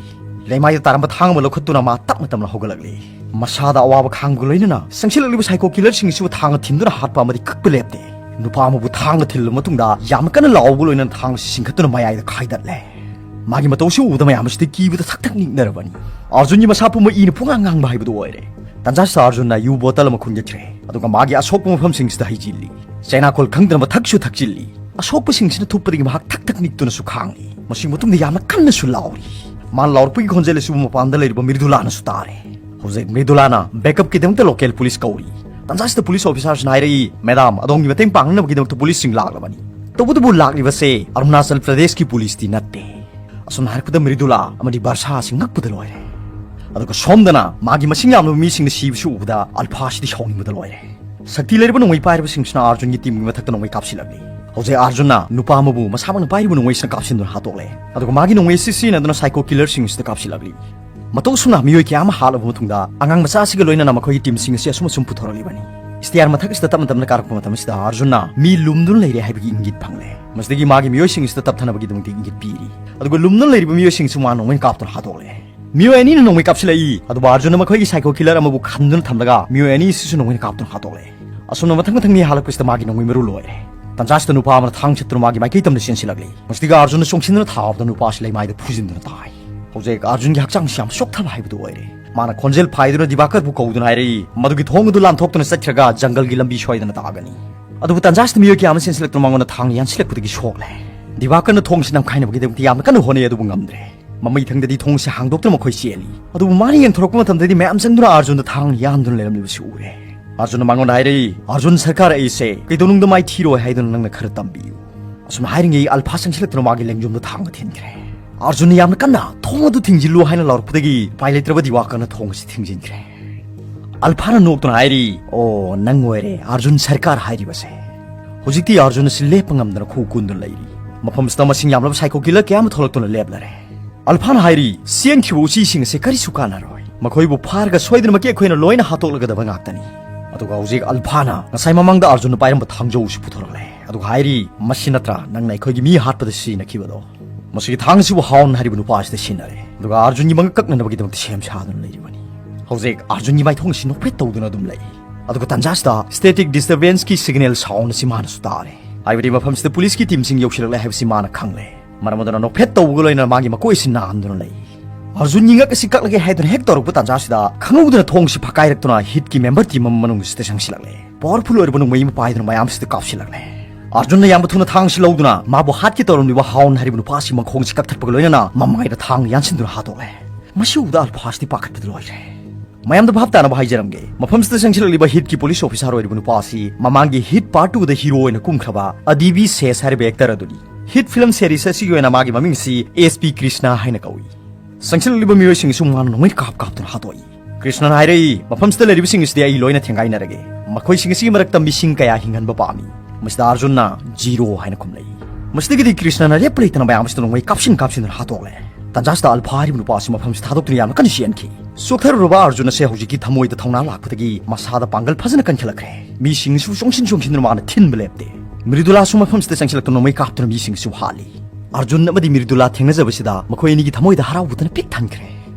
ꯂꯩꯃꯥꯏꯗ ꯇꯥꯔꯝꯕ ꯊꯥꯡ ꯑꯃ ꯂꯧꯈꯠꯇꯨꯅ ꯃꯥ ꯇꯞꯅ ꯇꯞꯅ ꯍꯧꯒꯠꯂꯛꯂꯤ꯫ ꯃꯁꯥꯗ ꯑꯋꯥꯕ ꯈꯥꯡꯕꯒ ꯂꯣꯏꯅꯅ ꯆꯪꯁꯤꯜꯂꯛꯂꯤꯕ ꯁꯥꯏꯀꯣ ꯀꯤꯂꯔꯁꯤꯡ ꯑꯁꯤꯕꯨ ꯊꯥꯡꯅ ꯊꯤꯟꯗꯨꯅ ꯍꯥꯠꯄ ꯑꯃꯗꯤ ꯀꯛꯄ ꯂꯦꯞꯇꯦ꯫ ꯅꯨꯄꯥ ꯑꯃꯕꯨ ꯊꯥꯡꯅ ꯊꯤꯜꯂꯕ ꯃꯇꯨꯡꯗ ꯌꯥꯝꯅ ꯀꯟꯅ ꯂꯥꯎꯕꯒ ꯂꯣꯏꯅꯅ ꯊꯥꯡ ꯑꯁꯤ ꯆꯤꯡꯈꯠꯇꯨꯅ ꯃꯌꯥꯏꯗ ꯈꯥꯏꯗꯠꯂꯦ꯫ ꯃꯥꯒꯤ ꯃꯇꯧ ꯑꯁꯤ ꯎꯕꯗ ꯃꯌꯥꯝ ꯑꯁꯤꯗꯤ ꯀꯤꯕꯗ ꯊꯛ ꯊꯛ ꯅꯤꯛꯅꯔꯕꯅꯤ꯫ ꯑꯥꯔꯖꯨꯟꯒꯤ ꯃꯁꯥ ꯄꯨꯝꯕ ꯏꯅ ꯄꯨꯡꯉꯥꯡ ꯉꯥꯡꯕ ꯍꯥꯏꯕꯗꯨ ꯑꯣꯏꯔꯦ꯫ ꯇꯟꯖꯥꯁꯤꯗ ꯑꯥꯔꯖꯨꯟꯅ ꯌꯨ ꯕꯣꯇꯜ ꯑꯃ ꯈꯨꯟꯒꯠꯈ꯭ꯔꯦ, ꯑꯗꯨꯒ ꯃꯥꯒꯤ ꯑꯁꯣꯛꯄ ꯃꯐꯝꯁꯤꯡꯁꯤꯗ ꯍꯩꯖꯤꯜꯂꯤ꯫ ꯆꯩꯅꯥꯈꯣꯜ ꯈꯪꯗꯅꯕ ꯊꯛꯁꯨ ꯊꯛꯆꯤꯜꯂꯤ꯫ ꯑꯁꯣꯛꯄꯁꯤꯡꯁꯤꯅ ꯊꯨꯞꯄꯗꯒꯤ ꯃꯍꯥꯛ ꯊꯛ ꯊꯛ ꯅꯤꯛꯇꯨꯅꯁꯨ ꯈꯥꯡꯂꯤ꯫ ꯃꯁꯤꯒꯤ ꯃꯇꯨꯡꯗ ꯌꯥꯝꯅ ꯀꯟꯅꯁꯨ ꯂꯥꯎꯔꯤ꯫ ꯃꯥꯅ ꯂꯥꯎꯔꯛꯄꯒꯤ ꯈꯣꯟꯖꯦꯜ ꯑꯁꯤꯕꯨ ꯃꯄꯥꯟꯗ ꯂꯩꯔꯤꯕ ꯃ꯭ꯔꯤꯗꯨꯂꯥꯅꯁꯨ ꯇꯥꯔꯦ꯫ ꯍꯧꯖꯤꯛ ꯃ꯭ꯔꯤꯗꯨꯂꯥꯅ ꯕꯦꯛꯑꯞꯀꯤꯗꯃꯛꯇ ꯂꯣꯀꯦꯜ ꯄꯨꯂꯤꯁ ꯀꯧꯔꯤ꯫ ꯇꯟꯖꯥꯁꯤꯗ ꯄꯨꯂꯤꯁ ꯑꯣꯐꯤꯁꯥꯔꯁꯤꯅ ꯍꯥꯏꯔꯛꯏ, "ꯃꯦꯗꯥꯝ, ꯑꯗꯣꯝꯒꯤ ꯃꯇꯦꯡ ꯄꯥꯡꯅꯅꯕꯒꯤꯗꯃꯛꯇ ꯄꯨꯂꯤꯁꯁꯤꯡ ꯂꯥꯛꯂꯕꯅꯤ꯫ ꯇꯧꯕꯇꯕꯨ ꯂꯥꯛꯂꯤꯕꯁꯦ ꯑꯔꯨꯅꯥꯆꯜ ꯄ꯭ꯔꯗꯦꯁꯀꯤ ꯄꯨꯂꯤꯁꯇꯤ ꯅꯠꯇꯦ"꯫ ꯑꯁꯨꯝꯅ ꯍꯥꯏꯔꯛꯄꯗ ꯃ꯭ꯔꯤꯗꯨꯂꯥ ꯑꯃꯗꯤ ꯕꯔꯁꯥ ꯑꯁꯤ ꯉꯛꯄꯗ ꯂꯣꯏꯔꯦ꯫ ꯑꯗꯨꯒ ꯁꯣꯝꯗꯅ ꯃꯥꯒꯤ ꯃꯁꯤꯡ ꯌꯥꯝꯂꯕ ꯃꯤꯁꯤꯡꯅ ꯁꯤꯕꯁꯤ ꯎꯕꯗ ꯑꯜꯐꯥ ꯑꯁꯤꯗꯤ ꯁꯥꯎꯅꯤꯡꯕꯗ ꯂꯣꯏꯔꯦ꯫ ꯁꯛꯇꯤ ꯂꯩꯔꯕ ꯅꯣꯡꯃꯩ ꯄꯥꯏꯔꯕꯁꯤꯡꯁꯤꯅ ꯑꯥꯔꯖꯨꯟꯒꯤ ꯇꯤꯝꯒꯤ ꯃꯊꯛꯇ ꯅꯣꯡꯃꯩ ꯀꯥꯞꯁꯤꯜꯂꯛꯂꯤ꯫ ꯍꯧꯖꯤꯛ ꯑꯥꯔꯖꯨꯟꯅ ꯅꯨꯄꯥ ꯑꯃꯕꯨ ꯃꯁꯥꯃꯛꯅ ꯄꯥꯏꯔꯤꯕ ꯅꯣꯡꯃꯩꯁꯤꯅ ꯀꯥꯞꯁꯤꯟꯗꯨꯅ ꯍꯥꯠꯇꯣꯛꯂꯦ꯫ ꯑꯗꯨꯒ ꯃꯥꯒꯤ ꯅꯣꯡꯃꯩ ꯑꯁꯤ ꯁꯤꯖꯤꯟꯅꯗꯨꯅ ꯁꯥꯏꯀꯣ ꯀꯤꯂꯔꯁꯤꯡ ꯑꯁꯤꯗ ꯀꯥꯞꯁꯤꯜꯂꯛꯂꯤ꯫ ꯃꯇꯧ ꯑꯁꯨꯝꯅ ꯃꯤꯑꯣꯏ ꯀꯌꯥ ꯑꯃ ꯍꯥꯠꯂꯕ ꯃꯇꯨꯡꯗ, ꯑꯉꯥꯡ ꯃꯆꯥ ꯑꯁꯤꯒ ꯂꯣꯏꯅꯅ ꯃꯈꯣꯏꯒꯤ ꯇꯤꯝꯁꯤꯡ ꯑꯁꯤ ꯑꯁꯨꯝ ꯑꯁꯨꯝ ꯄꯨꯊꯣꯔꯛꯂꯤꯕꯅꯤ꯫ ꯁ꯭ꯇꯦꯌꯔ ꯃꯊꯛ ꯑꯁꯤꯗ ꯇꯞꯅ ꯇꯞꯅ ꯀꯥꯔꯛꯄ ꯃꯇꯝ ꯑꯁꯤꯗ ꯑꯥꯔꯖꯨꯟꯅ ꯃꯤ ꯂꯨꯝꯗꯨꯅ ꯂꯩꯔꯦ ꯍꯥꯏꯕꯒꯤ ꯏꯪꯒꯤꯠ ꯐꯪꯂꯦ꯫ ꯃꯁꯤꯗꯒꯤ ꯃꯥꯒꯤ ꯃꯤꯑꯣꯏꯁꯤꯡ ꯑꯁꯤꯗ ꯇꯞꯊꯅꯕꯒꯤꯗꯃꯛꯇ ꯏꯪꯒꯤꯠ ꯄꯤꯔꯤ꯫ ꯑꯗꯨꯒ ꯂꯨꯝꯗꯨꯅ ꯂꯩꯔꯤꯕ ꯃꯤꯑꯣꯏꯁꯤꯡꯁꯨ ꯃꯥ ꯅꯣꯡꯃꯩꯅ ꯀꯥꯞꯇꯨꯅ ꯍꯥꯠꯇꯣꯛꯂꯦ꯫ ꯃꯤꯑꯣꯏ ꯑꯅꯤꯅ ꯅꯣꯡꯃꯩ ꯀꯥꯞꯁꯤꯜꯂꯛꯏ, ꯑꯗꯨꯕꯨ ꯑꯥꯔꯖꯨꯟꯅ ꯃꯈꯣꯏꯒꯤ ꯁꯥꯏꯀꯣ ꯀꯤꯂꯔ ꯑꯃꯕꯨ ꯈꯟꯗꯨꯅ ꯊꯝꯂꯒ ꯃꯤꯑꯣꯏ ꯑꯅꯤ ꯑꯁꯤꯁꯨ ꯅꯣꯡꯃꯩꯅ ꯀꯥꯞꯇꯨꯅ ꯍꯥꯠꯇꯣꯛꯂꯦ꯫ ꯑꯁꯨꯝꯅ ꯃꯊꯪ ꯃꯊꯪ ꯃꯤ ꯍꯥꯜꯂꯛꯄꯁꯤꯗ ꯃꯥꯒꯤ ꯅꯣꯡꯃꯩ ꯃꯔꯨ ꯂꯣꯏꯔꯦ꯫ ꯇꯟꯖꯥꯁꯤꯗ ꯅꯨꯄꯥ ꯑꯃꯅ ꯊꯥꯡ ꯁꯠꯇꯨꯅ ꯃꯥꯒꯤ ꯃꯥꯏꯀꯩ ꯇꯝꯅ ꯆꯦꯟꯁꯤꯜꯂꯛꯂꯤ꯫ ꯃꯁꯤꯗꯒꯤ ꯑꯥꯔꯖꯨꯟꯅ ꯆꯣꯡꯁꯤꯟꯗꯨꯅ ꯊꯥꯕꯗ ꯅꯨꯄꯥ ꯑꯁꯤ ꯂꯩꯃꯥꯏꯗ ꯐꯨꯖꯤꯟꯗꯨꯅ ꯇꯥꯏ꯫ ꯍꯧꯖꯤꯛ ꯑꯥꯔꯖꯨꯟꯒꯤ ꯍꯛꯆꯥꯡꯁꯤ ꯌꯥꯝ ꯆꯣꯛꯊꯕ ꯍꯥꯏꯕꯗꯨ ꯑꯣꯏꯔꯦ꯫ ꯃꯥꯅ ꯈꯣꯟꯖꯦꯜ ꯐꯥꯏꯗꯨꯅ ꯗꯤꯕꯥꯀꯔꯕꯨ ꯀꯧꯗꯨꯅ ꯍꯥꯏꯔꯛꯏ, "ꯃꯗꯨꯒꯤ ꯊꯣꯡ ꯑꯗꯨ ꯂꯥꯟꯊꯣꯛꯇꯨꯅ ꯆꯠꯈ꯭ꯔꯒ ꯖꯪꯒꯜꯒꯤ ꯂꯝꯕꯤ ꯁꯣꯏꯗꯅ ꯇꯥꯒꯅꯤ"꯫ ꯑꯗꯨꯕꯨ ꯇꯟꯖꯥꯁꯤꯗ ꯃꯤꯑꯣꯏ ꯀꯌꯥ ꯑꯃ ꯆꯦꯟꯁꯤꯜꯂꯛꯇꯨꯅ ꯃꯉꯣꯟꯗ ꯊꯥꯡꯅ ꯌꯥꯟꯁꯤꯜꯂꯛꯄꯗꯒꯤ ꯁꯣꯛꯂꯦ꯫ ꯗꯤꯕꯥꯀꯔꯅ ꯊꯣꯡꯁꯤ ꯅꯝꯈꯥꯏꯅꯕꯒꯤꯗꯃꯛꯇ ꯌꯥꯝꯅ ꯀꯟꯅ ꯍꯣꯠꯅꯩ, ꯑꯗꯨꯕꯨ ꯉꯝꯗ꯭ꯔꯦ꯫ ꯃꯃꯩ ꯊꯪꯗꯗꯤ ꯊꯣꯡꯁꯤ ꯍꯥꯡꯗꯣꯛꯇꯨꯅ ꯃꯈꯣꯏ ꯆꯦꯜꯂꯤ꯫ ꯑꯗꯨꯕꯨ ꯃꯥꯅ ꯌꯦꯡꯊꯣꯔꯛꯄ ꯃꯇꯝꯗꯗꯤ ꯃꯌꯥꯝ ꯆꯪꯗꯨꯅ ꯑꯥꯔꯖꯨꯟꯗ ꯊꯥꯡꯅ ꯌꯥꯟꯗꯨꯅ ꯂꯩꯔꯝꯂꯤꯕꯁꯤ ꯎꯔꯦ꯫ ꯑꯥꯔꯖꯨꯟꯅ ꯃꯉꯣꯟꯗ ꯍꯥꯏꯔꯛꯏ, "ꯑꯥꯔꯖꯨꯟ ꯁꯔꯀꯥꯔ ꯑꯩꯁꯦ ꯀꯩꯗꯧꯅꯨꯡꯗ ꯃꯥꯏ ꯊꯤꯔꯣꯏ ꯍꯥꯏꯗꯨꯅ ꯅꯪꯅ ꯈꯔ ꯇꯝꯕꯤꯌꯨ"꯫ ꯑꯁꯨꯝꯅ ꯍꯥꯏꯔꯤꯉꯩ ꯑꯜꯐꯥ ꯆꯪꯁꯤꯜꯂꯛꯇꯨꯅ ꯃꯥꯒꯤ ꯂꯦꯡꯖꯨꯝꯗ ꯊꯥꯡꯅ ꯊꯤꯟꯈ꯭ꯔꯦ꯫ ꯑꯥꯔꯖꯨꯟꯅ ꯌꯥꯝꯅ ꯀꯟꯅ "ꯊꯣꯡ ꯑꯗꯨ ꯊꯤꯡꯖꯤꯜꯂꯨ" ꯍꯥꯏꯅ ꯂꯥꯎꯔꯛꯄꯗꯒꯤ ꯎꯄꯥꯏ ꯂꯩꯇ꯭ꯔꯕ ꯗꯤꯕꯥꯀꯔꯅ ꯊꯣꯡ ꯑꯁꯤ ꯊꯤꯡꯖꯤꯟꯈ꯭ꯔꯦ꯫ ꯑꯜꯐꯥꯅ ꯅꯣꯛꯇꯨꯅ ꯍꯥꯏꯔꯤ, "ꯑꯣ, ꯅꯪ ꯑꯣꯏꯔꯦ ꯑꯥꯔꯖꯨꯟ ꯁꯔꯀꯥꯔ ꯍꯥꯏꯔꯤꯕꯁꯦ"꯫ ꯍꯧꯖꯤꯛꯇꯤ ꯑꯥꯔꯖꯨꯟ ꯑꯁꯤ ꯂꯦꯞꯄ ꯉꯝꯗꯅ ꯈꯨ ꯀꯨꯟꯗꯨꯅ ꯂꯩꯔꯤ꯫ ꯃꯐꯝꯁꯤꯗ ꯃꯁꯤꯡ ꯌꯥꯝꯂꯕ psycho killer ꯀꯌꯥ ꯑꯃ ꯊꯣꯛꯂꯛꯇꯨꯅ ꯂꯦꯞꯂꯔꯦ꯫ ꯑꯜꯐꯥꯅ ꯍꯥꯏꯔꯤ, "ꯆꯦꯟꯈꯤꯕ ꯎꯆꯤꯁꯤꯡ ꯑꯁꯤ ꯀꯔꯤꯁꯨ ꯀꯥꯟꯅꯔꯣꯏ꯫ ꯃꯈꯣꯏꯕꯨ ꯐꯥꯔꯒ ꯁꯣꯏꯗꯅꯃꯛꯀꯤ ꯑꯩꯈꯣꯏꯅ ꯂꯣꯏꯅ ꯍꯥꯠꯇꯣꯛꯂꯒꯗꯕ ꯉꯥꯛꯇꯅꯤ"꯫ ꯑꯗꯨꯒ ꯍꯧꯖꯤꯛ ꯑꯜꯐꯥꯅ ꯉꯁꯥꯏ ꯃꯃꯥꯡꯗ ꯑꯥꯔꯖꯨꯟꯅ ꯄꯥꯏꯔꯝꯕ ꯊꯥꯡꯖꯧ ꯑꯁꯤ ꯄꯨꯊꯣꯔꯛꯂꯦ꯫ ꯑꯗꯨꯒ ꯍꯥꯏꯔꯤ, "ꯃꯁꯤ ꯅꯠꯇ꯭ꯔꯥ ꯅꯪꯅ ꯑꯩꯈꯣꯏꯒꯤ ꯃꯤ ꯍꯥꯠꯄꯗ ꯁꯤꯖꯤꯟꯅꯈꯤꯕꯗꯣ? ꯃꯁꯤꯒꯤ ꯊꯥꯡ ꯑꯁꯤꯕꯨ ꯍꯥꯎꯟ ꯍꯥꯏꯔꯤꯕ ꯅꯨꯄꯥ ꯑꯁꯤꯗ ꯁꯤꯖꯤꯟꯅꯔꯦ꯫ ꯑꯗꯨꯒ ꯑꯥꯔꯖꯨꯟꯒꯤ ꯃꯉꯛ ꯀꯛꯅꯅꯕꯒꯤꯗꯃꯛꯇ ꯁꯦꯝ ꯁꯥꯗꯨꯅ ꯂꯩꯔꯤꯕꯅꯤ"꯫ ꯍꯧꯖꯤꯛ ꯑꯥꯔꯖꯨꯟꯒꯤ ꯃꯥꯏꯊꯣꯡ ꯑꯁꯤ ꯅꯣꯛꯐꯦꯠ ꯇꯧꯗꯨꯅ ꯑꯗꯨꯝ ꯂꯩ꯫ ꯑꯗꯨꯒ ꯇꯟꯖꯥꯁꯤꯗ static disturbance ꯀꯤ signal sound ꯑꯁꯤ ꯃꯥꯅꯁꯨ ꯇꯥꯔꯦ꯫ ꯍꯥꯏꯕꯗꯤ ꯃꯐꯝꯁꯤꯗ ꯄꯨꯂꯤꯁꯀꯤ ꯇꯤꯝꯁꯤꯡ ꯌꯧꯁꯤꯜꯂꯛꯂꯦ ꯍꯥꯏꯕꯁꯤ ꯃꯥꯅ ꯈꯪꯂꯦ꯫ ꯃꯔꯝ ꯑꯗꯨꯅ ꯅꯣꯛꯐꯦꯠ ꯇꯧꯕꯒ ꯂꯣꯏꯅꯅ ꯃꯥꯒꯤ ꯃꯀꯣꯛ ꯑꯁꯤ ꯅꯥꯍꯟꯗꯨꯅ ꯂꯩ꯫ ꯑꯥꯔꯖꯨꯟꯒꯤ ꯉꯛ ꯑꯁꯤ ꯀꯛꯂꯒꯦ ꯍꯥꯏꯗꯨꯅ ꯍꯦꯛ ꯇꯧꯔꯛꯄ ꯇꯥꯟꯖꯥꯁꯤꯗ ꯈꯪꯍꯧꯗꯅ ꯊꯣꯡꯁꯤ ꯐꯛꯀꯥꯏꯔꯛꯇꯨꯅ ꯍꯤꯠꯀꯤ ꯃꯦꯝꯕꯔ ꯇꯤꯝ ꯑꯃ ꯃꯅꯨꯡꯁꯤꯗ ꯆꯪꯁꯤꯜꯂꯛꯂꯦ꯫ ꯄꯥꯋꯔꯐꯨꯜ ꯑꯣꯏꯔꯕ ꯅꯣꯡꯃꯩ ꯑꯃ ꯄꯥꯏꯗꯨꯅ ꯃꯌꯥꯝꯁꯤꯗ ꯀꯥꯞꯁꯤꯜꯂꯛꯂꯦ꯫ ꯑꯥꯔꯖꯨꯟꯅ ꯌꯥꯝꯕ ꯊꯨꯅ ꯊꯥꯡꯁꯤ ꯂꯧꯗꯨꯅ ꯃꯥꯕꯨ ꯍꯥꯠꯀꯦ ꯇꯧꯔꯝꯂꯤꯕ ꯍꯥꯎꯟ ꯍꯥꯏꯔꯤꯕ ꯅꯨꯄꯥꯁꯤ ꯃꯈꯣꯡꯁꯤ ꯀꯛꯊꯠꯄꯒ ꯂꯣꯏꯅꯅ ꯃꯃꯥꯏꯗ ꯊꯥꯡ ꯌꯥꯟꯁꯤꯟꯗꯨꯅ ꯍꯥꯠꯇꯣꯛꯂꯦ꯫ ꯃꯁꯤ ꯎꯕꯗ ꯑꯜꯐꯥꯁꯤꯗꯤ ꯄꯥꯈꯠꯄꯗ ꯂꯣꯏꯔꯦ꯫ ꯃꯌꯥꯝꯗ ꯚꯥꯞ ꯇꯥꯅꯕ ꯍꯥꯏꯖꯔꯝꯒꯦ, ꯃꯐꯝꯁꯤꯗ ꯆꯪꯁꯤꯜꯂꯛꯂꯤꯕ ꯍꯤꯠꯀꯤ ꯄꯨꯂꯤꯁ ꯑꯣꯐꯤꯁꯥꯔ ꯑꯣꯏꯔꯤꯕ ꯅꯨꯄꯥ ꯑꯁꯤ ꯃꯃꯥꯡꯒꯤ ꯍꯤꯠ ꯄꯥꯔꯠ ꯇꯨꯗ ꯍꯤꯔꯣ ꯑꯣꯏꯅ ꯀꯨꯝꯈ꯭ꯔꯕ ꯑꯗꯤꯕꯤ ꯁꯦꯁ ꯍꯥꯏꯔꯤꯕ ꯑꯦꯛꯇꯔ ꯑꯗꯨꯅꯤ꯫ ꯍꯤꯠ ꯐꯤꯂꯝ ꯁꯦꯔꯤꯁ ꯑꯁꯤꯒꯤ ꯑꯣꯏꯅ ꯃꯥꯒꯤ ꯃꯃꯤꯡ ꯑꯁꯤ ꯑꯦꯁ ꯄꯤ ꯀ꯭ꯔꯤꯁꯅ ꯍꯥꯏꯅ ꯀꯧꯏ꯫ ꯆꯪꯁꯤꯜꯂꯛꯂꯤꯕ ꯃꯤꯑꯣꯏꯁꯤꯡ ꯑꯁꯤ ꯃꯥꯅ ꯅꯣꯡꯃꯩ ꯀꯥꯞ ꯀꯥꯞꯇꯨꯅ ꯍꯥꯠꯇꯣꯛꯏ꯫ ꯀ꯭ꯔꯤꯁꯅꯅ ꯍꯥꯏꯔꯛꯏ, "ꯃꯐꯝꯁꯤꯗ ꯂꯩꯔꯤꯕꯁꯤꯡ ꯑꯁꯤꯗꯤ ꯑꯩ ꯂꯣꯏꯅ ꯊꯦꯡꯒꯥꯏꯅꯔꯒꯦ꯫ ꯃꯈꯣꯏꯁꯤꯡ ꯑꯁꯤꯒꯤ ꯃꯔꯛꯇ ꯃꯤꯁꯤꯡ ꯀꯌꯥ ꯍꯤꯡꯍꯟꯕ ꯄꯥꯝꯃꯤ"꯫ ꯃꯁꯤꯗ ꯑꯥꯔꯖꯨꯟꯅ "ꯖꯤꯔꯣ" ꯍꯥꯏꯅ ꯈꯨꯝꯂꯛꯏ꯫ ꯃꯁꯤꯗꯒꯤꯗꯤ ꯀ꯭ꯔꯤꯁꯅꯅ ꯂꯦꯞꯄ ꯂꯩꯇꯅ ꯃꯌꯥꯝ ꯑꯁꯤꯗ ꯅꯣꯡꯃꯩ ꯀꯥꯞꯁꯤꯟ ꯀꯥꯞꯁꯤꯟꯗꯨꯅ ꯍꯥꯠꯇꯣꯛꯂꯦ꯫ ꯇꯟꯖꯥꯁꯤꯗ ꯑꯜꯐꯥ ꯍꯥꯏꯔꯤꯕ ꯅꯨꯄꯥ ꯑꯁꯤ ꯃꯐꯝꯁꯤ ꯊꯥꯗꯣꯛꯇꯨꯅ ꯌꯥꯝꯅ ꯀꯟꯅ ꯆꯦꯟꯈꯤ꯫ ꯆꯣꯛꯊꯔꯨꯔꯕ ꯑꯥꯔꯖꯨꯟ ꯑꯁꯦ ꯍꯧꯖꯤꯛꯇꯤ ꯊꯃꯣꯏꯗ ꯊꯧꯅꯥ ꯂꯥꯛꯄꯗꯒꯤ ꯃꯁꯥꯗ ꯄꯥꯡꯒꯜ ꯐꯖꯅ ꯀꯟꯈꯠꯂꯛꯈ꯭ꯔꯦ꯫ ꯃꯤꯁꯤꯡꯁꯨ ꯆꯣꯡꯁꯤꯟ ꯆꯣꯡꯁꯤꯟꯗꯨꯅ ꯃꯥꯅ ꯊꯤꯟꯕ ꯂꯦꯞꯇꯦ꯫ ꯃ꯭ꯔꯤꯗꯨꯂꯥꯁꯨ ꯃꯐꯝꯁꯤꯗ ꯆꯪꯁꯤꯜꯂꯛꯇꯨꯅ ꯅꯣꯡꯃꯩ ꯀꯥꯞꯇꯨꯅ ꯃꯤꯁꯤꯡꯁꯨ ꯍꯥꯠꯂꯤ꯫ ꯑꯥꯔꯖꯨꯟ ꯑꯃꯗꯤ ꯃ꯭ꯔꯤꯗꯨꯂꯥ ꯊꯦꯡꯅꯖꯕꯁꯤꯗ ꯃꯈꯣꯏ ꯑꯅꯤꯒꯤ ꯊꯃꯣꯏꯗ ꯍꯔꯥꯎꯕꯗꯅ ꯄꯤꯛ ꯊꯟꯈ꯭ꯔꯦ꯫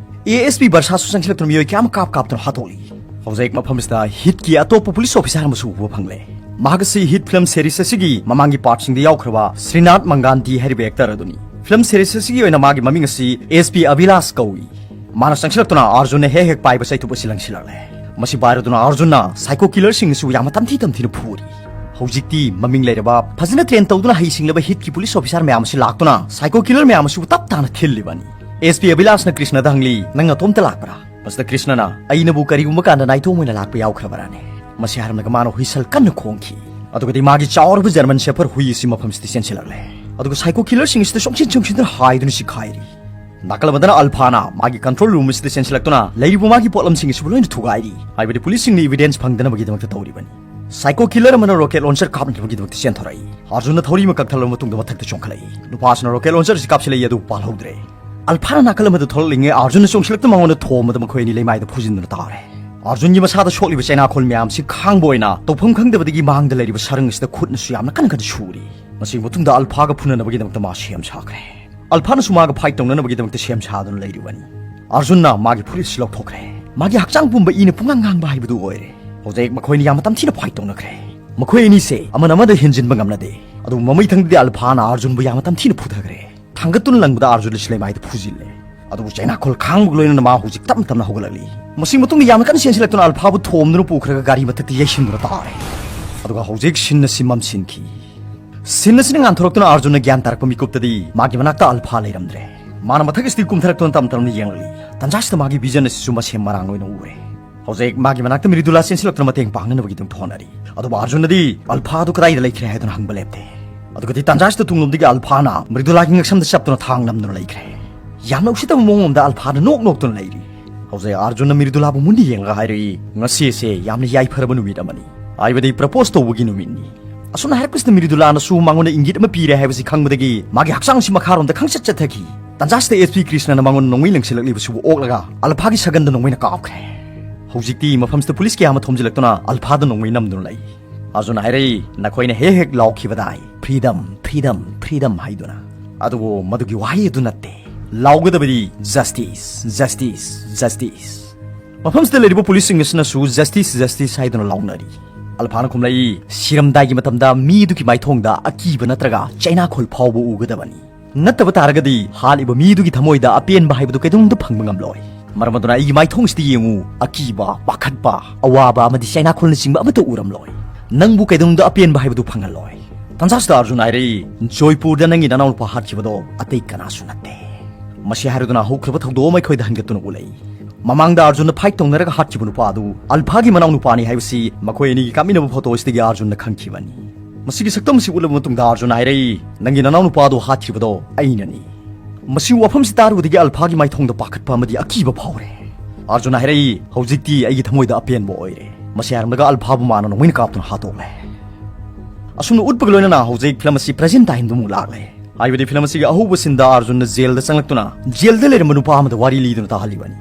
ꯑꯦ ꯑꯦꯁ ꯄꯤ ꯕꯔꯁꯥꯁꯨ ꯆꯪꯁꯤꯜꯂꯛꯇꯨꯅ ꯃꯤꯑꯣꯏ ꯀꯌꯥ ꯑꯃ ꯀꯥꯞ ꯀꯥꯞꯇꯨꯅ ꯍꯥꯠꯇꯣꯛꯂꯤ꯫ ꯍꯧꯖꯤꯛ ꯃꯐꯝꯁꯤꯗ ꯍꯤꯠꯀꯤ ꯑꯇꯣꯞꯄ ꯄꯨꯂꯤꯁ ꯑꯣꯐꯤꯁꯥꯔ ꯑꯃꯁꯨ ꯎꯕ ꯐꯪꯂꯦ꯫ ꯃꯍꯥꯛ ꯑꯁꯤ ꯍꯤꯠ ꯐꯤꯂꯝ ꯁꯦꯔꯤꯁ ꯑꯁꯤꯒꯤ ꯃꯃꯥꯡꯒꯤ ꯄꯥꯔꯠꯁꯤꯡꯗ ꯌꯥꯎꯈ꯭ꯔꯕ ꯁ꯭ꯔꯤꯅꯥꯊ ꯃꯪꯒꯥꯟꯇꯤ ꯍꯥꯏꯔꯤꯕ ꯑꯦꯛꯇꯔ ꯑꯗꯨꯅꯤ꯫ ꯐꯤꯂꯝ ꯁꯦꯔꯤꯁ ꯑꯁꯤꯒꯤ ꯑꯣꯏꯅ ꯃꯥꯒꯤ ꯃꯃꯤꯡ ꯑꯁꯤ ꯑꯦꯁ ꯄꯤ ꯑꯚꯤꯂꯥꯁ ꯀꯧꯏ꯫ ꯃꯥꯅ ꯆꯪꯁꯤꯜꯂꯛꯇꯨꯅ ꯑꯥꯔꯖꯨꯟꯅ ꯍꯦꯛ ꯍꯦꯛ ꯄꯥꯏꯕ ꯆꯩꯇꯨꯞ ꯑꯁꯤ ꯂꯪꯁꯤꯜꯂꯛꯂꯦ꯫ ꯃꯁꯤ ꯄꯥꯏꯔꯗꯨꯅ ꯑꯥꯔꯖꯨꯟꯅ psycho killer ꯁꯤꯡ ꯑꯁꯤꯕꯨ ꯌꯥꯝꯅ ꯇꯝꯊꯤ ꯇꯝꯊꯤꯅ ꯐꯨꯔꯤ꯫ ꯍꯧꯖꯤꯛꯇꯤ ꯃꯃꯤꯡ ꯂꯩꯔꯕ, ꯐꯖꯅ ꯇ꯭ꯔꯦꯟ ꯇꯧꯗꯨꯅ ꯍꯩꯁꯤꯡꯂꯕ ꯍꯤꯠꯀꯤ ꯄꯨꯂꯤꯁ ꯑꯣꯐꯤꯁꯥꯔ ꯃꯌꯥꯝ ꯑꯁꯤ ꯂꯥꯛꯇꯨꯅ psycho killer ꯃꯌꯥꯝ ꯑꯁꯤꯕꯨ ꯇꯞ ꯇꯥꯅ ꯊꯤꯜꯂꯤꯕꯅꯤ꯫ ꯑꯦꯁ ꯄꯤ ꯑꯚꯤꯂꯥꯁꯅ ꯀ꯭ꯔꯤꯁꯅꯗ ꯍꯪꯂꯤ, "ꯅꯪ ꯅꯇꯣꯝꯇ ꯂꯥꯛꯄ꯭ꯔꯥ?" ꯃꯁꯤꯗ ꯀ꯭ꯔꯤꯁꯅꯅ, "ꯑꯩꯅꯕꯨ ꯀꯔꯤꯒꯨꯝꯕ ꯀꯥꯟꯗ ꯅꯥꯏꯇꯣꯝ ꯑꯣꯏꯅ ꯂꯥꯛꯄ ꯌꯥꯎꯈ꯭ꯔꯕ꯭ꯔꯥꯅꯦ?" ꯃꯁꯤ ꯍꯥꯏꯔꯝꯂꯒ ꯃꯥꯅ ꯍꯨꯏꯁꯜ ꯀꯟꯅ ꯈꯣꯡꯈꯤ꯫ ꯑꯗꯨꯒꯗꯤ ꯃꯥꯒꯤ ꯆꯥꯎꯔꯕ ꯖꯔꯃꯟ ꯁꯦꯐꯔ ꯍꯨꯏ ꯑꯁꯤ ꯃꯐꯝꯁꯤꯗ ꯆꯦꯟꯁꯤꯜꯂꯛꯂꯦ꯫ ꯑꯗꯨꯒ psycho killer ꯁꯤꯡ ꯑꯁꯤꯗ ꯆꯣꯡꯁꯤꯟ ꯆꯣꯡꯁꯤꯟꯗꯨꯅ ꯍꯥꯏꯗꯨꯅ ꯁꯤꯈꯥꯏꯔꯤ꯫ ꯅꯥꯀꯜ ꯑꯃꯗꯅ ꯑꯜꯐꯥꯅ ꯃꯥꯒꯤ ꯀꯟꯇ꯭ꯔꯣꯜ ꯔꯨꯝ ꯑꯁꯤꯗ ꯆꯦꯟꯁꯤꯜꯂꯛꯇꯨꯅ ꯂꯩꯔꯤꯕ ꯃꯥꯒꯤ ꯄꯣꯠꯂꯝꯁꯤꯡ ꯑꯁꯤꯕꯨ ꯂꯣꯏꯅ ꯊꯨꯒꯥꯏꯔꯤ꯫ ꯍꯥꯏꯕꯗꯤ ꯄꯨꯂꯤꯁꯁꯤꯡꯅ ꯏꯚꯤꯗꯦꯟꯁ ꯐꯪꯗꯅꯕꯒꯤꯗꯃꯛꯇ ꯇꯧꯔꯤꯕꯅꯤ꯫ Psycho killer ꯑꯃꯅ rocket launcher ꯀꯥꯞꯅꯕꯒꯤꯗꯃꯛꯇ ꯆꯦꯟꯊꯣꯔꯛꯏ꯫ ꯑꯔꯖꯨꯟꯅ ꯊꯧꯔꯤ ꯑꯃ ꯀꯛꯊꯠꯂꯕ ꯃꯇꯨꯡꯗ ꯃꯊꯛꯇ ꯆꯣꯡꯈꯠꯂꯛꯏ꯫ ꯅꯨꯄꯥꯁꯤꯅ rocket launcher ꯑꯁꯤ ꯀꯥꯞꯁꯤꯜꯂꯛꯏ, ꯑꯗꯨꯕꯨ ꯄꯥꯜꯍꯧꯗ꯭ꯔꯦ꯫ ꯑꯜꯐꯥꯅ ꯅꯥꯀꯜ ꯑꯃꯗ ꯊꯣꯛꯂꯛꯂꯤꯉꯩ ꯑꯔꯖꯨꯟꯅ ꯆꯣꯡꯁꯤꯜꯂꯛꯇꯨꯅ ꯃꯉꯣꯟꯗ ꯊꯣꯝꯕꯗ ꯃꯈꯣꯏ ꯑꯅꯤ ꯂꯩꯃꯥꯏꯗ ꯐꯨꯖꯤꯟꯗꯨꯅ ꯇꯥꯔꯦ꯫ ꯑꯔꯖꯨꯟꯒꯤ ꯃꯁꯥꯗ ꯁꯣꯛꯂꯤꯕ ꯆꯩꯅꯥꯈꯣꯜ ꯃꯌꯥꯝꯁꯤ ꯈꯥꯡꯕ ꯑꯣꯏꯅ ꯇꯧꯐꯝ ꯈꯪꯗꯕꯗꯒꯤ ꯃꯥꯡꯗ ꯂꯩꯔꯤꯕ ꯁꯔꯪ ꯑꯁꯤꯗ ꯈꯨꯠꯅꯁꯨ ꯌꯥꯝꯅ ꯀꯟꯅ ꯀꯟꯅ ꯁꯨꯔꯤ꯫ ꯃꯁꯤꯒꯤ ꯃꯇꯨꯡꯗ ꯑꯜꯐꯥꯒ ꯐꯨꯅꯅꯕꯒꯤꯗꯃꯛꯇ ꯃꯥ ꯁꯦꯝ ꯁꯥꯈ꯭ꯔꯦ꯫ ꯑꯜꯐꯥꯅꯁꯨ ꯃꯥꯒ fight ꯇꯧꯅꯅꯕꯒꯤꯗꯃꯛꯇ ꯁꯦꯝ ꯁꯥꯗꯨꯅ ꯂꯩꯔꯤꯕꯅꯤ꯫ ꯑꯔꯖꯨꯟꯅ ꯃꯥꯒꯤ ꯐꯨꯔꯤꯠꯁꯤ ꯂꯧꯊꯣꯛꯈ꯭ꯔꯦ꯫ ꯃꯥꯒꯤ ꯍꯛꯆꯥꯡ ꯄꯨꯝꯕ ꯏꯅ ꯄꯨꯡꯉꯥꯡ ꯉꯥꯡꯕ ꯍꯥꯏꯕꯗꯨ ꯑꯣꯏꯔꯦ꯫ ꯍꯧꯖꯤꯛ ꯃꯈꯣꯏꯅ ꯌꯥꯝꯅ ꯇꯝꯊꯤꯅ fight ꯇꯧꯅꯈ꯭ꯔꯦ꯫ ꯃꯈꯣꯏ ꯑꯅꯤꯁꯦ ꯑꯃꯅ ꯑꯃꯗ ꯍꯦꯟꯖꯤꯟꯕ ꯉꯝꯅꯗꯦ꯫ ꯑꯗꯨꯕꯨ ꯃꯃꯩꯊꯪꯗꯗꯤ ꯑꯜꯐꯥꯅ ꯑꯔꯖꯨꯟꯕꯨ ꯌꯥꯝꯅ ꯇꯝꯊꯤꯅ ꯐꯨꯊꯈ꯭ꯔꯦ꯫ ꯊꯥꯡꯒꯠꯇꯨꯅ ꯂꯪꯕꯗ ꯑꯔꯖꯨꯟ ꯑꯁꯤ ꯂꯩꯃꯥꯏꯗ ꯐꯨꯖꯤꯜꯂꯦ꯫ ꯑꯗꯨꯕꯨ ꯆꯩꯅꯥꯈꯣꯜ ꯈꯥꯡꯕꯒ ꯂꯣꯏꯅꯅ ꯃꯥ ꯍꯧꯖꯤꯛ ꯇꯞꯅ ꯇꯞꯅ ꯍꯧꯒꯠꯂꯛꯂꯤ꯫ ꯃꯁꯤꯒꯤ ꯃꯇꯨꯡꯗ ꯌꯥꯝꯅ ꯀꯟꯅ ꯆꯦꯟꯁꯤꯜꯂꯛꯇꯨꯅ ꯑꯜꯐꯥꯕꯨ ꯊꯣꯝꯗꯨꯅ ꯄꯨꯈ꯭ꯔꯒ ꯒꯥꯔꯤ ꯃꯊꯛꯇ ꯌꯩꯁꯤꯟꯗꯨꯅ ꯇꯥꯔꯦ꯫ ꯑꯗꯨꯒ ꯍꯧꯖꯤꯛ scene ꯑꯁꯤ ꯃꯝꯁꯤꯟꯈꯤ꯫ Scene ꯑꯁꯤꯅ ꯉꯥꯟꯊꯣꯔꯛꯇꯨꯅ ꯑꯔꯖꯨꯟꯅ ꯒ꯭ꯌꯥꯟ ꯇꯥꯔꯛꯄ ꯃꯤꯀꯨꯞꯇꯗꯤ ꯃꯥꯒꯤ ꯃꯅꯥꯛꯇ ꯑꯜꯐꯥ ꯂꯩꯔꯝꯗ꯭ꯔꯦ꯫ ꯃꯥꯅ ꯃꯊꯛ ꯑꯁꯤꯗꯒꯤ ꯀꯨꯝꯊꯔꯛꯇꯨꯅ ꯇꯞ ꯇꯞꯅ ꯌꯦꯡꯂꯛꯂꯤ꯫ ꯇꯟꯖꯥ ꯑꯁꯤꯗ ꯃꯥꯒꯤ vision ꯑꯁꯤꯁꯨ ꯃꯁꯦꯝ ꯃꯔꯥꯡ ꯑꯣꯏꯅ ꯎꯔꯦ꯫ ꯍꯧꯖꯤꯛ ꯃꯥꯒꯤ ꯃꯅꯥꯛꯇ ꯃ꯭ꯔꯤꯗꯨꯂꯥ ꯆꯦꯟꯁꯤꯜꯂꯛꯇꯨꯅ ꯃꯇꯦꯡ ꯄꯥꯡꯅꯅꯕꯒꯤꯗꯃꯛꯇ ꯍꯣꯠꯅꯔꯤ꯫ ꯑꯗꯨꯕꯨ ꯑꯔꯖꯨꯟꯅꯗꯤ ꯑꯜꯐꯥ ꯑꯗꯨ ꯀꯗꯥꯏꯗ ꯂꯩꯈ꯭ꯔꯦ ꯍꯥꯏꯗꯨꯅ ꯍꯪꯕ ꯂꯦꯞꯇꯦ꯫ ꯑꯗꯨꯒꯗꯤ ꯇꯟꯖꯥ ꯑꯁꯤꯗ ꯇꯨꯡꯂꯣꯝꯗꯒꯤ ꯑꯜꯐꯥꯅ ꯃ꯭ꯔꯤꯗꯨꯂꯥꯒꯤ ꯉꯛꯁꯝꯗ ꯆꯞꯇꯨꯅ ꯊꯥꯡ ꯅꯝꯗꯨꯅ ꯂꯩꯈ꯭ꯔꯦ꯫ ꯌꯥꯝꯅ ꯎꯁꯤꯠꯇꯕ ꯃꯑꯣꯡ ꯑꯃꯗ ꯑꯜꯐꯥꯅ ꯅꯣꯛ ꯅꯣꯛꯇꯨꯅ ꯂꯩꯔꯤ꯫ ꯍꯧꯖꯤꯛ ꯑꯔꯖꯨꯟꯅ ꯃ꯭ꯔꯤꯗꯨꯂꯥꯕꯨ ꯃꯨꯟꯅ ꯌꯦꯡꯂꯒ ꯍꯥꯏꯔꯛꯏ, "ꯉꯁꯤ ꯑꯁꯦ ꯌꯥꯝꯅ ꯌꯥꯏꯐꯔꯕ ꯅꯨꯃꯤꯠ ꯑꯃꯅꯤ, ꯍꯥꯏꯕꯗꯤ propose ꯇꯧꯕꯒꯤ ꯅꯨꯃꯤꯠꯅꯤ"꯫ ꯑꯁꯨꯝꯅ ꯍꯥꯏꯔꯛꯄꯁꯤꯗ ꯃ꯭ꯔꯤꯗꯨꯂꯥꯅꯁꯨ ꯃꯉꯣꯟꯗ ꯏꯪꯒꯤꯠ ꯑꯃ ꯄꯤꯔꯦ ꯍꯥꯏꯕꯁꯤ ꯈꯪꯕꯗꯒꯤ ꯃꯥꯒꯤ ꯍꯛꯆꯥꯡꯁꯤ ꯃꯈꯥꯔꯣꯝꯗ ꯈꯪꯆꯠ ꯆꯠꯊꯈꯤ꯫ ꯇꯟꯖꯥꯁꯤꯗ SP ꯀ꯭ꯔꯤꯁꯅꯅ ꯃꯉꯣꯟꯗ ꯅꯣꯡꯃꯩ ꯂꯪꯁꯤꯜꯂꯛꯂꯤꯕꯁꯤꯕꯨ ꯑꯣꯛꯂꯒ ꯑꯜꯐꯥꯒꯤ ꯁꯒꯟꯗ ꯅꯣꯡꯃꯩꯅ ꯀꯥꯞꯈ꯭ꯔꯦ꯫ ꯍꯧꯖꯤꯛꯇꯤ ꯃꯐꯝꯁꯤꯗ ꯄꯨꯂꯤꯁ ꯀꯌꯥ ꯑꯃ ꯊꯣꯝꯖꯤꯜꯂꯛꯇꯨꯅ ꯑꯜꯐꯥꯗ ꯅꯣꯡꯃꯩ ꯅꯝꯗꯨꯅ ꯂꯩ꯫ ꯑꯔꯖꯨꯟ ꯍꯥꯏꯔꯛꯏ, "ꯅꯈꯣꯏꯅ ꯍꯦꯛ ꯍꯦꯛ ꯂꯥꯎꯈꯤꯕꯗꯥꯏ, freedom, freedom, freedom ꯍꯥꯏꯗꯨꯅ꯫ ꯑꯗꯨꯕꯨ ꯃꯗꯨꯒꯤ ꯋꯥꯍꯩ ꯑꯗꯨ ꯅꯠꯇꯦ꯫ ꯂꯥꯎꯒꯗꯕꯗꯤ justice, justice, justice"꯫ ꯃꯐꯝꯁꯤꯗ ꯂꯩꯔꯤꯕ ꯄꯨꯂꯤꯁꯁꯤꯡ ꯑꯁꯤꯅꯁꯨ "Justice, justice" ꯍꯥꯏꯗꯨꯅ ꯂꯥꯎꯅꯔꯤ꯫ ꯑꯜꯐꯥꯅ ꯈꯨꯝꯂꯛꯏ, "ꯁꯤꯔꯝꯗꯥꯏꯒꯤ ꯃꯇꯝꯗ ꯃꯤ ꯑꯗꯨꯒꯤ ꯃꯥꯏꯊꯣꯡꯗ ꯑꯀꯤꯕ ꯅꯠꯇ꯭ꯔꯒ ꯆꯩꯅꯥꯈꯣꯜ ꯐꯥꯎꯕ ꯎꯒꯗꯕꯅꯤ꯫ ꯅꯠꯇꯕ ꯇꯥꯔꯒꯗꯤ ꯍꯥꯠꯂꯤꯕ ꯃꯤꯗꯨꯒꯤ ꯊꯃꯣꯏꯗ ꯑꯄꯦꯟꯕ ꯍꯥꯏꯕꯗꯨ ꯀꯩꯗꯧꯅꯨꯡꯗ ꯐꯪꯕ ꯉꯝꯂꯣꯏ꯫ ꯃꯔꯝ ꯑꯗꯨꯅ ꯑꯩꯒꯤ ꯃꯥꯏꯊꯣꯡꯁꯤꯗ ꯌꯦꯡꯉꯨ, ꯑꯀꯤꯕ, ꯄꯥꯈꯠꯄ, ꯑꯋꯥꯕ ꯑꯃꯗꯤ ꯆꯩꯅꯥꯈꯣꯜꯅꯆꯤꯡꯕ ꯑꯃꯠꯇ ꯎꯔꯝꯂꯣꯏ꯫ ꯅꯪꯕꯨ ꯀꯩꯗꯧꯅꯨꯡꯗ ꯑꯄꯦꯟꯕ ꯍꯥꯏꯕꯗꯨ ꯐꯪꯍꯜꯂꯣꯏ"꯫ ꯇꯟꯖꯥꯁꯤꯗ ꯑꯔꯖꯨꯟ ꯍꯥꯏꯔꯛꯏ, "ꯖꯣꯏꯄꯨꯔꯗ ꯅꯪꯒꯤ ꯅꯅꯥꯎꯅꯨꯄꯥ ꯍꯥꯠꯈꯤꯕꯗꯣ ꯑꯇꯩ ꯀꯅꯥꯁꯨ ꯅꯠꯇꯦ"꯫ ꯃꯁꯤ ꯍꯥꯏꯔꯗꯨꯅ ꯍꯧꯈ꯭ꯔꯕ ꯊꯧꯗꯣꯛ ꯑꯃ ꯑꯩꯈꯣꯏꯗ ꯍꯟꯒꯠꯇꯨꯅ ꯎꯠꯂꯛꯏ꯫ ꯃꯃꯥꯡꯗ ꯑꯔꯖꯨꯟꯅ fight ꯇꯧꯅꯔꯒ ꯍꯥꯠꯈꯤꯕ ꯅꯨꯄꯥ ꯑꯗꯨ ꯑꯜꯐꯥꯒꯤ ꯃꯅꯥꯎ ꯅꯨꯄꯥꯅꯤ ꯍꯥꯏꯕꯁꯤ ꯃꯈꯣꯏ ꯑꯅꯤꯒꯤ ꯀꯥꯞꯃꯤꯟꯅꯕ photo ꯑꯁꯤꯗꯒꯤ ꯑꯔꯖꯨꯟꯅ ꯈꯪꯈꯤꯕꯅꯤ꯫ ꯃꯁꯤꯒꯤ ꯁꯛꯇꯝ ꯑꯁꯤ ꯎꯠꯂꯕ ꯃꯇꯨꯡꯗ ꯑꯔꯖꯨꯟꯅ ꯍꯥꯏꯔꯛꯏ, "ꯅꯪꯒꯤ ꯅꯅꯥꯎ ꯅꯨꯄꯥ ꯑꯗꯨ ꯍꯥꯠꯈꯤꯕꯗꯣ ꯑꯩꯅꯅꯤ"꯫ ꯃꯁꯤ ꯋꯥꯐꯝꯁꯤ ꯇꯥꯔꯨꯕꯗꯒꯤ ꯑꯜꯐꯥꯒꯤ ꯃꯥꯏꯊꯣꯡꯗ ꯄꯥꯈꯠꯄ ꯑꯃꯗꯤ ꯑꯀꯤꯕ ꯐꯥꯎꯔꯦ꯫ ꯑꯔꯖꯨꯟꯅ ꯍꯥꯏꯔꯛꯏ, "ꯍꯧꯖꯤꯛꯇꯤ ꯑꯩꯒꯤ ꯊꯃꯣꯏꯗ ꯑꯄꯦꯟꯕ ꯑꯣꯏꯔꯦ"꯫ ꯃꯁꯤ ꯍꯥꯏꯔꯝꯂꯒ ꯑꯜꯐꯥꯕꯨ ꯃꯥꯅ ꯅꯣꯡꯃꯩꯅ ꯀꯥꯞꯇꯨꯅ ꯍꯥꯠꯇꯣꯛꯂꯦ꯫ ꯑꯁꯨꯝꯅ ꯎꯠꯄꯒ ꯂꯣꯏꯅꯅ ꯍꯧꯖꯤꯛ ꯐꯤꯂꯝ ꯑꯁꯤ ꯄ꯭ꯔꯦꯖꯦꯟ ꯇꯥꯏꯝꯗ ꯑꯃꯨꯛ ꯂꯥꯛꯂꯦ꯫ ꯍꯥꯏꯕꯗꯤ ꯐꯤꯂꯝ ꯑꯁꯤꯒꯤ ꯑꯍꯧꯕ ꯁꯤꯟꯗ ꯑꯥꯔꯖꯨꯟꯅ ꯖꯦꯜꯗ ꯆꯪꯂꯛꯇꯨꯅ ꯖꯦꯜꯗ ꯂꯩꯔꯝꯕ ꯅꯨꯄꯥ ꯑꯃꯗ ꯋꯥꯔꯤ ꯂꯤꯗꯨꯅ ꯇꯥꯍꯜꯂꯤꯕꯅꯤ꯫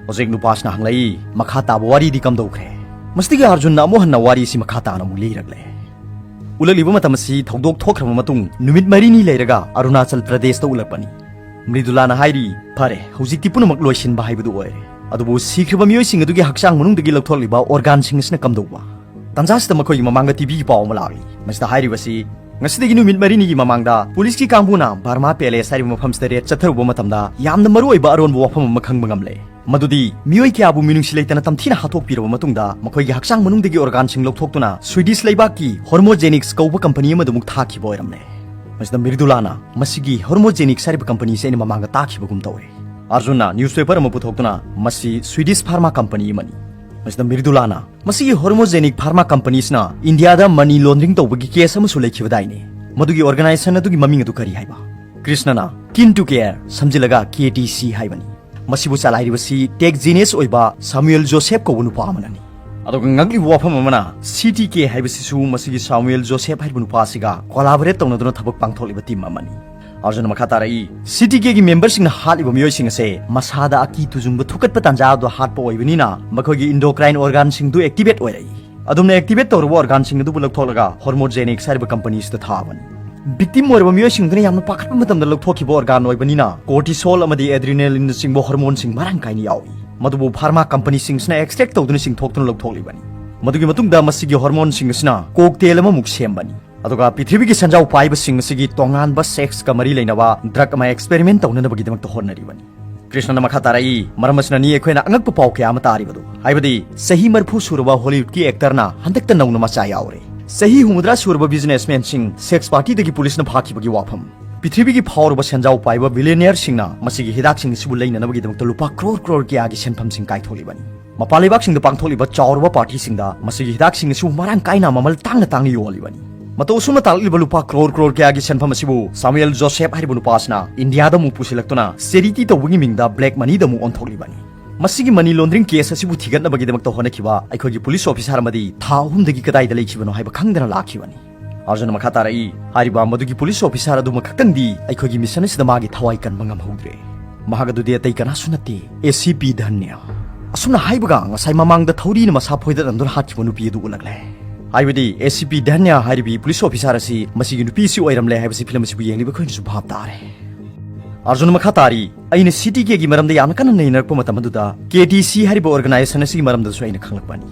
ꯍꯧꯖꯤꯛ ꯅꯨꯄꯥꯁꯤꯅ ꯍꯪꯂꯛꯏ, ꯃꯈꯥ ꯇꯥꯕ ꯋꯥꯔꯤꯗꯤ ꯀꯝꯗꯧꯈ꯭ꯔꯦ? ꯃꯁꯤꯗꯒꯤ ꯑꯥꯔꯖꯨꯟꯅ ꯑꯃꯨꯛ ꯍꯟꯅ ꯋꯥꯔꯤ ꯑꯁꯤ ꯃꯈꯥ ꯇꯥꯅ ꯑꯃꯨꯛ ꯂꯤꯔꯛꯂꯦ꯫ ꯎꯠꯂꯛꯂꯤꯕ ꯃꯇꯝ ꯑꯁꯤ ꯊꯧꯗꯣꯛ ꯊꯣꯛꯈ꯭ꯔꯕ ꯃꯇꯨꯡ ꯅꯨꯃꯤꯠ ꯃꯔꯤꯅꯤ ꯂꯩꯔꯒ ꯑꯔꯨꯅꯥꯆꯜ ꯄ꯭ꯔꯗꯦꯁꯇ ꯎꯠꯂꯛꯄꯅꯤ꯫ ꯃ꯭ꯔꯤꯗꯨꯂꯥꯅ ꯍꯥꯏꯔꯤ, ꯐꯔꯦ, ꯍꯧꯖꯤꯛꯇꯤ ꯄꯨꯝꯅꯃꯛ ꯂꯣꯏꯁꯤꯟꯕ ꯍꯥꯏꯕꯗꯨ ꯑꯣꯏꯔꯦ꯫ ꯑꯗꯨꯕꯨ ꯁꯤꯈ꯭ꯔꯕ ꯃꯤꯑꯣꯏꯁꯤꯡ ꯑꯗꯨꯒꯤ ꯍꯛꯆꯥꯡ ꯃꯅꯨꯡꯗꯒꯤ ꯂꯧꯊꯣꯛꯂꯤꯕ ꯑꯣꯔꯒꯥꯟꯁꯤꯡ ꯑꯁꯤꯅ ꯀꯝꯗꯧꯕ? ꯇꯥꯟꯖꯥꯁꯤꯗ ꯃꯈꯣꯏꯒꯤ ꯃꯃꯥꯡꯗ ꯇꯤꯚꯤꯒꯤ ꯄꯥꯎ ꯑꯃ ꯂꯥꯛꯂꯤ꯫ ꯃꯁꯤꯗ ꯍꯥꯏꯔꯤꯕꯁꯤ, ꯉꯁꯤꯗꯒꯤ ꯅꯨꯃꯤꯠ ꯃꯔꯤꯅꯤꯒꯤ ꯃꯃꯥꯡꯗ ꯄꯨꯂꯤꯁꯀꯤ ꯀꯥꯡꯕꯨꯅ ꯕꯔꯃꯥ ꯄꯦꯂꯦꯁ ꯍꯥꯏꯔꯤꯕ ꯃꯐꯝꯁꯤꯗ ꯔꯦꯗ ꯆꯠꯊꯔꯨꯕ ꯃꯇꯝꯗ ꯌꯥꯝꯅ ꯃꯔꯨꯑꯣꯏꯕ ꯑꯔꯣꯟꯕ ꯋꯥꯐꯝ ꯑꯃ ꯈꯪꯕ ꯉꯝꯂꯦ꯫ ꯃꯗꯨꯗꯤ ꯃꯤꯑꯣꯏ ꯀꯌꯥꯕꯨ ꯃꯤꯅꯨꯡꯁꯤ ꯂꯩꯇꯅ ꯇꯝꯊꯤꯅ ꯍꯥꯠꯇꯣꯛꯄꯤꯔꯕ ꯃꯇꯨꯡꯗ ꯃꯈꯣꯏꯒꯤ ꯍꯛꯆꯥꯡ ꯃꯅꯨꯡꯗꯒꯤ ꯑꯣꯔꯒꯥꯟꯁꯤꯡ ꯂꯧꯊꯣꯛꯇꯨꯅ ꯁ꯭ꯋꯤꯗꯤꯁ ꯂꯩꯕꯥꯛꯀꯤ ꯍꯣꯔꯃꯣꯖꯦꯅꯤꯛꯁ ꯀꯧꯕ ꯀꯝꯄꯅꯤ ꯑꯃꯗ ꯑꯃꯨꯛ ꯊꯥꯈꯤꯕ ꯑꯣꯏꯔꯝꯂꯦ꯫ ꯃꯁꯤꯗ ꯃꯤꯔꯗꯨꯂꯥꯅ, "ꯃꯁꯤꯒꯤ ꯍꯣꯔꯃꯣꯖꯦꯅꯤꯛꯁ ꯍꯥꯏꯔꯤꯕ ꯀꯝꯄꯅꯤꯁꯤ ꯑꯩꯅ ꯃꯃꯥꯡꯗ ꯇꯥꯈꯤꯕꯒꯨꯝ ꯇꯧꯔꯦ"꯫ ꯑꯥꯔꯖꯨꯟꯅ ꯅ꯭ꯌꯨꯁꯄꯦꯄꯔ ꯑꯃ ꯄꯨꯊꯣꯛꯇꯨꯅ, "ꯃꯁꯤ ꯁ꯭ꯋꯤꯗꯤꯁ ꯐꯥꯔꯃꯥ ꯀꯝꯄꯅꯤ ꯑꯃꯅꯤ"꯫ ꯃꯁꯤꯗ ꯃꯤꯔꯗꯨꯂꯥꯅ, "ꯃꯁꯤꯒꯤ ꯍꯣꯔꯃꯣꯖꯦꯅꯤꯛ ꯐꯥꯔꯃꯥ ꯀꯝꯄꯅꯤꯁꯤꯅ ꯏꯟꯗꯤꯌꯥꯗ ꯃꯅꯤ ꯂꯣꯟꯗ꯭ꯔꯤꯡ ꯇꯧꯕꯒꯤ ꯀꯦꯁ ꯑꯃꯁꯨ ꯂꯩꯈꯤꯕꯗꯥꯏꯅꯦ? ꯃꯗꯨꯒꯤ ꯑꯣꯔꯒꯅꯥꯏꯖꯦꯁꯟ ꯑꯗꯨꯒꯤ ꯃꯃꯤꯡ ꯑꯗꯨ ꯀꯔꯤ ꯍꯥꯏꯕ?" ꯀ꯭ꯔꯤꯁꯅꯅ, "ꯀꯤꯟ ꯇꯨ ꯀꯦꯌꯔ", ꯁꯝꯖꯤꯜꯂꯒ "ꯀꯦ ꯇꯤ ꯁꯤ" ꯍꯥꯏꯕꯅꯤ꯫ ꯃꯁꯤꯕꯨ ꯆꯂꯥꯏꯔꯤꯕꯁꯤ ꯇꯦꯛ ꯖꯤꯅꯤꯌꯁ ꯑꯣꯏꯕ ꯁꯥꯃꯨꯑꯦꯜ ꯖꯣꯁꯦꯐ ꯀꯧꯕ ꯅꯨꯄꯥ ꯑꯃꯅꯅꯤ꯫ ꯑꯗꯨꯒ ꯉꯛꯂꯤꯕ ꯋꯥꯐꯝ ꯑꯃꯅ, ꯁꯤ ꯇꯤ ꯀꯦ ꯍꯥꯏꯕꯁꯤꯁꯨ ꯃꯁꯤꯒꯤ ꯁꯥꯃꯨꯑꯦꯜ ꯖꯣꯁꯦꯐ ꯍꯥꯏꯔꯤꯕ ꯅꯨꯄꯥ ꯑꯁꯤꯒ ꯀꯣꯂꯥꯕꯣꯔꯦꯠ ꯇꯧꯅꯗꯨꯅ ꯊꯕꯛ ꯄꯥꯡꯊꯣꯛꯂꯤꯕ ꯇꯤꯝ ꯑꯃꯅꯤ꯫ ꯑꯥꯔꯖꯨꯟꯅ ꯃꯈꯥ ꯇꯥꯔꯛꯏ, "ꯁꯤ ꯇꯤ ꯀꯦꯒꯤ ꯃꯦꯝꯕꯔꯁꯤꯡꯅ ꯍꯥꯠꯂꯤꯕ ꯃꯤꯑꯣꯏꯁꯤꯡ ꯑꯁꯦ ꯃꯁꯥꯗ ꯑꯀꯤ ꯇꯨꯖꯨꯡꯕ ꯊꯨꯀꯠꯄ ꯇꯥꯟꯖꯥ ꯑꯗꯨ ꯍꯥꯠꯄ ꯑꯣꯏꯕꯅꯤꯅ ꯃꯈꯣꯏꯒꯤ ꯏꯟꯗꯣꯀ꯭ꯔꯥꯏꯟ ꯑꯣꯔꯒꯥꯟꯁꯤꯡꯗꯨ ꯑꯦꯛꯇꯤꯚꯦꯠ ꯑꯣꯏꯔꯛꯏ꯫ ꯑꯗꯨꯝꯅ ꯑꯦꯛꯇꯤꯚꯦꯠ ꯇꯧꯔꯕ ꯑꯣꯔꯒꯥꯟꯁꯤꯡ ꯑꯗꯨꯕꯨ ꯂꯧꯊꯣꯛꯂꯒ ꯍꯣꯔꯃꯣꯖꯦꯅꯤꯛꯁ ꯍꯥꯏꯔꯤꯕ ꯀꯝꯄꯅꯤꯁꯤꯗ ꯊꯥꯕꯅꯤ꯫ ꯚꯤꯛꯇꯤꯝ ꯑꯣꯏꯔꯕ ꯃꯤꯑꯣꯏꯁꯤꯡꯗꯨꯅ ꯌꯥꯝꯅ ꯄꯥꯈꯠꯄ ꯃꯇꯝꯗ ꯂꯧꯊꯣꯛꯈꯤꯕ ꯑꯣꯔꯒꯥꯟ ꯑꯣꯏꯕꯅꯤꯅ ꯀꯣꯔꯇꯤꯁꯣꯜ ꯑꯃꯗꯤ ꯑꯦꯗ꯭ꯔꯤꯅꯦꯂꯤꯟꯅꯆꯤꯡꯕ ꯍꯣꯔꯃꯣꯟꯁꯤꯡ ꯃꯔꯥꯡ ꯀꯥꯏꯅ ꯌꯥꯎꯏ꯫ ꯃꯗꯨꯕꯨ ꯐꯥꯔꯃꯥ ꯀꯝꯄꯅꯤꯁꯤꯡꯁꯤꯅ ꯑꯦꯛꯁꯇ꯭ꯔꯦꯛ ꯇꯧꯗꯨꯅ ꯆꯤꯡꯊꯣꯛꯇꯨꯅ ꯂꯧꯊꯣꯛꯂꯤꯕꯅꯤ꯫ ꯃꯗꯨꯒꯤ ꯃꯇꯨꯡꯗ ꯃꯁꯤꯒꯤ ꯍꯣꯔꯃꯣꯟꯁꯤꯡ ꯑꯁꯤꯅ ꯀꯣꯛꯇꯦꯜ ꯑꯃꯃꯨꯛ ꯁꯦꯝꯕꯅꯤ꯫ ꯑꯗꯨꯒ ꯄ꯭ꯔꯤꯊꯤꯕꯤꯒꯤ ꯁꯦꯟꯖꯥꯎ ꯄꯥꯏꯕꯁꯤꯡ ꯑꯁꯤꯒꯤ ꯇꯣꯉꯥꯟꯕ ꯁꯦꯛꯁꯀ ꯃꯔꯤ ꯂꯩꯅꯕ ꯗ꯭ꯔꯒ ꯑꯃ ꯑꯦꯛꯁꯄꯦꯔꯤꯃꯦꯟ ꯇꯧꯅꯅꯕꯒꯤꯗꯃꯛꯇ ꯍꯣꯠꯅꯔꯤꯕꯅꯤ꯫ ꯀ꯭ꯔꯤꯁꯅꯅ ꯃꯈꯥ ꯇꯥꯔꯛꯏ, "ꯃꯔꯝ ꯑꯁꯤꯅꯅꯤ ꯑꯩꯈꯣꯏꯅ ꯑꯉꯛꯄ ꯄꯥꯎ ꯀꯌꯥ ꯑꯃ ꯇꯥꯔꯤꯕꯗꯨ꯫ ꯍꯥꯏꯕꯗꯤ ꯆꯍꯤ ꯃꯔꯤꯐꯨ ꯁꯨꯔꯕ ꯍꯣꯂꯤꯋꯨꯗꯀꯤ ꯑꯦꯛꯇꯔꯅ ꯍꯟꯗꯛꯇ ꯅꯧꯅ ꯃꯆꯥ ꯌꯥꯎꯔꯦ꯫ ꯆꯍꯤ ꯍꯨꯝꯐꯨꯇꯔꯥ ꯁꯨꯔꯕ ꯕꯤꯖꯤꯅꯦꯁꯃꯦꯟꯁꯤꯡ ꯁꯦꯛꯁ ꯄꯥꯔꯇꯤꯗꯒꯤ ꯄꯨꯂꯤꯁꯅ ꯐꯥꯈꯤꯕꯒꯤ ꯋꯥꯐꯝ꯫ ꯄ꯭ꯔꯤꯊꯤꯕꯤꯒꯤ ꯐꯥꯎꯔꯕ ꯁꯦꯟꯖꯥꯎ ꯄꯥꯏꯕ ꯕꯤꯂꯤꯌꯅꯤꯌꯔꯁꯤꯡꯅ ꯃꯁꯤꯒꯤ ꯍꯤꯗꯥꯛꯁꯤꯡ ꯑꯁꯤꯕꯨ ꯂꯩꯅꯅꯕꯒꯤꯗꯃꯛꯇ ꯂꯨꯄꯥ ꯀ꯭ꯔꯣꯔ ꯀ꯭ꯔꯣꯔ ꯀꯌꯥꯒꯤ ꯁꯦꯟꯐꯝꯁꯤꯡ ꯀꯥꯏꯊꯣꯛꯂꯤꯕꯅꯤ꯫ ꯃꯄꯥꯟ ꯂꯩꯕꯥꯛꯁꯤꯡꯗ ꯄꯥꯡꯊꯣꯛꯂꯤꯕ ꯆꯥꯎꯔꯕ ꯄꯥꯔꯇꯤꯁꯤꯡꯗ ꯃꯁꯤꯒꯤ ꯍꯤꯗꯥꯛꯁꯤꯡ ꯑꯁꯤꯕꯨ ꯃꯔꯥꯡ ꯀꯥꯏꯅ ꯃꯃꯜ ꯇꯥꯡꯅ ꯇꯥꯡꯅ ꯌꯣꯜꯂꯤꯕꯅꯤ꯫ ꯃꯇꯧ ꯑꯁꯨꯝꯅ ꯇꯥꯜꯂꯛꯂꯤꯕ ꯂꯨꯄꯥ ꯀ꯭ꯔꯣꯔ ꯀ꯭ꯔꯣꯔ ꯀꯌꯥꯒꯤ ꯁꯦꯟꯐꯝ ꯑꯁꯤꯕꯨ ꯁꯥꯃꯨꯑꯦꯜ ꯖꯣꯁꯦꯐ ꯍꯥꯏꯔꯤꯕ ꯅꯨꯄꯥ ꯑꯁꯤꯅ ꯏꯟꯗꯤꯌꯥꯗ ꯑꯃꯨꯛ ꯄꯨꯁꯤꯜꯂꯛꯇꯨꯅ ꯆꯦꯔꯤꯇꯤ ꯇꯧꯕꯒꯤ ꯃꯤꯡꯗ ꯕ꯭ꯂꯦꯛ ꯃꯅꯤꯗ ꯑꯃꯨꯛ ꯑꯣꯟꯊꯣꯛꯂꯤꯕꯅꯤ꯫ ꯃꯁꯤꯒꯤ ꯃꯅꯤ ꯂꯣꯟꯗ꯭ꯔꯤꯡ ꯀꯦꯁ ꯑꯁꯤꯕꯨ ꯊꯤꯒꯠꯅꯕꯒꯤꯗꯃꯛꯇ ꯍꯣꯠꯅꯈꯤꯕ ꯑꯩꯈꯣꯏꯒꯤ ꯄꯨꯂꯤꯁ ꯑꯣꯐꯤꯁꯥꯔ ꯑꯃꯗꯤ ꯊꯥ ꯑꯍꯨꯝꯗꯒꯤ ꯀꯗꯥꯏꯗ ꯂꯩꯈꯤꯕꯅꯣ ꯍꯥꯏꯕ ꯈꯪꯗꯅ ꯂꯥꯛꯈꯤꯕꯅꯤ꯫ ꯑꯥꯔꯖꯨꯟꯅ ꯃꯈꯥ ꯇꯥꯔꯛꯏ, ꯍꯥꯏꯔꯤꯕ ꯃꯗꯨꯒꯤ ꯄꯨꯂꯤꯁ ꯑꯣꯐꯤꯁꯥꯔ ꯑꯗꯨꯃꯛ ꯈꯛꯇꯪꯗꯤ ꯑꯩꯈꯣꯏꯒꯤ ꯃꯤꯁꯟ ꯑꯁꯤꯗ ꯃꯥꯒꯤ ꯊꯋꯥꯏ ꯀꯟꯕ ꯉꯝꯍꯧꯗ꯭ꯔꯦ꯫ ꯃꯍꯥꯛ ꯑꯗꯨꯗꯤ ꯑꯇꯩ ꯀꯅꯥꯁꯨ ꯅꯠꯇꯦ, ꯑꯦ ꯁꯤ ꯄꯤ ꯙꯟꯌ꯫ ꯑꯁꯨꯝꯅ ꯍꯥꯏꯕꯒ ꯉꯁꯥꯏ ꯃꯃꯥꯡꯗ ꯊꯧꯔꯤꯅ ꯃꯁꯥ ꯐꯣꯏꯗꯠꯅꯗꯨꯅ ꯍꯥꯠꯈꯤꯕ ꯅꯨꯄꯤ ꯑꯗꯨ ꯎꯠꯂꯛꯂꯦ꯫ ꯍꯥꯏꯕꯗꯤ ꯑꯦ ꯁꯤ ꯄꯤ ꯙꯟꯌ ꯍꯥꯏꯔꯤꯕꯤ ꯄꯨꯂꯤꯁ ꯑꯣꯐꯤꯁꯥꯔ ꯑꯁꯤ ꯃꯁꯤꯒꯤ ꯅꯨꯄꯤ ꯑꯁꯤ ꯑꯣꯏꯔꯝꯂꯦ ꯍꯥꯏꯕꯁꯤ ꯐꯤꯂꯝ ꯑꯁꯤꯕꯨ ꯌꯦꯡꯂꯤꯕ ꯑꯩꯈꯣꯏꯅꯁꯨ ꯚꯥꯞ ꯇꯥꯔꯦ꯫ ꯑꯥꯔꯖꯨꯟꯅ ꯃꯈꯥ ꯇꯥꯔꯤ, ꯑꯩꯅ ꯁꯤ ꯇꯤ ꯀꯦꯒꯤ ꯃꯔꯝꯗ ꯌꯥꯝꯅ ꯀꯟꯅ ꯅꯩꯅꯔꯛꯄ ꯃꯇꯝ ꯑꯗꯨꯗ ꯀꯦ ꯇꯤ ꯁꯤ ꯍꯥꯏꯔꯤꯕ ꯑꯣꯔꯒꯅꯥꯏꯖꯦꯁꯟ ꯑꯁꯤꯒꯤ ꯃꯔꯝꯗꯁꯨ ꯑꯩꯅ ꯈꯪꯂꯛꯄꯅꯤ꯫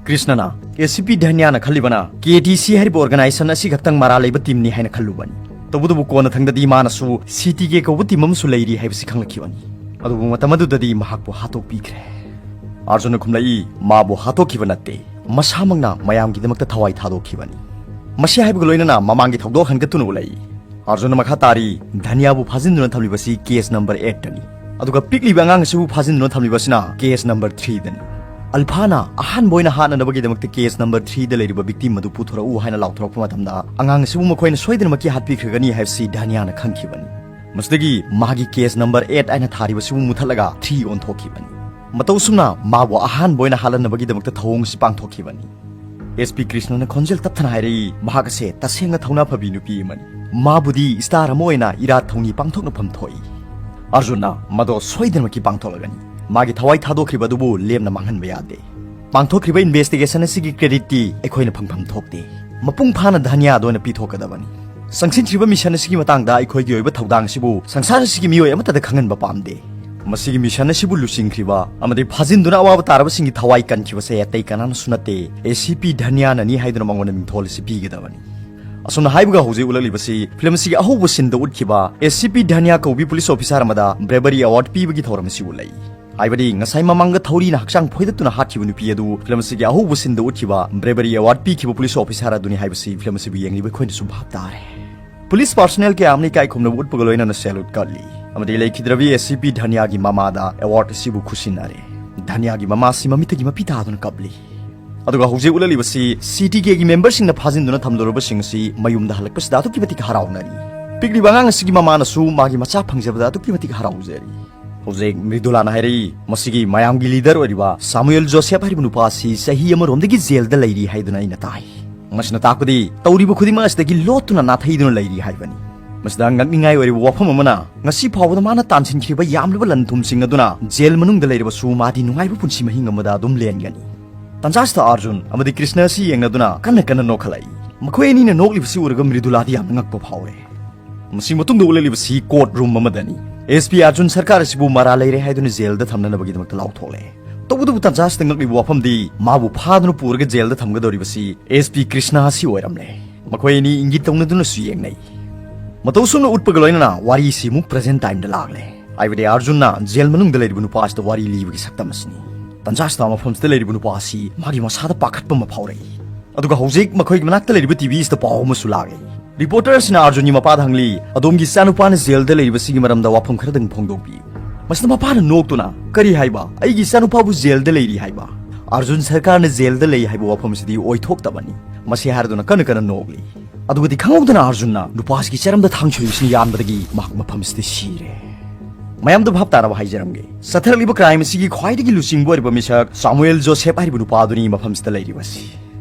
ꯀ꯭ꯔꯤꯁꯅꯅ ꯑꯦ ꯁꯤ ꯄꯤ ꯙꯟꯌꯥꯅ ꯈꯜꯂꯤꯕꯅ ꯀꯦ ꯇꯤ ꯁꯤ ꯍꯥꯏꯔꯤꯕ ꯑꯣꯔꯒꯅꯥꯏꯖꯦꯁꯟ ꯑꯁꯤ ꯈꯛꯇꯪ ꯃꯔꯥ ꯂꯩꯕ ꯇꯤꯝꯅꯤ ꯍꯥꯏꯅ ꯈꯜꯂꯨꯕꯅꯤ꯫ ꯇꯧꯕꯇꯕꯨ ꯀꯣꯟꯅꯊꯪꯗꯗꯤ ꯃꯥꯅꯁꯨ ꯁꯤ ꯇꯤ ꯀꯦ ꯀꯧꯕ ꯇꯤꯝ ꯑꯃꯁꯨ ꯂꯩꯔꯤ ꯍꯥꯏꯕꯁꯤ ꯈꯪꯂꯛꯈꯤꯕꯅꯤ꯫ ꯑꯗꯨꯕꯨ ꯃꯇꯝ ꯑꯗꯨꯗꯗꯤ ꯃꯍꯥꯛꯄꯨ ꯍꯥꯠꯇꯣꯛꯄꯤꯈ꯭ꯔꯦ꯫ ꯑꯥꯔꯖꯨꯟꯅ ꯈꯨꯝꯂꯛꯏ, ꯃꯥꯕꯨ ꯍꯥꯠꯇꯣꯛꯈꯤꯕ ꯅꯠꯇꯦ, ꯃꯁꯥꯃꯛꯅ ꯃꯌꯥꯝꯒꯤꯗꯃꯛꯇ ꯊꯋꯥꯏ ꯊꯥꯗꯣꯛꯈꯤꯕꯅꯤ꯫ ꯃꯁꯤ ꯍꯥꯏꯕꯒ ꯂꯣꯏꯅꯅ ꯃꯃꯥꯡꯒꯤ ꯊꯧꯗꯣꯛ ꯍꯟꯒꯠꯇꯨꯅ ꯎꯠꯂꯛꯏ꯫ ꯑꯥꯔꯖꯨꯟꯅ ꯃꯈꯥ ꯇꯥꯔꯤ, ꯙꯟꯌꯥꯕꯨ ꯐꯥꯖꯤꯟꯗꯨꯅ ꯊꯝꯂꯤꯕꯁꯤ ꯀꯦꯁ ꯅꯝꯕꯔ ꯑꯦꯠꯇꯅꯤ꯫ ꯑꯗꯨꯒ ꯄꯤꯛꯂꯤꯕ ꯑꯉꯥꯡ ꯑꯁꯤꯕꯨ ꯐꯥꯖꯤꯟꯗꯨꯅ ꯊꯝꯂꯤꯕꯁꯤꯅ ꯀꯦꯁ ꯅꯝꯕꯔ ꯊ꯭ꯔꯤꯗꯅꯤ꯫ ꯑꯜꯐꯥꯅ ꯑꯍꯥꯟꯕ ꯑꯣꯏꯅ ꯍꯥꯠꯅꯅꯕꯒꯤꯗꯃꯛꯇ ꯀꯦꯁ ꯅꯝꯕꯔ ꯊ꯭ꯔꯤꯗ ꯂꯩꯔꯤꯕ ꯚꯤꯛꯇꯤꯝ ꯑꯗꯨ ꯄꯨꯊꯣꯔꯛꯎ ꯍꯥꯏꯅ ꯂꯥꯎꯊꯣꯔꯛꯄ ꯃꯇꯝꯗ, ꯑꯉꯥꯡ ꯑꯁꯤꯕꯨ ꯃꯈꯣꯏꯅ ꯁꯣꯏꯗꯅꯃꯛꯀꯤ ꯍꯥꯠꯄꯤꯈ꯭ꯔꯒꯅꯤ ꯍꯥꯏꯕꯁꯤ ꯙꯟꯌꯥꯅ ꯈꯪꯈꯤꯕꯅꯤ꯫ ꯃꯁꯤꯗꯒꯤ ꯃꯥꯒꯤ ꯀꯦꯁ ꯅꯝꯕꯔ ꯑꯦꯠ ꯍꯥꯏꯅ ꯊꯥꯔꯤꯕꯁꯤꯕꯨ ꯃꯨꯊꯠꯂꯒ ꯊ꯭ꯔꯤ ꯑꯣꯟꯊꯣꯛꯈꯤꯕꯅꯤ꯫ ꯃꯇꯧ ꯑꯁꯨꯝꯅ ꯃꯥꯕꯨ ꯑꯍꯥꯟꯕ ꯑꯣꯏꯅ ꯍꯥꯠꯍꯟꯅꯕꯒꯤꯗꯃꯛꯇ ꯊꯧꯑꯣꯡ ꯑꯁꯤ ꯄꯥꯡꯊꯣꯛꯈꯤꯕꯅꯤ꯫ ꯑꯦꯁ ꯄꯤ ꯀ꯭ꯔꯤꯁꯅꯅ ꯈꯣꯟꯖꯦꯜ ꯇꯞꯊꯅ ꯍꯥꯏꯔꯛꯏ, ꯃꯍꯥꯛ ꯑꯁꯦ ꯇꯁꯦꯡꯅ ꯊꯧꯅꯥ ꯐꯕꯤ ꯅꯨꯄꯤ ꯑꯃꯅꯤ꯫ ꯃꯥꯕꯨꯗꯤ ꯁ꯭ꯇꯥꯔ ꯑꯃ ꯑꯣꯏꯅ ꯏꯔꯥꯠ ꯊꯧꯅꯤ ꯄꯥꯡꯊꯣꯛꯅꯐꯝ ꯊꯣꯛꯏ꯫ ꯑꯥꯔꯖꯨꯟꯅ ꯃꯗꯣ ꯁꯣꯏꯗꯅꯃꯛꯀꯤ ꯄꯥꯡꯊꯣꯛꯂꯒꯅꯤ꯫ ꯃꯥꯒꯤ ꯊꯋꯥꯏ ꯊꯥꯗꯣꯛꯈ꯭ꯔꯤꯕ ꯑꯗꯨꯕꯨ ꯂꯦꯝꯅ ꯃꯥꯡꯍꯟꯕ ꯌꯥꯗꯦ꯫ ꯄꯥꯡꯊꯣꯛꯈ꯭ꯔꯤꯕ ꯏꯟꯚꯦꯁꯇꯤꯒꯦꯁꯟ ꯑꯁꯤꯒꯤ ꯀ꯭ꯔꯦꯗꯤꯠꯇꯤ ꯑꯩꯈꯣꯏꯅ ꯐꯪꯐꯝ ꯊꯣꯛꯇꯦ꯫ ꯃꯄꯨꯡ ꯐꯥꯅ ꯙꯟꯌꯥꯗ ꯑꯣꯏꯅ ꯄꯤꯊꯣꯛꯀꯗꯕꯅꯤ꯫ ꯆꯪꯁꯤꯟꯈ꯭ꯔꯤꯕ ꯃꯤꯁꯟ ꯑꯁꯤꯒꯤ ꯃꯇꯥꯡꯗ ꯑꯩꯈꯣꯏꯒꯤ ꯑꯣꯏꯕ ꯊꯧꯗꯥꯡ ꯑꯁꯤꯕꯨ ꯁꯪꯁꯥꯔ ꯑꯁꯤꯒꯤ ꯃꯤꯑꯣꯏ ꯑꯃꯠꯇꯗ ꯈꯪꯍꯟꯕ ꯄꯥꯝꯗꯦ꯫ ꯃꯁꯤꯒꯤ ꯃꯤꯁꯟ ꯑꯁꯤꯕꯨ ꯂꯨꯆꯤꯡꯈ꯭ꯔꯤꯕ ꯑꯃꯗꯤ ꯐꯥꯖꯤꯟꯗꯨꯅ ꯑꯋꯥꯕ ꯇꯥꯔꯕꯁꯤꯡꯒꯤ ꯊꯋꯥꯏ ꯀꯟꯈꯤꯕꯁꯦ ꯑꯇꯩ ꯀꯅꯥꯅꯁꯨ ꯅꯠꯇꯦ, ꯑꯦ ꯁꯤ ꯄꯤ ꯙꯟꯌꯥꯅꯅꯤ ꯍꯥꯏꯗꯨꯅ ꯃꯉꯣꯟꯗ ꯃꯤꯡꯊꯣꯜ ꯑꯁꯤ ꯄꯤꯒꯗꯕꯅꯤ꯫ ꯑꯁꯨꯝꯅ ꯍꯥꯏꯕꯒ ꯍꯧꯖꯤꯛ ꯎꯠꯂꯛꯂꯤꯕꯁꯤ ꯐꯤꯂꯝ ꯑꯁꯤꯒꯤ ꯑꯍꯧꯕ ꯁꯤꯟꯗ ꯎꯠꯈꯤꯕ ꯑꯦ ꯁꯤ ꯄꯤ ꯙꯟꯌꯥ ꯀꯧꯕꯤ ꯄꯨꯂꯤꯁ ꯑꯣꯐꯤꯁꯥꯔ ꯑꯃꯗ ꯕ꯭ꯔꯦꯕꯔꯤ ꯑꯦꯋꯥꯔꯗ ꯄꯤꯕꯒꯤ ꯊꯧꯔꯝ ꯑꯁꯤ ꯎꯠꯂꯛꯏ꯫ ꯍꯥꯏꯕꯗꯤ ꯉꯁꯥꯏ ꯃꯃꯥꯡꯗ ꯊꯧꯔꯤꯅ ꯍꯛꯆꯥꯡ ꯐꯣꯏꯗꯠꯇꯨꯅ ꯍꯥꯠꯈꯤꯕ ꯅꯨꯄꯤ ꯑꯗꯨ ꯐꯤꯂꯝ ꯑꯁꯤꯒꯤ ꯑꯍꯧꯕ ꯁꯤꯟꯗ ꯎꯠꯈꯤꯕ ꯕ꯭ꯔꯦꯕꯔꯤ ꯑꯦꯋꯥꯔꯗ ꯄꯤꯈꯤꯕ ꯄꯨꯂꯤꯁ ꯑꯣꯐꯤꯁꯥꯔ ꯑꯗꯨꯅꯤ ꯍꯥꯏꯕꯁꯤ ꯐꯤꯂꯝ ꯑꯁꯤꯕꯨ ꯌꯦꯡꯂꯤꯕ ꯑꯩꯈꯣꯏꯅꯁꯨ ꯚꯥꯞ ꯇꯥꯔꯦ꯫ ꯄꯨꯂꯤꯁ ꯄꯥꯔꯁꯣꯅꯦꯜ ꯀꯌꯥ ꯑꯃꯅ ꯏꯀꯥꯏ ꯈꯨꯝꯅꯕ ꯎꯠꯄꯒ ꯂꯣꯏꯅꯅ ꯁꯦꯂꯨꯠ ꯀꯠꯂꯤ ꯑꯃꯗꯤ ꯂꯩꯈꯤꯗ꯭ꯔꯕꯤ ꯑꯦ ꯁꯤ ꯄꯤ ꯙꯟꯌꯥꯒꯤ ꯃꯃꯥꯗ ꯑꯦꯋꯥꯔꯗ ꯑꯁꯤꯕꯨ ꯈꯨꯠꯁꯤꯟꯅꯔꯦ꯫ ꯙꯟꯌꯥꯒꯤ ꯃꯃꯥꯁꯤ ꯃꯃꯤꯠꯇꯒꯤ ꯃꯄꯤ ꯇꯥꯗꯨꯅ ꯀꯞꯂꯤ꯫ ꯑꯗꯨꯒ ꯍꯧꯖꯤꯛ ꯎꯠꯂꯛꯂꯤꯕꯁꯤ ꯁꯤ ꯇꯤ ꯀꯦꯒꯤ ꯃꯦꯝꯕꯔꯁꯤꯡꯅ ꯐꯥꯖꯤꯟꯗꯨꯅ ꯊꯝꯂꯨꯔꯕꯁꯤꯡ ꯑꯁꯤ ꯃꯌꯨꯝꯗ ꯍꯜꯂꯛꯄꯁꯤꯗ ꯑꯗꯨꯛꯀꯤ ꯃꯇꯤꯛ ꯍꯔꯥꯎꯅꯔꯤ꯫ ꯄꯤꯛꯂꯤꯕ ꯑꯉꯥꯡ ꯑꯁꯤꯒꯤ ꯃꯃꯥꯅꯁꯨ ꯃꯥꯒꯤ ꯃꯆꯥ ꯐꯪꯖꯕꯗ ꯑꯗꯨꯛꯀꯤ ꯃꯇꯤꯛ ꯍꯔꯥꯎꯖꯔꯤ꯫ ꯍꯧꯖꯤꯛ ꯃ꯭ꯔꯤꯗꯨꯂꯥꯅ ꯍꯥꯏꯔꯛꯏ, ꯃꯁꯤꯒꯤ ꯃꯌꯥꯝꯒꯤ ꯂꯤꯗꯔ ꯑꯣꯏꯔꯤꯕ ꯁꯥꯃꯨꯑꯦꯜ ꯖꯣꯁꯦꯐ ꯍꯥꯏꯔꯤꯕ ꯅꯨꯄꯥ ꯑꯁꯤ ꯆꯍꯤ ꯑꯃꯔꯣꯝꯗꯒꯤ ꯖꯦꯜꯗ ꯂꯩꯔꯤ ꯍꯥꯏꯗꯨꯅ ꯑꯩꯅ ꯇꯥꯏ꯫ ꯃꯁꯤꯅ ꯇꯥꯛꯄꯗꯤ ꯇꯧꯔꯤꯕ ꯈꯨꯗꯤꯡꯃꯛ ꯑꯁꯤꯗꯒꯤ ꯂꯣꯠꯇꯨꯅ ꯅꯥꯊꯩꯗꯨꯅ ꯂꯩꯔꯤ ꯍꯥꯏꯕꯅꯤ꯫ ꯃꯁꯤꯗ ꯉꯛꯅꯤꯡꯉꯥꯏ ꯑꯣꯏꯔꯤꯕ ꯋꯥꯐꯝ ꯑꯃꯅ, ꯉꯁꯤ ꯐꯥꯎꯕꯗ ꯃꯥꯅ ꯇꯥꯟꯁꯤꯟꯈꯤꯕ ꯌꯥꯝꯂꯕ ꯂꯟ ꯊꯨꯝꯁꯤꯡ ꯑꯗꯨꯅ ꯖꯦꯜ ꯃꯅꯨꯡꯗ ꯂꯩꯔꯕꯁꯨ ꯃꯥꯗꯤ ꯅꯨꯡꯉꯥꯏꯕ ꯄꯨꯟꯁꯤ ꯃꯍꯤꯡ ꯑꯃꯗ ꯑꯗꯨꯝ ꯂꯦꯟꯒꯅꯤ꯫ ꯇꯟꯖꯥꯁꯤꯗ ꯑꯥꯔꯖꯨꯟ ꯑꯃꯗꯤ ꯀ꯭ꯔꯤꯁꯅ ꯑꯁꯤ ꯌꯦꯡꯅꯗꯨꯅ ꯀꯟꯅ ꯀꯟꯅ ꯅꯣꯛꯈꯠꯂꯛꯏ꯫ ꯃꯈꯣꯏ ꯑꯅꯤꯅ ꯅꯣꯛꯂꯤꯕꯁꯤ ꯎꯔꯒ ꯃ꯭ꯔꯤꯗꯨꯂꯥꯗꯤ ꯌꯥꯝꯅ ꯉꯛꯄ ꯐꯥꯎꯔꯦ꯫ ꯃꯁꯤ ꯃꯇꯨꯡꯗ ꯎꯠꯂꯛꯂꯤꯕꯁꯤ ꯀꯣꯔꯠ ꯔꯨꯝ ꯑꯃꯗꯅꯤ꯫ ꯑꯦꯁ ꯄꯤ ꯑꯥꯔꯖꯨꯟ ꯁꯔꯀꯥꯔ ꯑꯁꯤꯕꯨ ꯃꯔꯥ ꯂꯩꯔꯦ ꯍꯥꯏꯗꯨꯅ ꯖꯦꯜꯗ ꯊꯝꯅꯅꯕꯒꯤꯗꯃꯛꯇ ꯂꯥꯎꯊꯣꯛꯂꯦ꯫ ꯇꯧꯕꯇꯕꯨ ꯇꯟꯖꯥꯁꯤꯗ ꯉꯛꯂꯤꯕ ꯋꯥꯐꯝꯗꯤ ꯃꯥꯕꯨ ꯐꯥꯗꯨꯅ ꯄꯨꯔꯒ ꯖꯦꯜꯗ ꯊꯝꯒꯗꯧꯔꯤꯕꯁꯤ ꯑꯦꯁ ꯄꯤ ꯀ꯭ꯔꯤꯁꯅ ꯑꯁꯤ ꯑꯣꯏꯔꯝꯂꯦ꯫ ꯃꯈꯣꯏ ꯑꯅꯤ ꯏꯪꯒꯤꯠ ꯇꯧꯅꯗꯨꯅꯁꯨ ꯌꯦꯡꯅꯩ꯫ ꯃꯇꯧ ꯁꯨꯝꯅ ꯎꯠꯄꯒ ꯂꯣꯏꯅꯅ ꯋꯥꯔꯤꯁꯤ ꯑꯃꯨꯛ ꯄ꯭ꯔꯖꯦꯟ ꯇꯥꯏꯝꯗ ꯂꯥꯛꯂꯦ꯫ ꯍꯥꯏꯕꯗꯤ ꯑꯥꯔꯖꯨꯟꯅ ꯖꯦꯜ ꯃꯅꯨꯡꯗ ꯂꯩꯔꯤꯕ ꯅꯨꯄꯥ ꯑꯁꯤꯗ ꯋꯥꯔꯤ ꯂꯤꯕꯒꯤ ꯁꯛꯇꯝ ꯑꯁꯤꯅꯤ꯫ ꯇꯟꯖꯥꯁꯤꯗ ꯃꯐꯝꯁꯤꯗ ꯂꯩꯔꯤꯕ ꯅꯨꯄꯥ ꯑꯁꯤ ꯃꯥꯒꯤ ꯃꯁꯥꯗ ꯄꯥꯈꯠꯄ ꯑꯃ ꯐꯥꯎꯔꯛꯏ꯫ ꯑꯗꯨꯒ ꯍꯧꯖꯤꯛ ꯃꯈꯣꯏꯒꯤ ꯃꯅꯥꯛꯇ ꯂꯩꯔꯤꯕ ꯇꯤ ꯚꯤ ꯑꯁꯤꯗ ꯄꯥꯎ ꯑꯃꯁꯨ ꯂꯥꯛꯂꯤ꯫ ꯔꯤꯄꯣꯔꯇꯔ ꯑꯁꯤꯅ ꯑꯥꯔꯖꯨꯟꯒꯤ ꯃꯄꯥꯗ ꯍꯪꯂꯤ, "ꯑꯗꯣꯝꯒꯤ ꯏꯆꯥꯅꯨꯄꯥꯅ ꯖꯦꯜꯗ ꯂꯩꯔꯤꯕꯁꯤꯒꯤ ꯃꯔꯝꯗ ꯋꯥꯐꯝ ꯈꯔꯗꯪ ꯐꯣꯡꯗꯣꯛꯄꯤꯌꯨ"꯫ ꯃꯁꯤꯗ ꯃꯄꯥꯅ ꯅꯣꯛꯇꯨꯅ, "ꯀꯔꯤ ꯍꯥꯏꯕ? ꯑꯩꯒꯤ ꯏꯆꯥꯅꯨꯄꯥꯕꯨ ꯖꯦꯜꯗ ꯂꯩꯔꯤ ꯍꯥꯏꯕ? ꯑꯥꯔꯖꯨꯟ ꯁꯔꯀꯥꯔꯅ ꯖꯦꯜꯗ ꯂꯩ ꯍꯥꯏꯕ ꯋꯥꯐꯝ ꯑꯁꯤꯗꯤ ꯑꯣꯏꯊꯣꯛꯇꯕꯅꯤ"꯫ ꯃꯁꯤ ꯍꯥꯏꯔꯗꯨꯅ ꯀꯟꯅ ꯀꯟꯅ ꯅꯣꯛꯂꯤ꯫ ꯑꯗꯨꯒꯗꯤ ꯈꯪꯍꯧꯗꯅ ꯑꯥꯔꯖꯨꯟꯅ ꯅꯨꯄꯥꯁꯤꯒꯤ ꯆꯔꯝꯗ ꯊꯥꯡ ꯁꯣꯏꯕꯁꯤꯅ ꯌꯥꯟꯕꯗꯒꯤ ꯃꯍꯥꯛ ꯃꯐꯝꯁꯤꯗ ꯁꯤꯔꯦ꯫ ꯃꯌꯥꯝꯗ ꯚꯥꯞ ꯇꯥꯅꯕ ꯍꯥꯏꯖꯔꯝꯒꯦ, ꯆꯠꯊꯔꯛꯂꯤꯕ ꯀ꯭ꯔꯥꯏꯝ ꯑꯁꯤꯒꯤ ꯈ꯭ꯋꯥꯏꯗꯒꯤ ꯂꯨꯆꯤꯡꯕ ꯑꯣꯏꯔꯤꯕ ꯃꯤꯁꯛ ꯁꯥꯃꯨꯑꯦꯜ ꯖꯣꯁꯦꯐ ꯍꯥꯏꯔꯤꯕ ꯅꯨꯄꯥ ꯑꯗꯨꯅꯤ ꯃꯐꯝꯁꯤꯗ ꯂꯩꯔꯤꯕꯁꯤ꯫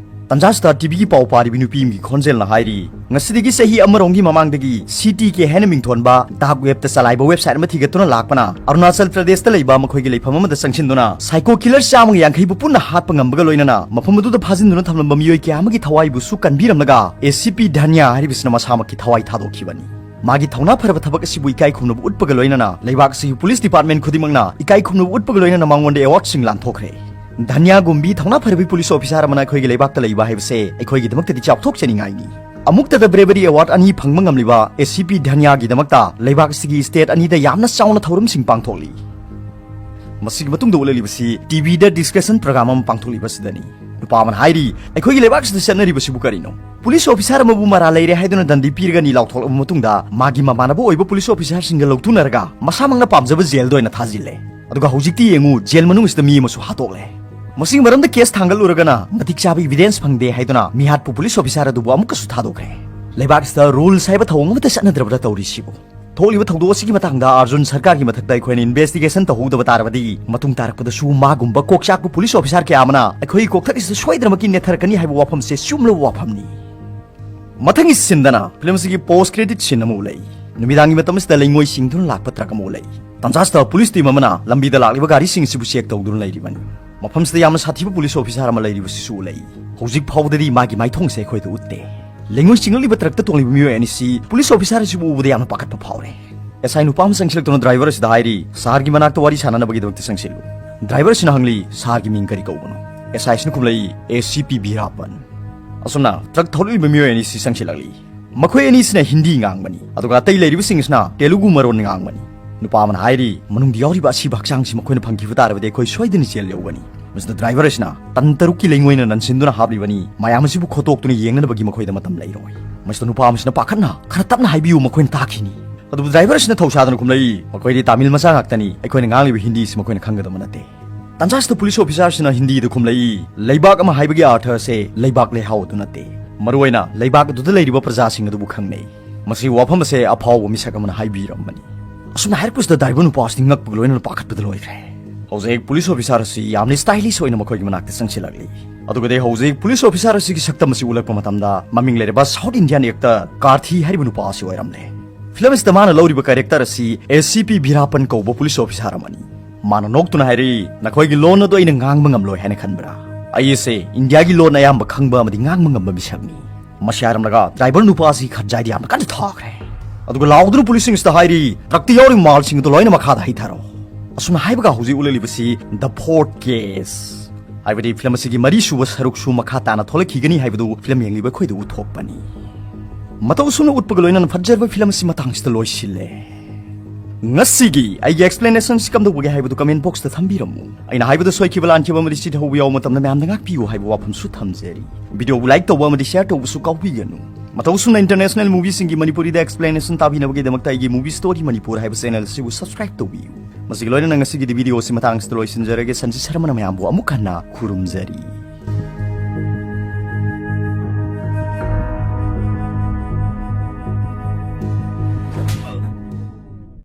ꯇꯟꯖꯥꯁꯤꯗ ꯇꯤ ꯚꯤꯒꯤ ꯄꯥꯎ ꯄꯥꯔꯤꯕꯤ ꯅꯨꯄꯤ ꯑꯃꯒꯤ ꯈꯣꯟꯖꯦꯜꯅ ꯍꯥꯏꯔꯤ, ꯉꯁꯤꯗꯒꯤ ꯆꯍꯤ ꯑꯃꯔꯣꯝꯒꯤ ꯃꯃꯥꯡꯗꯒꯤ ꯁꯤ ꯇꯤ ꯀꯦ ꯍꯥꯏꯅ ꯃꯤꯡꯊꯣꯟꯕ ꯗꯥꯔꯛ ꯋꯦꯕꯇ ꯆꯂꯥꯏꯕ ꯋꯦꯕꯁꯥꯏꯠ ꯑꯃ ꯊꯤꯒꯠꯇꯨꯅ ꯂꯥꯛꯄꯅ ꯑꯔꯨꯅꯥꯆꯜ ꯄ꯭ꯔꯗꯦꯁꯇ ꯂꯩꯕ ꯃꯈꯣꯏꯒꯤ ꯂꯩꯐꯝ ꯑꯃꯗ ꯆꯪꯁꯤꯟꯗꯨꯅ ꯁꯥꯏꯀꯣ ꯀꯤꯂꯔ ꯆꯥꯝꯃꯒ ꯌꯥꯡꯈꯩꯕꯨ ꯄꯨꯟꯅ ꯍꯥꯠꯄ ꯉꯝꯕꯒ ꯂꯣꯏꯅꯅ ꯃꯐꯝ ꯑꯗꯨꯗ ꯐꯥꯖꯤꯟꯗꯨꯅ ꯊꯝꯂꯝꯕ ꯃꯤꯑꯣꯏ ꯀꯌꯥ ꯑꯃꯒꯤ ꯊꯋꯥꯏꯕꯨꯁꯨ ꯀꯟꯕꯤꯔꯝꯂꯒ ꯑꯦ ꯁꯤ ꯄꯤ ꯙꯟꯌꯥ ꯍꯥꯏꯔꯤꯕꯁꯤꯅ ꯃꯁꯥꯃꯛꯀꯤ ꯊꯋꯥꯏ ꯊꯥꯗꯣꯛꯈꯤꯕꯅꯤ꯫ ꯃꯥꯒꯤ ꯊꯧꯅꯥ ꯐꯔꯕ ꯊꯕꯛ ꯑꯁꯤꯕꯨ ꯏꯀꯥꯏ ꯈꯨꯝꯅꯕ ꯎꯠꯄꯒ ꯂꯣꯏꯅꯅ ꯂꯩꯕꯥꯛ ꯑꯁꯤꯒꯤ ꯄꯨꯂꯤꯁ ꯗꯤꯄꯥꯔꯠꯃꯦꯟ ꯈꯨꯗꯤꯡꯃꯛꯅ ꯏꯀꯥꯏ ꯈꯨꯝꯅꯕ ꯎꯠꯄꯒ ꯂꯣꯏꯅꯅ ꯃꯉꯣꯟꯗ ꯑꯦꯋꯥꯔꯗꯁꯤꯡ ꯂꯥꯟꯊꯣꯛꯈ꯭ꯔꯦ꯫ ꯙꯟꯌꯥꯒꯨꯝꯕꯤ ꯊꯧꯅꯥ ꯐꯔꯕꯤ ꯄꯨꯂꯤꯁ ꯑꯣꯐꯤꯁꯥꯔ ꯑꯃꯅ ꯑꯩꯈꯣꯏꯒꯤ ꯂꯩꯕꯥꯛꯇ ꯂꯩꯕ ꯍꯥꯏꯕꯁꯦ ꯑꯩꯈꯣꯏꯒꯤꯗꯃꯛꯇꯗꯤ ꯆꯥꯎꯊꯣꯛꯆꯅꯤꯡꯉꯥꯏꯅꯤ꯫ ꯑꯃꯨꯛꯇꯗ ꯕ꯭ꯔꯦꯕꯔꯤ ꯑꯦꯋꯥꯔꯗ ꯑꯅꯤ ꯐꯪꯕ ꯉꯝꯂꯤꯕ ꯑꯦ ꯁꯤ ꯄꯤ ꯙꯟꯌꯥꯒꯤꯗꯃꯛꯇ ꯂꯩꯕꯥꯛ ꯑꯁꯤꯒꯤ ꯁ꯭ꯇꯦꯠ ꯑꯅꯤꯗ ꯌꯥꯝꯅ ꯆꯥꯎꯅ ꯊꯧꯔꯝꯁꯤꯡ ꯄꯥꯡꯊꯣꯛꯂꯤ꯫ ꯃꯁꯤꯒꯤ ꯃꯇꯨꯡꯗ ꯎꯠꯂꯛꯂꯤꯕꯁꯤ ꯇꯤ ꯚꯤꯗ ꯗꯤꯁꯀꯁꯟ ꯄ꯭ꯔꯣꯒ꯭ꯔꯥꯝ ꯑꯃ ꯄꯥꯡꯊꯣꯛꯂꯤꯕ ꯑꯁꯤꯗꯅꯤ꯫ ꯅꯨꯄꯥ ꯑꯃꯅ ꯍꯥꯏꯔꯤ, "ꯑꯩꯈꯣꯏꯒꯤ ꯂꯩꯕꯥꯛꯁꯤꯗ ꯆꯠꯅꯔꯤꯕꯁꯤꯕꯨ ꯀꯔꯤꯅꯣ? ꯄꯨꯂꯤꯁ ꯑꯣꯐꯤꯁꯥꯔ ꯑꯃꯕꯨ ꯃꯔꯥꯜ ꯂꯩꯔꯦ ꯍꯥꯏꯗꯨꯅ ꯗꯟꯗꯤ ꯄꯤꯔꯒꯅꯤ ꯂꯥꯎꯊꯣꯛꯂꯕ ꯃꯇꯨꯡꯗ ꯃꯥꯒꯤ ꯃꯃꯥꯟꯅꯕ ꯑꯣꯏꯕ ꯄꯨꯂꯤꯁ ꯑꯣꯐꯤꯁꯥꯔꯁꯤꯡꯒ ꯂꯧꯊꯨꯅꯔꯒ ꯃꯁꯥꯃꯛꯅ ꯄꯥꯝꯖꯕ ꯖꯦꯜꯗ ꯑꯣꯏꯅ ꯊꯥꯖꯤꯜꯂꯦ꯫ ꯑꯗꯨꯒ ꯍꯧꯖꯤꯛꯇꯤ ꯌꯦꯡꯉꯨ, ꯖꯦꯜ ꯃꯅꯨꯡꯁꯤꯗ ꯃꯤ ꯑꯃꯁꯨ ꯍꯥꯠꯇꯣꯛꯂꯦ"꯫ ꯃꯁꯤꯒꯤ ꯃꯔꯝꯗ ꯀꯦꯁ ꯊꯥꯡꯒꯠꯂꯨꯔꯒꯅ ꯃꯇꯤꯛ ꯆꯥꯕ ꯏꯚꯤꯗꯦꯟꯁ ꯐꯪꯗꯦ ꯍꯥꯏꯗꯨꯅ ꯃꯤꯍꯥꯠꯄ ꯄꯨꯂꯤꯁ ꯑꯣꯐꯤꯁꯥꯔ ꯑꯗꯨꯕꯨ ꯑꯃꯨꯛꯀꯁꯨ ꯊꯥꯗꯣꯛꯈ꯭ꯔꯦ꯫ ꯂꯩꯕꯥꯛꯁꯤꯗ ꯔꯨꯜꯁ ꯍꯥꯏꯕ ꯊꯧꯑꯣꯡ ꯑꯃꯠꯇ ꯆꯠꯅꯗ꯭ꯔꯕ꯭ꯔꯥ ꯇꯧꯔꯤꯁꯤꯕꯨ? ꯊꯣꯛꯂꯤꯕ ꯊꯧꯗꯣꯛ ꯑꯁꯤꯒꯤ ꯃꯇꯥꯡꯗ ꯑꯥꯔꯖꯨꯟ ꯁꯔꯀꯥꯔꯒꯤ ꯃꯊꯛꯇ ꯑꯩꯈꯣꯏꯅ ꯏꯟꯚꯦꯁꯇꯤꯒꯦꯁꯟ ꯇꯧꯍꯧꯗꯕ ꯇꯥꯔꯕꯗꯤ, ꯃꯇꯨꯡ ꯇꯥꯔꯛꯄꯗꯁꯨ ꯃꯥꯒꯨꯝꯕ ꯀꯣꯛꯆꯥꯛꯄ ꯄꯨꯂꯤꯁ ꯑꯣꯐꯤꯁꯥꯔ ꯀꯌꯥ ꯑꯃꯅ ꯑꯩꯈꯣꯏꯒꯤ ꯀꯣꯛꯊꯛ ꯑꯁꯤꯗ ꯁꯣꯏꯗꯅꯃꯛꯀꯤ ꯅꯦꯠꯊꯔꯛꯀꯅꯤ ꯍꯥꯏꯕ ꯋꯥꯐꯝꯁꯦ ꯆꯨꯝꯂꯕ ꯋꯥꯐꯝꯅꯤ꯫ ꯃꯊꯪꯒꯤ ꯁꯤꯟꯗꯅ ꯐꯤꯂꯝ ꯑꯁꯤꯒꯤ ꯄꯣꯁ ꯀ꯭ꯔꯦꯗꯤꯠ ꯁꯤꯟ ꯑꯃ ꯎꯠꯂꯛꯏ꯫ ꯅꯨꯃꯤꯗꯥꯡꯒꯤ ꯃꯇꯝ ꯑꯁꯤꯗ ꯂꯩꯉꯣꯏ ꯆꯤꯡꯗꯨꯅ ꯂꯥꯛꯄ ꯇ꯭ꯔꯛ ꯑꯃ ꯎꯠꯂꯛꯏ꯫ ꯇꯟꯖꯥꯁꯤꯗ ꯄꯨꯂꯤꯁ ꯇꯤꯝ ꯑꯃꯅ ꯂꯝꯕꯤꯗ ꯂꯥꯛꯂꯤꯕ ꯒꯥꯔꯤꯁꯤꯡ ꯑꯁꯤꯕꯨ ꯆꯦꯛ ꯇꯧꯗꯨꯅ ꯂꯩꯔꯤꯕꯅꯤ꯫ ꯃꯐꯝꯁꯤꯗ ꯌꯥꯝꯅ ꯁꯥꯊꯤꯕ ꯄꯨꯂꯤꯁ ꯑꯣꯐꯤꯁꯥꯔ ꯑꯃ ꯂꯩꯔꯤꯕꯁꯤꯁꯨ ꯎꯠꯂꯛꯏ꯫ ꯍꯧꯖꯤꯛ ꯐꯥꯎꯕꯗꯗꯤ ꯃꯥꯒꯤ ꯃꯥꯏꯊꯣꯡꯁꯦ ꯑꯩꯈꯣꯏꯗ ꯎꯠꯇꯦ꯫ ꯂꯩꯉꯣꯏ ꯆꯤꯡꯂꯛꯂꯤꯕ ꯇ꯭ꯔꯛꯇ ꯇꯣꯡꯂꯤꯕ ꯃꯤꯑꯣꯏ ꯑꯅꯤꯁꯤ ꯄꯨꯂꯤꯁ ꯑꯣꯐꯤꯁꯥꯔ ꯑꯁꯤꯕꯨ ꯎꯕꯗ ꯌꯥꯝꯅ ꯄꯥꯈꯠꯄ ꯐꯥꯎꯔꯦ꯫ ꯑꯦꯁ ꯑꯥꯏ ꯅꯨꯄꯥ ꯑꯃ ꯆꯪꯁꯤꯜꯂꯛꯇꯨꯅ ꯗ꯭ꯔꯥꯏꯚꯔ ꯑꯁꯤꯗ ꯍꯥꯏꯔꯤ, "ꯁꯍꯔꯒꯤ ꯃꯅꯥꯛꯇ ꯋꯥꯔꯤ ꯁꯥꯟꯅꯅꯕꯒꯤꯗꯃꯛꯇ ꯆꯪꯁꯤꯜꯂꯨ"꯫ ꯗ꯭ꯔꯥꯏꯚꯔ ꯑꯁꯤꯅ ꯍꯪꯂꯤ, "ꯁꯍꯔꯒꯤ ꯃꯤꯡ ꯀꯔꯤ ꯀꯧꯕꯅꯣ?" ꯑꯦꯁ ꯑꯥꯏ ꯑꯁꯤꯅ ꯈꯨꯝꯂꯛꯏ, "ꯑꯦ ꯁꯤ ꯄꯤ ꯕꯤꯔꯥꯄꯟ"꯫ ꯑꯁꯨꯝꯅ ꯇ꯭ꯔꯛ ꯊꯧꯔꯛꯂꯤꯕ ꯃꯤꯑꯣꯏ ꯑꯅꯤꯁꯤ ꯆꯪꯁꯤꯜꯂꯛꯂꯤ꯫ ꯃꯈꯣꯏ ꯑꯅꯤꯁꯤꯅ ꯍꯤꯟꯗꯤ ꯉꯥꯡꯕꯅꯤ, ꯑꯗꯨꯒ ꯑꯇꯩ ꯂꯩꯔꯤꯕꯁꯤꯡ ꯑꯁꯤꯅ ꯇꯦꯂꯨꯒꯨ ꯃꯔꯣꯟ ꯉꯥꯡꯕꯅꯤ꯫ ꯅꯨꯄꯥ ꯑꯃꯅ ꯍꯥꯏꯔꯤ, "ꯃꯅꯨꯡꯗ ꯌꯥꯎꯔꯤꯕ ꯑꯁꯤꯕ ꯍꯛꯆꯥꯡꯁꯤ ꯃꯈꯣꯏꯅ ꯐꯪꯈꯤꯕ ꯇꯥꯔꯕꯗꯤ ꯑꯩꯈꯣꯏ ꯁꯣꯏꯗꯅ ꯖꯦꯜ ꯌꯧꯒꯅꯤ"꯫ ꯃꯁꯤꯗ ꯗ꯭ꯔꯥꯏꯚꯔ ꯑꯁꯤꯅ, "ꯇꯟ ꯇꯔꯨꯛꯀꯤ ꯂꯩꯉꯣꯏꯅ ꯅꯟꯁꯤꯟꯗꯨꯅ ꯍꯥꯞꯂꯤꯕꯅꯤ, ꯃꯌꯥꯝ ꯑꯁꯤꯕꯨ ꯈꯣꯠꯇꯣꯛꯇꯨꯅ ꯌꯦꯡꯅꯅꯕꯒꯤ ꯃꯈꯣꯏꯗ ꯃꯇꯝ ꯂꯩꯔꯣꯏ"꯫ ꯃꯁꯤꯗ ꯅꯨꯄꯥ ꯑꯃꯁꯤꯅ ꯄꯥꯈꯠꯅ, "ꯈꯔ ꯇꯞꯅ ꯍꯥꯏꯕꯤꯌꯨ, ꯃꯈꯣꯏꯅ ꯇꯥꯈꯤꯅꯤ"꯫ ꯑꯗꯨꯕꯨ ꯗ꯭ꯔꯥꯏꯚꯔ ꯑꯁꯤꯅ ꯊꯧꯁꯥꯗꯅ ꯈꯨꯝꯂꯛꯏ, "ꯃꯈꯣꯏꯗꯤ ꯇꯥꯃꯤꯜ ꯃꯆꯥ ꯉꯥꯛꯇꯅꯤ, ꯑꯩꯈꯣꯏꯅ ꯉꯥꯡꯂꯤꯕ ꯍꯤꯟꯗꯤꯁꯤ ꯃꯈꯣꯏꯅ ꯈꯪꯒꯗꯕ ꯅꯠꯇꯦ"꯫ ꯇꯟꯖꯥꯁꯤꯗ ꯄꯨꯂꯤꯁ ꯑꯣꯐꯤꯁꯥꯔꯁꯤꯅ ꯍꯤꯟꯗꯤꯗ ꯈꯨꯝꯂꯛꯏ, "ꯂꯩꯕꯥꯛ ꯑꯃ ꯍꯥꯏꯕꯒꯤ ꯑꯥꯔꯊ ꯑꯁꯦ ꯂꯩꯕꯥꯛ ꯂꯩꯍꯥꯎ ꯑꯗꯨ ꯅꯠꯇꯦ꯫ ꯃꯔꯨꯑꯣꯏꯅ ꯂꯩꯕꯥꯛ ꯑꯗꯨꯗ ꯂꯩꯔꯤꯕ ꯄ꯭ꯔꯖꯥꯁꯤꯡ ꯑꯗꯨꯕꯨ ꯈꯪꯅꯩ"꯫ ꯃꯁꯤꯒꯤ ꯋꯥꯐꯝ ꯑꯁꯦ ꯑꯐꯥꯎꯕ ꯃꯤꯁꯛ ꯑꯃꯅ ꯍꯥꯏꯕꯤꯔꯝꯕꯅꯤ꯫ ꯑꯁꯨꯝꯅ ꯍꯥꯏꯔꯛꯄꯁꯤꯗ ꯗ꯭ꯔꯥꯏꯚꯔ ꯅꯨꯄꯥ ꯑꯁꯤꯗꯤ ꯉꯛꯄꯒ ꯂꯣꯏꯅꯅ ꯄꯥꯈꯠꯄꯗ ꯂꯣꯏꯈ꯭ꯔꯦ꯫ ꯍꯧꯖꯤꯛ ꯄꯨꯂꯤꯁ ꯑꯣꯐꯤꯁꯥꯔ ꯑꯁꯤ ꯌꯥꯝꯅ ꯁ꯭ꯇꯥꯏꯂꯤꯁ ꯑꯣꯏꯅ ꯃꯈꯣꯏꯒꯤ ꯃꯅꯥꯛꯇ ꯆꯪꯁꯤꯜꯂꯛꯂꯤ꯫ ꯑꯗꯨꯒꯗꯤ ꯍꯧꯖꯤꯛ ꯄꯨꯂꯤꯁ ꯑꯣꯐꯤꯁꯥꯔ ꯑꯁꯤꯒꯤ ꯁꯛꯇꯝ ꯑꯁꯤ ꯎꯠꯂꯛꯄ ꯃꯇꯝꯗ ꯃꯃꯤꯡ ꯂꯩꯔꯕ ꯁꯥꯎꯠ ꯏꯟꯗꯤꯌꯥꯟ ꯑꯦꯛꯇꯔ ꯀꯥꯔꯊꯤ ꯍꯥꯏꯔꯤꯕ ꯅꯨꯄꯥ ꯑꯁꯤ ꯑꯣꯏꯔꯝꯂꯦ꯫ ꯐꯤꯂꯝ ꯑꯁꯤꯗ ꯃꯥꯅ ꯂꯧꯔꯤꯕ ꯀꯦꯔꯦꯛꯇꯔ ꯑꯁꯤ ꯑꯦ ꯁꯤ ꯄꯤ ꯚꯤꯔꯥꯄꯟ ꯀꯧꯕ ꯄꯨꯂꯤꯁ ꯑꯣꯐꯤꯁꯥꯔ ꯑꯃꯅꯤ꯫ ꯃꯥꯅ ꯅꯣꯛꯇꯨꯅ ꯍꯥꯏꯔꯛꯏ, "ꯅꯈꯣꯏꯒꯤ ꯂꯣꯟ ꯑꯗꯨ ꯑꯩꯅ ꯉꯥꯡꯕ ꯉꯝꯂꯣꯏ ꯍꯥꯏꯅ ꯈꯟꯕ꯭ꯔꯥ? ꯑꯩ ꯑꯁꯦ ꯏꯟꯗꯤꯌꯥꯒꯤ ꯂꯣꯟ ꯑꯌꯥꯝꯕ ꯈꯪꯕ ꯑꯃꯗꯤ ꯉꯥꯡꯕ ꯉꯝꯕ ꯃꯤꯁꯛꯅꯤ"꯫ ꯃꯁꯤ ꯍꯥꯏꯔꯝꯂꯒ ꯗ꯭ꯔꯥꯏꯚꯔ ꯅꯨꯄꯥ ꯑꯁꯤ ꯈꯔꯖꯥꯏꯗ ꯌꯥꯝꯅ ꯀꯟꯅ ꯊꯥꯈ꯭ꯔꯦ꯫ ꯑꯗꯨꯒ ꯂꯥꯎꯗꯨꯅ ꯄꯨꯂꯤꯁꯁꯤꯡ ꯑꯁꯤꯗ ꯍꯥꯏꯔꯤ, "ꯇ꯭ꯔꯛꯇ ꯌꯥꯎꯔꯤꯕ ꯃꯥꯜꯁꯤꯡ ꯑꯗꯨ ꯂꯣꯏꯅ ꯃꯈꯥꯗ ꯍꯩꯊꯔꯣ"꯫ ꯑꯁꯨꯝꯅ ꯍꯥꯏꯕꯒ ꯍꯧꯖꯤꯛ ꯎꯠꯂꯛꯂꯤꯕꯁꯤ The Fourth Case, ꯍꯥꯏꯕꯗꯤ ꯐꯤꯂꯝ ꯑꯁꯤꯒꯤ ꯃꯔꯤꯁꯨꯕ ꯁꯔꯨꯛꯁꯨ ꯃꯈꯥ ꯇꯥꯅ ꯊꯣꯛꯂꯛꯈꯤꯒꯅꯤ ꯍꯥꯏꯕꯗꯨ ꯐꯤꯂꯝ ꯌꯦꯡꯂꯤꯕ ꯑꯩꯈꯣꯏꯗ ꯎꯠꯊꯣꯛꯄꯅꯤ꯫ ꯃꯇꯧ ꯑꯁꯨꯝꯅ ꯎꯠꯄꯒ ꯂꯣꯏꯅꯅ ꯐꯖꯔꯕ ꯐꯤꯂꯝ ꯑꯁꯤ ꯃꯇꯥꯡꯁꯤꯗ ꯂꯣꯏꯁꯤꯜꯂꯦ꯫ ꯉꯁꯤꯒꯤ ꯑꯩꯒꯤ explanation ꯁꯤ ꯀꯝꯗꯧꯕꯒꯦ ꯍꯥꯏꯕꯗꯨ comment box ꯇ ꯊꯝꯕꯤꯔꯝꯃꯨ꯫ ꯑꯩꯅ ꯍꯥꯏꯕꯗ ꯁꯣꯏꯈꯤꯕ ꯂꯥꯟꯈꯤꯕ ꯑꯃꯗꯤ ꯆꯤꯠꯍꯧꯕ ꯌꯥꯎꯕ ꯃꯇꯝꯗ ꯃꯌꯥꯝꯗ ꯉꯥꯛꯄꯤꯌꯨ ꯍꯥꯏꯕ ꯋꯥꯐꯝꯁꯨ ꯊꯝꯖꯔꯤ꯫ Video ꯕꯨ like ꯇꯧꯕ ꯑꯃꯗꯤ share ꯇꯧꯕꯁꯨ ꯀꯥꯎꯕꯤꯒꯅꯨ꯫ ꯃꯇꯧ ꯑꯁꯨꯝꯅ international movie ꯁꯤꯡꯒꯤ ꯃꯅꯤꯄꯨꯔꯤꯗ explanation ꯇꯥꯕꯤꯅꯕꯒꯤꯗꯃꯛꯇ ꯑꯩꯒꯤ Movie Story ꯃꯅꯤꯄꯨꯔ ꯍꯥꯏꯕ channel ꯑꯁꯤꯕꯨ subscribe ꯇꯧꯕꯤꯌꯨ꯫ ꯃꯁꯤꯒꯤ ꯂꯣꯏꯅꯅ ꯉꯁꯤꯒꯤꯗꯤ video ꯑꯁꯤ ꯃꯇꯥꯡ ꯑꯁꯤꯗ ꯂꯣꯏꯁꯤꯟꯖꯔꯒꯦ꯫ ꯁꯟꯖꯤꯠ ꯁꯔꯃꯅ ꯃꯌꯥꯝꯕꯨ ꯑꯃꯨꯛ ꯍꯟꯅ ꯈꯨꯔꯨꯝꯖꯔꯤ꯫